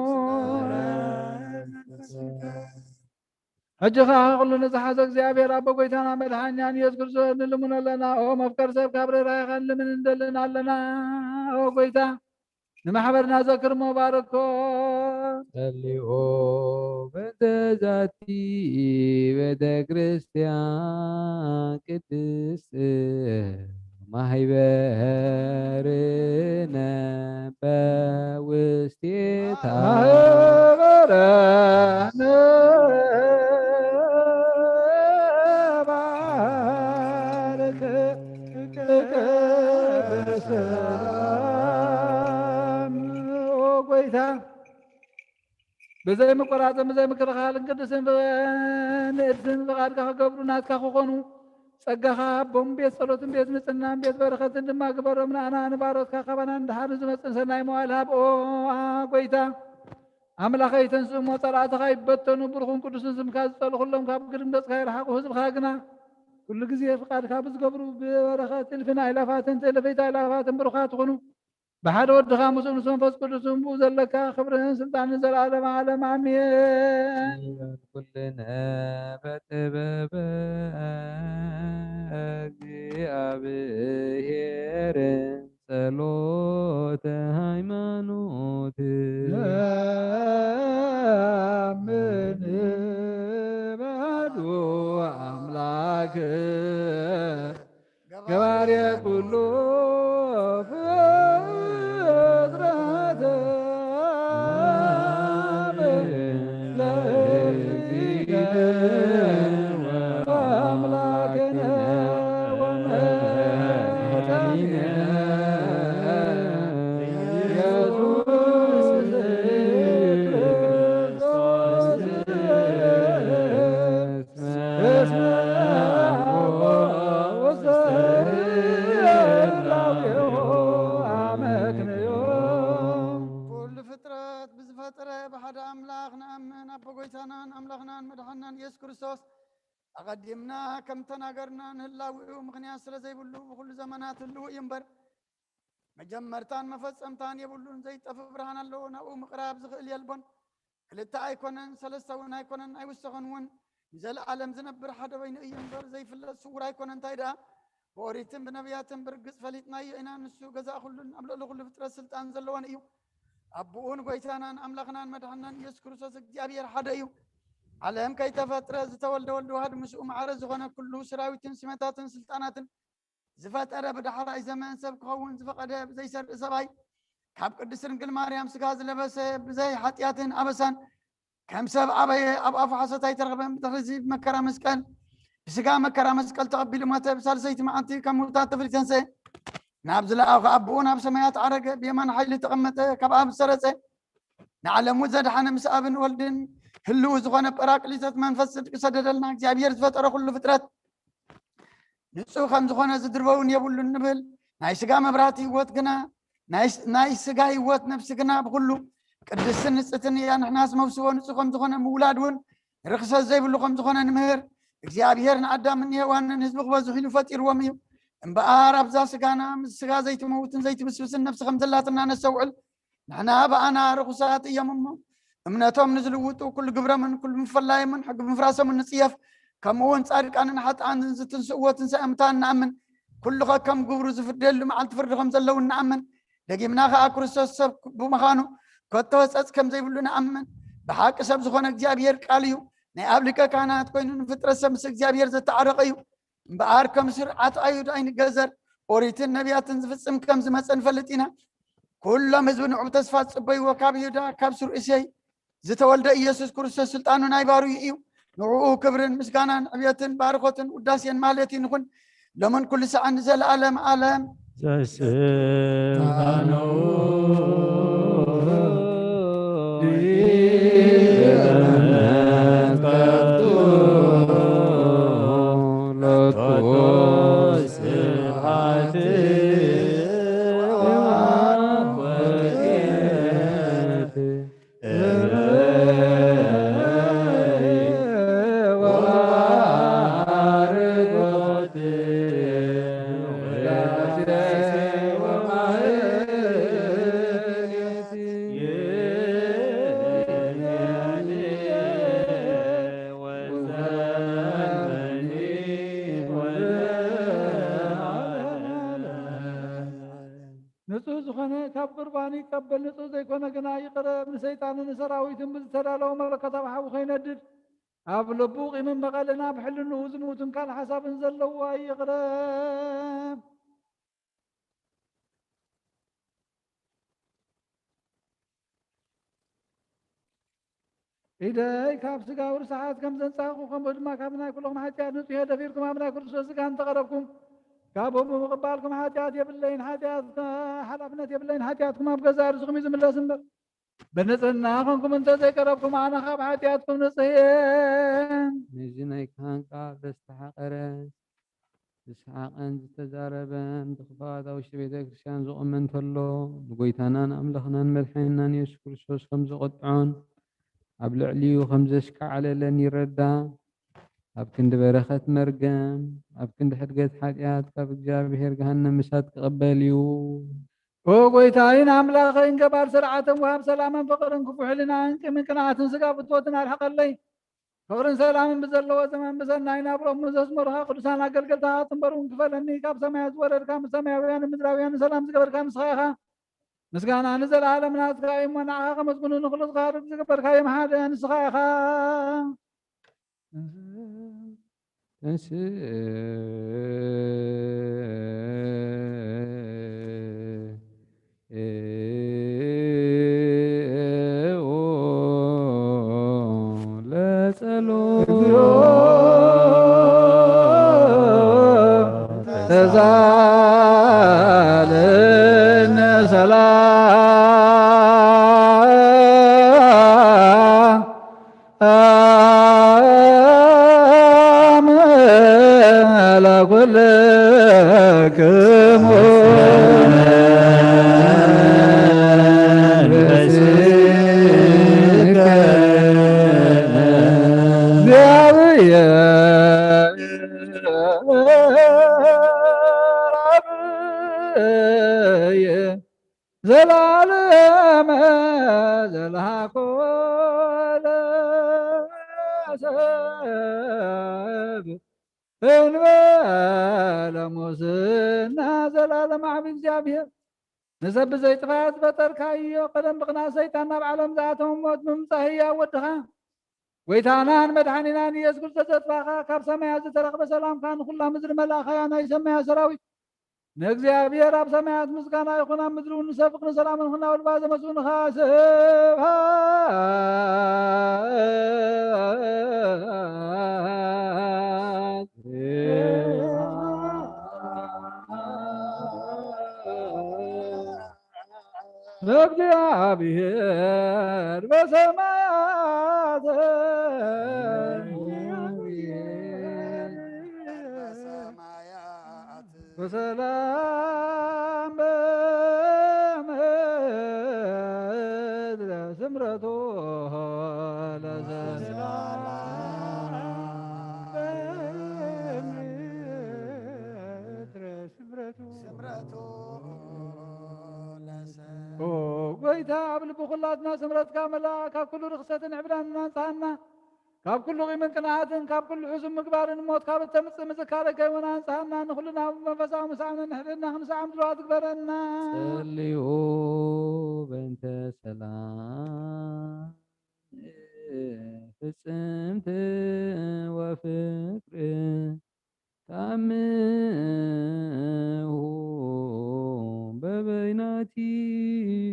ሕጂ ኸዓ ኩሉ ንዝሓዘ እግዚኣብሔር ኣቦ ጎይታና መድሓኛን ኢየሱስ ክርስቶስ ንልምኖ ኣለና። ኦ መፍቀር ሰብ ካብ ርህራሄኻ ንልምን እንደልን ኣለና። ኦ ጎይታ ንማሕበርና ዘክር እሞ ባርኮ። ጸልዩ በእንተ ዛቲ ቤተ ክርስቲያን ቅድስት ማህበርነ በውስቴታ። ማህበርነ ባርክ በሰላም። ኦ ጎይታ ብዘይ ምቁራጽን ብዘይ ምክልኻልን ቅዱስን ፍቕርን ንእድስን ፍቓድካ ክገብሩ ናትካ ክኾኑ ጸጋኻ ሃቦም። ቤት ጸሎትን ቤት ምጽናን ቤት በረኸትን ድማ ግበሮም። ንኣና ንባሮትካ ካባና ንድሓር ዝመጽእ ሰናይ መዋል ሃብ። ኦ ጎይታ ኣምላኸይ ተንስእ እሞ ጸላእትኻ ይበተኑ። ብሩኽን ቅዱስን ስምካ ዝጸልኹሎም ካብ ግድም ገጽካ ይርሓቑ። ህዝብኻ ግና ኩሉ ግዜ ፍቓድካ ብዝገብሩ ብበረኸት እልፍን ኣእላፋትን ትእልፊት ኣእላፋትን ብሩኻት ይኹኑ። ብሓደ ወድኻ ምስኡ ምስ መንፈስ ቅዱስ ብኡ ዘለካ ክብርን ስልጣንን ዘለዓለመ ዓለም ኣሜን። ኩልነ በጥበበ እግዚኣብሔር ጸሎተ ሃይማኖት። ነአምን በአሐዱ አምላክ ገባሬ ኩሉ ፍጥረት። ለእግዚእነ ወአምላክነ ወመድኃኒነ ኢየሱስ ክርስቶስ እስመ ኣቦ ጎይታናን ኣምላኽናን መድሓናን ኢየሱስ ክርስቶስ ኣቐዲምና ከም ተናገርና ንህላዊኡ ምኽንያት ስለ ዘይብሉ ብኹሉ ዘመናት ህልው እዩ እምበር፣ መጀመርታን መፈጸምታን የብሉን። ዘይጠፍእ ብርሃን ኣለዎ፣ ናብኡ ምቕራብ ዝኽእል የልቦን። ክልተ ኣይኮነን፣ ሰለስተ እውን ኣይኮነን፣ ኣይውሰኸን እውን። ንዘለኣለም ዝነብር ሓደ በይኑ እዩ እምበር፣ ዘይፍለጥ ስውር ኣይኮነን። እንታይ ደኣ? ብኦሪትን ብነቢያትን ብርግጽ ፈሊጥናዮ ኢና። ንሱ ገዛእ ኩሉን ኣብ ልዕሊ ኩሉ ፍጥረት ስልጣን ዘለዎን እዩ። ኣቦኡን ጎይታናን ኣምላኽናን መድሓናን ኢየሱስ ክርስቶስ እግዚኣብሔር ሓደ እዩ። ዓለም ከይተፈጥረ ዝተወልደ ወልድ ዋህድ ምስኡ ማዕረ ዝኾነ ኩሉ ሰራዊትን ሲመታትን ስልጣናትን ዝፈጠረ ብዳሕራይ ዘመን ሰብ ክኸውን ዝፈቐደ ብዘይሰርእ ሰብኣይ ካብ ቅድስት ድንግል ማርያም ስጋ ዝለበሰ ብዘይ ሓጢኣትን ኣበሳን ከም ሰብ ኣበየ ኣብ ኣፉ ሓሶት ኣይተረኽበን። ብድሕሪዚ ብመከራ መስቀል ብስጋ መከራ መስቀል ተቐቢሉ ሞተ። ብሳልሰይቲ መዓልቲ ካብ ምውታት ተፈሊሱ ተንሰ። ናብ ዝለኣኹ ኣቦኡ ናብ ሰማያት ዓረገ። ብየማን ሓይሊ ተቐመጠ። ካብ ኣብ ሰረጸ። ንዓለሙ ዘድሓነ ምስ ኣብን ወልድን ህልው ዝኾነ ጳራቅሊጦስ መንፈስ ጽድቂ ሰደደልና። እግዚኣብሔር ዝፈጠረ ኩሉ ፍጥረት ንጹህ ከም ዝኾነ ዝድርበውን የብሉን ንብል። ናይ ስጋ መብራህቲ ህይወት ግና ናይ ስ-፣ ናይ ስጋ ህይወት ነፍሲ ግና ብኹሉ ቅድስትን ንጽሕትን እያ። ንሕናስ መውስቦ ንጹህ ከም ዝኾነ ምውላድ እውን ርኽሰት ዘይብሉ ከም ዝኾነ ንምህር። እግዚኣብሔር ንኣዳምን ንሄዋንን ህዝቢ ክበዝሑ ኢሉ ፈጢርዎም እዩ። እምበኣር ኣብዛ ስጋና ምስ ስጋ ዘይትመውትን ዘይትብስብስን ነፍሲ ከም ዘላትና ነስተውዕል። ንሕና ብኣና ርኹሳት እዮም እሞ፣ እምነቶም ንዝልውጡ፣ ኩሉ ግብሮምን ኩሉ ምፍላዮምን ሕጊ ምፍራሶምን ንጽየፍ። ከምኡ እውን ጻድቃንን ሓጥኣንን ዝትንስእዎ ትንሳኤ ሙታን ንኣምን። ኩሉ ከከም ግብሩ ዝፍርደሉ መዓልቲ ፍርዲ ከም ዘለዉ ንኣምን። ደጊምና ከኣ ክርስቶስ ሰብ ብምዃኑ ከቶ ጸጽ ከም ዘይብሉ ንኣምን። ብሓቂ ሰብ ዝኾነ እግዚኣብሔር ቃል እዩ። ናይ ኣብ ሊቀ ካህናት ኮይኑ ንፍጥረት ሰብ ምስ እግዚኣብሔር ዘተዓረቐ እዩ። እምበኣር ከም ስርዓት ኣይሁድ ኣይንገዘር፣ ኦሪትን ነቢያትን ዝፍጽም ከም ዝመጸ ንፈልጥ ኢና። ኩሎም ህዝቢ ንዑ ብተስፋ ዝጽበይዎ ካብ ይሁዳ ካብ ስር እሴይ ዝተወልደ ኢየሱስ ክርስቶስ ስልጣኑ ናይ ባርዩ እዩ። ንዕኡ ክብርን ምስጋናን ዕብየትን ባርኾትን ውዳሴን ማህሌትን ይኹን ሎምን ኩሉ ሰዓን ንዘለኣለም ኣለም። ዘስልጣኑ ንጹህ ዝኾነ ካብ ቁርባን ይቀበል፣ ንጹህ ዘይኮነ ግና ይቕረብ። ንሰይጣንን ንሰራዊቱን ብዝተዳለወ መለኮታዊ ሓዊ ከይነድድ፣ ኣብ ልቡ ቂምን በቐልን ኣብ ሕልንኡ ዝምውትን ካልእ ሓሳብን ዘለዎ ኣይቕረብ። ኢደይ ካብ ስጋዊ ርስሓት ከም ዘንጻህኩ፣ ከምኡ ድማ ካብ ናይ ኩሎም ሓጢኣት ንጹሕ እየ። ደፊርኩም ኣብ ናይ ክርስቶስ ስጋ እንተቐረብኩም፣ ካብኡ ብምቕባልኩም ሓጢኣት የብለይን፣ ሓጢኣት፣ ሓላፍነት የብለይን። ሓጢኣትኩም ኣብ ገዛእ ርእስኹም እዩ ዝምለስ እምበር፣ ብንጽህና ኾንኩም እንተ ዘይቀረብኩም፣ ኣነ ካብ ሓጢኣትኩም ንጹሕ እየ። ነዚ ናይ ካህን ቃል ዘስተሓቐረ፣ ዝሰሓቐን ዝተዛረበን ብኽፋት ኣብ ውሽጢ ቤተ ክርስቲያን ዝቖመ እንተሎ፣ ንጎይታናን ኣምላኽናን መድሓኒናን የሱስ ክርስቶስ ከም ዝቐጥዖን ኣብ ልዕሊኡ ከም ዘሽካዕለለን ይረዳ። ኣብ ክንዲ በረኸት መርገም፣ ኣብ ክንዲ ሕድገት ሓጢኣት ካብ እግዚኣብሔር ገሃነም እሳት ክቕበል እዩ። ኦ ጎይታይን ኣምላኸይን፣ ገባር ስርዓትን ወሃብ ሰላምን ፍቕርን ክፉእ ሕልናን ቂምን ቅንዓትን ስጋ ፍትወትን ኣርሕቐለይ። ፍቕርን ሰላምን ብዘለዎ ዘመን ብሰናይ ናብርኦም ዘስመሩኻ ቅዱሳን ኣገልገልትኻ ትንበሩን ክፈለኒ። ካብ ሰማያት ዝወረድካ፣ ምስ ሰማያውያን ምድራውያን ሰላም ዝገበርካ ንስኻ ኢኻ። ምስጋና ንዘለኣለም ናትካ እዩ እሞ፣ ንዓኻ ከመስግኑ ንኹሉ ዝኻርብ ዝገበርካዮም ሓደ ንስኻ ኢኻ። ተንስእ ለጸሎት ተዛለነ ሰላም ለኩልክሙ ዘላለም ዘልሃኮ ለሰብ እንበለ ሙስና። ዘላለም ዓቢ እግዚኣብሔር፣ ንሰብ ብዘይጥፋእ ዝፈጠርካዮ፣ ቀደም ብቕንኣት ሰይጣን ናብ ዓለም ዝኣተወ፣ ሞት ብምምጻእ ህያው ወድኻ፣ ጎይታናን መድሓኒናን ኢየሱስ ክርስቶስ ዘጥፋእኻ፣ ካብ ሰማያት ዝተረኽበ ሰላምካ ንኹላ ምድሪ መላእኻያ ናይ ሰማያት ሰራዊት፣ ንእግዚኣብሔር ኣብ ሰማያት ምስጋና ይኹን፣ ኣብ ምድሪ እውን ንሰብ ፍቕርን ሰላምን ንኹና ወልባ ዘመስግኑኻ ስብሐት ለእግዚኣብሔር በሰማያት በሰማያት በሰላም በምድር ስምረቱ ለዘ- በሰላም በምድር ስምረቱ ስምረቱ ለዘ- ኦ ጎይታ፣ ኣብ ልቢ ኩላትና ስምረትካ መላእ፣ ካብ ኩሉ ርኽሰትን ዕብዳንን ኣንጽሃና። ካብ ኩሉ ቂምን ቅንኣትን፣ ካብ ኩሉ ሕሱም ምግባርን ሞት ካብ እተምጽእ ምዝካረ ከይወን ኣንጽሃና። ንኹልና ብመንፈሳዊ ምሳዕን ንሕድና ክንስዓም ድሉዋት ግበረና። ጸልዩ በእንተ ሰላም ፍጽምቲ ወፍቅር ታምሁ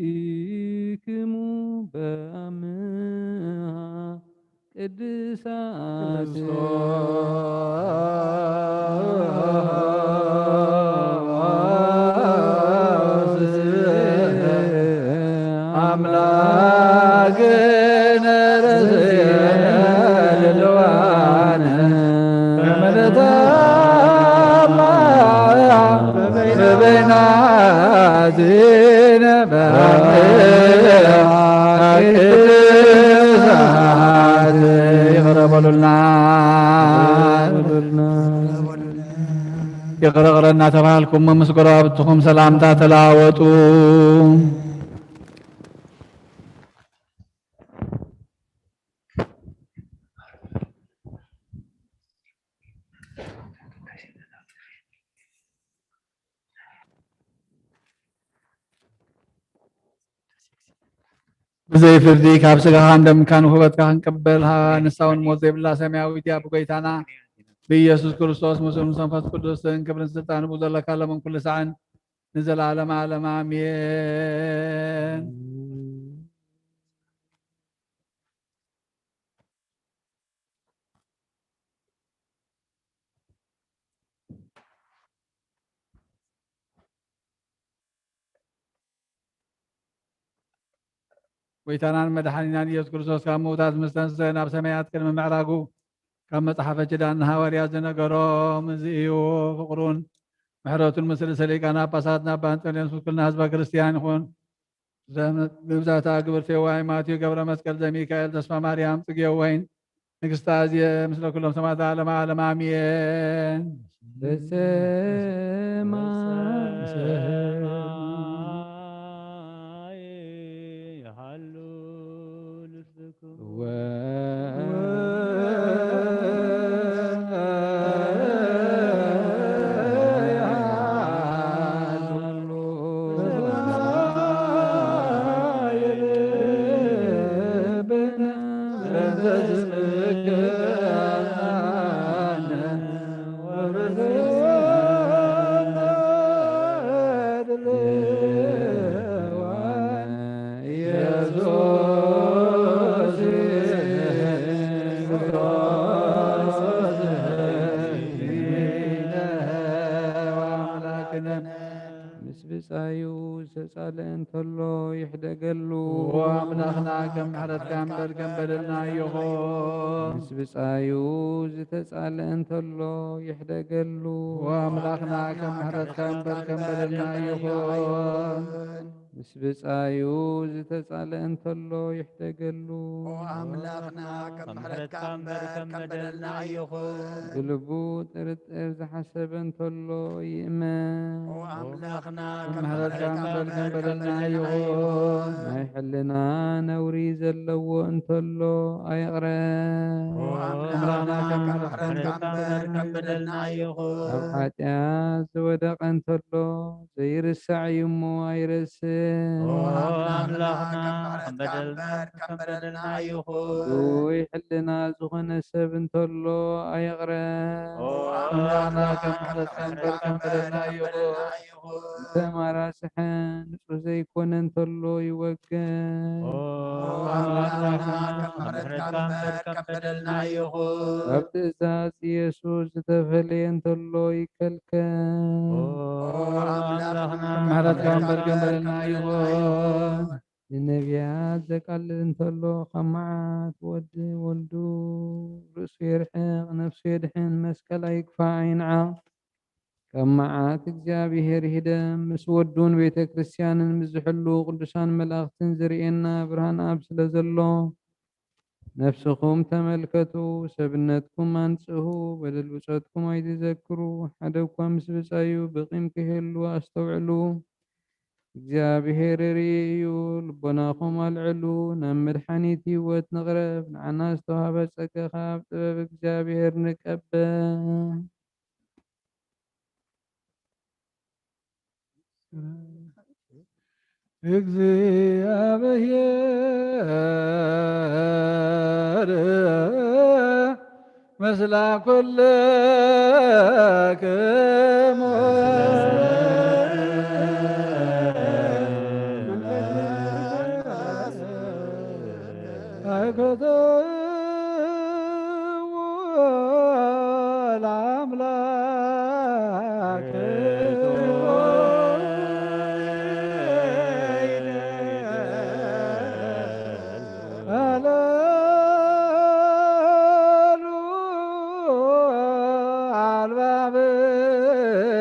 በበይናቲክሙ በአምሃ ቅድሳት። አምላክነ ርእየ ልልዋነ በበይናቲነ በአምሃ ቅድሳት። ይቕረ በሉልና። ይቕረ ይቕረ እናተባህልኩም ምስ ጎረባብትኹም ሰላምታ ተለዋወጡ። ብዘይ ፍርዲ ካብ ስጋኻን ደምካን ውህበትካ ክንቅበል ሃ-፣ ንሳ እውን ሞት ዘይብላ ሰማያዊት እያ። ብጎይታና ብኢየሱስ ክርስቶስ ምስኡን ምስ መንፈስ ቅዱስን ክብርን ስልጣን ብኡ ዘለካ ለምን ኩሉ ሳዕን ንዘለዓለመ ዓለም ኣሜን። ጎይታናን መድሓኒናን ኢየሱስ ክርስቶስ ካብ ምዉታት ምስ ተንስአ ናብ ሰማያት ቅድሚ ምዕራጉ ካብ መጽሓፈ ኪዳን ንሃዋርያት ዝነገሮም እዚ እዩ። ፍቕሩን ምሕረቱን ምስ ርእሰ ሊቃነ ጳጳሳት ናብ ኣንጠንዮስ ምስ ኩልና ህዝበ ክርስቲያን ይኹን። ዘም-፣ ብብዛታ ግብርቲ ዋይ ማቴዎ ገብረ መስቀል ዘሚካኤል ተስፋ ማርያም ጽጌ ወይን ንግስቲ ኣዝየ ምስለ ኩሎም ሰማዕታት ለዓለመ ዓለም ኣሜን። በሰማይ ይሃሉ ልብኩም። ምስ ብጻዩ ዝተጻልአ እንተሎ ይሕደገሉ። ኦ ኣምላኽና፣ ከም ምሕረትካ እምበር ከም በደልና ይኹን። ምስ ብጻዩ ዝተጻልአ እንተሎ ይሕደገሉ። ኦ ኣምላኽና፣ ከም ምሕረትካ እምበር ከም በደልና ይኹን። ምስ ብጻዩ ዝተጻልአ እንተሎ ይሕደገሉ። ኦ ኣምላኽና፣ ከም ምሕረትካ እምበር ከም በደልና ኣይኹን። ብልቡ ጥርጥር ዝሓሰበ እንተሎ ይእመን። ኦ ኣምላኽና፣ ከም ምሕረትካ እምበር ከም በደልና ኣይኹን። ናይ ሕልና ነውሪ ዘለዎ እንተሎ ኣይቕረ። ኦ ኣምላኽና፣ ከም ምሕረትካ እምበር ከም በደልና ኣይኹን። ኣብ ሓጢኣት ዝወደቐ እንተሎ ዘይርሳዕ እዩ እሞ ኣይረስዕ። ኦ ኣምላኽና፣ ከም ምሕረትካ እምበር ከም በደልና ኣይኹን። ግውይ ሕልና ዝኾነ ሰብ እንተሎ ኣይቕረ። ኦ ኣምላኽና፣ ከም ምሕረትካ እምበር ከም በደልና ኣይኹን። ዝተማራስሐ ንጹህ ዘይኮነ እንተሎ ይወገድ። ኦ ኣምላኽና፣ ከም ምሕረትካ እምበር ከም በደልና ኣይኹን። ካብ ትእዛዝ ኢየሱስ ዝተፈለየ እንተሎ ይከልከል። ኦ ኣምላኽና፣ ምሕረትካ እምበር ከም በደልና ኣይኹን። ንነቢያት ዘቃልል እንተሎ ካብ መዓት ወዲ ወልዱ ርእሱ የርሕቕ፣ ነፍሱ የድሕን፣ መስቀል ኣይግፋዕ ኣይንዓቕ። ካብ መዓት እግዚኣብሔር ይህደም። ምስ ወዱን ቤተ ክርስቲያንን ምስ ዝሕሉ ቅዱሳን መላእኽትን ዝርእየና ብርሃን ኣብ ስለ ዘሎ፣ ነፍስኹም ተመልከቱ፣ ሰብነትኩም ኣንጽሁ፣ በደል ብጾትኩም ኣይትዘክሩ። ሓደ እኳ ምስ ብጻዩ ብቂም ክህሉ ኣስተውዕሉ። እግዚኣብሔር ርኢ እዩ። ልቦናኹም ኣልዕሉ፣ ናብ መድሓኒት ህይወት ንቕረብ። ንዓና ዝተዋህበ ጸጋ ካብ ጥበብ እግዚኣብሔር ንቀበል። እግዚኣብሔር ምስለ ኩልክሙ። ኣይክትዎ ለአምላክ አለሉ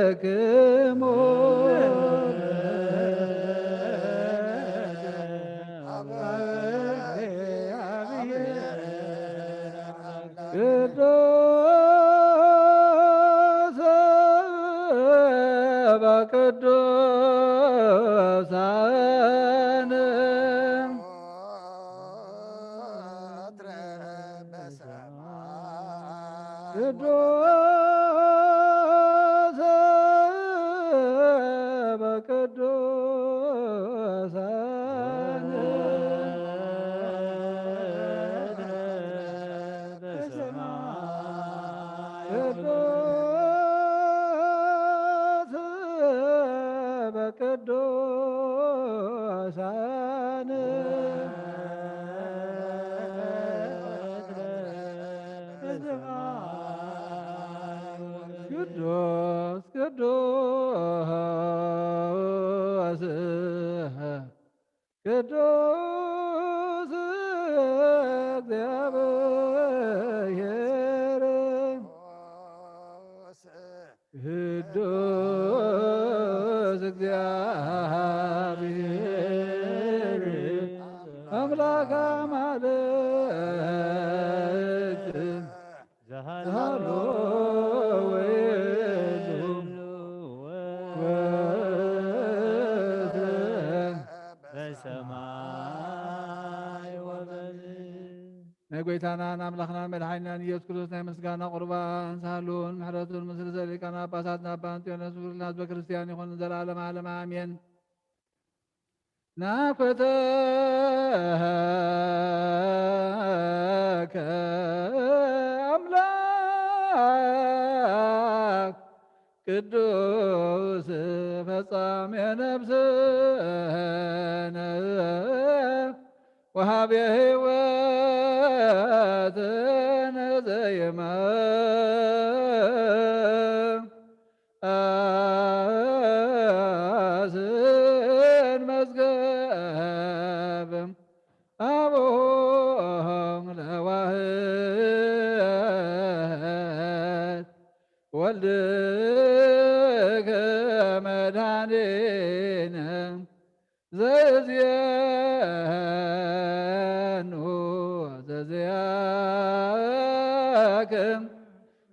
አልባብክሙ። ቅዱስ በቅዱሳን ቅዱስ በቅዱሳን ቅዱስ በቅዱሳን ቅዱስ ቅዱስ ቅዱስ እግዚአብሔር ቅዱስ እግዚአብሔር አምላክ አማልክት ዘሃሎ ወይሉ ወወትረ በሰማይ ወበምድር። ናይ ጐይታናን ኣምላኽናን መድሓኒናን ኢየሱስ ክርስቶስ ናይ ምስጋና ቁርባን ሳህሉን ምሕረቱን ምስ ርእሰ ሊቃነ ጳጳሳት ኣባ እንጦንዮስ ብሩክና ህዝበ ክርስቲያን ይኹን ዘለዓለመ ዓለም ኣሜን። ናኮተከ ኣምላክ ቅዱስ ፈጻሜ ነፍስነ ወሃቤ ሕይወትነ ዘይመ ኣስን መዝገብ ኣቦ ለዋህድ ወልድከ መድኃኒነ ዜኑ ዘዘያክም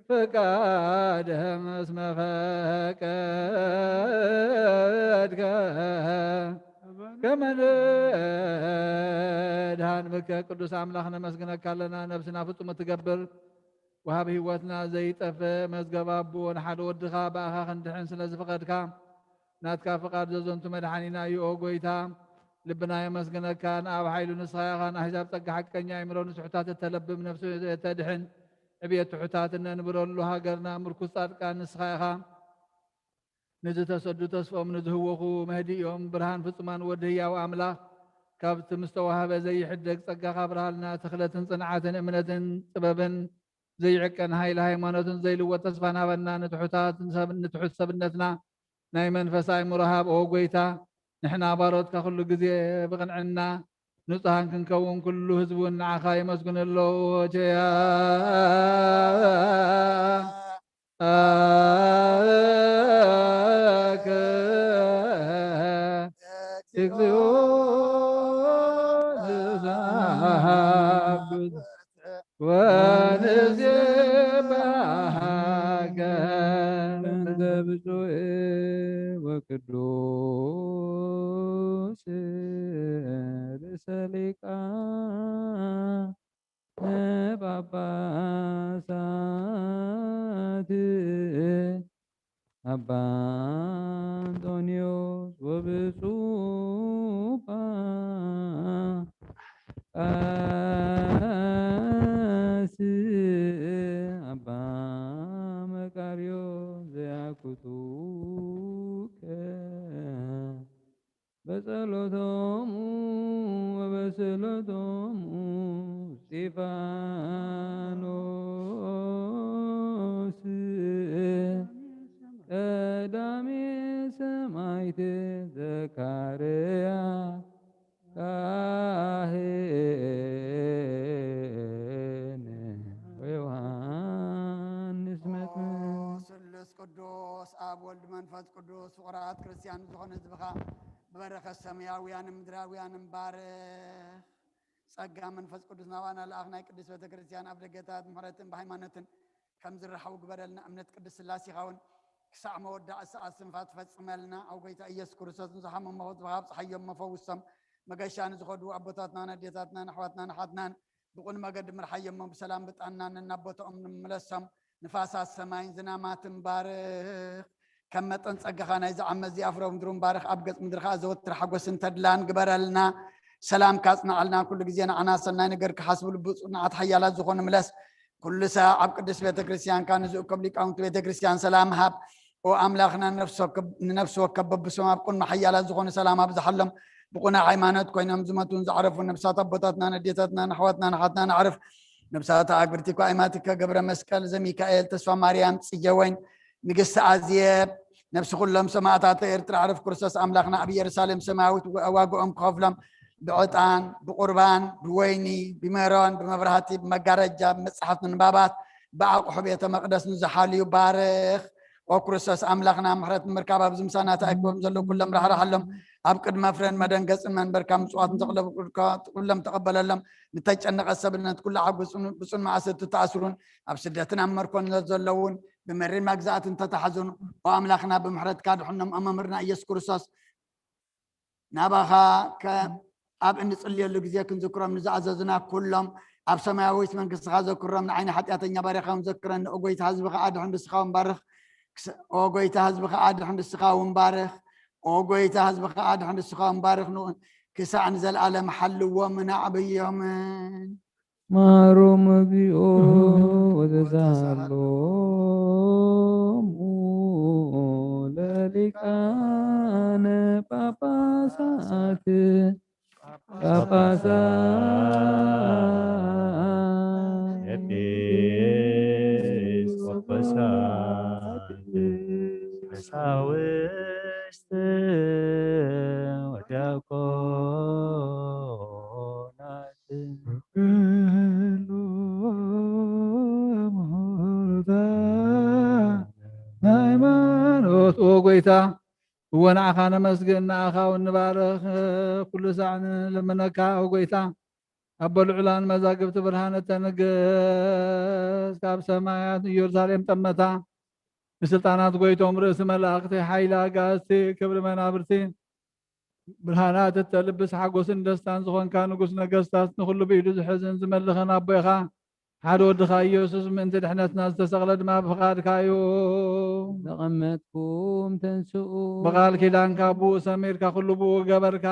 ፍቃድህም እስመ ፈቀድከ ከመ ንድሃን ብከ። ቅዱስ ኣምላኽ ነመስግነካ ኣለና፣ ነብስና ፍጹም እትገብር ወሃብ ህይወትና ዘይጠፍእ መዝገብ ኣቦ ንሓደ ወድኻ ብኣኻ ክንድሕን ስለ ዝፈቐድካ ናትካ ፍቓድ ዘዘንቱ መድሓኒና እዩ። ኦ ጎይታ፣ ልብና የመስግነካ። ንኣብ ሓይሉ ንስኻ ኢኻ፣ ንኣህዛብ ጸጋ ሓቀኛ፣ ኣእምሮ ንስሑታት እተለብም፣ ነፍሲ እተድሕን፣ ዕብየት ትሑታት እነንብረሉ ሃገርና ምርኩስ ጻድቃን ንስኻ ኢኻ። ንዝተሰዱ ተስፎም፣ ንዝህወኹ መህድዮም፣ ብርሃን ፍጹማን ወዲ ህያው ኣምላኽ ካብቲ ምስተዋህበ ዘይሕደግ ጸጋኻ ኣብርሃልና። ትኽለትን ጽንዓትን እምነትን ጥበብን ዘይዕቀን ሃይሊ ሃይማኖትን ዘይልወጥ ተስፋን ሃበና። ንትሑታት ሰብ-፣ ንትሑት ሰብነትና ናይ መንፈስ ኣእምሮ ሃብ። ኦ ጎይታ፣ ንሕና ባሮትካ ኩሉ ግዜ ብቕንዕና ንጹሃን ክንከውን፣ ኩሉ ህዝቢ እውን ንዓኻ የመስግን ኣሎ። ቸያ ኣከ እግዚኦ ዘዛብጥ ወንዜባሃከ በእንተ ብፁዕ ወቅዱስ ርእሰ ሊቃነ ጳጳሳት ኣባ እንጦንዮስ ወብፁዕ ጳጳስ ኣባ መቃርዮስ ዘያኩቱከ በጸሎቶሙ ወበስእለቶሙ እስጢፋኖስ ቀዳሜ ሰማዕት ዘካርያስ ካህን ወዮሃንስ መጥምቅ። ስሉስ ቅዱስ ኣብ ወልድ መንፈስ ቅዱስ ፍቑራት ክርስቲያን ዝኾነ ህዝብኻ ብበረኸት ሰማያውያንን ምድራውያንን ባርኽ። ጸጋ መንፈስ ቅዱስ ናባና ለኣኽ። ናይ ቅድስት ቤተ ክርስቲያን ኣብ ደገታት ምሕረትን ብሃይማኖትን ከም ዝረሓቡ ግበረልና። እምነት ቅድስት ስላሴኻ እውን ክሳዕ መወዳእቲ ሰዓት ስንፋ ትፈጽመልና። ኣብ ጎይታ ኢየሱስ ክርስቶስ ንዝሓመሙ ህዝብኻ ኣብጽሓዮም፣ መፈውሶም። መገሻ ንዝኸዱ ኣቦታትናን ኣዴታትናን ኣሕዋትናን ኣሓትናን ብቕን መገዲ ምርሓዮም እሞ ብሰላም ብጣና ነናብ ቦታኦም ንምለሶም። ንፋሳት ሰማይን ዝናማትን ባርኽ። ከም መጠን ጸጋኻ ናይዚ ዓመት እዚኣ ፍረ ምድሩን ባርኽ። ኣብ ገጽ ምድሪ ኸኣ ዘወትር ሓጎስን ተድላን ግበረልና። ሰላም ካጽንዓልና፣ ኩሉ ግዜ ንዓና ሰናይ ነገር ክሓስቡ ልቡ ጽኑዓት ሓያላት ዝኾኑ ምለስ። ኩሉ ሳዕ ኣብ ቅድስት ቤተ ክርስቲያንካ ንዝእከብ ሊቃውንቲ ቤተ ክርስቲያን ሰላም ሃብ። ኦ ኣምላኽና፣ ነፍሲ ወከብ-፣ ንነፍሲ ወከብ በብሶም ኣብ ቅድሚ ሓያላት ዝኾኑ ሰላም ኣብዝሓሎም። ብቑኑዕ ሃይማኖት ኮይኖም ዝመቱን ዝዓረፉ ነብሳት ኣቦታትናን ኣዴታትናን ኣሕዋትናን ኣሓትናን ኣዕርፍ። ነብሳት ኣግብርቲ እኳ ኣይማቲከ ገብረ መስቀል ዘሚካኤል፣ ተስፋ ማርያም ጽጌ ወይን፣ ንግስቲ ኣዜብ፣ ነብሲ ኩሎም ሰማእታተ ኤርትራ ኣዕርፍ ክርስቶስ ኣምላኽና ኣብ ኢየሩሳሌም ሰማያዊት ዋ-፣ ዋግኦም ክኸፍሎም ብዕጣን፣ ብቁርባን፣ ብወይኒ፣ ብሜሮን፣ ብመብራህቲ፣ ብመጋረጃ፣ ብመጽሓፍ ምንባባት፣ ብኣቑሑ ቤተ መቕደስ ንዝሓልዩ ባርኽ። ኦ ክርስቶስ ኣምላኽና፣ ምሕረት ንምርካብ ኣብዚ ምሳና ተኣኪቦም ዘለዉ ኩሎም ራሕርሓሎም። ኣብ ቅድመ ፍረን መደንገጽን መንበርካ ምጽዋት ንተቕለቡ ኩሎም ተቐበለሎም። ንተጨነቐት ሰብነት ኩሉ ሓጉስን ብጽኑዕ ማእሰርቲ ተኣስሩን ኣብ ስደትን ኣብ መርኮን ዘለውን ብመሪር መግዛእትን ተታሕዙን፣ ኦ ኣምላኽና፣ ብምሕረትካ ድሕኖም። ኦ መምህርና ኢየሱስ ክርስቶስ፣ ናባኻ ከ-፣ ኣብ እንጽልየሉ ግዜ ክንዝክሮም ንዝኣዘዙና ኩሎም ኣብ ሰማያዊት መንግስትኻ ዘክሮም። ንዓይኒ ሓጢኣተኛ ባሪኻ እውን ዘክረኒ። ኦ ጎይታ፣ ህዝብኻ ኣድሕን፣ ንስኻ እውን ባርኽ። ክስ-፣ ኦ ጎይታ፣ ህዝብኻ ኣድሕን፣ ንስኻ እውን ባርኽ። ኦ ጎይታ፣ ህዝብኻ ኣድሕን፣ ንስኻ እውን ባርኽ። ንኡ ክሳዕ ንዘለኣለም ሓልዎምን ኣዕብዮምን። ማሮም እግዚኦ ወዘዛሃሎሙ ለሊቃነ ጳጳሳት ጳጳሳት ኤጲስቆጶሳት ቀሳውስት ወዲያቆናት ሃይማኖት። ኦ ጎይታ፣ እወ ንዓኻ ነመስግን፣ ንኣኻ እውን ንባርኽ፣ ኩሉ ሳዕ ንልምነካ፣ ኦ ጐይታ። ኣቦ ልዑላን መዛግብቲ ብርሃን እተንግስ፣ ካብ ሰማያት ንኢየሩሳሌም ጠመታ። ንስልጣናት ጐይቶም፣ ርእሲ መላእኽቲ፣ ሓይሊ ኣጋእዝቲ፣ ክብሪ መናብርቲ፣ ብርሃናት እተልብስ ሓጎስን ደስታን ዝኾንካ ንጉስ ነገስታት፣ ንኹሉ ብኢዱ ዝሕዝን ዝመልኽን ኣቦ ኢኻ። ሓደ ወድኻ ኢየሱስ ምእንቲ ድሕነትና ዝተሰቕለ ድማ ብፍቓድካ እዩ። ተቐመጥኩም ተንስኡ። ብቓል ኪዳንካ ብኡ ሰሚርካ፣ ኩሉ ብኡ ገበርካ።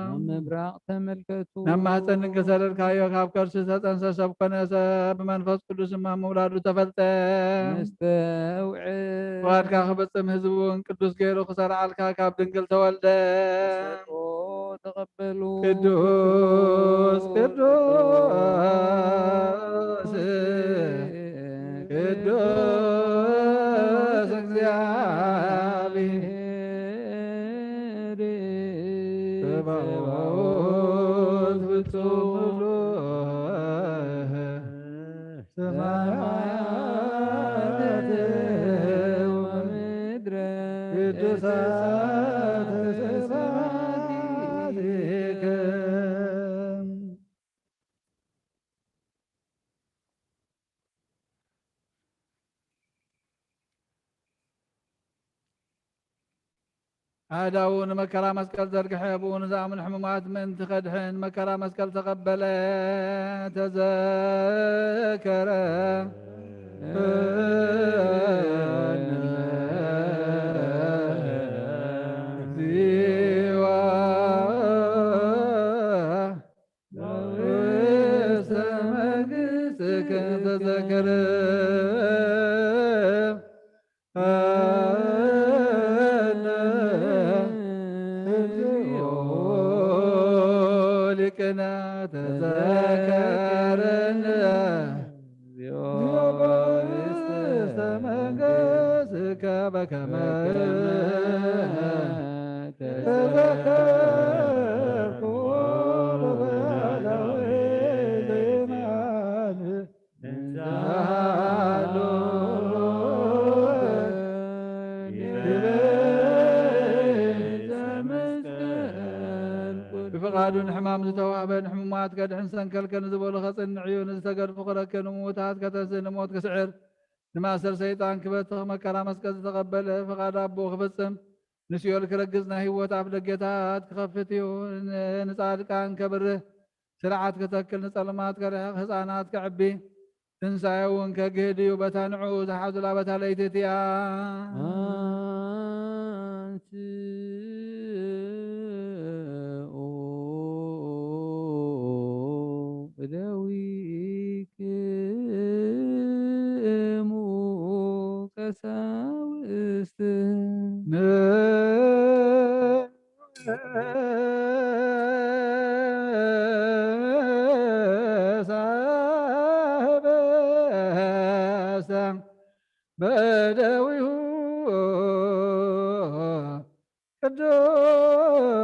ናብ ምብራቕ ተመልከቱ። ናብ ማህፀን ድንግል ሰደድካዮ፣ ካብ ከርሲ ዝተጠንሰ ሰብ ኮነ፣ ሰብ ብመንፈስ ቅዱስ ድማ ምውላዱ ተፈልጠ። ነስተውዕል። ፍቓድካ ክፍጽም ህዝቢ እውን ቅዱስ ገይሩ ክሰርዓልካ ካብ ድንግል ተወልደ። ተሰጥኦ ተቐበሉ። ቅዱስ ቅዱስ ቅዱስ እግዚአብሔር ጸባኦት ፍጹም ኩሉ ሰማያት ወምድረ ቅዱሳት ስብሐቲከ። ኣእዳዉ ንመከራ መስቀል ዘርግሐ፣ ብኡ ንዝኣምኑ ሕሙማት ምእንቲ ከድሕን መከራ መስቀል ተቐበለ፣ ተዘከረ። እግዚኦ ውስተ መንግሥትከ ተዘከረ። ሊቅነ ተዘከረነ። ውስተ መንግሥትከ በከመ ተዘከርኩ በበዓላዊ ዘይማን እንዛሎ ብፍቓዱ ንሕማም ዝተዋህበ፣ ንሕሙማት ከድሕን፣ ሰንከልከል ንዝበሉ ከጽንዕ እዩ። ንዝተገድፉ ክረክብ፣ ንምውታት ከተንስእ፣ ንሞት ክስዕር፣ ንማእሰር ሰይጣን ክበትኽ፣ መከራ መስቀል ዝተቐበለ፣ ፍቓድ ኣቦኡ ክፍጽም፣ ንሲኦል ክረግጽ፣ ናይ ህይወት ኣፍ ደገታት ክኸፍት እዩ። ን-፣ ንጻድቃን ከብርህ፣ ስርዓት ከተክል፣ ንጸልማት ከርሕቕ፣ ህጻናት ከዕቢ፣ ትንሳኤ እውን ከግህድ እዩ። በታ ንዕኡ ዝሓዙላ በታ ለይቲ እቲኣ ኣንስኡ እደዊክሙ ቀሳውስት። ሳበሰ በደዊሁ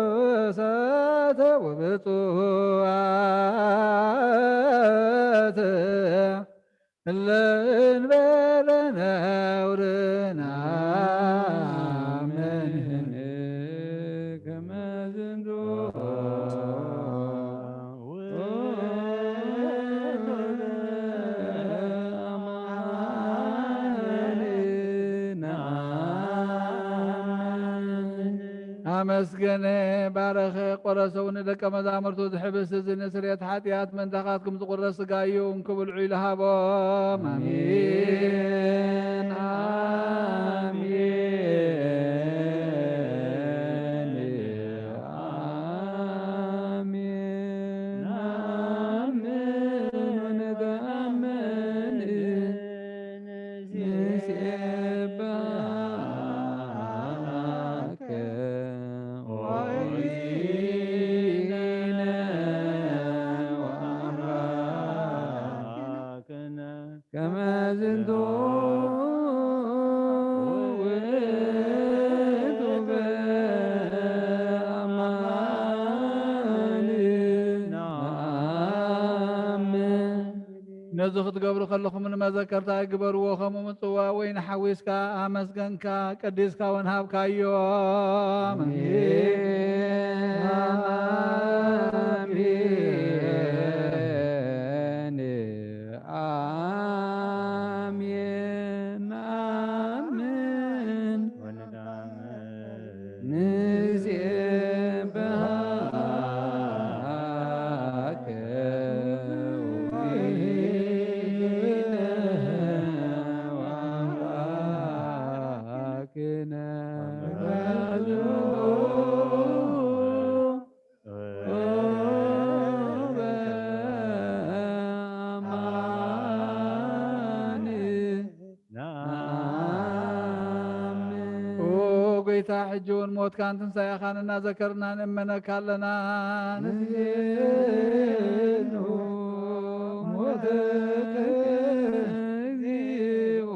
ቅዱሳት ወብፁዓት እለ እንበለ ነውር ነአምን ከመ ዝንቱ ውእቱ አማኑኤል ነአምን። ኣመስገነ፣ ባረኸ፣ ቆረሰ፣ ንደቀ መዛሙርቱ ዝሕብስ እዚ ንስርየት ሓጢኣት ምእንታኻትኩም ዝቑረስ ሥጋ እዩ፣ እንኩ ብልዑ ኢሉ ሃቦም። ኣሜን። ኣሜን። ኣሜን። ነአምን ወነተአምን። ንሴብሐከ ወእግዚእነ ወአምላክነ ከመ ዝንቱ ውእቱ በአማን ነአምን። ነዚ ክትገብሩ ከለኹም ንመዘከርታ ግበርዎ፣ ከምኡ ምጽዋእ ወይኒ ሓዊስካ ኣመስገንካ፣ ቀዲስካ እውን ሃብካዮም። ኣሜን፣ ኣሜን፣ ኣሜን፣ ኣሜን። ንሴብሐከ ወአምላክነ። ኦ ጎይታ፣ ሕጂ እውን ሞትካን ትንሳኤኻን እናዘከርና ንእመነካ ኣለና። ንዜኑ ሞተከ እግዚኦ፣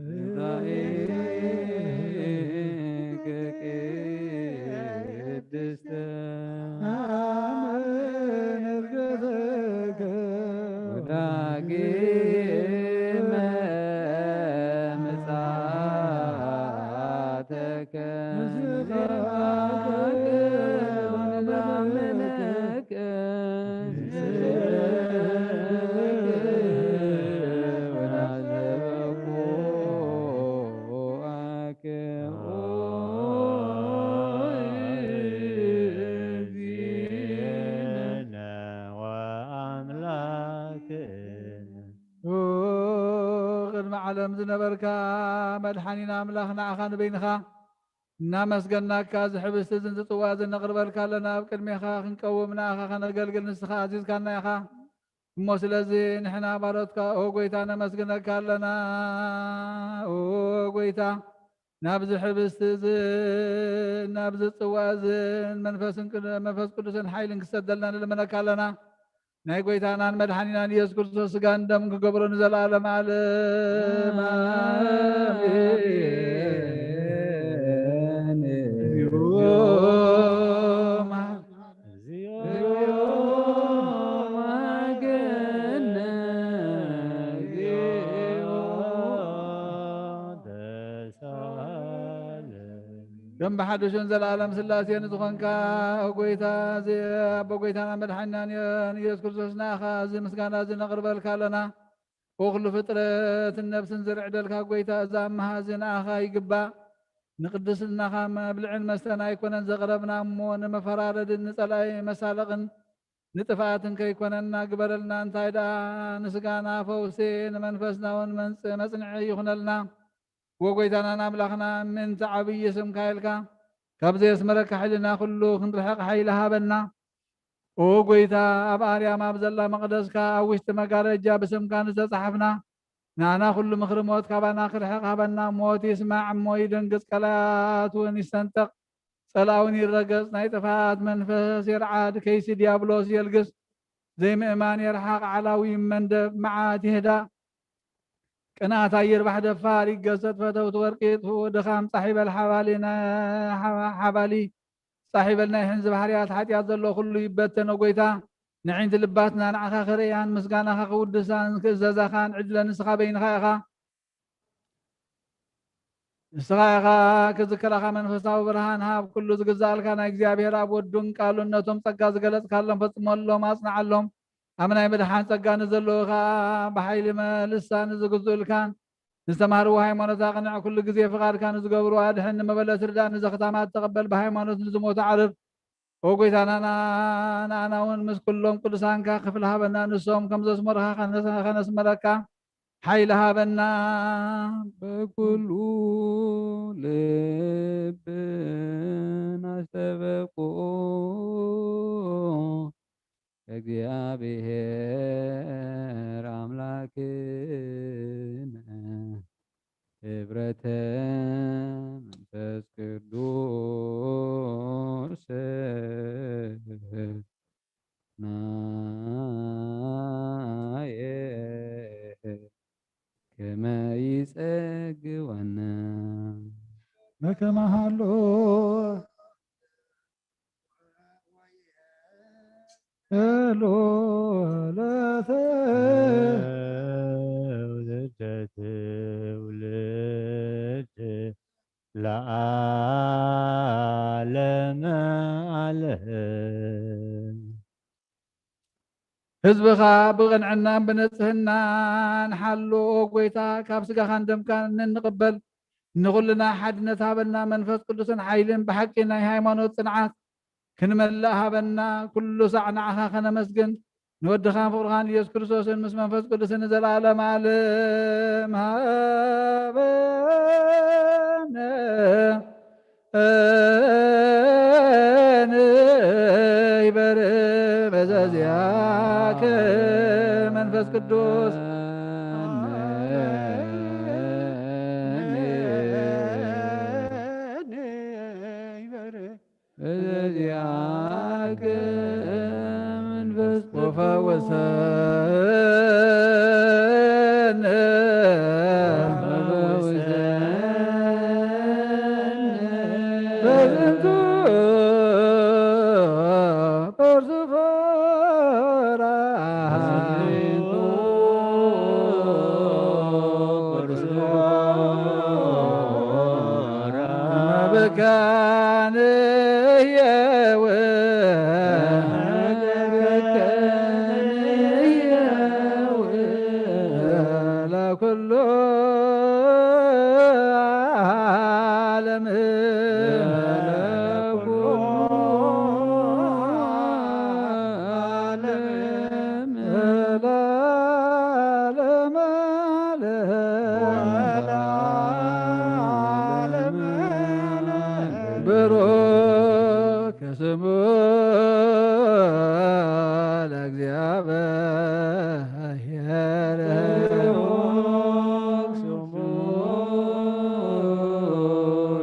ትንሳኤከ ቅድስተ፣ አመ ዕርገተከ ወዳግመ ምጽአተከ ምስለ ቃልከ ወንዳመነከ ወናዘበኩ ኦ እግዚእነ ወአምላክነ። ኦ ቅድሚ ዓለም ዝነበርካ መድሓኒና ኣምላኽ፣ ንዓኻ ንበይንኻ እናመስገናካ፣ እዚ ሕብስቲ እዚ፣ እዚ ጽዋ እዚ ነቕርበልካ ኣለና። ኣብ ቅድሜኻ ክንቀውም፣ ንኣኻ ከነገልግል ንስኻ ኣዚዝካና ኢኻ። እሞ ስለዚ ንሕና ባሮትካ ኦ ጎይታ ነመስግነካ ኣለና። ኦ ጎይታ፣ ናብዚ ሕብስቲ እዝን ናብዚ ጽዋ እዝን መንፈስን ቅዱ-፣ መንፈስ ቅዱስን ሓይልን ክሰደልና ንልምነካ ኣለና። ናይ ጎይታናን መድሓኒናን ኢየሱስ ክርስቶስ ስጋን ደም ክገብሮ ንዘለኣለም ዓለም። ኣሜን። ከም ብሓድሽን ዘለኣለም ስላሴ ንዝኾንካ ጎይታ፣ እዚ ኣቦ ጎይታና መድሓኒናን ኢየሱስ ክርስቶስ፣ ንኣኻ እዚ ምስጋና እዚ ነቕርበልካ ኣለና። ኦ ኩሉ ፍጥረትን ነብስን ዝርዕደልካ ጎይታ፣ እዛ እምሃ እዚ ንኣኻ ይግባእ። ንቅድስናኻ መብልዕን መስተን ኣይኮነን ዘቕረብና እሞ፣ ንመፈራረድን ንጸላኢ መሳለቕን ንጥፍኣትን ከይኮነና ግበረልና። እንታይ ደኣ ንስጋና ፈውሲ፣ ንመንፈስና እውን መንጽ-፣ መጽንዒ ይኹነልና። ወጎይታናን ኣምላኽና፣ ምእንቲ ዓብዪ ስምካ ኢልካ፣ ካብ ዘየስመረካ ሓይልና ኩሉ ክንርሕቕ ሓይሊ ሃበና። ኦ ጎይታ፣ ኣብ ኣርያም ኣብ ዘላ መቕደስካ፣ ኣብ ውሽጢ መጋረጃ ብስምካ ንዝተጻሓፍና፣ ንኣና ኩሉ ምኽሪ ሞት ካባና ክርሕቕ ሃበና። ሞት ይስማዕ እሞ ይደንግጽ፣ ቀላያት እውን ይሰንጠቕ፣ ጸላእውን ይረገጽ፣ ናይ ጥፍኣት መንፈስ ይርዓድ፣ ከይሲ ዲያብሎስ የልግስ፣ ዘይምእማን የርሓቕ፣ ዓላዊ ይመንደብ፣ መዓት ይህዳእ፣ ቅንኣት ኣይርባሕ፣ ደፋር ይገሰጥ፣ ፈተውቲ ወርቂ ይጥፍኡ፣ ድኻም ጻሕ ይበል፣ ሓባሊ ናይ ሓባ-፣ ሓባሊ ጻሕ ይበል፣ ናይ ሕንዚ ባህርያት ሓጢኣት ዘሎ ኩሉ ይበተን። ኦ ጎይታ፣ ንዒንቲ ልባትና ንዓኻ ክርእያን ምስጋናኻ ክውድሳን ክእዘዛኻን ዕድለ ንስኻ በይንኻ ኢኻ። ንስኻ ኢኻ ክዝከራኻ መንፈሳዊ ብርሃን ሃብ፣ ኩሉ ዝግዛእልካ ናይ እግዚኣብሔር ኣብ ወዱን ቃሉን ነቶም ጸጋ ዝገለጽካሎም ፈጽመሎም፣ ኣጽንዓሎም። ኣብ ናይ ምድሓን ጸጋ ንዘለዉ ኸኣ ብሓይሊ መ-፣ ልሳን ዝግዝኡልካን ንዝተማህርዎ ሃይማኖት ኣቕንዕ፣ ኩሉ ግዜ ፍቓድካ ንዝገብሩ ኣድሕን፣ ንመበለት ርዳእ፣ ንዘኽታማት ተቐበል፣ ብሃይማኖት ንዝሞቱ ዓርፍ። ኦ ጎይታና፣ ንኣና እውን ምስ ኩሎም ቅዱሳንካ ክፍሊ ሃበና፣ ንሶም ከም ዘስመሩኻ ከነስ-፣ ከነስምረካ ሓይሊ ሃበና። በኩሉ ልብን ኣስተበቁ ለእግዚኣብሔር ኣምላክነ ህብረተ መንፈስ ቅዱስ ናየ ከመ ይጸግወነ በከመ ሃሎ ሄሎ ለተ ህዝብኻ ብቕንዕናን ብንጽህናን ሓሉ። ኦ ጎይታ፣ ካብ ስጋኻን ደምካን እንንቕበል ንኹልና ሓድነት ሃበና። መንፈስ ቅዱስን ሓይልን ብሓቂ ናይ ሃይማኖት ጽንዓት ክንመልእ ሃበና። ኩሉ ሳዕ ንዓኻ ከነመስግን፣ ንወድኻን ፍቕርኻን ኢየሱስ ክርስቶስን ምስ መንፈስ ቅዱስን ንዘለዓለም ዓለም ሃበነ። ንይበር በዘዚኣከ መንፈስ ቅዱስ። በዘዚኣከ መንፈስ ቅዱስ። ወፈውሰነ። በዝንቱ ቁርጽ ፎራ። መብካንየው። ለኩሉ ዓለም። ለዓለመ ዓለም። ብሩክ ስሙ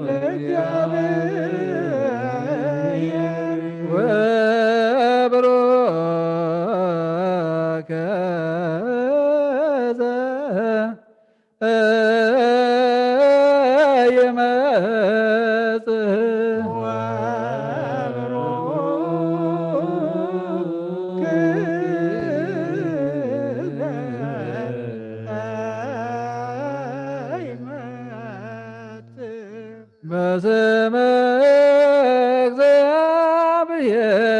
ለእግዚኣብሔር። ወብሩክ ዘ ይመጽእ። በስመ እግዚአብሔር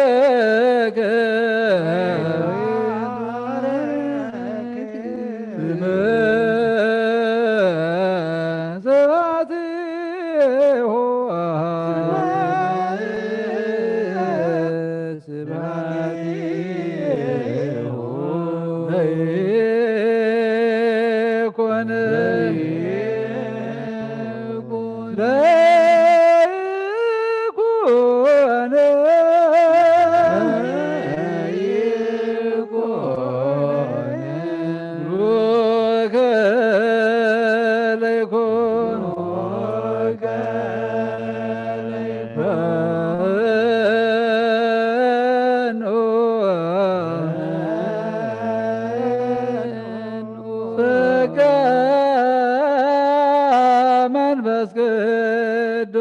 ወይትባረክ ስመ ስብሐቲሁ። ስብሐቲሁ ለይኩን ለይኩን ቡሩክ ለይኩን በኑ ጸጋ መንፈስ ቅዱስ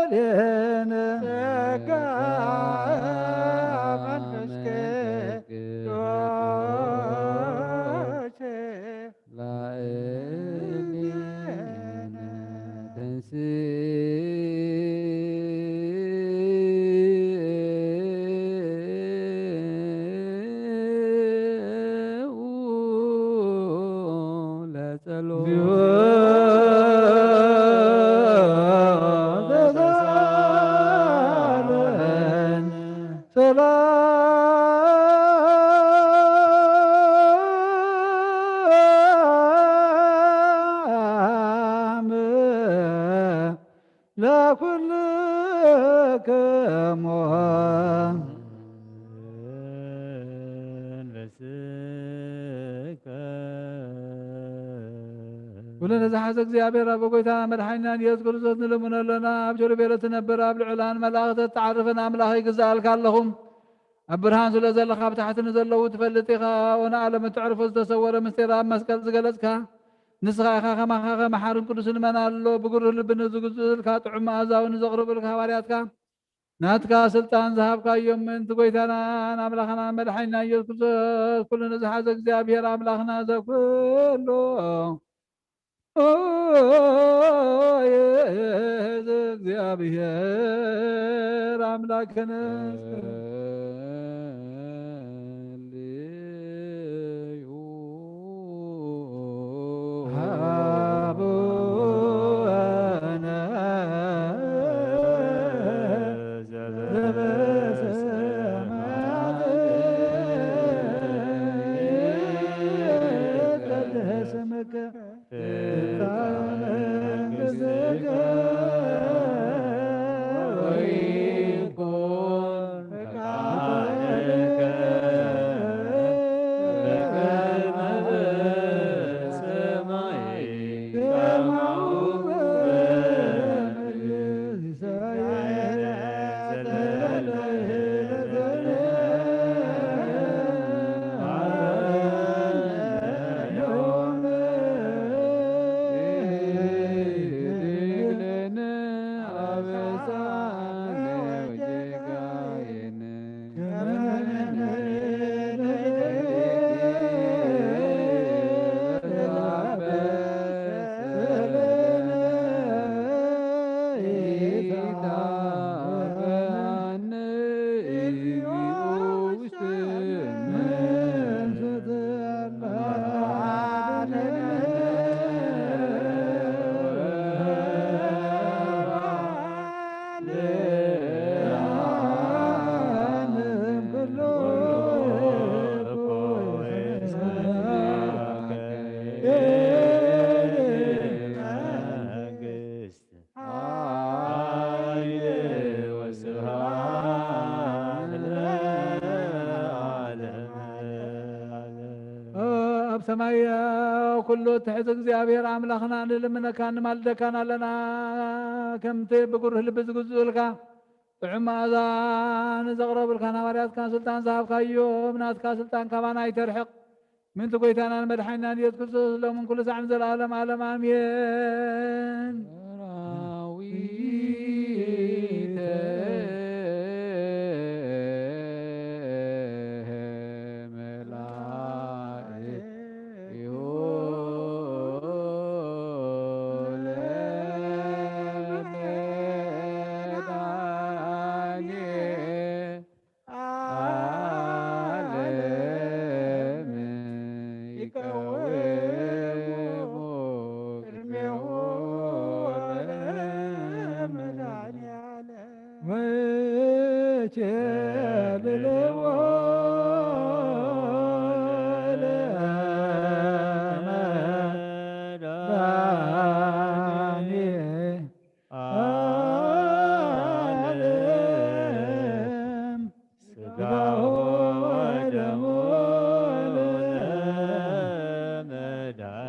ላዕሌነ። ጸጋ መንፈስ ቅዱስ ላዕሌነ። ተንሥኡ ለጸሎት። ሰላም ለኩልክሙ። ኩሉ ነዝሓዘ እግዚኣብሔር ኣቦ ጎይታ መድሓኒና ኢየሱስ ክርስቶስ ንልምኖ ኣሎና። ኣብ ሸሩቤሎ ትነብር፣ ኣብ ልዑላን መላእኽቲ ትዓርፍን ኣምላኽ ይግዛኣልካ ኣለኹ። ኣብ ብርሃን ስለ ዘለኻ ኣብ ታሕቲ ንዘለዉ ትፈልጥ ኢኻ። ኦነ ዓለም እተዕርፎ ዝተሰወረ ምስጢር ኣብ መስቀል ዝገለጽካ ንስኻ ኢኻ። ከማኻ ከመሓርን ቅዱስን መን ኣሎ? ብግሩህ ልቢ ንዝግዝእልካ ጥዑም መኣዛዊ ንዘቕርብልካ ሃዋርያትካ ናትካ ስልጣን ዝሃብካዮም ምእንቲ ጎይታናን ኣምላኽናን መድሓኒና ኢየሱስ ክርስቶስ ኩሉ ንዝሓዘ እግዚኣብሔር ኣምላኽና ዘኩሎ እግዚኣብሔር ኣምላክነ ኣብ ሰማይ ኩሉ ትሕት እግዚኣብሔር ኣምላኽና ንልምነካን ንማልደካን ኣለና። ከምቲ ብጉርህ ልቢ ዝግዝኡልካ ጥዑም መኣዛ ንዘቕረቡልካ ሃዋርያትካ ስልጣን ዝሃብካዮም ናትካ ስልጣን ካባና ኣይተርሕቕ። ምእንቲ ጎይታናን መድሓኒናን ኢየሱስ ክርስቶስ ሎምን ኩሉ ሳዕ ንዘለኣለም ዓለም ኣሜን። ሰራዊተ መላእክቲሁ ለመድኃኔ ዓለም ይቀውሙ ቅድሜሁ ለመድኃኔዓለም ወይኬልልዎ ለመድኃኔ ዓለም ሥጋሁ ወደሙ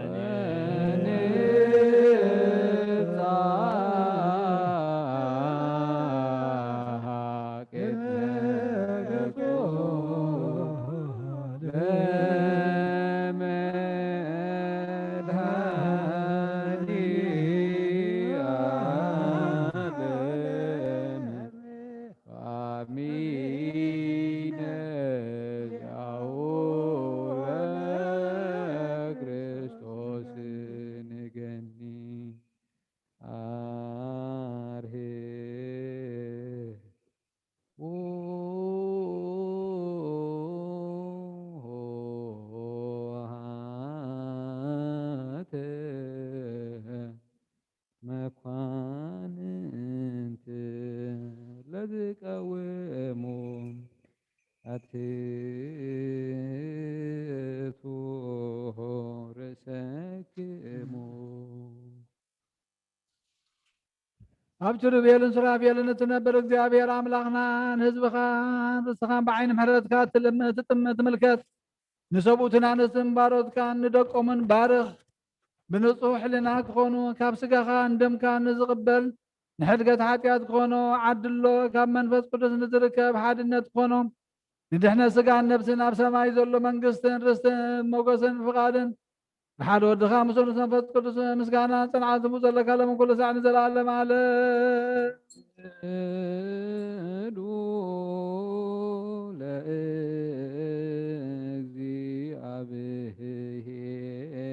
ለመድኃኒነ ለመድኃኒዓለም አሚነ ዚአሁ ለክርስቶስ ንገኒ አርሄ ውሃተ መኳንንት ለዝቀውሙ አትሕቱ ርእሰክሙ። ኣብ ኪሩቤልን ሱራፌልን እትነብር እግዚኣብሔር ኣምላኽና ንህዝብኻን ርስኻን ብዓይኒ ምሕረትካ ትልም-፣ ትጥም-፣ ትምልከት። ንሰብኡትን ኣንስትን ባሮትካን ንደቆምን ባርኽ። ብንጹህ ሕልና ክኾኑ፣ ካብ ስጋኻን ደምካን ንዝቕበል ንሕድገት ሓጢኣት ክኾኖ ዓድሎ፣ ካብ መንፈስ ቅዱስ ንዝርከብ ሓድነት ክኾኖ፣ ንድሕነት ስጋን ነፍስን ኣብ ሰማይ ዘሎ መንግስትን ርስትን ሞገስን ፍቓድን ንሓደ ወድኻ ምስ ርሱን መንፈስ ቅዱስ ምስጋና ጽንዓት ዝቡ ዘለካ ሎም ኩሉ ሳዕ ንዘለዓለም ዓለም። ስግዱ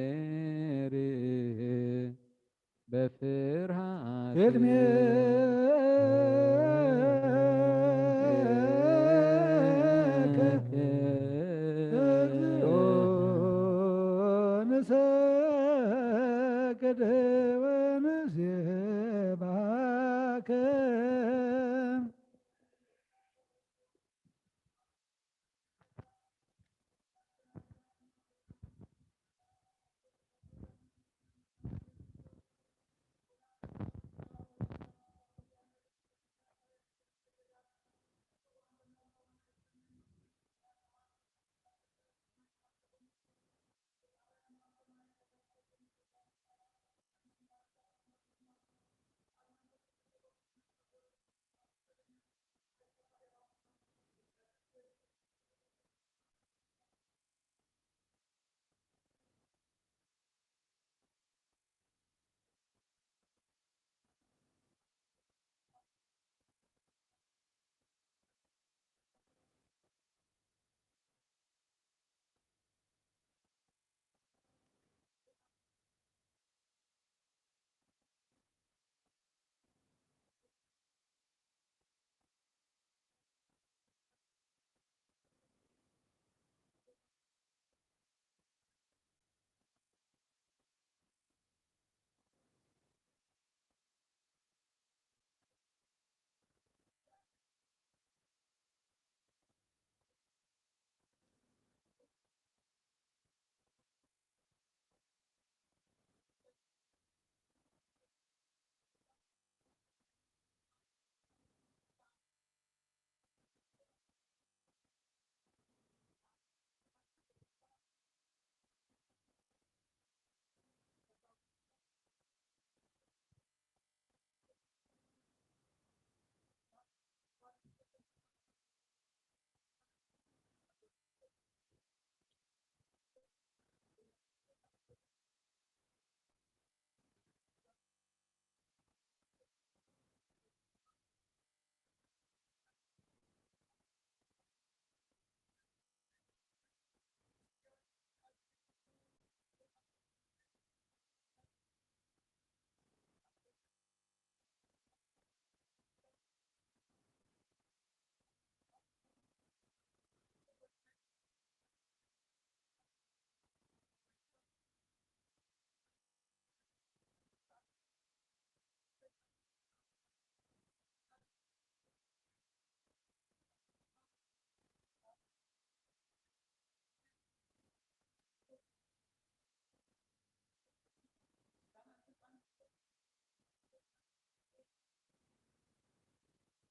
ለእግዚኣብሔር በፍርሃት ቅድሜከ እግዚኦ ንሰግድ ወንሴባከ።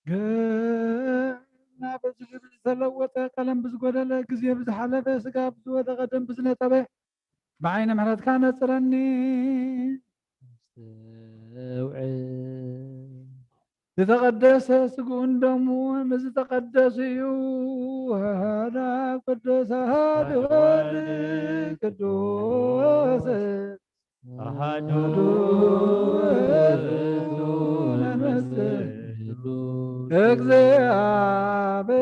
ገና በዚ ግብሪ ዝተለወጠ ቀለም ብዝጎደለ፣ ግዜ ብዝሓለፈ፣ ስጋ ብዝወደቐ፣ ደም ብዝነጠበ፣ ብዓይነ ምሕረትካ ነጽረኒ። ኣስተውዕል። ዝተቐደሰ ስግኡን ደሙን ዝተቐደስ እዩ። ወሃዳ ቅዱስ ኣሃዱ ወልድ ቅዱስ ኣሃዱ ውእቱ መንፈስ ቅዱስ። እግዚኣብሔር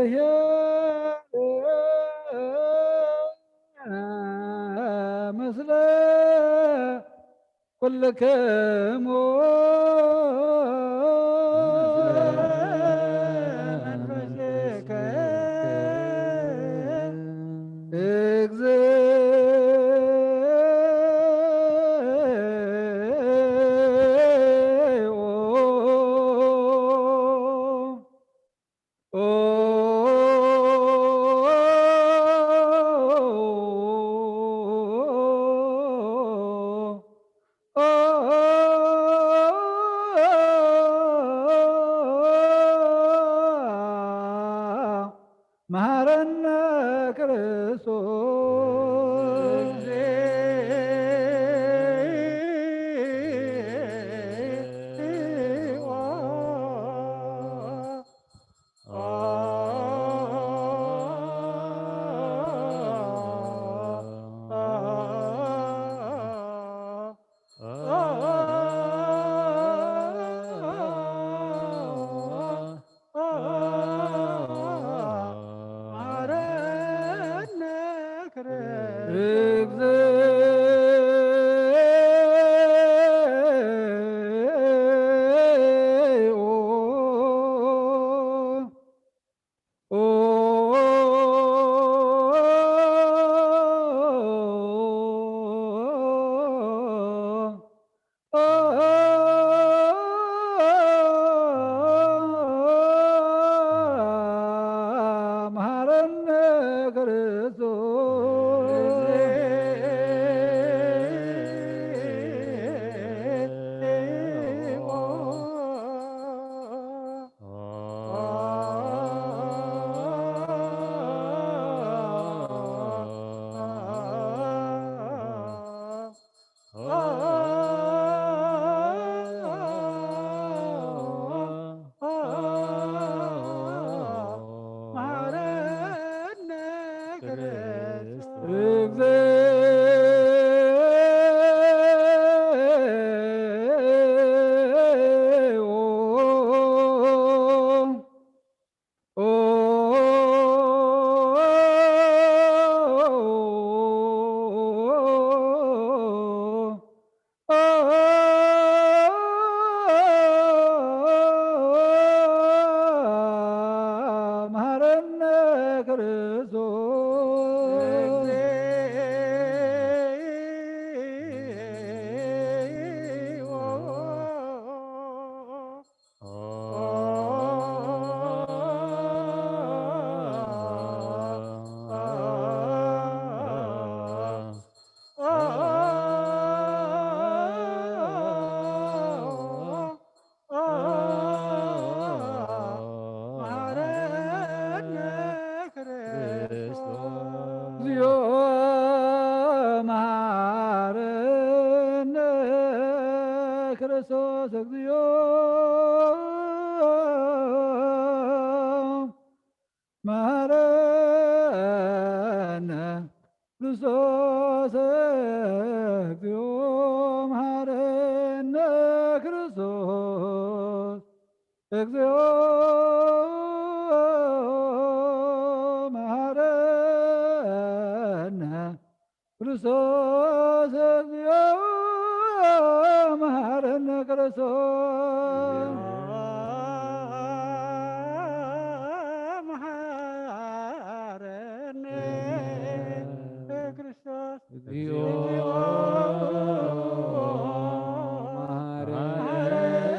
ምስለ ኩልክሙ። መሐረነ ክርስቶስ። መሐረነ ክርስቶስ። መሐረነ ክርስቶስ። መሐረነ ክርስቶስ። እግዚኦ መሐረነ ክርስቶስ። እግዚኦ መሐረነ ክርስቶስ። እግዚኦ መሐረነ ክርስቶስ። እግዚኦ መሐረነ ክርስቶስ። እግዚኦ መሐረነ ክርስቶስ። መሐረነ ክርስቶስ። እግዚኦ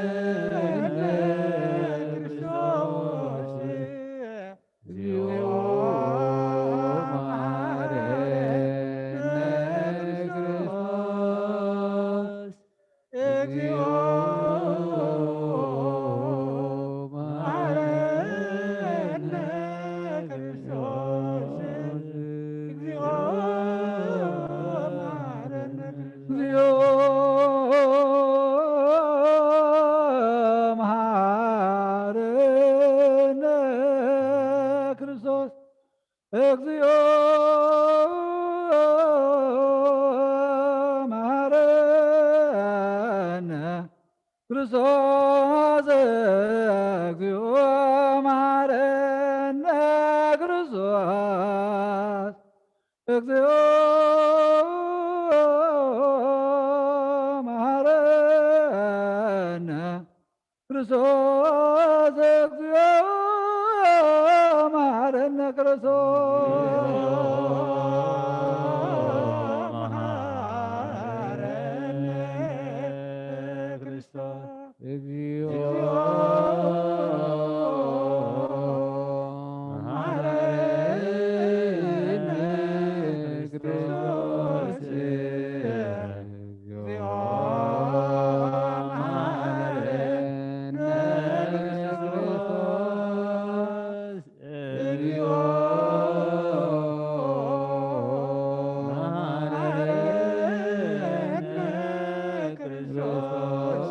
መሐረነ ክርስቶስ። እግዚኦ መሐረነ ክርስቶስ። እግዚኦ መሐረነ ክርስቶስ። እግዚኦ መሐረነ ክርስቶስ። እግዚኦ መሐረነ ክርስቶስ። እግዚኦ መሐረነ ክርስቶስ። እግዚኦ መሐረነ ክርስቶስ። እግዚኦ መሐረነ ክርስቶስ። እግዚኦ መሐረነ ክርስቶስ። መሐረነ ክርስቶስ። እግዚኦ መሐረነ ክርስቶስ። እግዚኦ መሐረነ ክርስቶስ። እግዚኦ መሐረነ ክርስቶስ። እግዚኦ መሐረነ ክርስቶስ።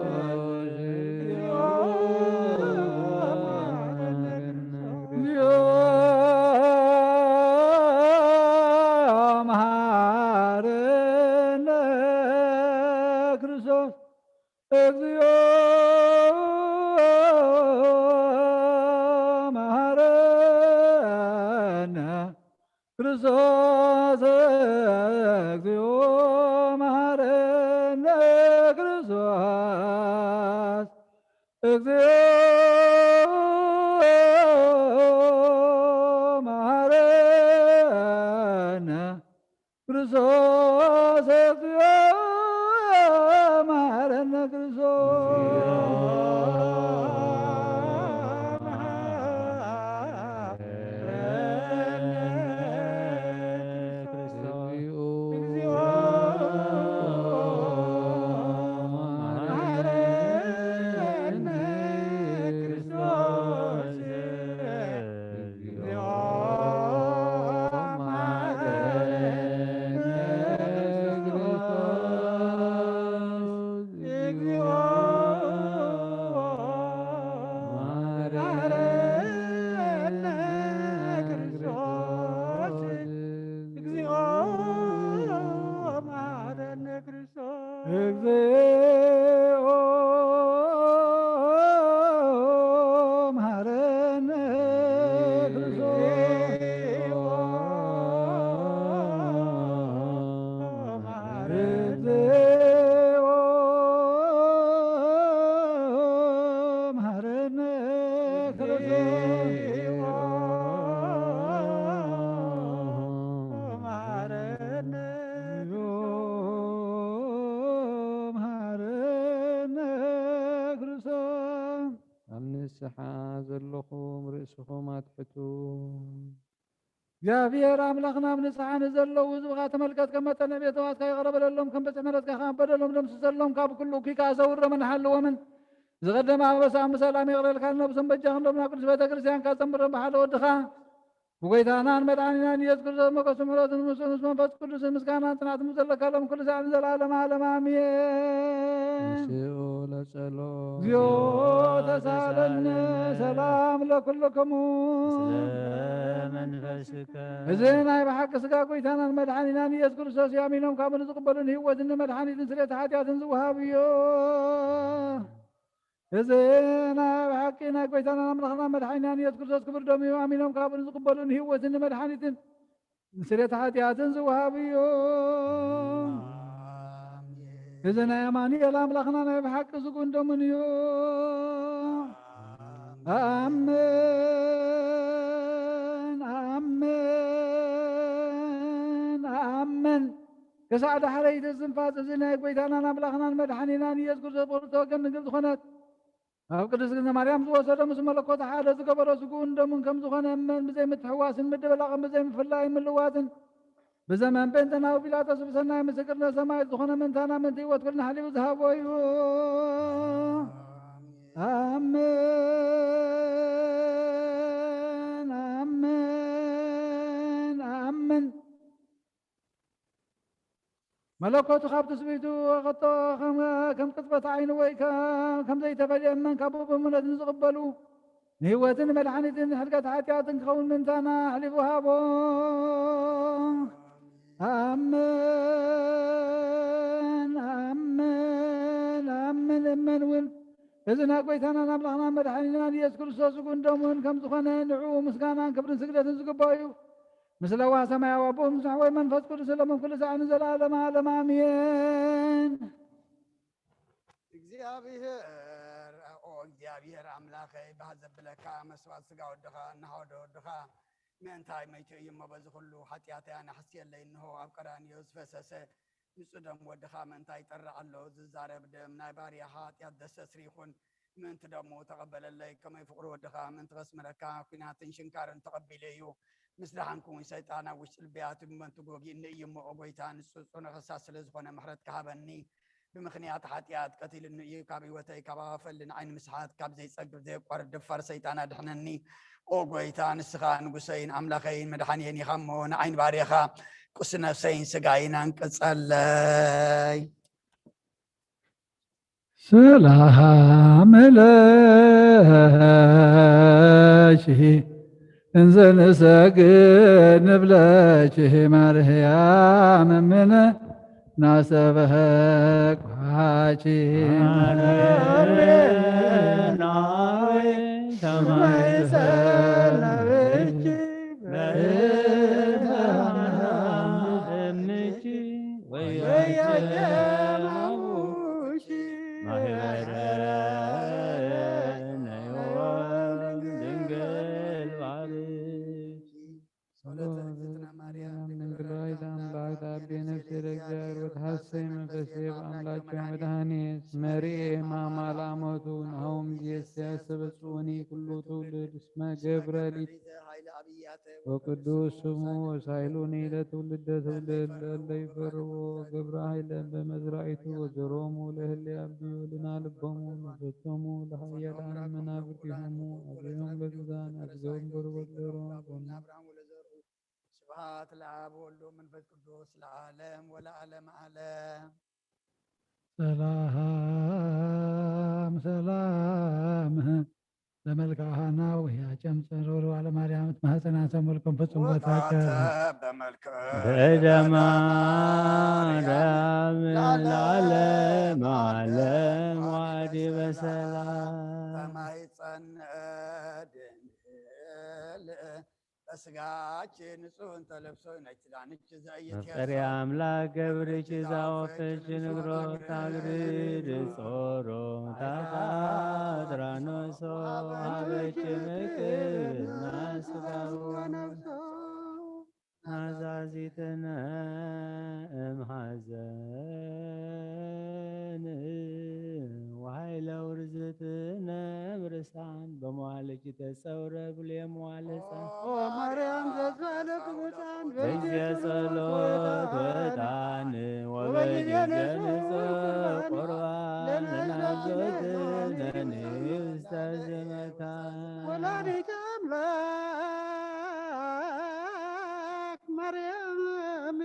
እግዚኦ መሐረነ ክርስቶስ። እግዚኦ መሐረነ ክርስቶስ። እግዚኦ መሐረነ ክርስቶስ፣ እግዚኦ መሐረነ ክርስቶስ፣ እግዚኦ መሐረነ ክርስቶስ። እግዚኦ መሐረነ ክርስቶስ። እግዚኦ መሐረነ ክርስቶስ። መሐረነ ክርስቶስ። ኣብ ንስሓ ዘለኹም ርእስኹም ኣትሕቱ። እግዚኣብሔር ኣምላኽና፣ ኣብ ንስሓ ንዘለዉ ህዝብኻ ተመልከት፣ ከም መጠን ቤተዋትካ ይቕረ በለሎም፣ ከም በጽሒ ምሕረትካ ኸዓ በደሎም ደምስሰሎም፣ ካብ ኩሉ እኩይ ከኣ ሰውሮምን ሓልዎምን። ዝቐደመ ኣበሳኦም ብሰላም ይቕረልካ፣ ነብሶም በጃ ክንዶም ናብ ቅዱስ ቤተ ክርስቲያንካ ዘንብሮም ብሓደ ወድኻ ብጎይታናን መድሓኒናን ኢየሱስ ክርስቶስ ሞገስን ምሕረትን ምስኡ ምስ መንፈስ ቅዱስን ምስጋናን ጽንዓትን ዘለካ ሎም ኩሉ ሳዕ ንዘለዓለመ ዓለም ኣሜን። ንስኡ ለጸሎ። እግዚኦ ተሳለነ። ሰላም ለኩልክሙ። ስለ መንፈስከ። እዚ ናይ ብሓቂ ስጋ ጎይታናን መድሓኒናን ኢየሱስ ክርስቶስ እዩ። ኣሚኖም ካብኡ ንዝቕበሉ ንህይወትን ንመድሓኒትን ስርየት ሓጢኣትን ዝወሃብ እዩ። እዚ ናይ ብሓቂ ናይ ጎይታናን ኣምላኽናን መድሓኒናን ኢየሱስ ክርስቶስ ክቡር ደም እዩ። ኣሚኖም ካብኡ ንዝቕበሉ ንህይወትን ንመድሓኒትን ንስርየት ሓጢኣትን ዝወሃብ እዩ። እዚ ናይ ኣማኑኤል ኣምላኽና ናይ ብሓቂ ስግኡን ደሙን እዩ። ኣሜን፣ ኣሜን፣ ኣሜን። ክሳዕ ዳሕረይቲ እስትንፋስ እዚ ናይ ጎይታናን ኣምላኽናን መድሓኒናን ኢየሱስ ክርስቶስ ብኽልተ ወገን ድንግል ዝኾነት ኣብ ቅድስት እግዝእትነ ማርያም ዝወሰዶ ምስ መለኮት ሓደ ዝገበሮ ስግኡን ደሙን ከም ዝኾነ እመን ብዘይምትሕዋስን ምድብላቕን ብዘይምፍላይን ምልዋጥን ብዘመን ጴንጠናዊ ጲላጦስ ብሰናይ ምስክርነት ሰማዕት ዝኾነ ምእንታና ምእንቲ ህይወት ኩልና ሓሊፉ ዝሃቦ እዩ። ኣሜን፣ ኣሜን፣ ኣሜን። መለኮቱ ካብ ትስብእቱ ከቶ ከም፣ ከም ቅጽበት ዓይኒ ወይ ከ-፣ ከም ዘይተፈልየ እመን ካብ ብእምነት ንዝቕበሉ ንህይወትን መድሓኒትን ሕድገት ሓጢኣትን ክኸውን ምእንታና ኣሕሊፉ ሃቦ። ኣሜን፣ ኣሜን፣ ኣሜን። እመን እውን እዚ ናይ ጎይታናን ኣምላኽናን መድሓኒናን ኢየሱስ ክርስቶስ ስግኡን ደሙን ከም ዝኾነ ንዕኡ ምስጋናን ክብርን ስግደትን ዝግባእ እዩ። ምስ ለዋህ ሰማያዊ ኣቦኡ ምስ ሓወይ መንፈስ ቅዱስ ሎምን ኩሉ ሳዕ ንዘለዓለመ ዓለም ኣሜን። እግዚኣብሔር ኦ እግዚኣብሔር ኣምላኸይ ባህ ዘብለካ መስዋዕት ስጋ ወድኻ እናሃወደ ወድኻ ምእንታይ መይቱ እዩ እሞ በዚ ኩሉ ሓጢኣተይ ኣነ ሓስየለይ እንሆ ኣብ ቀራንዮ ዝፈሰሰ ንጹህ ደም ወድኻ ምእንታይ ይጠርዕ ኣሎ ዝዛረብ ደም ናይ ባርያኻ ሓጢኣት ደሰስሪ ይኹን ምእንቲ ደሙ ተቐበለለይ ከመይ ፍቕሪ ወድኻ ምእንቲ ከስምረካ ኲናትን ሽንካርን ተቐቢለ እዩ። ምስ ደሓንኩ እውን ሰይጣን ኣብ ውሽጢ ልበይ ኣትዩ ብመንቱ ጎጊእኒ እዩ እሞ ኦ ጎይታ ንጹህ ጽኑዕ ፈሳሲ ስለ ዝኾነ ምሕረት ክሃበኒ ብምኽንያት ሓጢኣት ቀቲልኒ እዩ ካብ ህይወተይ ካብ ኣኸፈልኒ ዓይኒ ምስሓት ካብ ዘይጸግብ ዘየቋርጥ ደፋር ሰይጣን ኣድሕነኒ። ኦ ጎይታ ንስኻ ንጉሰይን ኣምላኸይን መድሓንየን ኢኻ እሞ ንዓይን ባርያኻ ቁሲ ነፍሰይን ስጋይን ኣንቅጸለይ። ሰላም ለኪ እንዘ ንሰግድ ንብለኪ ማርያም እምነ ናስተበህኳኪ ማርያም ሰማይ ሰላምኪ በእምኪ ወያጀናቡሽ ማህበረ ነይወም ድንግል ባርኪ። ጸሎተ እግዝእትነ ማርያም ድንግል ወላዲተ አምላክ ተአቤ ነፍሴ ለእግዚአብሔር ወተሐሰይ መንፈሴ በአምላክ መድኃኒት መርኤ ማማ ለአመቱ ናሆም ጊዜ ሲያስተበጽኡኒ ኩሉ ትውልድ እስመ ገብረ ሊት ወቅዱስ ስሙ ወሳይሉኒ ለትውልደ ትውልድ ለለ ይፈርዎ ገብረ ኃይለ በመዝራኢቱ ወዘሮሙ ለህሌ አብዩ ልናልቦሙ ንፈቶሙ ለኃያላን መናብርቲሆሙ አብዮም ለግዛን አብዮም በርበደሮ ስብሐት ለአብ ወወልድ ወመንፈስ ቅዱስ ለዓለም ወለዓለም ዓለም። ሰላም ሰላም ለመልክዓ ሐና ወያጨም ጸሮር ዋለ ማርያም ማህፀና ሰሙልኩም ፍጹም ቦታከ በደማ ለዓለም ዓለም ዋዲ በሰላም። ከማይጸን ድንግል በስጋችን ንጹሕን ተለብሶ ነች ዳንች ዘእየት መፍጠሪ አምላክ ገብርች ዛወፈች ንግሮ ታግርድ ጾሮ ታፋጥራኖሶ ሀበች ምክና ስጋው ነፍሶ ናዛዚትነ እምሐዘን ወኃይለ ውርዝትነ ምርሳን በመዋልጅ ተጸውረ ብሉየ መዋልፃ ማርያም ዘዝባለ ቅዱሳን በጊዜ ጸሎት ወጣን ወበጊዜ ንጹሕ ቁርባን ለናዘዝነኒ ውስተ ዝመታ ወላዲተ አምላክ ማርያም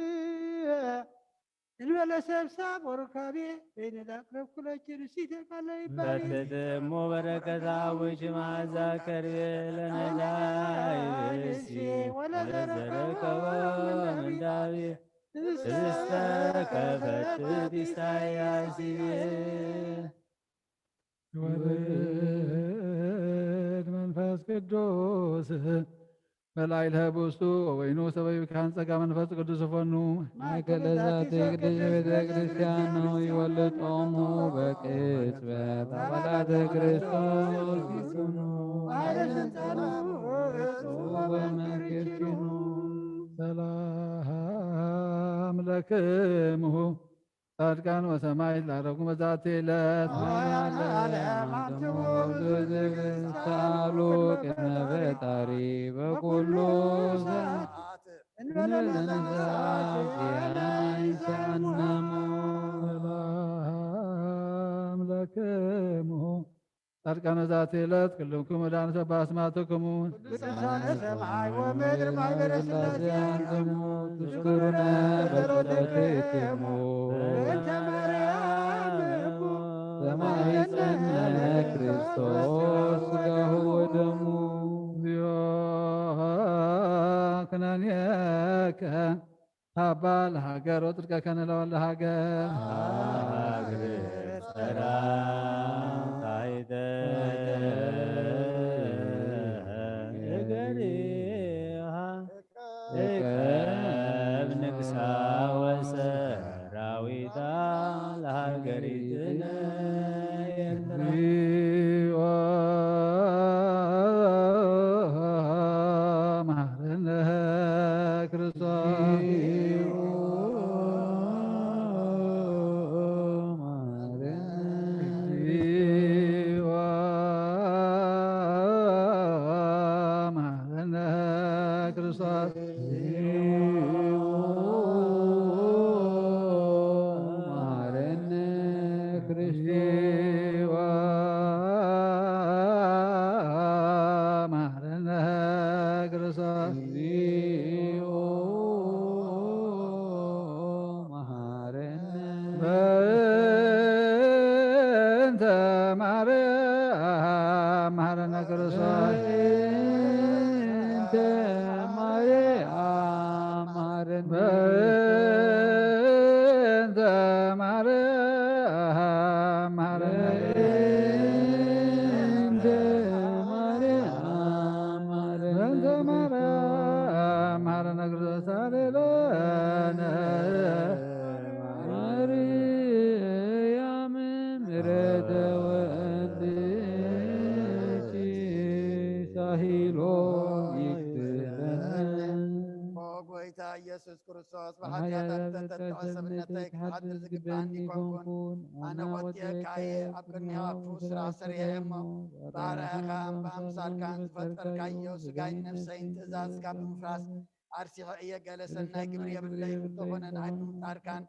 እንበለ ሰብሳብ ወርካቤ በይነ ዳቅረብ ኩለችን ሲተ ካለ ይባል በትትሞ በረከታ ውጭ ማዛ ከርቤ ለነዳይ ብእሲ ወለዘረከቦ ምንዳቤ እስተ ከፈትት ኢሳያስ ይቤ ወልድ መንፈስ ቅዱስ በላዕለ ህቡስቱ ወወይኑ ሰበዩ ካህን ጸጋ መንፈስ ቅዱስ ፈኑ ማእከለ ዛቲ ቅድስት ቤተ ክርስቲያን ነው ይወልጦሙ በቅጽበት አባላተ ክርስቶስ ይኩኑ። ኃይለ ስልጣኑ እጹ ወመንክርኪሙ። ሰላም ለክሙ ጻድቃን ወሰማዕት ላረጉ በዛቲ ዕለት። ዓለም አንትሙ ብዙ ዝግስታሉ ቅድመ ፈጣሪ በኩሉ ሰዓት እንበለነሳት ያንሳናሙ። ሰላም ለክሙ ጻድቃነ ዛቲ ዕለት ክልክሙ ዳን ሰባ አስማትክሙ ቅዱሳነ ሰማይ ወምድር ማህበረ ስላሴ አንትሙ ትሽክሩነ በጸሎትክሙ እንተ ማርያም እሙ በማህፀነ ክርስቶስ ሥጋሁ ወደሙ። እግዚኦ ኩነኔከ ሀባ ለሀገር ወጽድቀከ ንለወለ ሀገር። ሀገር ጸራ ታይተ እገሪሃ እቀብ ንግሳ ወሰራዊታ ለሀገሪትነ ኤርትራ። እግዚኦ መሐረነ ክርስቶስ። እግዚኦ መሐረነ ክርስቶስ። መሐረነ ክርስቶስ፣ ብሓጢኣታት ዝተጠጥዐ ሰብነተይ ክሓድር ዝግብኣኒ ይኮንኩን። ኣነ ኾጢኤካ እየ፣ ኣብ ቅድሜኻ ክፉእ ስራሕ ሰሪሐ እሞ፣ ባርያኻ ብኣምሳልካን ዝፈጠርካዮ ስጋይን ነፍሰይን ትእዛዝካ ብምፍራስ ኣርሲሐ እየ። ገለ ሰናይ ግብሪ የብለይን፣ እንተኾነ ንኣይ ብምፍጣርካን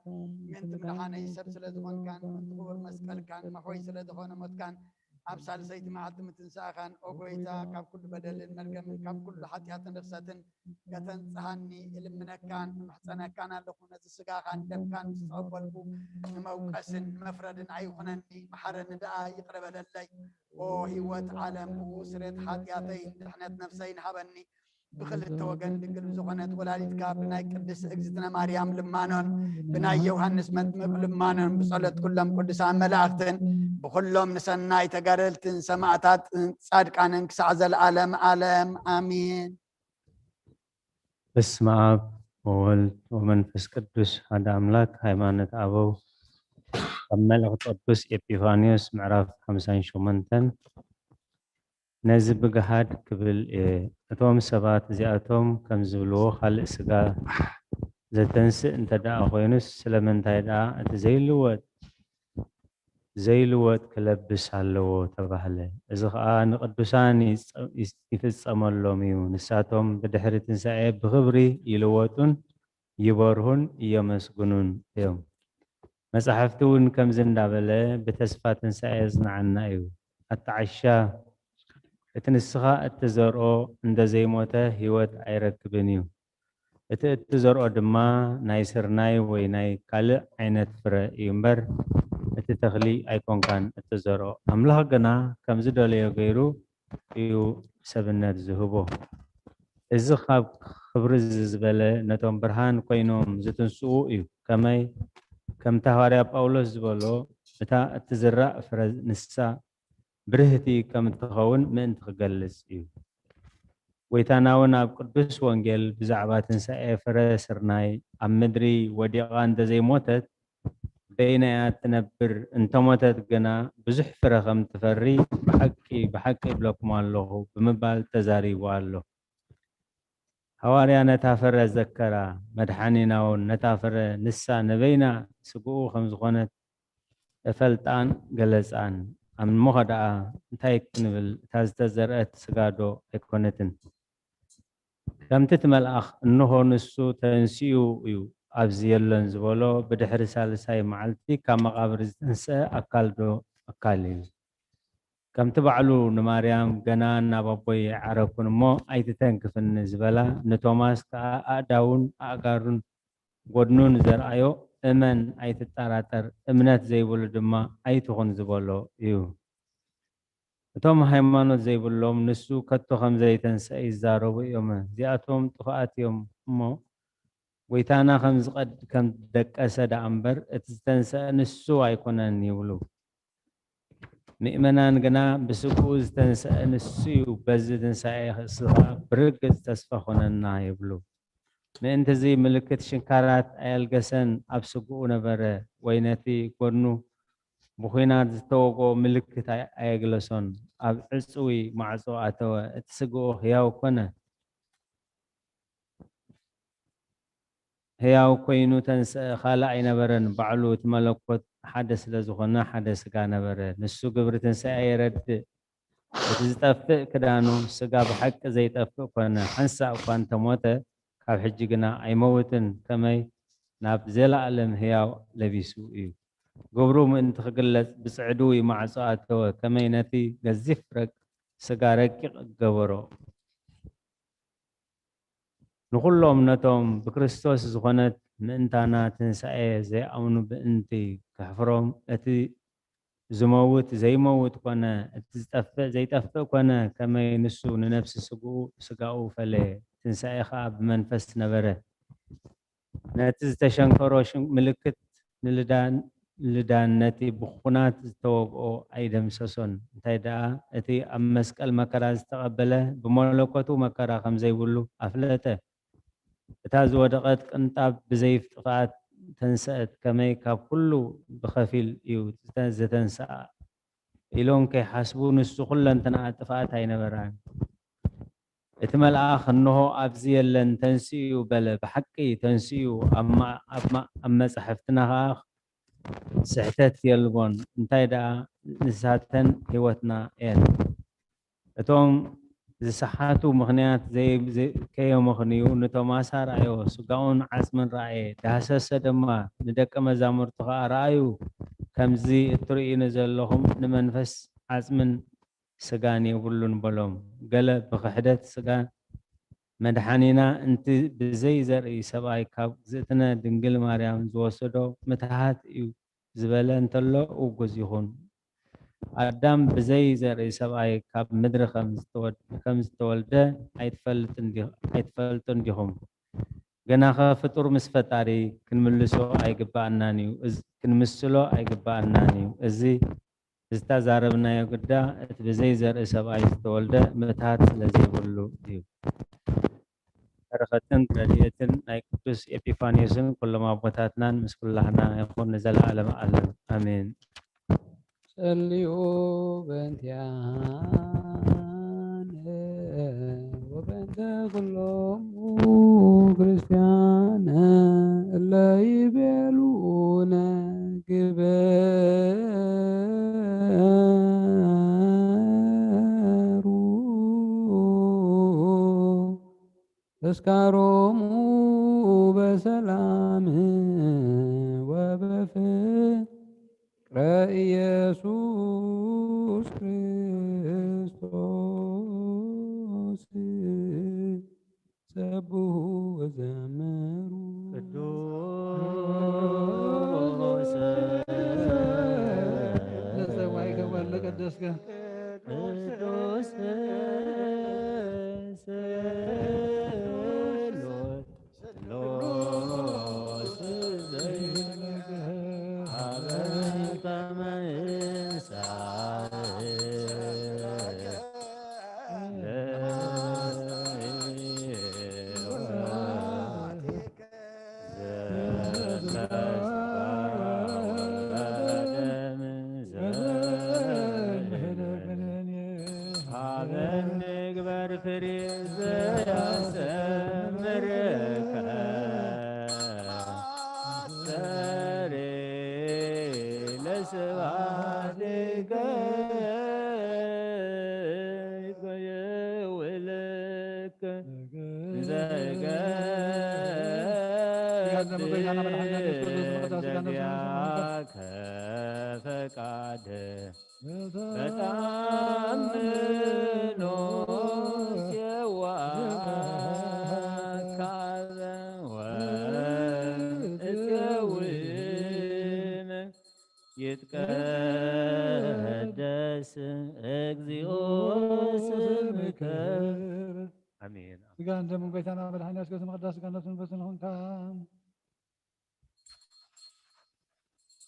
ምእንቲ ምድሓነይ ሰብ ስለ ዝኾንካን ምእንቲ ክቡር መስቀልካን መሕወይ ስለ ዝኾነ ሞትካን ኣብ ሳልሰይቲ መዓልቲ ምትንሳእኻን፣ ኦ ጎይታ፣ ካብ ኩሉ በደልን መርገምን ካብ ኩሉ ሓጢኣትን ርኽሰትን ከተንጽሃኒ እልምነካን እምሕጸነካን ኣለኹ። ነዚ ስጋኻን ደምካን ምስ ተቐበልኩ ንመውቀስን ንመፍረድን ኣይኹነኒ፣ መሓረኒ ደኣ፣ ይቕረ በለለይ። ኦ ህይወት ዓለም፣ ብኡ ስሬት ሓጢኣተይን ድሕነት ነፍሰይን ሃበኒ። ብኽልተ ወገን ድንግል ብዝኾነት ወላዲትካ ብናይ ቅድስት እግዝእትነ ማርያም ልማኖን ብናይ ዮሃንስ መጥምቅ ልማኖን ብጸሎት ኩሎም ቅዱሳን መላእኽትን ብኹሎም ንሰናይ ተጋደልትን ሰማዕታትን ጻድቃንን ክሳዕ ዘለዓለም ዓለም ኣሜን። በስመ ኣብ ወወልድ ወመንፈስ ቅዱስ ሓደ ኣምላክ። ሃይማኖት ኣበው ካብ መልእኽቲ ቅዱስ ኤጲፋንዮስ ምዕራፍ ሓምሳን ሸሞንተን። ነዚ ብግሃድ ክብል እየ። እቶም ሰባት እዚኣቶም ከም ዝብልዎ ካልእ ስጋ ዘተንስእ እንተ ደኣ ኮይኑስ ስለምንታይ ደኣ እቲ ዘይልወጥ ዘይልወጥ ክለብስ ኣለዎ ተባህለ። እዚ ኸኣ ንቅዱሳን ይጸ- ይፍጸመሎም እዩ። ንሳቶም ብድሕሪ ትንሳኤ ብኽብሪ ይልወጡን ይበርሁን የመስግኑን እዮም። መጻሕፍቲ እውን ከምዚ እንዳበለ ብተስፋ ትንሳኤ የጽንዓና እዩ። ኣታ ዓሻ፣ እቲ ንስኻ እትዘርኦ እንተ ዘይሞተ ህይወት ኣይረክብን እዩ። እቲ እትዘርኦ ድማ ናይ ስርናይ ወይ ናይ ካልእ ዓይነት ፍረ እዩ እምበር፣ እቲ ተኽሊ ኣይኮንካን እትዘርኦ። ኣምላኽ ግና ከም ዝደለዮ ገይሩ እዩ ሰብነት ዝህቦ። እዚ ካብ ክብሪ ዝበለ ነቶም ብርሃን ኮይኖም ዝትንስኡ እዩ። ከመይ? ከምቲ ሃዋርያ ጳውሎስ ዝበሎ፣ እታ እትዝራእ ፍረ ንሳ ብርህቲ ከም እትኸውን ምእንቲ ክገልጽ እዩ። ጎይታና እውን ኣብ ቅዱስ ወንጌል ብዛዕባ ትንሳኤ ፍረ ስርናይ ኣብ ምድሪ ወዲቓ እንተዘይሞተት በይና እያ እትነብር፣ እንተሞተት ግና ብዙሕ ፍረ ከም ትፈሪ ብሓቂ ብሓቂ እብለኩም ኣለኹ ብምባል ተዛሪቡ ኣሎ። ሃዋርያ ነታ ፍረ ዘከራ፣ መድሓኒና እውን ነታ ፍረ ንሳ ንበይና ስግኡ ከም ዝኾነት እፈልጣን ገለጻን። እሞ ኸደኣ እንታይ ክንብል? እታ ዝተዘርአት ስጋ ዶ ኣይኮነትን? ከምቲ እቲ መልኣኽ እንሆ ንሱ ተንሲኡ እዩ ኣብዚ የሎን ዝበሎ፣ ብድሕሪ ሳልሳይ መዓልቲ ካብ መቓብር ዝተንስአ ኣካል ዶ ኣካል እዩ? ከምቲ ባዕሉ ንማርያም ገና ናብ ኣቦይ ኣይዓረግኩን እሞ ኣይትተንክፍኒ ዝበላ፣ ንቶማስ ከኣ ኣእዳውን ኣእጋሩን ጎድኑን ዘርኣዮ እመን ኣይትጠራጠር፣ እምነት ዘይብሉ ድማ ኣይትኹን ዝበሎ እዩ። እቶም ሃይማኖት ዘይብሎም ንሱ ከቶ ከም ዘይተንስአ ይዛረቡ እዮም። እዚኣቶም ጥፉኣት እዮም እሞ ጎይታና ከም ዝቐድ ከም ደቀሰ ደኣ እምበር እቲ ዝተንስአ ንሱ ኣይኮነን ይብሉ። ምእመናን ግና ብስግኡ ዝተንስአ ንሱ እዩ፣ በዚ ትንሳኤ ንስኻ ብርግጽ ተስፋ ኮነና ይብሉ። ምእንቲ እዚ ምልክት ሽንካራት ኣየልገሰን ኣብ ስግኡ ነበረ፣ ወይ ነቲ ጎድኑ ብኹናት ዝተወግኦ ምልክት ኣየግለሶን። ኣብ ዕጽዊ ማዕጾ ኣተወ፣ እቲ ስግኡ ህያው ኮነ። ህያው ኮይኑ ተንስአ፣ ካልእ ኣይነበረን። ባዕሉ እቲ መለኮት ሓደ ስለ ዝኾነ ሓደ ስጋ ነበረ። ንሱ ግብሪ ትንሳኤ የረድእ። እቲ ዝጠፍእ ክዳኑ ስጋ ብሓቂ ዘይጠፍእ ኮነ። ሓንሳእ እኳ እንተሞተ ካብ ሕጂ ግና ኣይመውትን፣ ከመይ ናብ ዘለኣለም ህያው ለቢሱ እዩ። ግብሩ ምእንቲ ክግለጽ ብጽዕድዊ ማዕጾ ኣተወ፣ ከመይ ነቲ ገዚፍ ረቅ ስጋ ረቂቕ ገበሮ። ንኹሎም ነቶም ብክርስቶስ ዝኾነት ምእንታና ትንሳኤ ዘይኣምኑ ምእንቲ ከሕፍሮም፣ እቲ ዝመውት ዘይመውት ኮነ፣ እቲ ዝጠፍእ ዘይጠፍእ ኮነ፣ ከመይ ንሱ ንነፍሲ ስግኡ ስጋኡ ፈለየ፣ ትንሳኤ ኸኣ ብመንፈስ ነበረ። ነቲ ዝተሸንከሮ ምልክት ንልዳን ልዳን ነቲ ብኹናት ዝተወግኦ ኣይደምሰሶን። እንታይ ደኣ እቲ ኣብ መስቀል መከራ ዝተቐበለ ብመለኮቱ መከራ ከም ዘይብሉ ኣፍለጠ። እታ ዝወደቐት ቅንጣብ ብዘይ ጥፍኣት ተንሰአት፣ ከመይ ካብ ኩሉ ብኸፊል እዩ ዝተንስኣ ኢሎም ከይሓስቡ ንሱ ኩለንትናኣ ጥፍኣት ኣይነበራን። እቲ መልኣኽ፣ "እንሆ ኣብዚ የለን፣ ተንሲኡ" በለ። ብሓቂ ተንሲኡ፣ ኣብ ማ-፣ ኣብ ማ-፣ ኣብ መጻሕፍትና ኸኣ ስሕተት የልቦን። እንታይ ደኣ ንሳተን ህይወትና እየን። እቶም ዝሰሓቱ ምኽንያት ዘይ-፣ ዘይ-፣ ከየመኽንዩ ንቶማስ ኣርኣዮ፣ ስጋኡን ዓጽምን ረኣየ፣ ዳህሰሰ ድማ፣ ንደቀ መዛሙርቱ ኸኣ፣ "ረኣዩ፣ ከምዚ እትርእዩኒ ዘለኹም ንመንፈስ ዓጽምን ስጋን የብሉን" በሎም። ገለ ብኽሕደት ስጋ መድሓኒና፣ እንቲ ብዘይ ዘርኢ ሰብኣይ ካብ ግዝእትነ ድንግል ማርያም ዝወሰዶ ምትሃት እዩ ዝበለ እንተሎ ውጉዝ ይኹን። ኣዳም ብዘይ ዘርኢ ሰብኣይ ካብ ምድሪ ከም ዝተወድ-፣ ከም ዝተወልደ ኣይትፈልጥን ዲ-፣ ኣይትፈልጡን ዲኹም? ገናኸ ፍጡር ምስ ፈጣሪ ክንምልሶ ኣይግባኣናን እዩ። እዝ-፣ ክንምስሎ ኣይግባኣናን እዩ። እዚ ዝተዛረብናዮ ግዳ እቲ ብዘይ ዘርኢ ሰብኣይ ዝተወልደ ምትሃት ስለ ዘይብሉ እዩ። በረኸትን ረድኤትን ናይ ቅዱስ ኤጲፋንዮስን ኩሎም ኣቦታትናን ምስ ኩላህና ይኹን ንዘለዓለመ ዓለም። ኣሜን። ጸልዩ በእንቲኣነ ወበእንተ ኩሎሙ ክርስቲያን እለ ይቤሉነ ግበሩ ተስካሮሙ በሰላም ወበፍቅረ ኢየሱስ ክርስቶስ። ሰብሑ ወዘምሩ። ቅዱስ ለዘባይ ከመለ ቀደስከ። ቅዱስ ስሉስ ስሉስ ዘይነገር ሀበ ተመንሳእ። ሀበ ንግበር ፍሬ ዘያሰምርከ። ሰሬ ለስብሐትከ ይትጎየውለከ ዘገብር ዘዚአከ ፈቃድ። በተአምኖ ሴዋካበ ወእትየውም ይትቀደስ እግዚኦ ስምከ። ኣሜን። ስጋን ደምን ጎይታና መድሓኒና ኢየሱስ ክርስቶስ ምቕዳስ ስጋን ነፍስን መንፈስን ይኹንካ።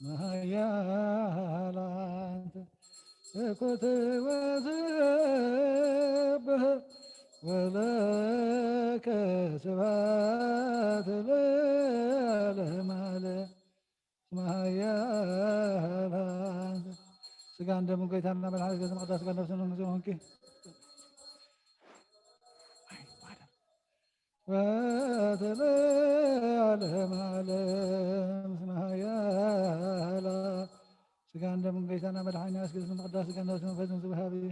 መሃያል ኣንተ እኩት ወስብህ ወለከ ስብሐት ለዓለመ ዓለም። መሃያል ኣንተ ስጋን ደምን ጎይታና መድሓኒት ገጽ መቕዳስ ስጋን ነፍስን መንፈስን ይኹንኪ። ወትለ ዓለም ዓለም እስመ ኃያላ። ስጋን ደምን ጌታና መድሓኒና ኢየሱስ ክርስቶስ ምቕዳስ ስጋን ነፍስን መንፈስን ዝወሃብ እዩ።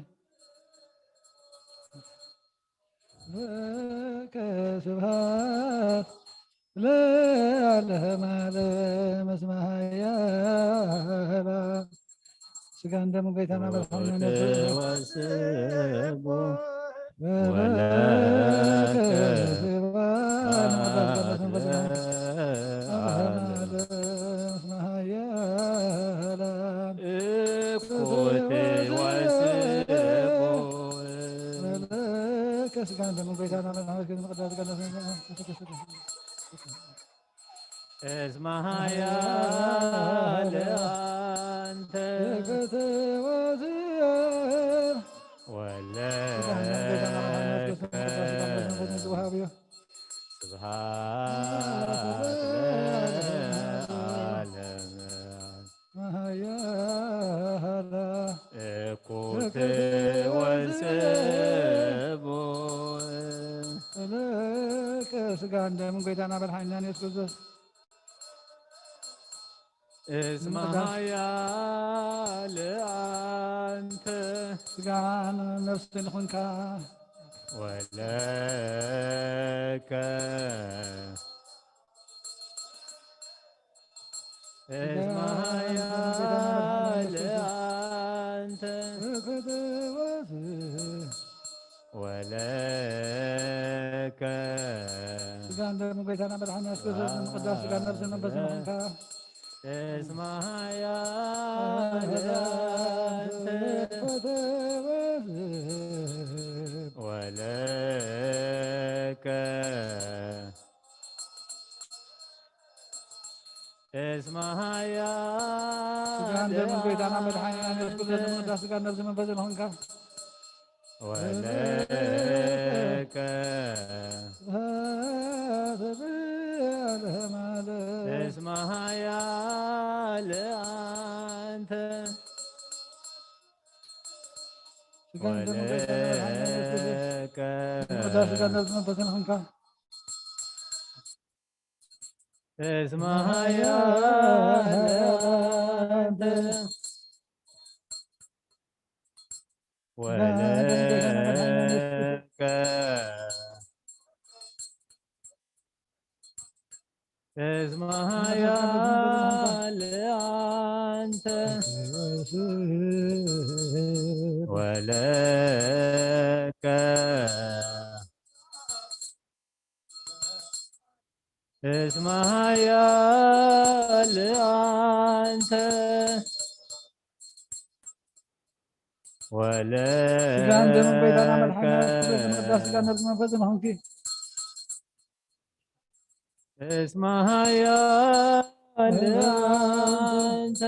ለከ ስብሐት ለዓለመ ዓለም እስመ ኃያላ። ስጋን ደምን ጌታና መድሓኒና ኢየሱስ ወስቦ ወለከ ስብሐት ለዓለመ ዓለም እስመ ኃያላ። እኩት ወስቦ ወለከ ስጋን ደምን ጌታና መድሓኒና ኢየሱስ ምቕዳስ ስጋን ነፍስን እስመ ኃያል አንተ ወለከ ስብሐት ለዓለመ። እኩት ወስቡሕ ደምን ጎይታና መድሓኒና ኢየሱስ ክርስቶስ እስመ ኃያል ኣንተ ስጋን ነፍስን ኹንካ ወለከ እስመ ኃያል ኣንተ ወለከ ስጋን ደምን ጎይታና መድሓኒና ኢየሱስ ክርስቶስ ንምቕዳስ ስጋን ነፍስን መንፈስን ኹንካ እስመ ኃያል ኣንተ ወለከ እስመ ኃያል ስጋን ደምን ጎይታና መድሓኒና ኢየሱስ ክርስቶስ ንምቕዳስ ስጋን ነፍስን መንፈስን ኹንካ ወለከ እስመ ኃያል ኣንተ ወለከ እስመ ኃያል አንተ ወለከ እስመ ኃያል አንተ ወለከ እስመ ኃያል አንተ ወለከ ስጋን ደምን ጎይታና መድሓኒና ኢየሱስ ክርስቶስ ንምቕዳስ ስጋን ነፍስን መንፈስን ኹንኪ። እስመ ኃያል አንተ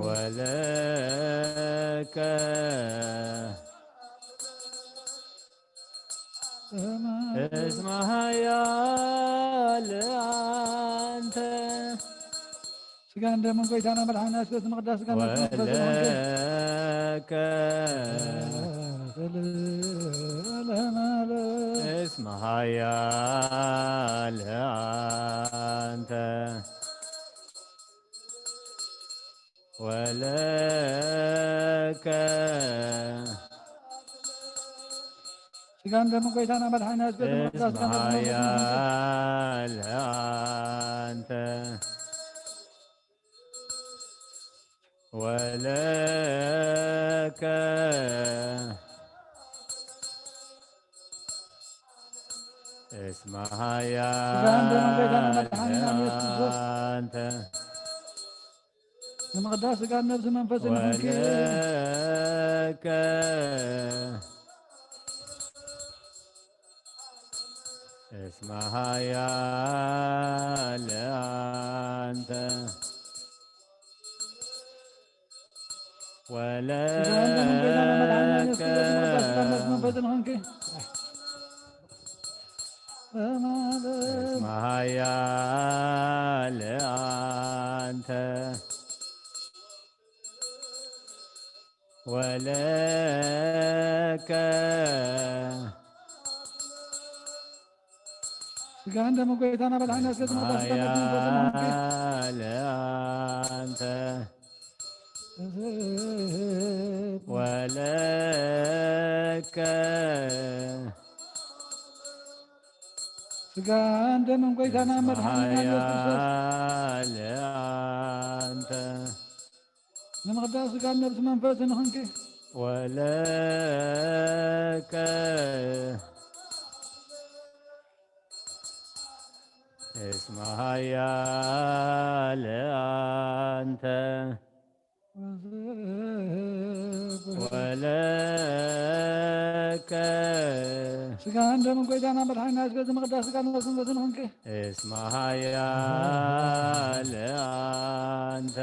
ወለከ እስመ ኃያል አንተ ስጋን ደምን ጎይታና መድሓኒና ኢየሱስ ክርስቶስ ንምቕዳስ ስጋን ነፍስን መንፈስን ኹንኪ። ወለከ እስመ ኃያል አንተ ወለከ ስጋን ደምን ጎይታና መድሓኒና ኢየሱስ ክርስቶስ ንምቕዳስ ስጋን ነፍስን መንፈስን ኹንኪ። ኃያል አንተ ወለከ እስመ ኃያል ስጋን ደምን ጎይታና መድሓኒና ኢየሱስ ክርስቶስ አንተ ንምቕዳስ ስጋን ነፍስን መንፈስን ኹንኪ። ወለከ እስመ ኃያል አንተ ስጋን ደምን ጎይታና መድሓኒና ኢየሱስ ክርስቶስ ንምቕዳስ ስጋን ነፍስን መንፈስን ኹንኪ። እስመ ኃያል አንተ ወለከ ስጋን ደምን ጎይታና መድሓኒና ኢየሱስ ክርስቶስ ንምቕዳስ ስጋን ነፍስን መንፈስን ኹንኪ። ኃያል አንተ ወለከ ስጋን ደምን ጎይታና መድሓኒና ኢየሱስ ክርስቶስ ኃያል አንተ ንምቕዳስ ስጋን ነፍስን መንፈስን ኹንኪ። ወለከ እስመ ኃያል አንተ ወለከ ስጋን ደምን ጎይታና መድሓኒና ኢየሱስ ክርስቶስ ንምቕዳስ ስጋን ነፍስን መንፈስን ኹንኪ። እስመ ኃያል አንተ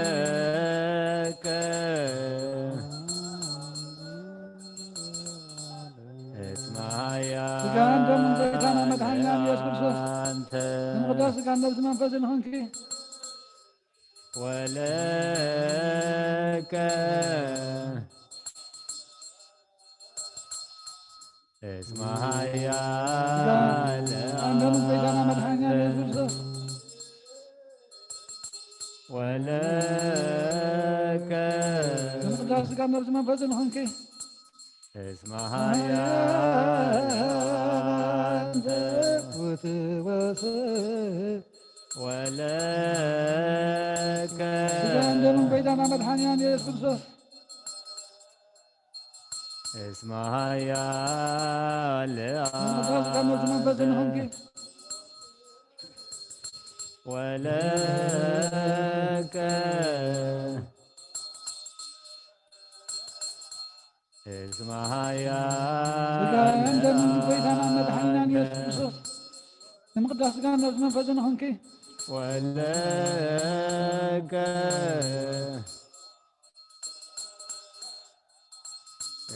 ወለከ እስመ ኃያል ስጋን ደምን ጎይታና መድሓኒና ኢየሱስ ክርስቶስ አንተ ንምቕዳስ ስጋን ነፍስን መንፈስን ኹንኪ። ወለከ እስመ ኃያል እንደምን ጌታና መድኃኒያ ኢየሱስ ክርስቶስ ወለከ። ንምቅዳስ ሥጋ ነፍስ መንፈስ ንኹንኪ። እስመ ኃያል አንተ ውእቱ ወስብ ወለከ። ሥጋ እንደምን ጌታና መድኃኒያ ኢየሱስ ክርስቶስ እስመ ኃያል መንፈስ ቅዱስ መንፈስ ንኹንኪ። ወለከ። እስመ ኃያል ሥጋ እንደምን ጌታና መድኃኒናን ኢየሱስ ክርስቶስ ንምቅዳስ ሥጋ ነፍስ መንፈስ ንኹንኪ። ወለከ።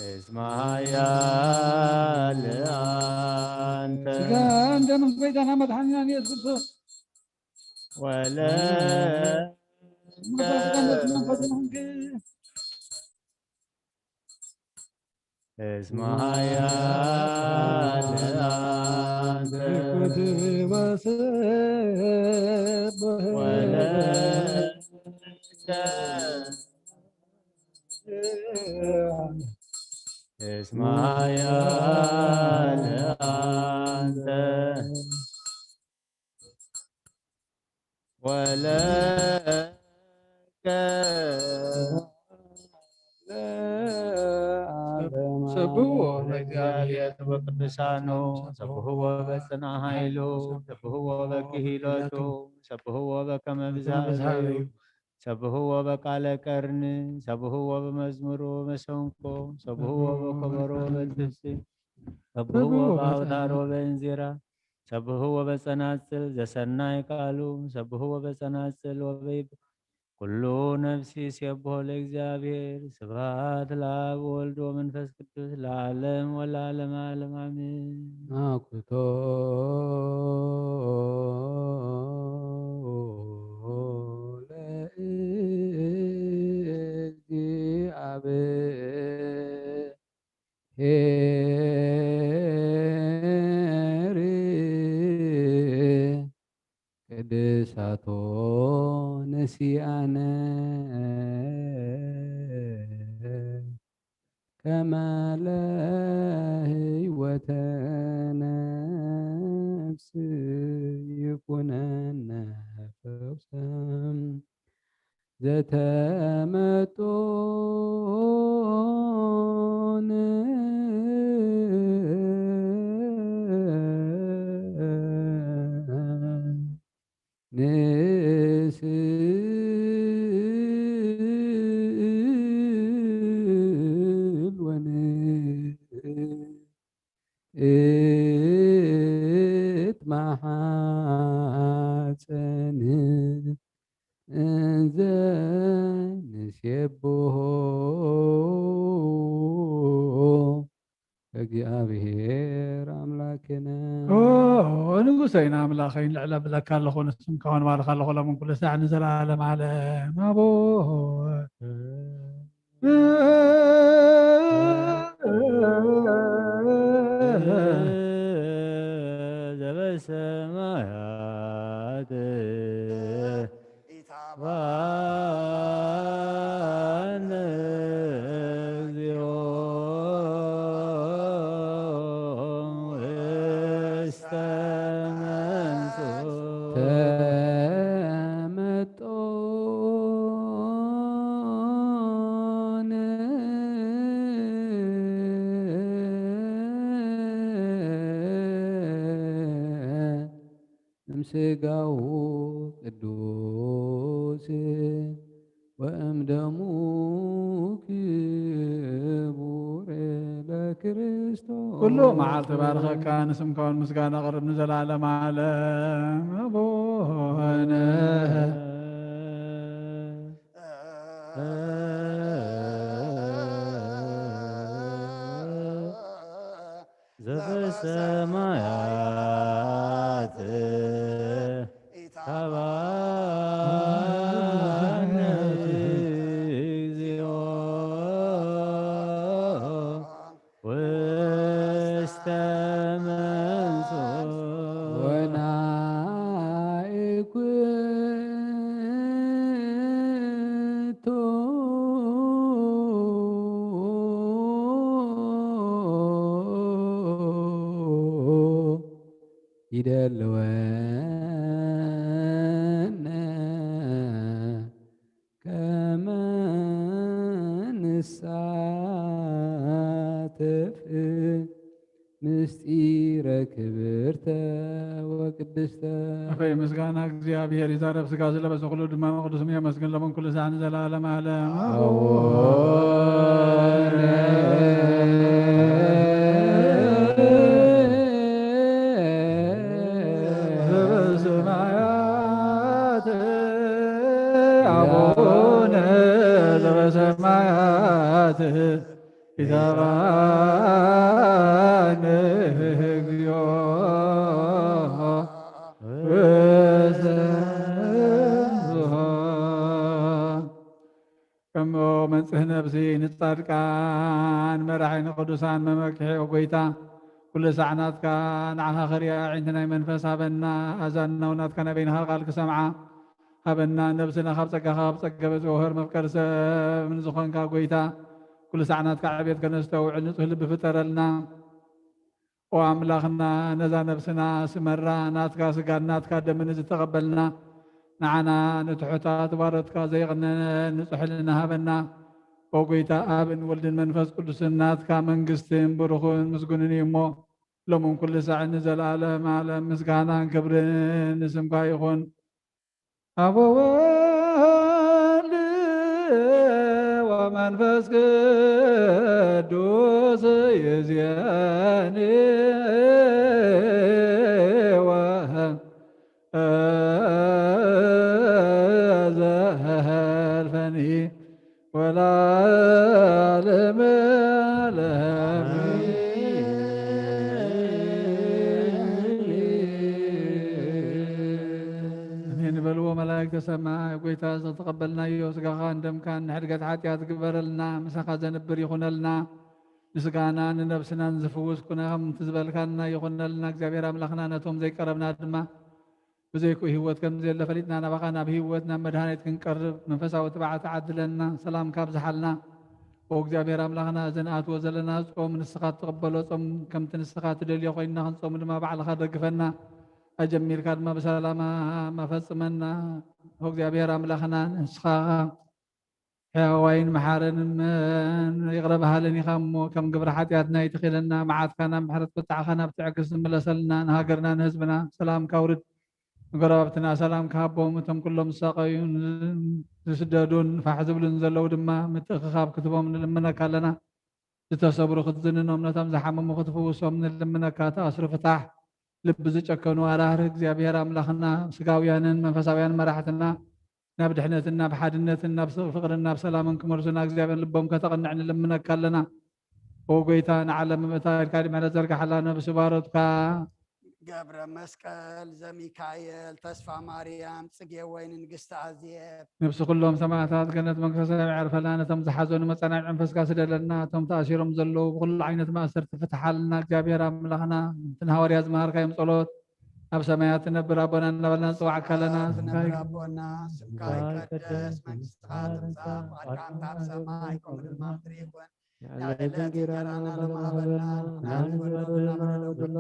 እስመ ኃያል አንተ ሥጋ እንደምን ጌታና መድኃኒናን ኢየሱስ ክርስቶስ ወለከ። እስመ ኃያል አንተ ወለከ። እስመ ኃያል አንተ ወለከ። ሰብሕዎ ለእግዚአብሔር ወቅዱሳኑ፣ ሰብሕዎ በጽና ኃይሉ፣ ሰብሕዎ በክሂሎቱ፣ ሰብሕዎ በከመ ብዝሃ ሰብሕዎ በቃለ ቀርኒ፣ ሰብሕዎ በመዝሙር ወበመሰንቆ፣ ሰብሕዎ በከበሮ ወበትፍሲ፣ ሰብሕዎ በአውታር ወበእንዚራ፣ ሰብሕዎ በጸናጽል ዘሰናይ ቃሉ፣ ሰብሕዎ በጸናጽል ወበይብ ኩሉ ነፍሲ ሴብሖ ለእግዚአብሔር። ስብሐት ለአብ ወወልድ ወመንፈስ ቅዱስ ለዓለም ወለዓለመ ዓለም አሜን። አኩቶ ለእግዚአብሔር ቅድሳቶ ነሲአነ ከመ ለህይወተ ነፍስ ይኩነነ ፈውሰ ዘተመጦን ንስእል ወንእትማሓፀን እንዘ ንሴብሖ ለእግዚአብሔር አምላክነ። ኦ፣ ንጉሰይን ኣምላኸይን ልዕል ኣብለካ ኣለኹ፣ ንስምካ ውን ባርኻ ኣለኹ፣ ሎምን ኩሉ ሳዕ ንዘለዓለም ዓለም። ኣቦ ዘበሰማያት ኢታብአነ እግዚኦ ውስተ መንሱት ተመጦን እምስጋሁ ቅዱስ ወእምደሙ ክቡር ለክርስቶስ። ኩሉ መዓልቲ ባርኸካ፣ ንስምካ እውን ምስጋና ኣቕርብ ንዘለዓለም ዓለም። ኣቦነ ዘበሰማያት ኢታብአነ እግዚኦ ውስተ መንሶ ወናይኩቶ ይደልወነ ከመ ንሳተፍ ምስጢረ ክብርተ ወቅድስተ። እፎይ ምስጋና እግዚኣብሔር ይዛረብ ስጋ ዝለበሰ ኩሉ ድማ ቅዱስ ስሙ የመስግን ለምን ኩሉ ሳዕ ንዘለዓለም ዓለም። ዘበሰማያት አቡነ ዘበሰማያት ይትባረክ እግዚኦ። እሞ መንጽህ ነፍሲ ንጻድቃን መራሒ ንቅዱሳን መመክሒ፣ ኦ ጎይታ፣ ኩሉ ሳዕ ናትካ ንዓኻ ክሪኣ ኣዒንቲ ናይ መንፈስ ሃበና፣ ኣዛናው ናትካ ናይ በይንኻ ቃል ክሰምዓ ሃበና። ነብስና ካብ ጸጋኻ ካብ ጸገበ ዘውህር መፍቀሪ ሰብ ንዝኾንካ ጎይታ፣ ኩሉ ሳዕ ናትካ ዕቤት ከነስተውዕል ንጹህ ልቢ ፍጠረልና። ኦ ኣምላኽና፣ ነዛ ነብስና ስመራ፣ ናትካ ስጋን ናትካ ደምን ዝተቐበልና፣ ንዓና ንትሑታት ባሮትካ ዘይቕነነ ንጹሕ ሕልና ሃበና። ኦ ጎይታ፣ ኣብን ወልድን መንፈስ ቅዱስን ናትካ መንግስትን ብሩኽን ምስጉንን እዩ እሞ፣ ሎምን ኩሉ ሳዕን ንዘለዓለም ዓለም ምስጋናን ክብርን ንስምካ ይኹን። አብ ወወልድ ወመንፈስ ቅዱስ ይእዜኒ ወዘልፈኒ ወለዓለመ ዓለም። ኣሜን በልዎ መላእክተ ሰማይ። ጎይታ ዝተቐበልናዮ ስጋኻን ደምካን ንሕድገት ሓጢኣት ግበረልና፣ ምሳኻ ዘንብር ይኹነልና። ንስጋና ንነብስናን ዝፍውስ ኩነ፣ ከምቲ ዝበልካና ይኹነልና። እግዚኣብሔር ኣምላኽና ነቶም ዘይቀረብና ድማ ብዘይኩ ህይወት ከም ዘየለ ፈሊጥና ናባኻ ናብ ህይወት ናብ መድሃኒት ክንቀርብ መንፈሳዊ ትብዓት ዓድለና። ሰላምካ ኣብዝሓልና። ኦ እግዚኣብሔር ኣምላኽና፣ እዚ ንኣትዎ ዘለና ጾም ንስኻ ትቕበሎ ጾም፣ ከምቲ ንስኻ ትደልዮ ኮይንና ክንጾም ድማ ባዕልኻ ደግፈና። ኣጀሚርካ ድማ ብሰላም ኣፈጽመና። ኦ እግዚኣብሔር ኣምላኽና፣ ንስኻ ሕያዋይን መሓረንን ይቕረ በሃልን ኢኻ እሞ፣ ከም ግብሪ ሓጢኣትና ኣይትኺለና፣ መዓትካ ናብ ምሕረት ቁጣዕኻ ናብ ትዕግስቲ ምለሰልና። ንሃገርና ንህዝብና ሰላምካ ኣውርድ። ንጎረባብትና ሰላም ክሃቦም፣ እቶም ኩሎም ዝሳቐዩን ዝስደዱን ፋሕ ዝብሉን ዘለዉ ድማ ምትእኽኻብ ክትቦም ንልምነካ ኣለና። ዝተሰብሩ ክትዝንኖም፣ ነቶም ዝሓመሙ ክትፍውሶም ንልምነካ። ተኣስሩ ፍታሕ፣ ልቢ ዝጨከኑ ኣራህርህ። እግዚኣብሔር ኣምላኽና፣ ስጋውያንን መንፈሳውያን መራሕትና ናብ ድሕነትን ናብ ሓድነትን ናብ ፍቕርን ናብ ሰላምን ክመልሱና እግዚኣብሔር ልቦም ከተቕንዕ ንልምነካ ኣለና። ኦ ጎይታ፣ ንዓለም ምእታ ኢልካ ምሕረት ዘርግሓላ፣ ነብሲ ባሮትካ ገብረ መስቀል ዘሚካኤል፣ ተስፋ ማርያም፣ ጽጌ ወይኒ፣ ንግስቲ ኣዜብ። ነብሲ ኩሎም ሰማዕታት ገነት መንግስተ ሰማይ የዕርፈላ። ነቶም ዝሓዘኑ መጸናንዒ መንፈስካ ስደለልና። እቶም ተኣሲሮም ዘለዉ ብኩሉ ዓይነት ማእሰርቲ ፍትሓልና። እግዚኣብሔር ኣምላኽና፣ እቲ ንሃዋርያ ዝመሃርካዮም ጸሎት፣ ኣብ ሰማያት ትነብር ኣቦና እናበልና ንጽዋዕካ ኣለና። ስምካ ትነብር ይቀደስ፣ ኣቦና፣ ስምካ ይቀደስ፣ መንግስትካ ትምጻእ፣ ፍቃድካ ከም ኣብ ሰማይ ከምኡ ድማ ኣብ ምድሪ ይኹን። ንዕለት እንጀራና ሎሚ ሃበና፣ ንዓና ንበደልና ንበደልና፣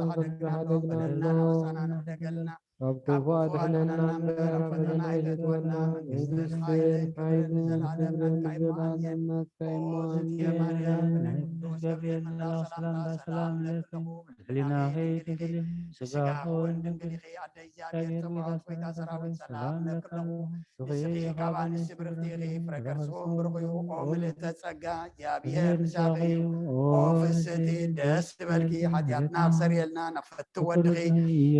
በደልና ወሳና ንሕደገልና፣ ካብ ክፉ ኣድሕነና እምበር፣ ኣብ ፈተና ኣይተእትወና፣ መንግስትን ሓይልን ክብርን ንዘለዓለም ናትካ እዩ። ኣሜን። ኦ ዝትየ ማርያም፣ ብናይ ቅዱስ ገብርኤል መልኣኽ ሰላምታ ሰላም እብለኪ ኣለኹ፣ ሕሊናኺ ድንግል ኢኺ፣ ስጋኺ እውን ድንግል ኢኺ። ኣደ እግዚኣብሔር፣ ጸባኦት፣ ጎይታ ሰራዊት፣ ሰላም እብለኪ ኣለኹ። ንስኺ ካብ ኣንስቲ ብርኽቲ ኢኺ፣ ፍረ ከርስኺ እውን ብሩኽ እዩ። ኦ ምልእተ ጸጋ፣ እግዚኣብሔር ምሳኺ እዩ። ኦ ፍስሕቲ፣ ደስ ይበልኪ፣ ሓጢኣትና ክሰርየልና፣ ንኽፈቲ ወድኺ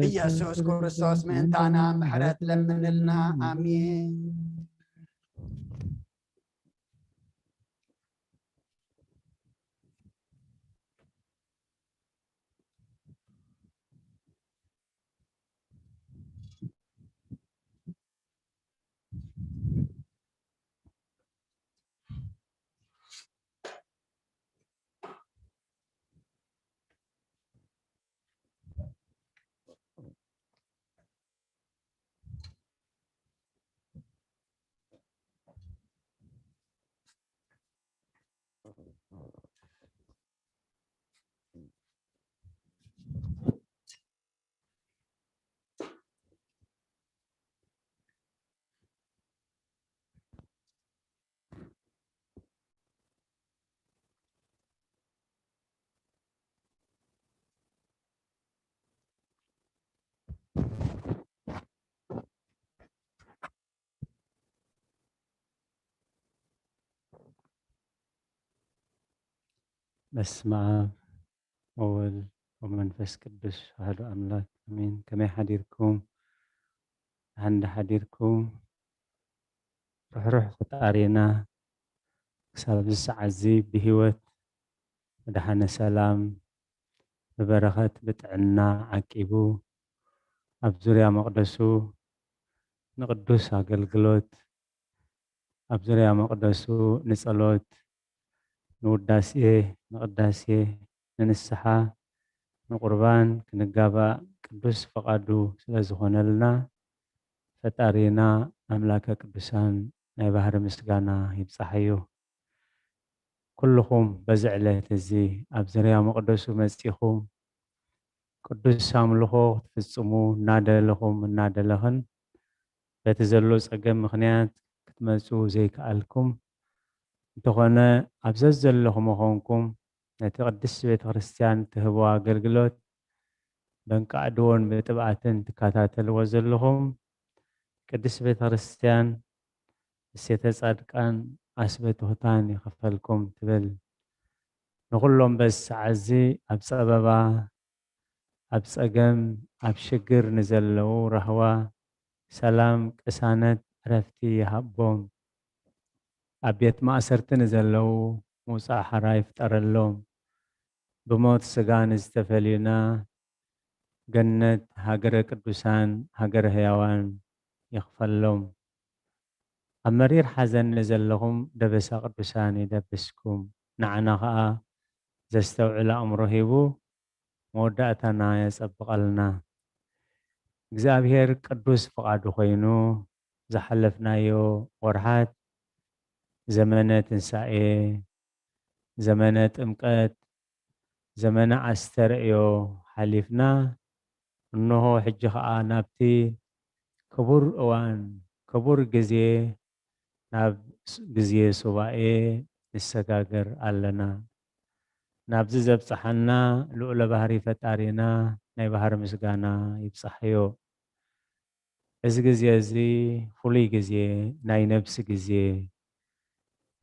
ኢየሱስ ክርስቶስ ምእንታና ምሕረት ለምንልና። ኣሜን። በስመ አብ ወወልድ ወመንፈስ ቅዱስ አሐዱ አምላክ አሜን። ከመይ ሓዲርኩም? ደሓን ዶ ሓዲርኩም? ርሕሩሕ ፈጣሪና ክሳብ እዚ ሰዓት እዚ ብህይወት ብደሓነ ሰላም ብበረኸት ብጥዕና ዓቂቡ ኣብ ዙርያ መቕደሱ ንቅዱስ ኣገልግሎት ኣብ ዙርያ መቕደሱ ንጸሎት ንውዳሴ ንቕዳሴ ንንስሓ ንቁርባን ክንጋባእ ቅዱስ ፈቓዱ ስለ ዝኾነልና ፈጣሪና ኣምላከ ቅዱሳን ናይ ባህሪ ምስጋና ይብጻሓዮ። ኩልኹም በዚ ዕለት እዚ ኣብ ዙርያ መቕደሱ መጺኹም ቅዱስ ኣምልኾ ክትፍጽሙ እናደለኹም እናደለኽን በቲ ዘሎ ጸገም ምኽንያት ክትመጹ ዘይከኣልኩም እንተኾነ ኣብ ዘዘለኹም ኮንኩም ነቲ ቅድስቲ ቤተ ክርስቲያን ትህቦ ኣገልግሎት በንቃዕድዎን ብጥብኣትን ትከታተልዎ ዘለኹም ቅድስቲ ቤተ ክርስቲያን እሴተ ጻድቃን ኣስበ ትሑታን ይኽፈልኩም ትብል። ንኹሎም በዚ ሰዓት እዚ ኣብ ጸበባ ኣብ ጸገም ኣብ ሽግር ንዘለዉ ራህዋ ሰላም ቅሳነት ዕረፍቲ ይሃቦም። ኣብ ቤት ማእሰርቲ ንዘለዉ ምውጻእ ሓራ ይፍጠረሎም። ብሞት ስጋ ንዝተፈልዩና ገነት ሃገረ ቅዱሳን ሃገረ ህያዋን ይኽፈሎም። ኣብ መሪር ሓዘን ንዘለኹም ደበሳ ቅዱሳን ይደብስኩም። ንዓና ኸኣ ዘስተውዕል ኣእምሮ ሂቡ መወዳእታና የጸብቐልና። እግዚኣብሔር ቅዱስ ፍቓዱ ኮይኑ ዝሓለፍናዮ ወርሓት ዘመነ ትንሳኤ፣ ዘመነ ጥምቀት፣ ዘመነ ኣስተርእዮ ሓሊፍና እንሆ ሕጂ ኸኣ ናብቲ ክቡር እዋን ክቡር ግዜ ናብ ግዜ ሱባኤ ንሰጋገር ኣለና። ናብዚ ዘብጽሓና ልዑለ ባህሪ ፈጣሪና ናይ ባህሪ ምስጋና ይብጻሕዮ። እዚ ግዜ እዚ ፍሉይ ግዜ ናይ ነብሲ ግዜ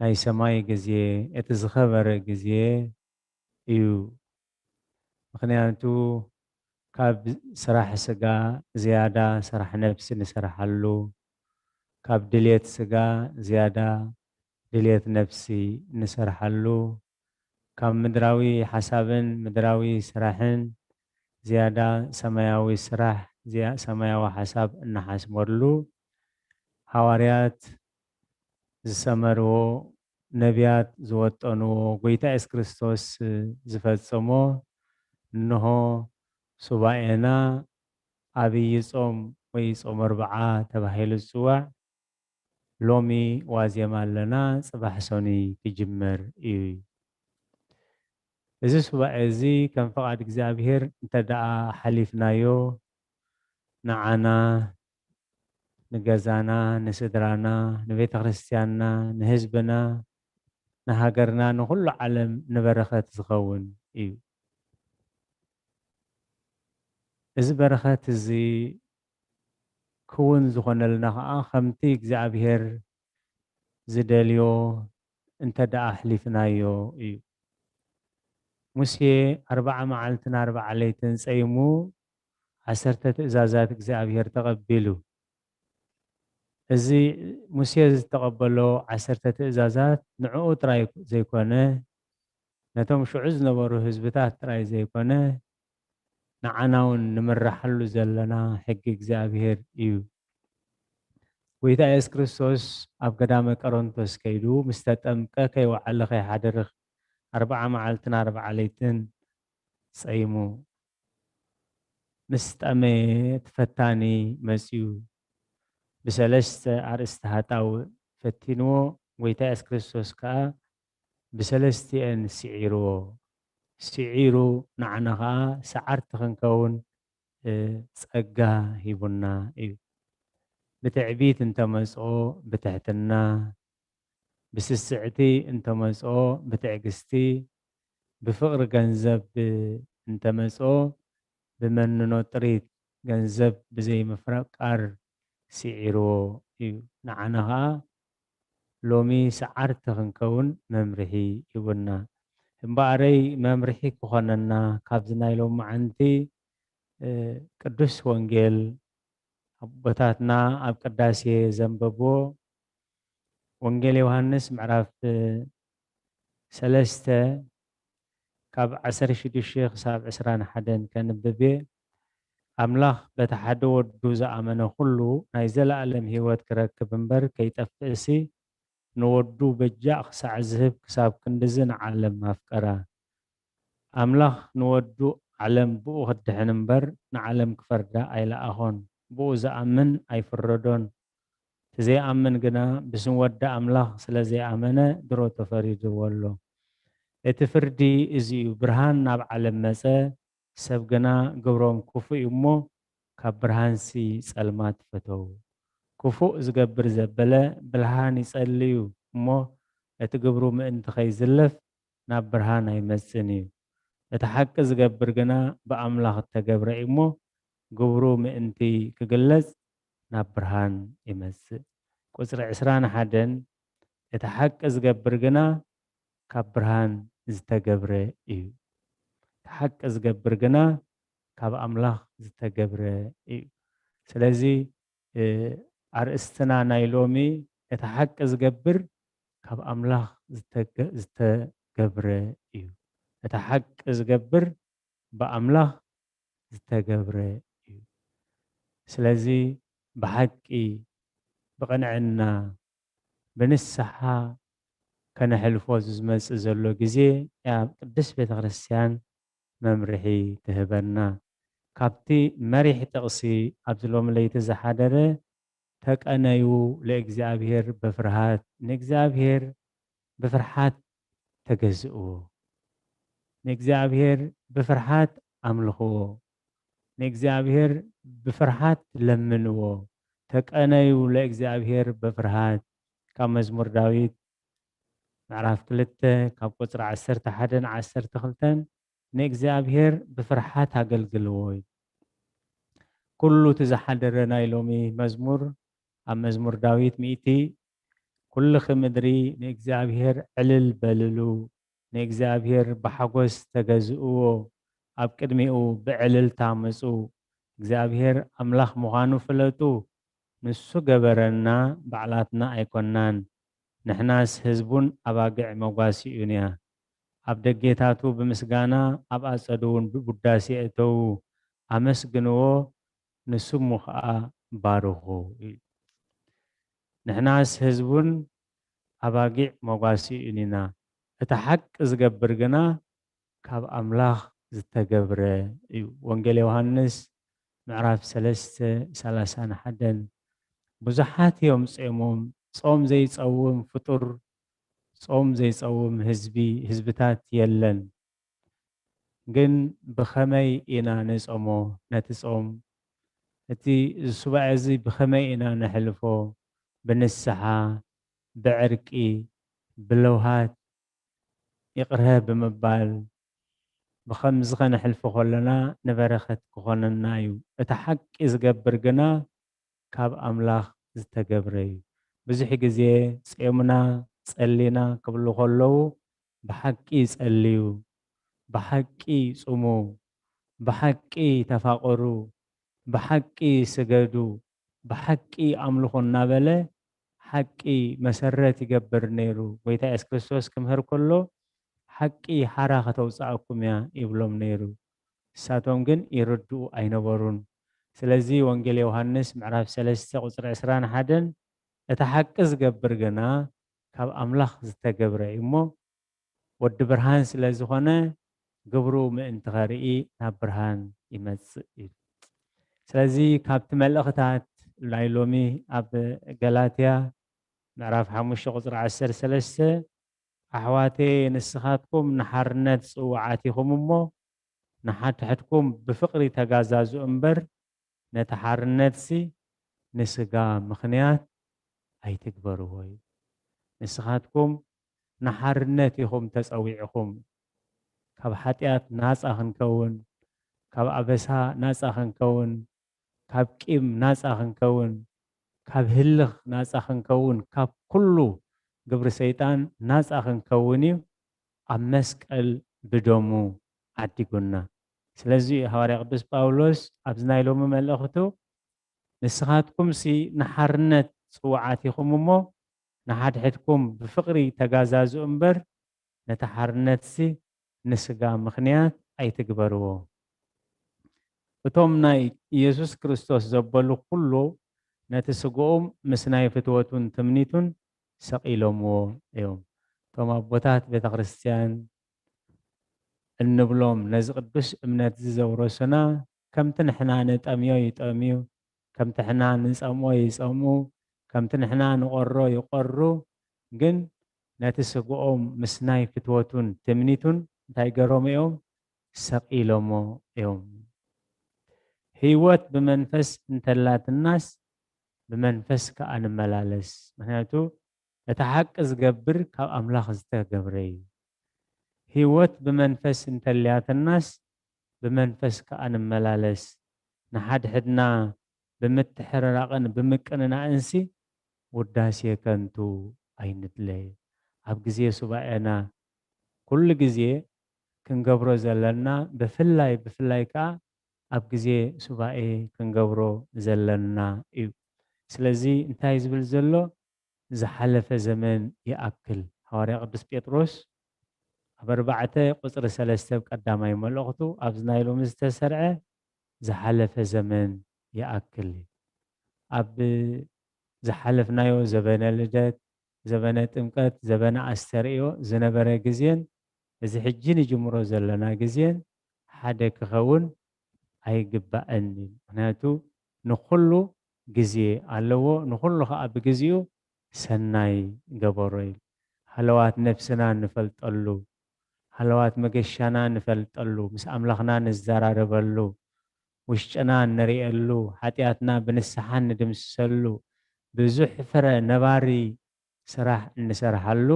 ናይ ሰማይ ግዜ እቲ ዝኸበረ ግዜ እዩ። ምኽንያቱ ካብ ስራሕ ስጋ ዝያዳ ስራሕ ነብሲ ንሰርሓሉ፣ ካብ ድልየት ስጋ ዝያዳ ድልየት ነብሲ ንሰርሓሉ፣ ካብ ምድራዊ ሓሳብን ምድራዊ ስራሕን ዝያዳ ሰማያዊ ስራሕ፣ ዝያ- ሰማያዊ ሓሳብ እንሓስበሉ፣ ሃዋርያት ዝሰመርዎ፣ ነቢያት ዝወጠንዎ፣ ጎይታ የሱስ ክርስቶስ ዝፈጸሞ፣ እንሆ ሱባኤና ዓብዪ ጾም ወይ ጾም ኣርብዓ ተባሂሉ ዝጽዋዕ፣ ሎሚ ዋዜማ ኣለና፣ ጽባሕ ሰኑይ ክጅመር እዩ። እዚ ሱባኤ እዚ ከም ፍቓድ እግዚኣብሔር እንተ ደኣ ሓሊፍናዮ፣ ንዓና፣ ንገዛና፣ ንስድራና፣ ንቤተ ክርስቲያንና፣ ንህዝብና፣ ንሃገርና፣ ንኹሉ ዓለም ንበረኸት ዝኸውን እዩ። እዚ በረኸት እዚ ክውን ዝኾነልና ኸዓ ከምቲ እግዚኣብሔር ዝደልዮ እንተ ደኣ ኣሕሊፍናዮ እዩ። ሙሴ ኣርብዓ መዓልትን ኣርብዓ ለይትን ጸይሙ ዓሰርተ ትእዛዛት እግዚኣብሔር ተቐቢሉ። እዚ ሙሴ ዝተቐበሎ ዓሰርተ ትእዛዛት ንዕኡ ጥራይ ዘይኮነ፣ ነቶም ሽዑ ዝነበሩ ህዝብታት ጥራይ ዘይኮነ፣ ንዓና እውን ንምራሓሉ ዘለና ሕጊ እግዚኣብሔር እዩ። ጎይታ የሱስ ክርስቶስ ኣብ ገዳመ ቀሮንቶስ ከይዱ ምስ ተጠምቀ ከይወዓለ ከይሓደረ ኣርብዓ መዓልትን ኣርብዓ ለይትን ጸይሙ። ምስ ጠመየ እቲ ፈታኒ መጺኡ ብሰለስተ ኣርእስቲ ሃጣውእ ፈቲንዎ፣ ጎይታ የሱስ ክርስቶስ ከኣ ብሰለስቲኤን ስዒርዎ። ስዒሩ ንዓና ኸኣ ሰዓርቲ ክንከውን፣ እ፣ ጸጋ ሂቡና እዩ። ብትዕቢት እንተመጽኦ ብትሕትና፣ ብስስዕቲ እንተመጽኦ ብትዕግስቲ፣ ብፍቕሪ ገንዘብ እንተመጽኦ ብመንኖ ጥሪት፣ ገንዘብ ብዘይምፍቃር ስዒርዎ እዩ። ንዓና ኸኣ ሎሚ ሰዓርቲ ክንከውን መምርሒ ይህቡና። እምበኣረይ መምርሒ ክኾነና ካብዚ ናይ ሎማዓንቲ፣ እ፣ ቅዱስ ወንጌል ኣቦታትና ኣብ ቅዳሴ ዘንበብዎ ወንጌል ዮሃንስ ምዕራፍ ሰለስተ ካብ ዓሰርተ ሽዱሽተ ክሳብ ዕስራን ሓደን ከንብብ እየ። ኣምላኽ በቲ ሓደ ወዱ ዝኣመነ ኩሉ ናይ ዘለኣለም ህይወት ክረክብ እምበር ከይጠፍእሲ፣ ንወዱ በጃ ክሳዕ ዝህብ ክሳብ ክንድዚ ንዓለም ኣፍቀራ። ኣምላኽ ንወዱ ዓለም ብኡ ክድሕን እምበር ንዓለም ክፈርዳ ኣይለኣኾን። ብኡ ዝኣምን ኣይፍረዶን። እቲ ዘይኣምን ግና ብስም ወዲ ኣምላኽ ስለ ዘይኣመነ ድሮ ተፈሪድዎ ኣሎ። እቲ ፍርዲ እዚ እዩ፣ ብርሃን ናብ ዓለም መጸ፣ ሰብ ግና ግብሮም ክፉእ እዩ እሞ ካብ ብርሃንሲ ጸልማት ፈተዉ። ክፉእ ዝገብር ዘበለ ብልሃን ይጸሊ እዩ እሞ እቲ ግብሩ ምእንቲ ከይዝለፍ ናብ ብርሃን ኣይመጽእን እዩ። እቲ ሓቂ ዝገብር ግና ብኣምላኽ እተገብረ እዩ እሞ ግብሩ ምእንቲ ክግለጽ ናብ ብርሃን ይመጽእ። ቁጽሪ ዕስራን ሓደን እቲ ሓቂ ዝገብር ግና ካብ ብርሃን ዝተገብረ እዩ። እቲ ሓቂ ዝገብር ግና ካብ ኣምላኽ ዝተገብረ እዩ። ስለዚ፣ እ፣ ኣርእስትና ናይ ሎሚ እቲ ሓቂ ዝገብር ካብ ኣምላኽ ዝተገ-፣ ዝተገብረ እዩ። እቲ ሓቂ ዝገብር ብኣምላኽ ዝተገብረ እዩ። ስለዚ ብሓቂ፣ ብቕንዕና፣ ብንስሓ ከነሕልፎ ዝመጽእ ዘሎ ግዜ እያ ቅድስት ቤተ ክርስቲያን መምርሒ ትህበና። ካብቲ መሪሕ ጥቕሲ ኣብዚ ሎሚ ለይቲ ዝሓደረ፣ "ተቀነዩ ለእግዚኣብሔር በፍርሃት"፣ ንእግዚኣብሔር ብፍርሓት ተገዝእዎ። ንእግዚኣብሔር ብፍርሓት ኣምልኽዎ። ንእግዚኣብሔር ብፍርሓት ለምንዎ። "ተቀነዩ ለእግዚኣብሔር በፍርሃት"፣ ካብ መዝሙር ዳዊት ምዕራፍ ክልተ ካብ ቁጽሪ ዓሰርተ ሓደን ዓሰርተ ክልተን፣ "ንእግዚኣብሔር ብፍርሓት ኣገልግልዎ" እዩ። ኩሉ እቲ ዝሓደረ ናይ ሎሚ መዝሙር፣ ኣብ መዝሙር ዳዊት ሚእቲ፣ "ኩልኺ ምድሪ ንእግዚኣብሔር ዕልል በልሉ፣ ንእግዚኣብሔር ብሓጎስ ተገዝእዎ፣ ኣብ ቅድሚኡ ብዕልልታ ምጹ፣ እግዚኣብሔር ኣምላኽ ምዃኑ ፍለጡ፣ ንሱ ገበረና፣ ባዕላትና ኣይኮናን፣ ንሕናስ ህዝቡን ኣባግዕ መጓሲኡን እያ። ኣብ ደጌታቱ ብምስጋና፣ ኣብ ኣጸዱ እውን ብውዳሴ እተዉ፣ ኣመስግንዎ፣ ንስሙ ኸኣ ባርኹ" እዩ። ንሕናስ ህዝቡን ኣባጊዕ መጓሲኡን ኢና። እቲ ሓቂ ዝገብር ግና ካብ ኣምላኽ ዝተገብረ እዩ። ወንጌል ዮሃንስ ምዕራፍ ሰለስተ ሰላሳን ሓደን፣ ብዙሓት እዮም ጾሞም። ጾም ዘይጸውም ፍጡር፣ ጾም ዘይጸውም ህዝቢ፣ ህዝብታት የለን። ግን ብኸመይ ኢና ንጾሞ ነቲ ጾም? እቲ ሱባኤ እዚ ብኸመይ ኢና ነሕልፎ? ብንስሓ፣ ብዕርቂ፣ ብለውሃት፣ ይቕረ ብምባል፣ ብኸምዚ ኸነሕልፎ ኸለና ንበረኸት ክኾነና እዩ። እቲ ሓቂ ዝገብር ግና ካብ ኣምላኽ ዝተገብረ እዩ። ብዙሕ ግዜ ጾምና፣ ጸሊና ክብሉ ኸለዉ፣ ብሓቂ ጸልዩ፣ ብሓቂ ጽሙ፣ ብሓቂ ተፋቐሩ፣ ብሓቂ ስገዱ፣ ብሓቂ ኣምልኹ እናበለ ሓቂ መሰረት ይገብር ነይሩ። ጎይታ የሱስ ክርስቶስ ክምህር ከሎ፣ ሓቂ ሓራ ከተውጽኣኩም እያ ይብሎም ነይሩ። ንሳቶም ግን ይርድኡ ኣይነበሩን። ስለዚ ወንጌል ዮሃንስ ምዕራፍ ሰለስተ ቁጽሪ ዕስራን ሓደን፣ "እቲ ሓቂ ዝገብር ግና ካብ ኣምላኽ ዝተገብረ እዩ እሞ፣ ወዲ ብርሃን ስለ ዝኾነ፣ ግብሩ ምእንቲ ኸርኢ ናብ ብርሃን ይመጽእ" እዩ። ስለዚ ካብቲ መልእኽታት ናይ ሎሚ ኣብ ገላትያ ምዕራፍ ሓሙሽተ ቁጽሪ ዓሰርተ ሰለስተ፣ "ኣሕዋተየ ንስኻትኩም ንሓርነት ጽውዓት ኢኹም እሞ፣ ንሓድሕድኩም ብፍቕሪ ተጋዛዝኡ እምበር፣ ነቲ ሓርነትሲ ንስጋ ምኽንያት ኣይትግበርዎ" እዩ። ንስኻትኩም ንሓርነት ኢኹም ተጸዊዕኹም። ካብ ሓጢኣት ናጻ ክንከውን፣ ካብ ኣበሳ ናጻ ክንከውን፣ ካብ ቂም ናፃ ክንከውን፣ ካብ ህልኽ ናፃ ክንከውን፣ ካብ ኩሉ ግብሪ ሰይጣን ናፃ ክንከውን እዩ ኣብ መስቀል ብደሙ ዓዲጉና። ስለዚ እዩ ሃዋርያ ቅዱስ ጳውሎስ ኣብዚ ናይ ሎሚ መልእኽቱ፣ ንስኻትኩምሲ ንሓርነት ጽውዓት ኢኹም እሞ፣ ንሓድሕድኩም ብፍቕሪ ተጋዛዝኡ እምበር፣ ነቲ ሓርነትሲ ንስጋ ምኽንያት ኣይትግበርዎ። እቶም ናይ ኢየሱስ ክርስቶስ ዘበሉ ኩሉ ነቲ ስግኦም ምስ ናይ ፍትወቱን ትምኒቱን ሰቒሎምዎ እዮም። እቶም ኣቦታት ቤተ ክርስቲያን እንብሎም ነዚ ቅዱስ እምነት እዚ ዘውረሱና ከምቲ ንሕና ንጠምዮ ይጠምዩ፣ ከምቲ ንሕና ንጸምኦ ይጸምኡ፣ ከምቲ ንሕና ንቖሮ ይቖሩ፣ ግን ነቲ ስግኦም ምስ ናይ ፍትወቱን ትምኒቱን እንታይ ገሮም እዮም? ሰቒሎሞ እዮም። ህይወት ብመንፈስ እንተላትናስ ብመንፈስ ከኣ ንመላለስ። ምኽንያቱ እቲ ሓቂ ዝገብር ካብ ኣምላኽ ዝተገብረ እዩ። ህይወት ብመንፈስ እንተልያትናስ ብመንፈስ ከኣ ንመላለስ። ንሓድሕድና ብምትሕርራቕን ብምቅንናእንሲ ውዳሴ ከንቱ ኣይንድለ። ኣብ ግዜ ሱባኤና ኩሉ ግዜ ክንገብሮ ዘለና፣ ብፍላይ ብፍላይ ከኣ ኣብ ግዜ ሱባኤ ክንገብሮ ዘለና እዩ። ስለዚ እንታይ ዝብል ዘሎ? ዝሓለፈ ዘመን ይኣክል። ሃዋርያ ቅዱስ ጴጥሮስ ኣብ ኣርባዕተ ቁጽሪ ሰለስተ ኣብ ቀዳማይ መልእኽቱ ኣብዚ ናይ ሎሚ ዝተሰርዐ ዝሓለፈ ዘመን ይኣክል። ኣብ ዝሓለፍናዮ ዘበነ ልደት፣ ዘበነ ጥምቀት፣ ዘበነ ኣስተርእዮ ዝነበረ ግዜን እዚ ሕጂ ንጅምሮ ዘለና ግዜን ሓደ ክኸውን ኣይግባእን እዩ። ምኽንያቱ ንኹሉ ግዜ ኣለዎ፣ ንኹሉ ኸዓ ብግዜኡ ሰናይ ገበሮ እዩ። ሃለዋት ነፍስና ንፈልጠሉ፣ ሃለዋት መገሻና ንፈልጠሉ፣ ምስ ኣምላኽና ንዘራረበሉ፣ ውሽጥና ንርእየሉ፣ ሓጢኣትና ብንስሓ ንድምስሰሉ፣ ብዙሕ ፍረ ነባሪ ስራሕ እንሰርሓሉ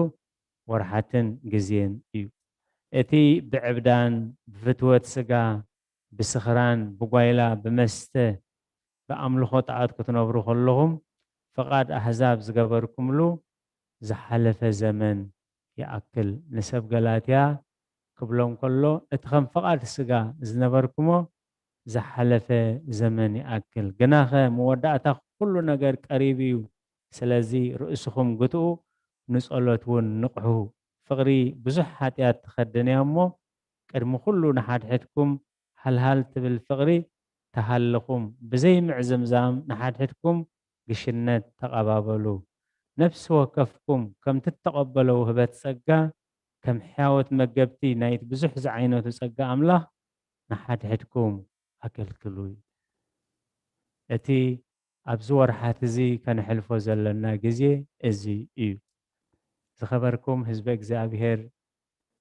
ወርሓትን ግዜን እዩ። እቲ ብዕብዳን፣ ብፍትወት ስጋ፣ ብስኽራን፣ ብጓይላ፣ ብመስተ፣ ብኣምልኾ ጣዖት ክትነብሩ ከለኹም፣ ፍቓድ ኣህዛብ ዝገበርኩምሉ ዝሓለፈ ዘመን ይኣክል። ንሰብ ገላትያ ክብሎም ከሎ፣ እቲ ከም ፍቓድ ስጋ ዝነበርኩሞ ዝሓለፈ ዘመን ይኣክል። ግናኸ መወዳእታ ኩሉ ነገር ቀሪቡ እዩ። ስለዚ ርእስኹም ግትኡ፣ ንጸሎት እውን ንቕሑ። ፍቕሪ ብዙሕ ሓጢኣት ትኸድን እያ እሞ፣ ቅድሚ ኩሉ ንሓድሕድኩም ሃልሃል ትብል ፍቕሪ ተሃልኹም፣ ብዘይ ምዕዝምዛም ንሓድሕድኩም ግሽነት ተቐባበሉ። ነፍሲ ወከፍኩም ከምቲ እተቐበሎ ውህበት ጸጋ፣ ከም ሕያዎት መገብቲ ናይቲ ብዙሕ ዝዓይነቱ ጸጋ ኣምላኽ ንሓድሕድኩም ኣገልግሉ። እቲ ኣብዚ ወርሓት እዚ ከነሕልፎ ዘለና ግዜ እዚ እዩ። ዝኸበርኩም ህዝበ እግዚኣብሔር፣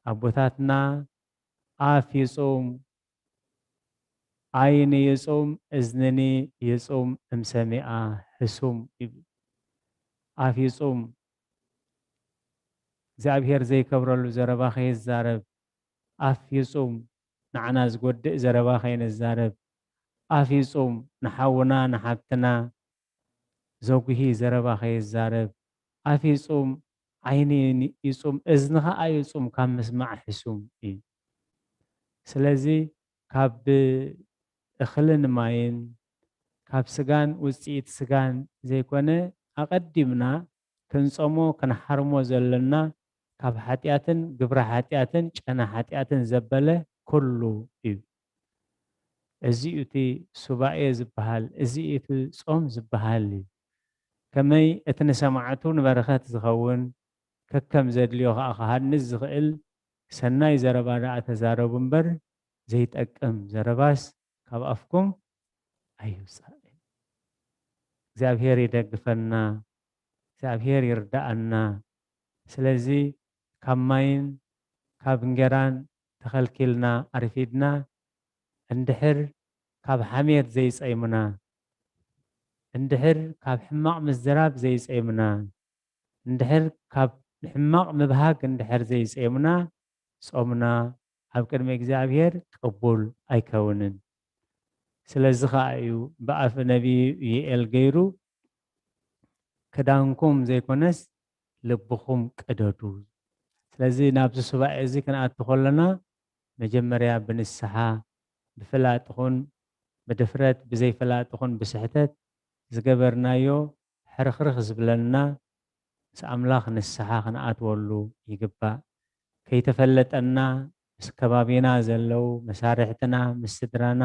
ኣቦታትና፣ ኣፍ ይጹም፣ ዓይኒ ይጹም፣ እዝንኒ ይጹም እምሰሚኣ ሕሱም ይብል። ኣፍ ይጹም፣ እግዚኣብሔር ዘይከብረሉ ዘረባ ከይዛረብ፣ ኣፍ ይጹም፣ ንዓና ዝጎድእ ዘረባ ከይንዛረብ፣ ኣፍ ይጹም፣ ንሓውና ንሓብትና ዘጉሂ ዘረባ ከይዛረብ፣ ኣፍ ይጹም፣ ዓይኒ ይጹም፣ እዝኒ ኸኣ ይጹም ካብ ምስማዕ ሕሱም እዩ። ስለዚ ካብ እኽልን ማይን፣ ካብ ስጋን ውጽኢት ስጋን ዘይኮነ፣ ኣቐዲምና ክንጸሞ ክንሓርሞ ዘለና ካብ ሓጢኣትን ግብረ ሓጢኣትን ጨና ሓጢኣትን ዘበለ ኩሉ እዩ። እዚ እዩ እቲ ሱባኤ ዝበሃል፣ እዚ እዩ እቲ ጾም ዝበሃል እዩ። ከመይ እቲ ንሰማዕቱ ንበረኸት ዝኸውን፣ ከከም ዘድልዮ ኸኣ ክሃንጽ ዝኽእል ሰናይ ዘረባ ደኣ ተዛረቡ እምበር፣ ዘይጠቅም ዘረባስ ካብ ኣፍኩም ኣይውጻእ። እግዚኣብሔር ይደግፈና፣ እግዚኣብሔር ይርዳኣና። ስለዚ ካብ ማይን ካብ እንጌራን ተኸልኪልና ኣርፊድና፣ እንድሕር ካብ ሓሜት ዘይጸይምና፣ እንድሕር ካብ ሕማቕ ምዝራብ ዘይጸይምና፣ እንድሕር ካብ ሕማቕ ምብሃግ እንድሕር ዘይጸይምና፣ ጾምና ኣብ ቅድሚ እግዚኣብሔር ቅቡል ኣይከውንን። ስለዚ ኸዓ እዩ ብኣፍ ነቢዩ ዩኤል ገይሩ፣ "ክዳንኩም ዘይኮነስ ልብኹም ቅደዱ።" ስለዚ ናብዚ ሱባኤ እዚ ክንኣቱ ከለና፣ መጀመርያ ብንስሓ፣ ብፍላጥ ኹን ብድፍረት፣ ብዘይፍላጥ ኹን ብስሕተት ዝገበርናዮ ሕርኽርኽ ዝብለና፣ ምስ ኣምላኽ ንስሓ ክንኣትወሉ ይግባእ። ከይተፈለጠና፣ ምስ ከባቢና ዘለዉ መሳርሕትና፣ ምስ ስድራና፣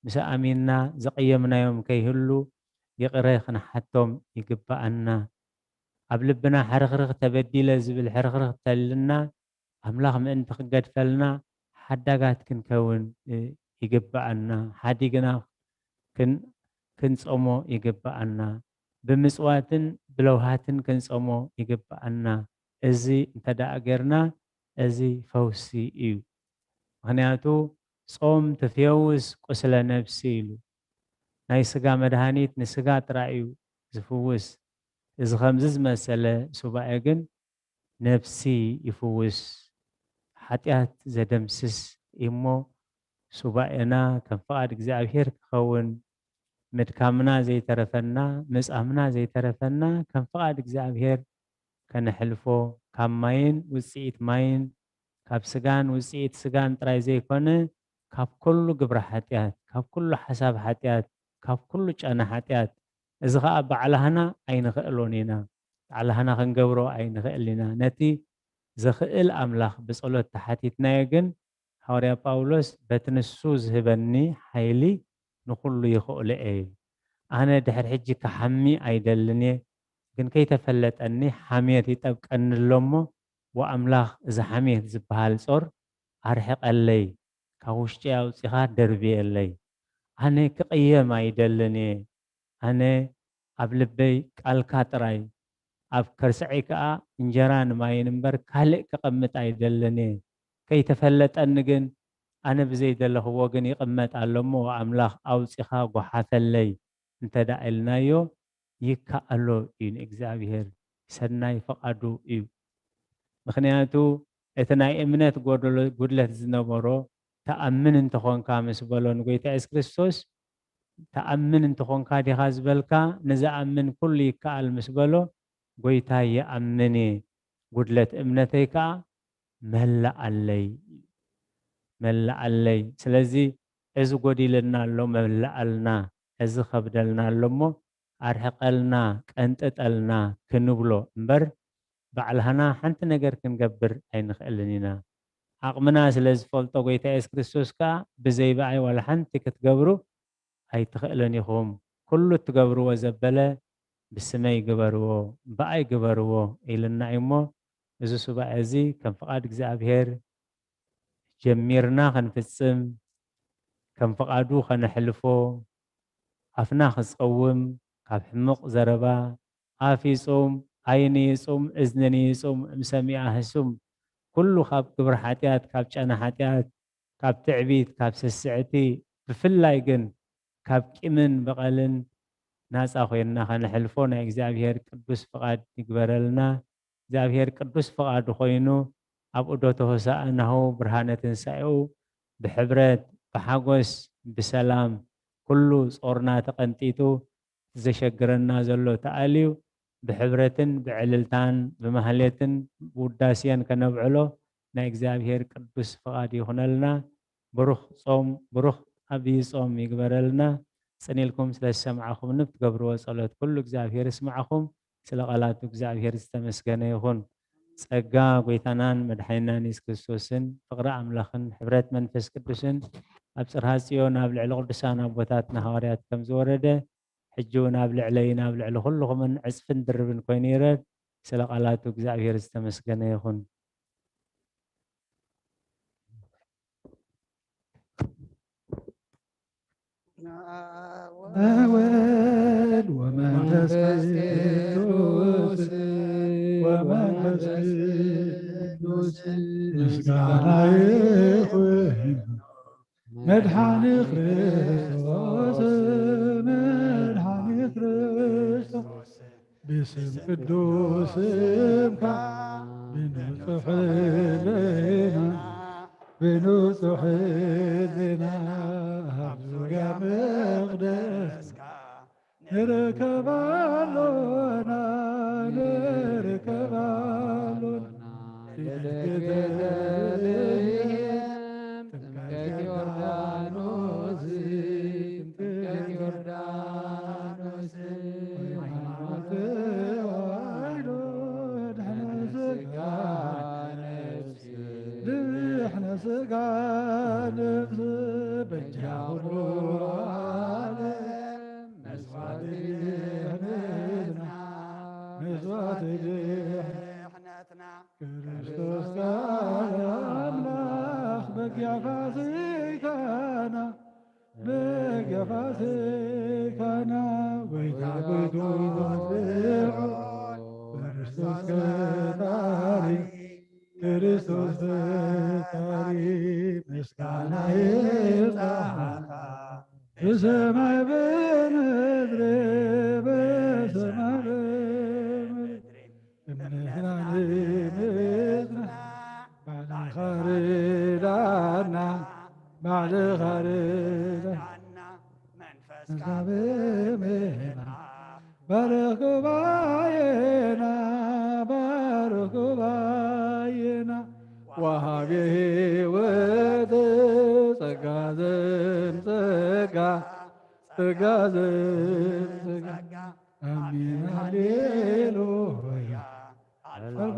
ምስ ኣሚንና ዘቐየምናዮም ከይህሉ ይቕረ ክንሓቶም ይግብኣና። ኣብ ልብና ሕርኽርኽ፣ ተበዲለ ዝብል ሕርኽርኽ ተልና፣ ኣምላኽ ምእንቲ ክገድፈልና ሓዳጋት ክንከውን፣ እ፣ ይግብኣና። ሓዲግና ክን-፣ ክንጾሞ ይግብኣና። ብምጽዋትን ብለውሃትን ክንጾሞ ይግብኣና። እዚ እንተ ደኣ ጌርና፣ እዚ ፈውሲ እዩ። ምኽንያቱ፣ ጾም ትፌውስ ቁስለ ነፍሲ ኢሉ። ናይ ስጋ መድሃኒት ንስጋ ጥራይ እዩ ዝፍውስ። እዚ ከምዚ ዝመሰለ ሱባኤ ግን ነፍሲ ይፍውስ፣ ሓጢኣት ዘደምስስ እሞ፣ ሱባኤና ከም ፍቓድ እግዚኣብሔር ክኸውን፣ ምድካምና ዘይተረፈና፣ ምጻምና ዘይተረፈና፣ ከም ፍቓድ እግዚኣብሔር ከነሕልፎ፣ ካብ ማይን ውጽኢት ማይን፣ ካብ ስጋን ውጽኢት ስጋን ጥራይ ዘይኮነ፣ ካብ ኩሉ ግብረ ሓጢኣት፣ ካብ ኩሉ ሓሳብ ሓጢኣት፣ ካብ ኩሉ ጨና ሓጢኣት፣ እዚ ኸኣ ባዕላህና ኣይንኽእሎን ኢና። ባዕላህና ክንገብሮ ኣይንኽእል ኢና። ነቲ ዘኽእል ኣምላኽ ብጸሎት ተሓቲትናዮ ግን፣ ሃዋርያ ጳውሎስ፣ "በቲ ንሱ ዝህበኒ ሓይሊ ንኹሉ ይኽእሎ እየ" ኢሉ። ኣነ ድሕሪ ሕጂ ክሓሚ ኣይደልን እየ፣ ግን ከይተፈለጠኒ ሓምየት ይጠብቀኒ ኣሎ እሞ፣ ወኣምላኽ፣ እዚ ሓምየት ዝበሃል ጾር ኣርሕቐለይ፣ ካብ ውሽጢ ኣውጺኻ ደርብየለይ። ኣነ ክቕየም ኣይደልን እየ። ኣነ ኣብ ልበይ ቃልካ ጥራይ፣ ኣብ ከርሰዐይ ከኣ እንጀራን ማይን እምበር ካልእ ክቐምጥ ኣይደልን እየ። ከይተፈለጠኒ ግን፣ ኣነ ብዘይደለኽዎ ግን ይቕመጥ ኣሎ እሞ፣ ኣምላኽ ኣውጺኻ ጓሓፈለይ እንተ ደኣ ኢልናዮ፣ ይከኣሎ እዩ ንእግዚኣብሔር፣ ሰናይ ፍቓዱ እዩ። ምኽንያቱ፣ እቲ ናይ እምነት ጎደሎ-፣ ጉድለት ዝነበሮ፣ "ተኣምን እንተኾንካ" ምስ በሎ ንጎይታ የሱስ ክርስቶስ፣ "ተኣምን እንተኾንካ ዲኻ ዝበልካ? ንዝኣምን ኩሉ ይከኣል" ምስ በሎ፣ "ጎይታ፣ ይኣምን እየ፣ ጉድለት እምነተይ ከኣ መላኣለይ፣ መላኣለይ። ስለዚ እዚ ጎዲልና ኣሎ፣ መላኣልና፣ እዚ ከብደልና ኣሎ እሞ ኣርሕቐልና፣ ቀንጥጠልና" ክንብሎ እምበር፣ ባዕልህና ሓንቲ ነገር ክንገብር ኣይንኽእልን ኢና። ዓቕምና ስለ ዝፈልጦ ጎይታ የሱስ ክርስቶስ ከኣ፣ "ብዘይ ብኣይ ዋላ ሓንቲ ክትገብሩ ኣይትኽእሉን ኢኹም፣ ኩሉ እትገብርዎ ዘበለ ብስመይ ግበርዎ፣ ብኣይ ግበርዎ" ኢልና እዩ እሞ፣ እዚ ሱባኤ እዚ ከም ፍቓድ እግዚኣብሔር ጀሚርና ክንፍጽም፣ ከም ፍቓዱ ከነሕልፎ፣ ኣፍና ክጸውም፣ ካብ ሕሙቕ ዘረባ፣ ኣፍ ይጹም፣ ዓይኒ ይጹም፣ እዝኒ ይጹም፣ እምሰሚኣ ህሱም፣ ኩሉ ካብ ግብሪ ሓጢኣት፣ ካብ ጨና ሓጢኣት፣ ካብ ትዕቢት፣ ካብ ስስዕቲ፣ ብፍላይ ግን ካብ ቂምን በቐልን ናጻ ኮይንና ከነሕልፎ ናይ እግዚኣብሔር ቅዱስ ፍቓድ ይግበረልና። እግዚኣብሔር ቅዱስ ፍቓዱ ኮይኑ ኣብ ዑደተ ሆሳዕናሁ ብርሃነ ትንሳኤኡ ብሕብረት፣ ብሓጎስ፣ ብሰላም ኩሉ ጾርና ተቐንጢጡ፣ ዘሸግረና ዘሎ ተኣልዩ፣ ብሕብረትን ብዕልልታን ብማህሌትን ብውዳሴን ከነብዕሎ ናይ እግዚኣብሔር ቅዱስ ፍቓድ ይኹነልና። ብሩኽ ጾም፣ ብሩኽ ዓብዪ ጾም ይግበረልና። ጽን ኢልኩም ስለ ዝሰማዕኹምኒ ብትገብርዎ ጸሎት ኩሉ እግዚኣብሔር ይስማዕኹም። ስለ ቃላቱ እግዚኣብሔር ዝተመስገነ ይኹን። ጸጋ ጐይታናን መድሓኒናን የሱስ ክርስቶስን ፍቕሪ ኣምላኽን ሕብረት መንፈስ ቅዱስን ኣብ ጽርሃ ጽዮን ኣብ ልዕሊ ቅዱሳን ኣቦታትና ሃዋርያት ከም ዝወረደ፣ ሕጂ እውን ኣብ ልዕለይን ኣብ ልዕሊ ኩልኹምን ዕጽፍን ድርብን ኮይኑ ይረድ። ስለ ቃላቱ እግዚኣብሔር ዝተመስገነ ይኹን። ወወልድ ወመንፈስ ቅዱስ ወመንፈስ ቅዱስ ምስጋና ይኹን። መድሓኒ ክርስቶስ፣ መድሓኒ ክርስቶስ፣ ብስም ቅዱስ ስምካ፣ ብንጹሕ ህልና፣ ብንጹሕ ህልና፣ መቕደስካ ንርከባሎና ንርከባሎና ልደት ቤተልሔም ጥምቀት ዮርዳኖስ ጥምቀት ዮርዳኖስ ሃይማኖት ተዋሕዶ ድሕነ ስጋ ነፍስ ድሕነ ስጋ ነፍስ በጃ ኩሉ ዓለም መስዋዕቲ ድሕነትና መስዋዕቲ ድሕነትና ክርስቶስ ቃል ኣምላኽ በጊዕ ፋሲካና በጊዕ ፋሲካና ጎይታ ጎይታ ልዑል ክርስቶስ ፈጣሪ ክርስቶስ ፈጣሪ ምስጋና ይብጻሕካ ብሰማይ ብምድሪ ብሰማይ ብምድሪ እምነትና ንምጽና ባዕልኻ ርዳና ባዕልኻ ርዳና መንፈስካ ብምሕና ባርኽ ጉባኤና ባርኽ ጉባኤና ወሃቢ ሕይወት ጸጋ ዘምጸጋ ጸጋ ዘምጸጋ ኣሜን ሃሌሉያ ኣልፋ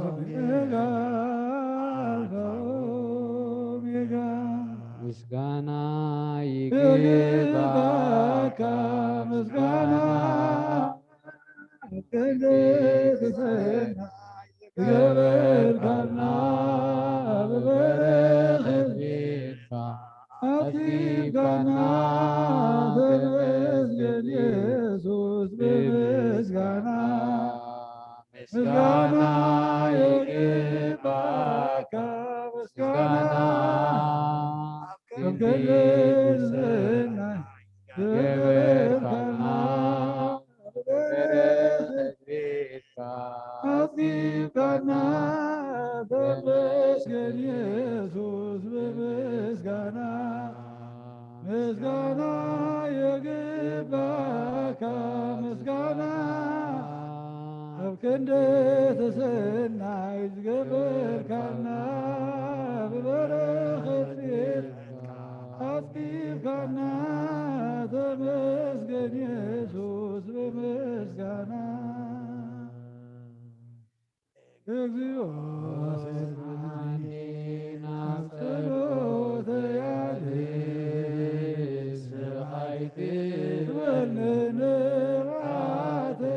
ኦሜጋ ኣልፋ ኦሜጋ ምስጋና ይግባካ ምስጋና ገበርካና ብበረኸት ቤትካ ኣኪብካና ተመስገን የሱስ ብምስጋና ምስጋና ይግባካ ምስጋና ኣብ ክንዲ ሰናይ ገበርካና በረኸት ቤትካ ኣኪብካና ተመስገን የሱስ ብምስጋና ምስጋና ይግባካ ምስጋና ኣብ ክንዲ ተሰናይ ዝገበርካና ብበረኸት ቤትካ ኣኪብካና ተመስገን የሱስ ብምስጋና እግዚኦ ስምዓኒ ናብ ጸሎተይ ኣድምጽ ስብኣይ ትበልኒ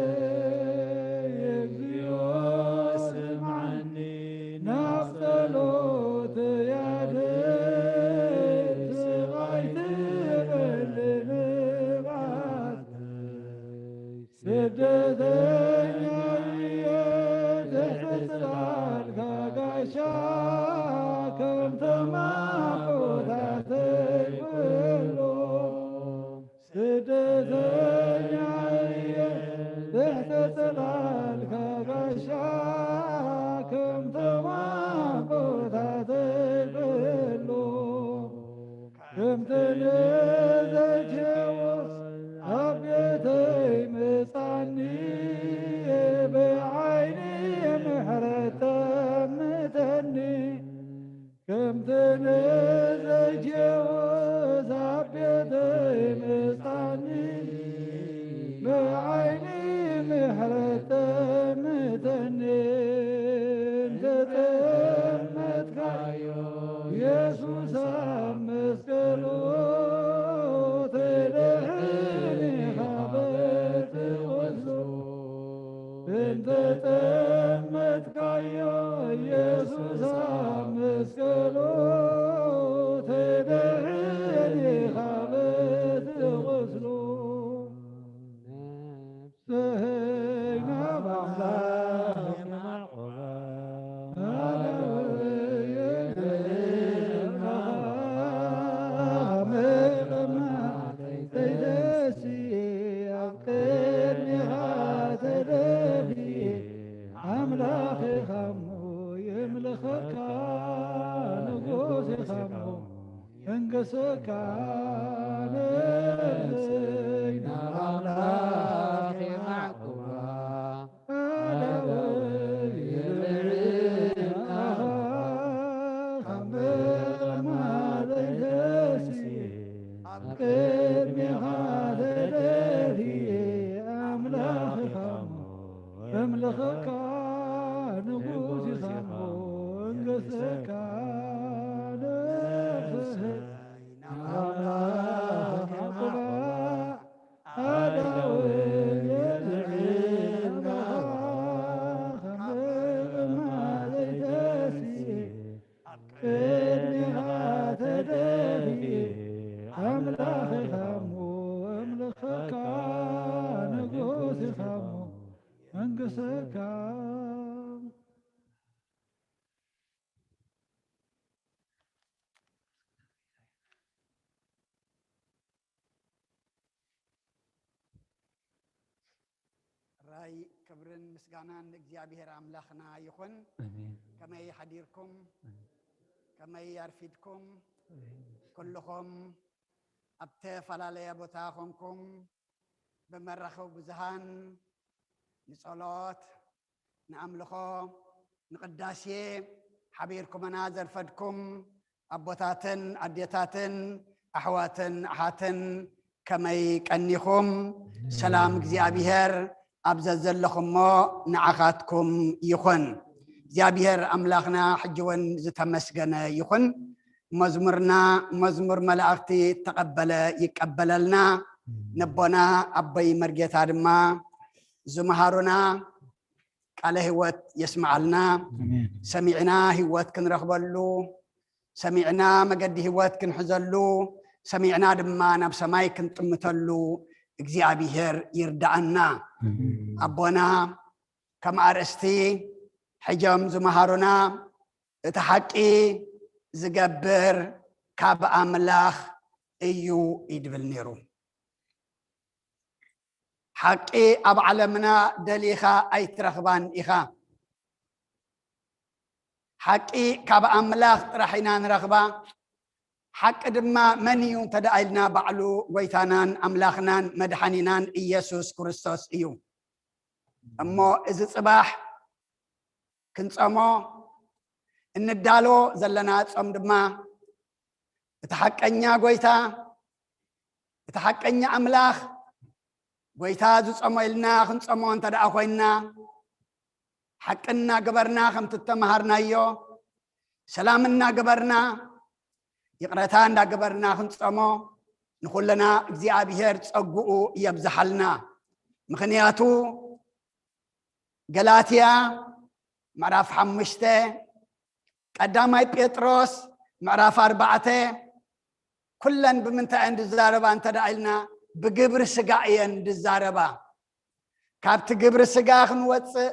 ንብዓተይ። እግዚኦ ስምዓኒ ናብ ጸሎተይ ኣድምጽ ስብኣይ ትበልኒ ንብዓተይ። ስደተኛ እየ ትሕቲ ጽላልካ ጋሻ ከምቶም ኣቦታተይ ኩሎም። ስደተኛ እየ ትሕቲ ጽላልካ ጋሻ ከምቶም ኣቦታተይ ኩሎም። ከምቲ ንዘኬዎስ ኣብ ቤተይ ምጻኒ ብዓይኒ ምሕረት ጠምተኒ። ከምቲ ንዘኬዎስ ኣብ ቤተይ ምጻኒ ብዓይኒ ምሕረት ጠምተኒ። እንተጠመትካዮ የሱስ ኣብ መስቀሉ ትድሕን ኢኻ በቲ ቁስሉ። እንተጠመትካዮ የሱስ ኣብ መስቀሉ ትድሕን ኢኻ በቲ ቁስሉ። ስሕና ኣምላኽ የማዕቆባ ሃለሉያ። መቐማተይ ተይደሲ ኣብ ቅድሚኻ ተደፊ ኣምላኽ ኢኻሞ የምልኸካ ንጉስ ኢኻሞ እንገሰካ ኣይ፣ ክብርን ምስጋናን ንእግዚኣብሔር ኣምላኽና ይኹን። ኣሜን። ከመይ ሓዲርኩም? ኣሜን። ከመይ ኣርፊድኩም? ኣሜን። ኩልኹም ኣብ ዝተፈላለየ ቦታ ኮንኩም ብመራኸቢ ብዙሃን ንጸሎት፣ ንኣምልኾ፣ ንቅዳሴ ሓቢርኩምና ዘርፈድኩም ኣቦታትን ኣዴታትን ኣሕዋትን ኣሓትን ከመይ ቀኒኹም? ሰላም እግዚኣብሔር ኣብ ዘዘለኹሞ ንዓኻትኩም ይኹን። እግዚኣብሔር ኣምላኽና ሕጂ እውን ዝተመስገነ ይኹን። መዝሙርና መዝሙር መላእኽቲ ተቐበለ ይቀበለልና። ነቦና ኣቦይ መርጌታ ድማ ዝመሃሩና ቃለ ህይወት የስምዓልና። ኣሜን። ሰሚዕና ህይወት ክንረኽበሉ፣ ሰሚዕና መገዲ ህይወት ክንሕዘሉ፣ ሰሚዕና ድማ ናብ ሰማይ ክንጥምተሉ እግዚኣብሔር ይርዳኣና። ኣሜን። ኣቦና ከም ኣርእስቲ ሕጆም ዝመሃሩና እቲ ሓቂ ዝገብር ካብ ኣምላኽ እዩ ይድብል ነይሩ። ሓቂ ኣብ ዓለምና ደሊኻ ኣይትረኽባን ኢኻ። ሓቂ ካብ ኣምላኽ ጥራሕ ኢና ንረኽባ። ሓቂ ድማ መን እዩ እንተ ደኣ ኢልና ባዕሉ ጎይታናን ኣምላኽናን መድሓኒናን ኢየሱስ ክርስቶስ እዩ። እሞ እዚ ጽባሕ ክንጸሞ እንዳሎ ዘለና ጾም ድማ እቲ ሓቀኛ ጎይታ፣ እቲ ሓቀኛ ኣምላኽ ጎይታ ዝጸሞ ኢልና ክንጸሞ እንተ ደኣ ኮይንና፣ ሓቂ እናገበርና ከምቲ እተመሃርናዮ፣ ሰላም እናገበርና፣ ይቕረታ እንዳገበርና ክንጸሞ፣ ንኹልና እግዚኣብሔር ጸግኡ የብዝሓልና። ምኽንያቱ ገላትያ ምዕራፍ ሓሙሽተ፣ ቀዳማይ ጴጥሮስ ምዕራፍ ኣርባዕተ፣ ኩለን ብምንታይ እየን ዝዛረባ እንተ ደኣ ኢልና፣ ብግብሪ ስጋ እየን ዝዛረባ። ካብቲ ግብሪ ስጋ ክንወጽእ፣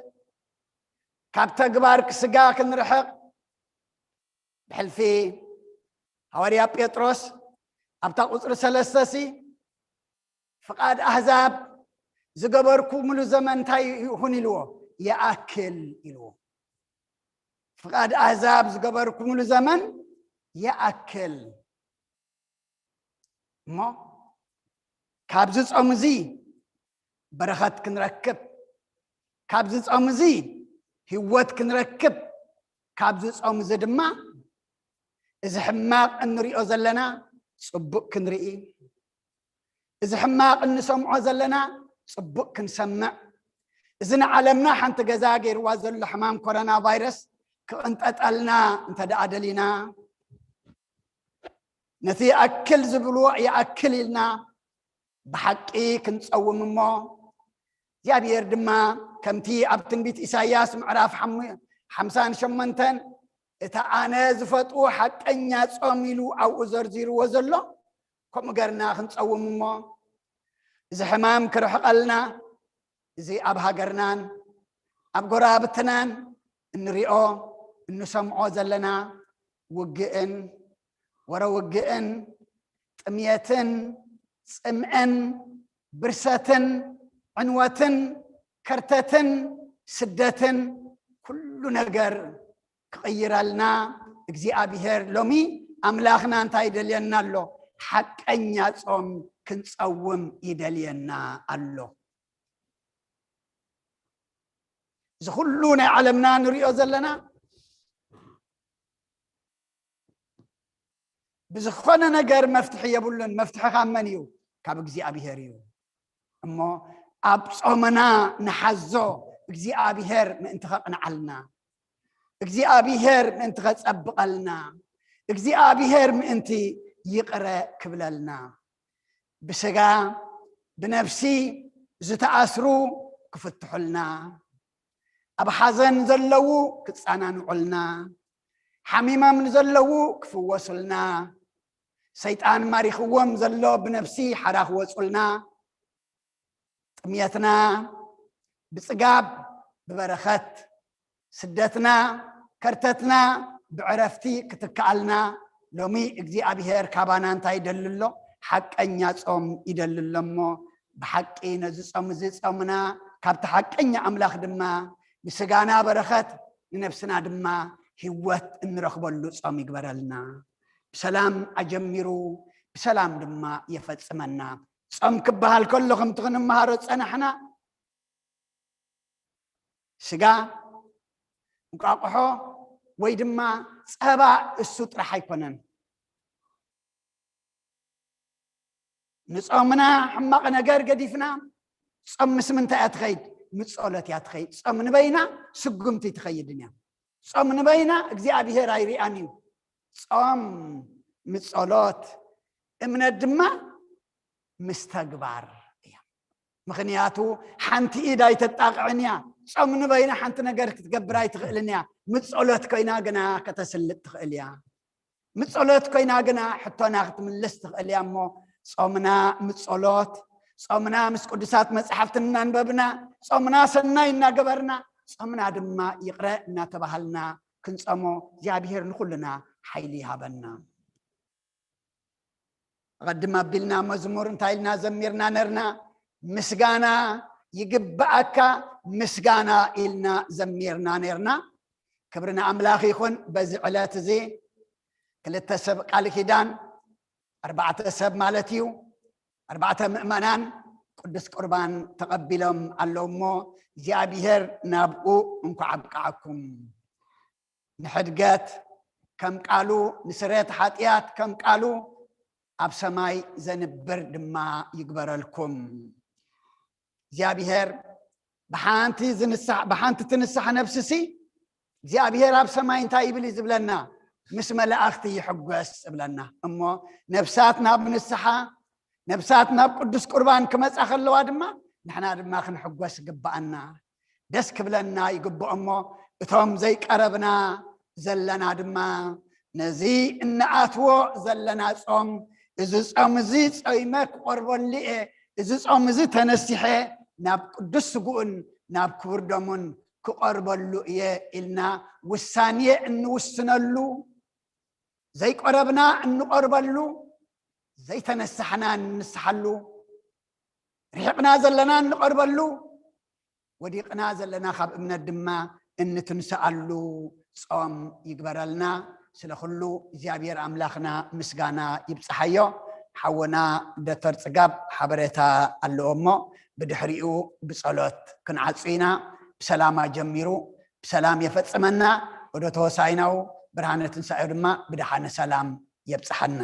ካብ ተግባር ስጋ ክንርሕቕ፣ ብሕልፊ ሃዋርያ ጴጥሮስ ኣብታ ቁጽሪ ሰለስተ ሲ፣ ፍቓድ ኣህዛብ ዝገበርኩምሉ ዘመን እንታይ ይኹን ኢልዎ? ይኣክል ኢልዎ። ፍቓድ ኣህዛብ ዝገበርኩምሉ ዘመን ይኣክል። እሞ ካብዚ ጾም እዚ በረኸት ክንረክብ፣ ካብዚ ጾም እዚ ህይወት ክንረክብ፣ ካብዚ ጾም እዚ ድማ እዚ ሕማቕ እንሪኦ ዘለና ጽቡቕ ክንርኢ፣ እዚ ሕማቕ እንሰምዖ ዘለና ጽቡቕ ክንሰምዕ፣ እዚ ንዓለምና ሓንቲ ገዛ ገይርዋ ዘሎ ሕማም ኮሮና ቫይረስ ክቕንጠጠልና እንተ ደኣ ደሊና፣ ነቲ ይኣክል ዝብልዎ ይኣክል ኢልና ብሓቂ ክንጸውም እሞ፣ እግዚኣብሔር ድማ ከምቲ ኣብ ትንቢት ኢሳይያስ ምዕራፍ ሓሙ-፣ ሓምሳን ሸሞንተን፣ "እቲ ኣነ ዝፈጥዎ ሓቀኛ ጾም" ኢሉ ኣብኡ ዘርዚርዎ ዘሎ፣ ከምኡ ገርና ክንጸውም እሞ፣ እዚ ሕማም ክርሕቐልና፣ እዚ ኣብ ሃገርናን ኣብ ጎረባብትናን እንሪኦ እንሰምዖ ዘለና ውግእን ወረ ውግእን ጥምየትን ጽምእን ብርሰትን ዕንወትን ከርተትን ስደትን ኩሉ ነገር ክቕይረልና እግዚኣብሔር ሎሚ ኣምላኽና እንታይ ይደልየና ኣሎ? ሓቀኛ ጾም ክንጸውም ይደልየና ኣሎ። እዚ ኩሉ ናይ ዓለምና ንሪኦ ዘለና ብዝኾነ ነገር መፍትሒ የብሉን። መፍትሒ ካብ መን እዩ? ካብ እግዚኣብሔር እዩ። እሞ ኣብ ጾምና ንሓዞ፣ እግዚኣብሔር ምእንቲ ኸቕንዓልና፣ እግዚኣብሔር ምእንቲ ኸጸብቐልና፣ እግዚኣብሔር ምእንቲ ይቕረ ክብለልና፣ ብስጋ ብነፍሲ ዝተኣስሩ ክፍትሑልና፣ ኣብ ሓዘን ዘለዉ ክጸናንዑልና፣ ሓሚሞም ንዘለዉ ክፍወሱልና፣ ሰይጣን ማሪኽዎም ዘሎ ብነፍሲ ሓራ ክወጹልና፣ ጥምየትና ብጽጋብ ብበረኸት፣ ስደትና ከርተትና ብዕረፍቲ ክትከኣልና፣ ሎሚ እግዚኣብሔር ካባና እንታይ ይደሊ ኣሎ? ሓቀኛ ጾም ይደሊ ኣሎ። እሞ ብሓቂ ነዚ ጾም እዚ ጾምና ካብቲ ሓቀኛ ኣምላኽ ድማ ንስጋና በረኸት፣ ንነብስና ድማ ህይወት እንረኽበሉ ጾም ይግበረልና። ብሰላም ኣጀሚሩ ብሰላም ድማ የፈጽመና። ጾም ክበሃል ከሎ ከምቲ ክንመሃሮ ጸናሕና፣ ስጋ፣ እንቋቑሖ ወይ ድማ ጸባ እሱ ጥራሕ ኣይኮነን። ንጾምና ሕማቕ ነገር ገዲፍና፣ ጾም ምስ ምንታይ እያ ትኸይድ? ምስ ጸሎት እያ ትኸይድ። ጾም ንበይና ስጉምቲ ትኸይድን እያ። ጾም ንበይና እግዚኣብሔር ኣይሪኣን እዩ። ጾም ምስ ጸሎት፣ እምነት ድማ ምስ ተግባር እያ። ምኽንያቱ ሓንቲ ኢድ ኣይተጣቕዕን እያ። ጾም ንበይና ሓንቲ ነገር ክትገብር ኣይትኽእልን እያ። ምስ ጸሎት ኮይና ግና ከተስልጥ ትኽእል እያ። ምስ ጸሎት ኮይና ግና ሕቶና ክትምልስ ትኽእል እያ። እሞ ጾምና ምስ ጸሎት፣ ጾምና ምስ ቅዱሳት መጻሕፍቲ እናንበብና፣ ጾምና ሰናይ እናገበርና፣ ጾምና ድማ ይቕረ እናተባሃልና ክንጸሞ እግዚኣብሔር ንኹልና ሓይሊ ይሃበና። ኣቐድም ኣቢልና መዝሙር እንታይ ኢልና ዘሚርና ነርና? ምስጋና ይግብኣካ ምስጋና ኢልና ዘሚርና ነርና። ክብሪ ንኣምላኽ ይኹን። በዚ ዕለት እዚ ክልተ ሰብ ቃል ኪዳን፣ ኣርባዕተ ሰብ ማለት እዩ፣ ኣርባዕተ ምእመናን ቅዱስ ቁርባን ተቐቢሎም ኣለዉ እሞ እግዚኣብሔር ናብኡ እንኳዕ ኣብቅዓኩም። ንሕድገት ከም ቃሉ፣ ንስሬት ሓጢኣት ከም ቃሉ ኣብ ሰማይ ዘንብር ድማ ይግበረልኩም። እግዚኣብሔር ብሓንቲ ዝንሳሕ፣ ብሓንቲ ትንሳሕ ነብስሲ እግዚኣብሔር ኣብ ሰማይ እንታይ ይብል እዩ ዝብለና? ምስ መላእኽቲ ይሕጎስ እብለና። እሞ ነብሳት ናብ ንስሓ፣ ነብሳት ናብ ቅዱስ ቁርባን ክመጻ ከለዋ ድማ ንሕና ድማ ክንሕጎስ ይግብኣና። ደስ ክብለና ይግብኦ እሞ እቶም ዘይቀረብና ዘለና ድማ ነዚ እንኣትዎ ዘለና ጾም፣ እዚ ጾም እዚ ጾይመ ክቆርበሉ እየ፣ እዚ ጾም እዚ ተነሲሐ ናብ ቅዱስ ስግኡን ናብ ክቡር ደሙን ክቆርበሉ እየ ኢልና ውሳኔ እንውስነሉ፣ ዘይቆረብና እንቆርበሉ፣ ዘይተነሳሕና እንንስሓሉ፣ ርሒቕና ዘለና እንቐርበሉ፣ ወዲቕና ዘለና ካብ እምነት ድማ እንትንስኣሉ ጾም ይግበረልና። ስለ ኩሉ እግዚኣብሔር ኣምላኽና ምስጋና ይብጽሓዮ። ሓውና ዶክተር ጽጋብ ሓበሬታ ኣለዎ እሞ ብድሕሪኡ ብጸሎት ክንዓጹ ኢና። ብሰላም ኣጀሚሩ ብሰላም የፈጽመና። ወደ ተወሳይናው ብርሃነ ትንሳኤው ድማ ብደሓነ ሰላም የብጽሓና።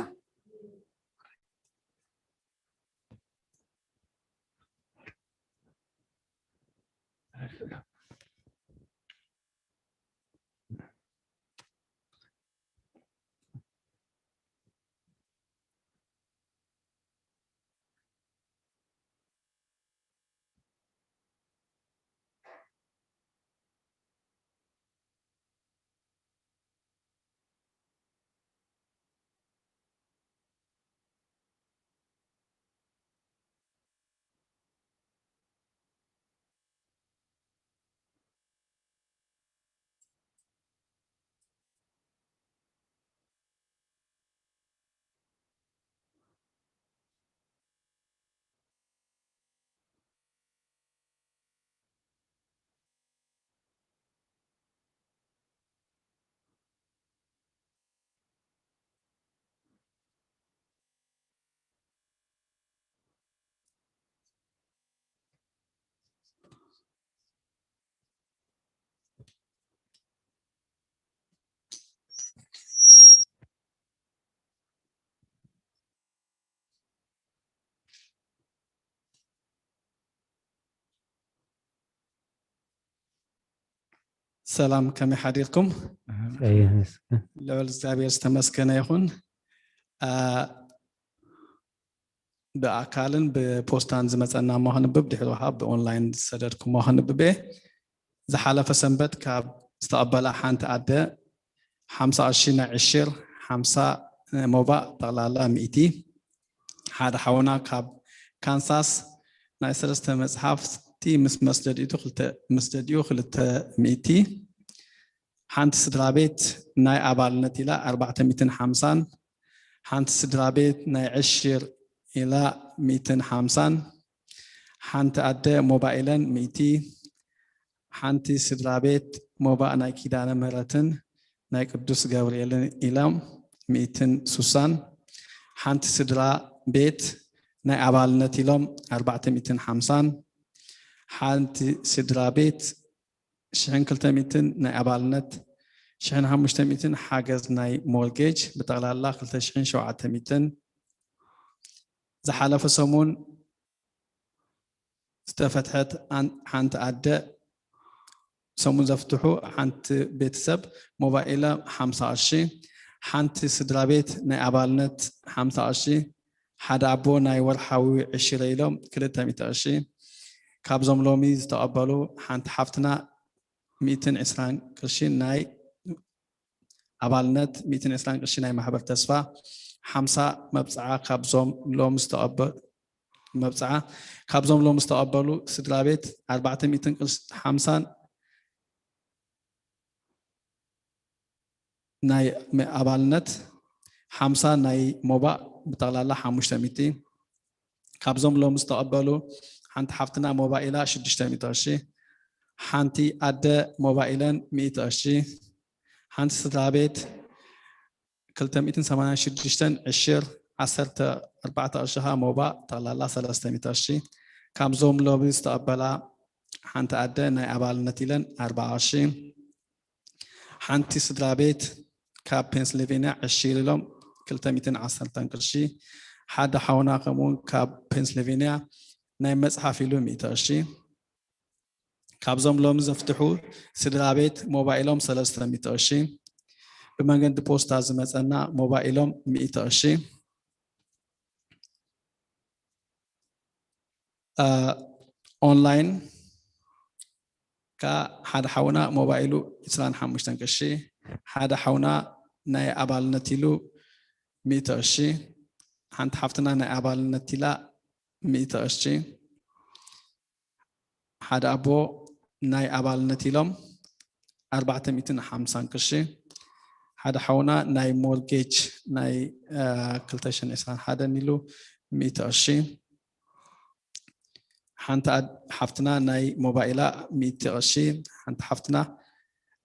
ሰላም፣ ከመይ ሓዲርኩም? ልዑል እግዚኣብሔር ዝተመስገነ ይኹን። ብኣካልን ብፖስታን ዝመፀና እሞ ክንብብ፣ ድሕሪ ውሃብ ብኦንላይን ዝሰደድኩሞ ክንብብ እየ። ዝሓለፈ ሰንበት ካብ ዝተቐበላ ሓንቲ ኣደ ሓምሳ ቅርሺ ናይ ዕሽር፣ ሓምሳ ሞባእ፣ ጠቕላላ ሚእቲ። ሓደ ሓውና ካብ ካንሳስ ናይ ሰለስተ መፅሓፍቲ ምስ መስደድኡ ክልተ፣ መስደድኡ ክልተ ሚእቲ። ሓንቲ ስድራ ቤት ናይ ኣባልነት ኢላ ኣርባዕተ ሚእትን ሓምሳን፣ ሓንቲ ስድራ ቤት ናይ ዕሽር ኢላ ሚእትን ሓምሳን፣ ሓንቲ ኣደ ሞባኢለን ሚእቲ፣ ሓንቲ ስድራ ቤት ሞባእ ናይ ኪዳነ ምህረትን ናይ ቅዱስ ገብርኤልን ኢሎም ሚእትን ሱሳን፣ ሓንቲ ስድራ ቤት ናይ ኣባልነት ኢሎም ኣርባዕተ ሚእትን ሓምሳን፣ ሓንቲ ስድራ ቤት ሽሕን ክልተ ሚእትን ናይ ኣባልነት፣ ሽሕን ሓሙሽተ ሚእትን ሓገዝ ናይ ሞርጌጅ፣ ብጠቕላላ ክልተ ሽሕን ሸውዓተ ሚእትን። ዝሓለፈ ሰሙን ዝተፈትሐት ኣን-፣ ሓንቲ ኣደ ሰሙን ዘፍትሑ ሓንቲ ቤተሰብ ሞባኢላ ሓምሳ ቅርሺ፣ ሓንቲ ስድራ ቤት ናይ ኣባልነት ሓምሳ ቅርሺ፣ ሓደ ኣቦ ናይ ወርሓዊ ዕሽረ ኢሎም ክልተ ሚእቲ ቅርሺ፣ ካብዞም ሎሚ ዝተቐበሉ ሓንቲ ሓፍትና ሚእትን ዕስራን ቅርሺ ናይ ኣባልነት፣ ሚእትን ዕስራን ቅርሺ ናይ ማሕበር ተስፋ፣ ሓምሳ መብጽዓ ካብዞም ሎም ዝተቐበ-፣ መብጽዓ ካብዞም ሎም ዝተቐበሉ ስድራ ቤት ኣርባዕተ ሚእትን ቅርሺ ሓምሳን ናይ መ-፣ ኣባልነት ሓምሳ ናይ ሞባእ ብጠቕላላ ሓሙሽተ ሚእቲ። ካብዞም ሎም ዝተቐበሉ ሓንቲ ሓፍትና ሞባኢላ ሽዱሽተ ሚእቲ ቅርሺ፣ ሓንቲ ኣደ ሞባኢለን ሚእቲ ቅርሺ፣ ሓንቲ ስድራ ቤት ክልተ ሚእትን ሰማንያን ሽዱሽተን ዕሽር ዓሰርተ ኣርባዕተ ቅርሺ ኸኣ ሞባእ ጠቕላላ ሰለስተ ሚእቲ ቅርሺ። ካብዞም ሎሚ ዝተቐበላ ሓንቲ ኣደ ናይ ኣባልነት ኢለን ኣርብዓ ቅርሺ፣ ሓንቲ ስድራ ቤት ካብ ፔንስልቬንያ ዕሽር ኢሎም ክልተ ሚእትን ዓሰርተን ቅርሺ፣ ሓደ ሓውና ከምኡውን ካብ ፔንስልቬንያ ናይ መጽሓፍ ኢሉ ሚእቲ ቅርሺ። ካብዞም ሎሚ ዘፍትሑ ስድራ ቤት ሞባኢሎም ሰለስተ ሚእቲ ቅርሺ፣ ብመንገዲ ፖስታ ዝመጸና ሞባኢሎም ሚእቲ ቅርሺ፣ እ፣ ኦንላይን ከኣ ሓደ ሓውና ሞባኢሉ ዕስራን ሓሙሽተን ቅርሺ፣ ሓደ ሓውና ናይ ኣባልነት ኢሉ ሚእቲ ቅርሺ፣ ሓንቲ ሓፍትና ናይ ኣባልነት ኢላ ሚእቲ ቅርሺ፣ ሓደ ኣቦ ናይ ኣባልነት ኢሎም ኣርባዕተ ሚእትን ሓምሳን ቅርሺ፣ ሓደ ሓውና ናይ ሞርጌጅ ናይ፣ እ፣ ክልተ ሽሕን ዕስራን ሓደን ኢሉ ሚእቲ ቅርሺ፣ ሓንቲ ኣድ-፣ ሓፍትና ናይ ሞባኢላ ሚእቲ ቅርሺ፣ ሓንቲ ሓፍትና፣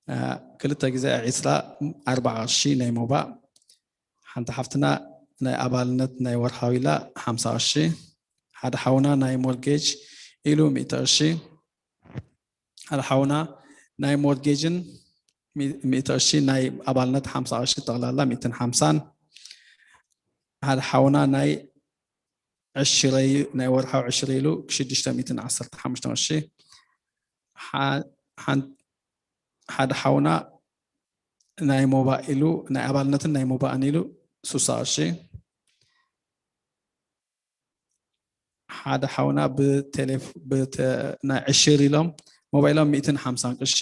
እ፣ ክልተ ግዜ ዕስራ፣ ኣርብዓ ቅርሺ ናይ ሞባእ፣ ሓንቲ ሓፍትና ናይ ኣባልነት ናይ ወርሓዊ ኢላ ሓምሳ ቅርሺ፣ ሓደ ሓውና ናይ ሞርጌጅ ኢሉ ሚእቲ ቅርሺ፣ ሓደ ሓውና ናይ ሞርጌጅን ሚ-፣ ሚእቲ ቅርሺ፣ ናይ ኣባልነት ሓምሳ ቅርሺ፣ ጠቕላላ ሚእትን ሓምሳን፣ ሓደ ሓውና ናይ ዕሽረይ፣ ናይ ወርሓዊ ዕሽረይ ኢሉ ሽዱሽተ ሚእትን ዓሰርተ ሓሙሽተ ቅርሺ፣ ሓ-፣ ሓን-፣ ሓደ ሓውና ናይ ሞባእ ኢሉ፣ ናይ ኣባልነትን ናይ ሞባእን ኢሉ ሱሳ ቅርሺ፣ ሓደ ሓውና ብቴሌፍ-፣ ብተ-፣ ናይ ዕሽር ኢሎም ሞባይሎም ሚእትን ሓምሳን ቅርሺ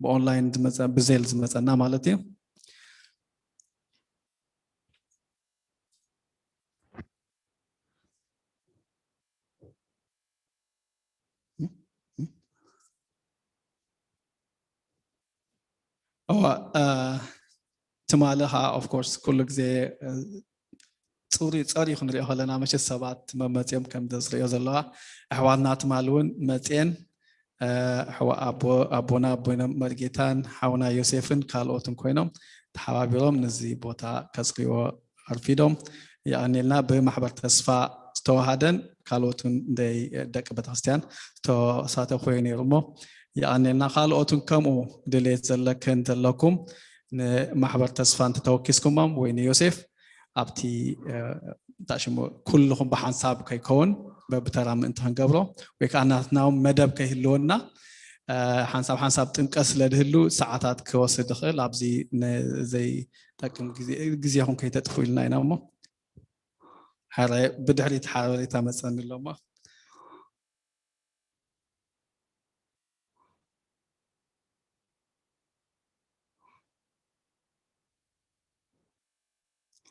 ብኦንላይን ዝመጸ-፣ ብዜል ዝመጸና ማለት እዩ። እዋ፣ እ፣ ትማሊ ኸዓ፣ ኦፍ ኮርስ፣ ኩሉ ግዜ፣ እ፣ ጽሩይ ጸርዩ ክንሪኦ ከለና፣ መቸስ ሰባት መመጽኦም ከም ዘጽርዮ ዘለዋ፣ ኣሕዋትና ትማሊ እውን መጽኤን፣ እ፣ ኣሕዋ-፣ ኣቦ-፣ ኣቦና ኣቦይኖም መርጌታን ሓውና ዮሴፍን ካልኦትን ኮይኖም ተሓባቢሮም ነዚ ቦታ ከጽርይዎ ኣርፊዶም። የቐንየልና። ብማሕበር ተስፋ ዝተዋሃደን ካልኦትን ደይ-፣ ደቂ ቤተክርስትያን ዝተሳተፉ እዩ ነይሩ እሞ፣ የቐንየልና። ካልኦትን ከምኡ ድሌት ዘለክን ዘለኩም ንማሕበር ተስፋ እንተተወኪስኩሞም ወይ ንዮሴፍ ኣብቲ፣ እ፣ እንታይ ሽሙ፣ ኩልኹም ብሓንሳብ ከይከውን በብተራ ምእንቲ ክንገብሮ ወይ ከዓ ናትና እውን መደብ ከይህልወና፣ እ፣ ሓንሳብ ሓንሳብ ጥምቀት ስለ ድህሉ ሰዓታት ክወስድ ይኽእል። ኣብዚ ንዘይጠቅም ግዜ፣ ግዜኹም ከይተጥፉ ኢልና ኢና እሞ፣ ሕራይ ብድሕሪት ሓበሬታ መጸኒ ኣሎ እሞ።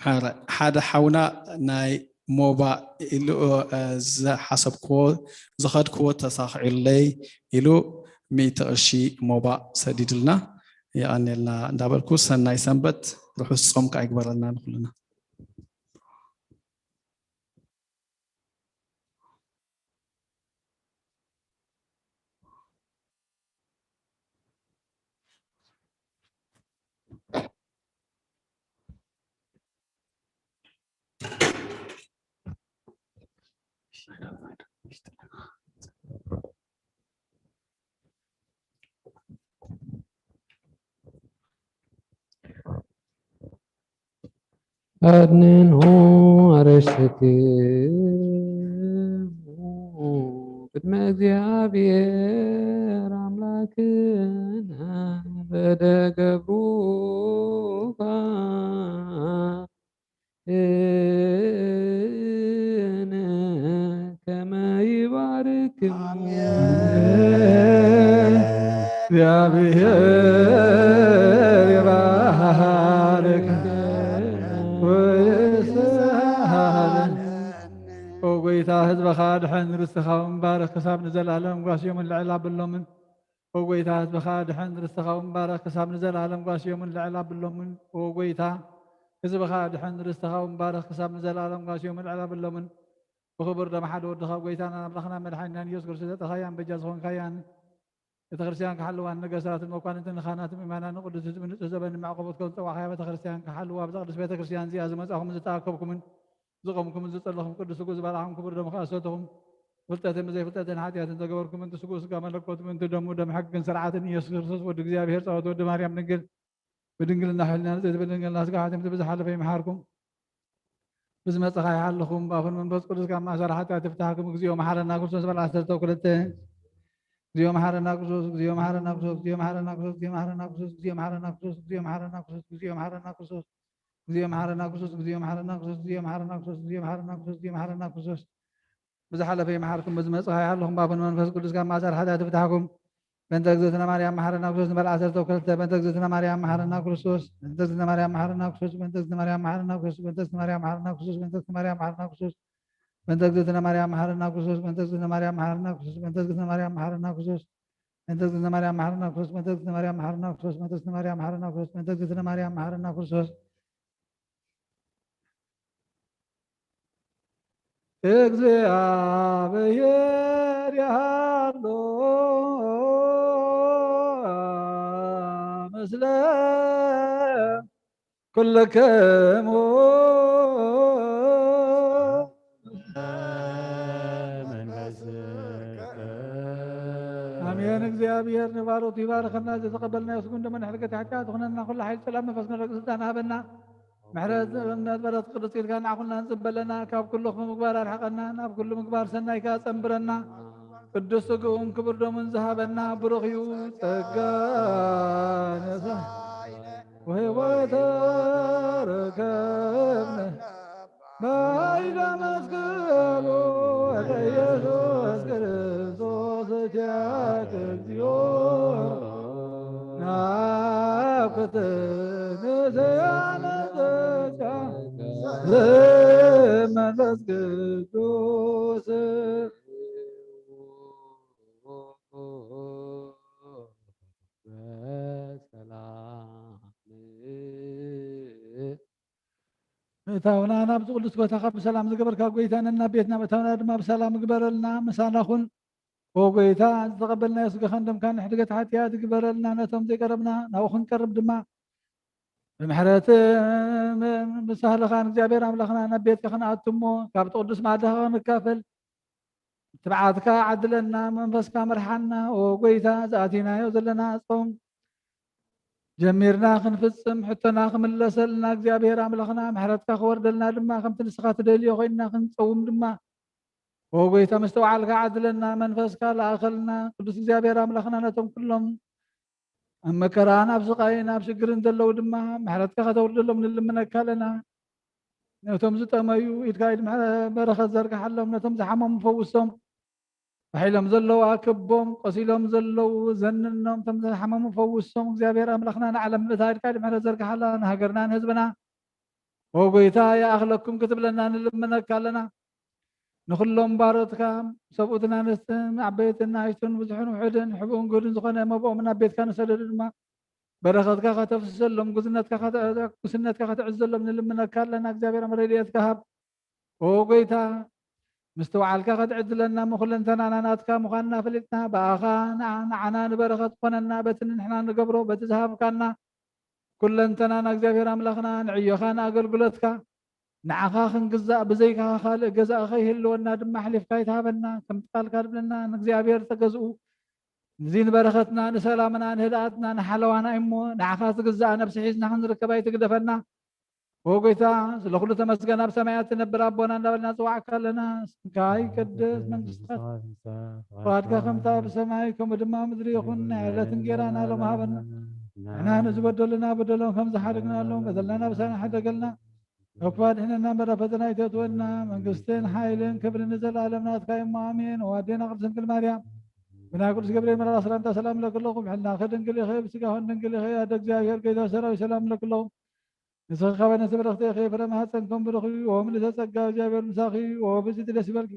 ሓደ፣ ሓደ ሓውና ናይ ሞባእ ኢሉ፣ እ፣ ዝሓሰብክዎ፣ ዝኸድክዎ ተሳኺዑለይ ኢሉ ሚእቲ ቅርሺ ሞባእ ሰዲድልና። የቐንየልና እንዳበልኩ፣ ሰናይ ሰንበት፣ ርሑስ ጾም ከኣ ይግበረልና ንኹልና። ኣድንንሁ ኣርእስተክሙ ቅድመ እግዚኣብሔር ኣምላክነ በደ ገብሩካ እነ ከመ ይባርክሙ። ኣሜን። እግዚኣብሔር ይባርክ ወይስሃለን። ኦ ጎይታ፣ ህዝብኻ ድሐን ርስትኻ እውን ባርኽ፣ ክሳብ ንዘለኣለም ጓስዮምን ልዕል ኣብሎምን። ኦ ጎይታ፣ ህዝብኻ ድሐን ርስትኻ እውን ባርኽ፣ ክሳብ ንዘለኣለም ጓስዮምን ልዕል ኣብሎምን። ኦ ጎይታ፣ ህዝብኻ ድሐን ርስትኻ እውን ባርኽ፣ ክሳብ ንዘለኣለም ጓስዮምን ልዕል ኣብሎምን። ብኽቡር ደም ሓደ ወድኻ፣ ጎይታናን ኣምላኽናን መድሓኒናን ኢየሱስ ክርስቶስ፣ ዘእተኻያን በጃ ዝኾንካያን፣ ቤተ ክርስቲያን ክሓልዋን፣ ነገስታትን መኳንንትን ንኻህናትን ምእመናንን ቅዱስ ህዝቢ ንጹህ ዘበን መዕቆቦት ከም ዝጸዋዕኻያ፣ ቤተ ክርስቲያን ክሓልዋ፣ ብዛ ቅድስት ቤተ ክርስቲያን እዚኣ ዝመጻኹምን ዝተኣከብኩምን ዝቖምኩምን ዝጸለኹም፣ ቅዱስ ስግኡ ዝበላዕኹም፣ ክቡር ደሙ ከኣ ዝሰተኹም፣ ፍልጠትን ብዘይፍልጠትን ሓጢኣትን ዘገበርኩም፣ ምእንቲ ስግኡ ስጋ መለኮት፣ ምእንቲ ደሙ ደም ሕግን ስርዓትን ኢየሱስ ክርስቶስ ወዲ እግዚኣብሔር፣ ጸባኦት ወዲ ማርያም ድንግል፣ ብድንግልና ሕልና ንጽሕቲ፣ ብድንግልና ስጋ ሓቲምቲ፣ ብዝሓለፈ ይምሓርኩም፣ ብዝመጸኻ ይሓልኹም፣ ብኣፉን መንፈስ ቅዱስ ካብ ማእሰር ሓጢኣት ይፍታሕኩም። እግዚኦ መሓረና ክርስቶስ በል ዓሰርተ ክልተ። እግዚኦ መሓረና ክርስቶስ፣ እግዚኦ መሓረና ክርስቶስ፣ እግዚኦ መሓረና ክርስቶስ፣ እግዚኦ መሓረና ክርስቶስ፣ እግዚኦ መሓረና ክርስቶስ፣ እግዚኦ መሓረና ክርስቶስ፣ እግዚኦ መሓረና ክርስቶስ፣ እግዚኦ መሓረና ክርስቶስ፣ እግዚኦ መሓረና ክርስቶስ፣ እግዚኦ መሓረና ክርስቶስ፣ እግዚኦ መሓረና ክርስቶስ። ብዝሓለፈ ይምሓርኩም፣ ብዝመጽእ ይሓልኹም፣ ብኣፉን መንፈስ ቅዱስ ካብ ማእሰር ሓጢኣት ይፍታሕኩም። በእንተ እግዝእትነ ማርያም መሓረና ክርስቶስ ንበል ዓሰርተ ክልተ። በእንተ እግዝእትነ ማርያም መሓረና ክርስቶስ፣ በእንተ እግዝእትነ ማርያም መሓረና ክርስቶስ፣ በእንተ እግዝእትነ ማርያም መሓረና ክርስቶስ፣ በእንተ እግዝእትነ ማርያም መሓረና ክርስቶስ፣ በእንተ እግዝእትነ ማርያም መሓረና ክርስቶስ፣ በእንተ እግዝእትነ ማርያም መሓረና ክርስቶስ፣ በእንተ እግዝእትነ ማርያም መሓረና ክርስቶስ፣ በእንተ እግዝእትነ ማርያም መሓረና ክርስቶስ፣ በእንተ እግዝእትነ ማርያም መሓረና ክርስቶስ፣ በእንተ እግዝእትነ ማርያም መሓረና ክርስቶስ፣ በእንተ እግዝእትነ ማርያም መሓረና ክርስቶስ፣ እግዚኣብሔር ይሃሎ ምስለ ኩልክሙ። ኣሜን። እግዚኣብሔር ንባሮቱ ይባርኸና። ዝተቐበልናዮ ስጉን ደመ ንሕርገት ሓጢኣት ትኹነና። ኩሉ ሓይል፣ ሰላም፣ መንፈስ፣ ንረግ ስልጣን ሃበና። ምሕረት፣ እምነት፣ በረኸት ቅዱስ ኢልካ ንዓኹልና ንጽበለና። ካብ ኩሉ ክፉ ምግባር ኣርሕቐና፣ ናብ ኩሉ ምግባር ሰናይ ከኣ ጸንብረና። ቅዱስ ስግኡን ክቡር ደሙን ዝሃበና ብሩኽ እዩ። ጸጋ ነሳ ወሕይወት ተረከብነ በኃይለ መስቀሉ ወደ ኢየሱስ ክርስቶስ እቲያከ እግዚኦ ናፍቅት ንስያነ ጸጋ መንፈስ ቅዱስ በሰላም ምእታውና ናብዚ ቅዱስ ቦታኻ ብሰላም ዝገበርካ ጎይታ፣ ነናብ ቤትና ምእታውና ድማ ብሰላም ግበረልና። ምሳና ኩን። ኦ ጎይታ፣ ዝተቐበልናዮ ስጋኻን ደምካን ንሕድገት ሓጢኣት ግበረልና። ነቶም ዘይቀረብና ናብኡ ክንቀርብ ድማ ብምሕረት ብሳህልኻን እግዚኣብሔር ኣምላኽና ናብ ቤትካ ክንኣቱ እሞ ካብቲ ቅዱስ መኣዳኻ ክንካፈል ትብዓትካ ዓድለና፣ መንፈስካ መርሓና። ኦ ጎይታ፣ ዝኣቲናዮ ዘለና ጾም ጀሚርና ክንፍጽም ሕቶና ክምለሰልና እግዚኣብሔር ኣምላኽና ምሕረትካ ክወርደልና ድማ ከምቲ ንስኻ ትደልዮ ኮይንና ክንጸውም ድማ ኦ ጎይታ፣ መስተውዓልካ ዓድለና፣ መንፈስካ ለኣኸልና። ቅዱስ እግዚኣብሔር ኣምላኽና ነቶም ኩሎም ኣብ መከራን ኣብ ስቓይን ኣብ ሽግርን ዘለዉ ድማ ምሕረትካ ከተውርደሎም ንልምነካ ኣለና። ነቶም ዝጠመዩ ኢድካ ኢድ ምሕረ-፣ በረኸት ዘርግሓሎም፣ ነቶም ዝሓመሙ ፈውሶም፣ ባሒሎም ዘለዉ ኣክቦም፣ ቆሲሎም ዘለዉ ዘንኖም፣ እቶም ዝሓመሙ ፈውሶም። እግዚኣብሔር ኣምላኽና ንዓለም ምእታ ኢድካ ኢድ ምሕረት ዘርግሓላ፣ ንሃገርና ንህዝብና ኦ ጎይታ ይኣኽለኩም ክትብለና ንልምነካ ኣለና። ንኹሎም ባሮትካ ሰብኡትን ኣንስትን ዓበይትን ንኣሽቱን ብዙሕን ውሑድን ሕቡእን ግህዱን ዝኾነ መብኦም ናብ ቤትካ ንሰደዱ ድማ በረኸትካ ከተፍስሰሎም፣ ጉዝነትካ ከተ-፣ ጉስነትካ ከተዕዝዘሎም ንልምነካ ኣለና። እግዚኣብሔር ረድኤትካ ሃብ። ኦ ጎይታ፣ ምስትውዓልካ ክትዕድለና፣ እሞ ኩለንተናና ናትካ ምዃንና ፈሊጥና፣ ብኣኻ ንዓ-፣ ንዓና ንበረኸት ኮነና፣ በቲ ንሕና ንገብሮ፣ በቲ ዝሃብካና ኩለንተናና እግዚኣብሔር ኣምላኽና ንዕዮኻ ንኣገልግሎትካ ንዓኻ ክንግዛእ ብዘይካኻ ካልእ ገዛኢ ከይህልወና ድማ ኣሕሊፍካ ኣይትሃበና። ከምቲ ቃልካ ድብለና ንእግዚኣብሔር ተገዝኡ። እዚ ንበረኸትና ንሰላምና ንህድኣትና ንሓለዋና እሞ ንዓኻ ትግዛእ ነብሲ ሒዝና ክንርከብ ኣይትግደፈና። ኦ ጎይታ ስለ ኩሉ ተመስገን። ኣብ ሰማያት ትነብር ኣቦና እንዳበልና ንጽዋዕካ ኣለና። ስምካ ይቀደስ፣ መንግስትካ ፍቓድካ ከምታ ብሰማይ ከምኡ ድማ ምድሪ ይኹን። ናይ ዕለት እንጌራና ሎም ሃበና። ንሕና ንዝበደሉና በደሎም ከም ዝሓደግናሎም በደልና ብሳና ሓደገልና። እኳ ድሕነና መረ ፈተና ኣይተእትወና። መንግስትን ሓይልን ክብርን ንዘለኣለም ናትካ እሞ ኣሜን። ዋዴና ቅድስት ድንግል ማርያም ብናይ ቅዱስ ገብርኤል መልኣክ ሰላምታ ሰላም ለክለኹም ሕልና ከድንግል ኢኸ ብስጋኹን ድንግል ኢኸ ኣደ እግዚኣብሔር ጌታ ሰራዊት ሰላም ለክለኹም። ንስኺ ካባይ ነተበረኽቲ ኢኺ ፍረ ማህፀን ከም ብሩኽ እዩ። ወምልእተ ጸጋ እግዚኣብሔር ምሳኺ ወብዝቲ ደስ ይበልኪ።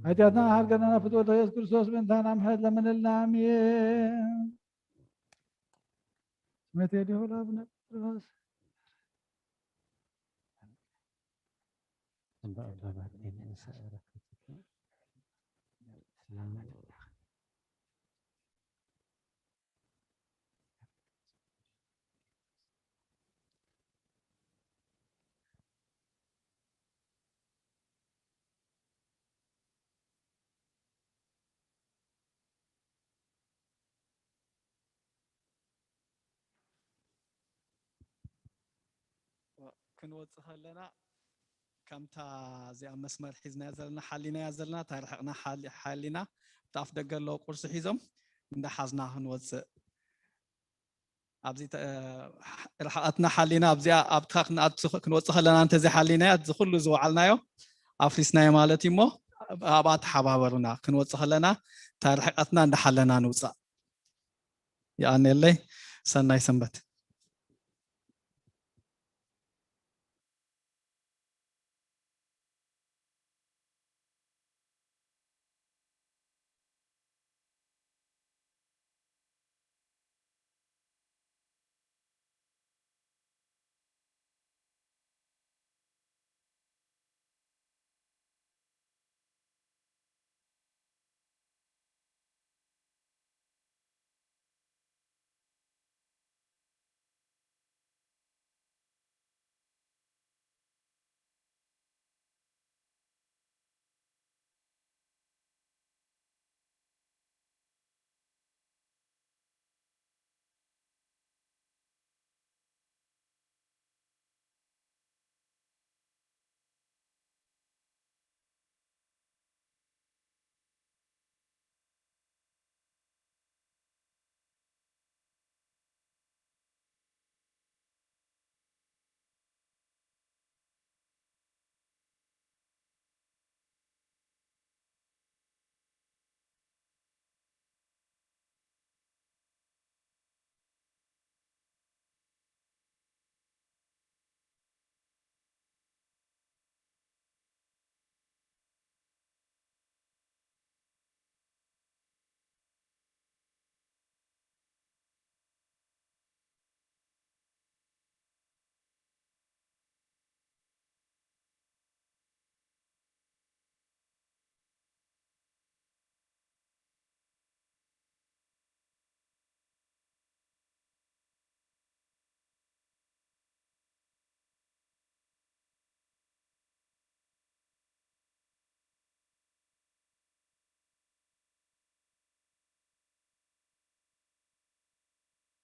ሓጢኣትና ሓርገና ናብ ፍትወልደ የሱስ ክርስቶስ ምእንታና ምሕረት ለምንልና ኣሜን። ስመት የዲሆ ለአቡነ ጴጥሮስ ክንወፅእ ከለና ከምታ እዚኣ መስመር ሒዝናያ ዘለና ሓሊናያ ዘለና እታ ርሕቕና ሓሊ- ሓሊና እቲ ኣፍ ደገ ኣለዉ ቁርሲ ሒዞም እንዳሓዝና ክንወፅእ ኣብዚ ተ- ርሕቐትና ሓሊና ኣብዚኣ ኣብታ ክንኣቱ ክንወፅእ ከለና እንተዘይ ሓሊናያ እዚ ኩሉ ዝወዓልናዮ ኣፍሪስናዮ ማለት እዩ እሞ ኣብኣ ተሓባበሩና ክንወፅእ ከለና እታ ርሕቐትና እንዳሓለና ንውፃእ። ይኣነለይ። ሰናይ ሰንበት።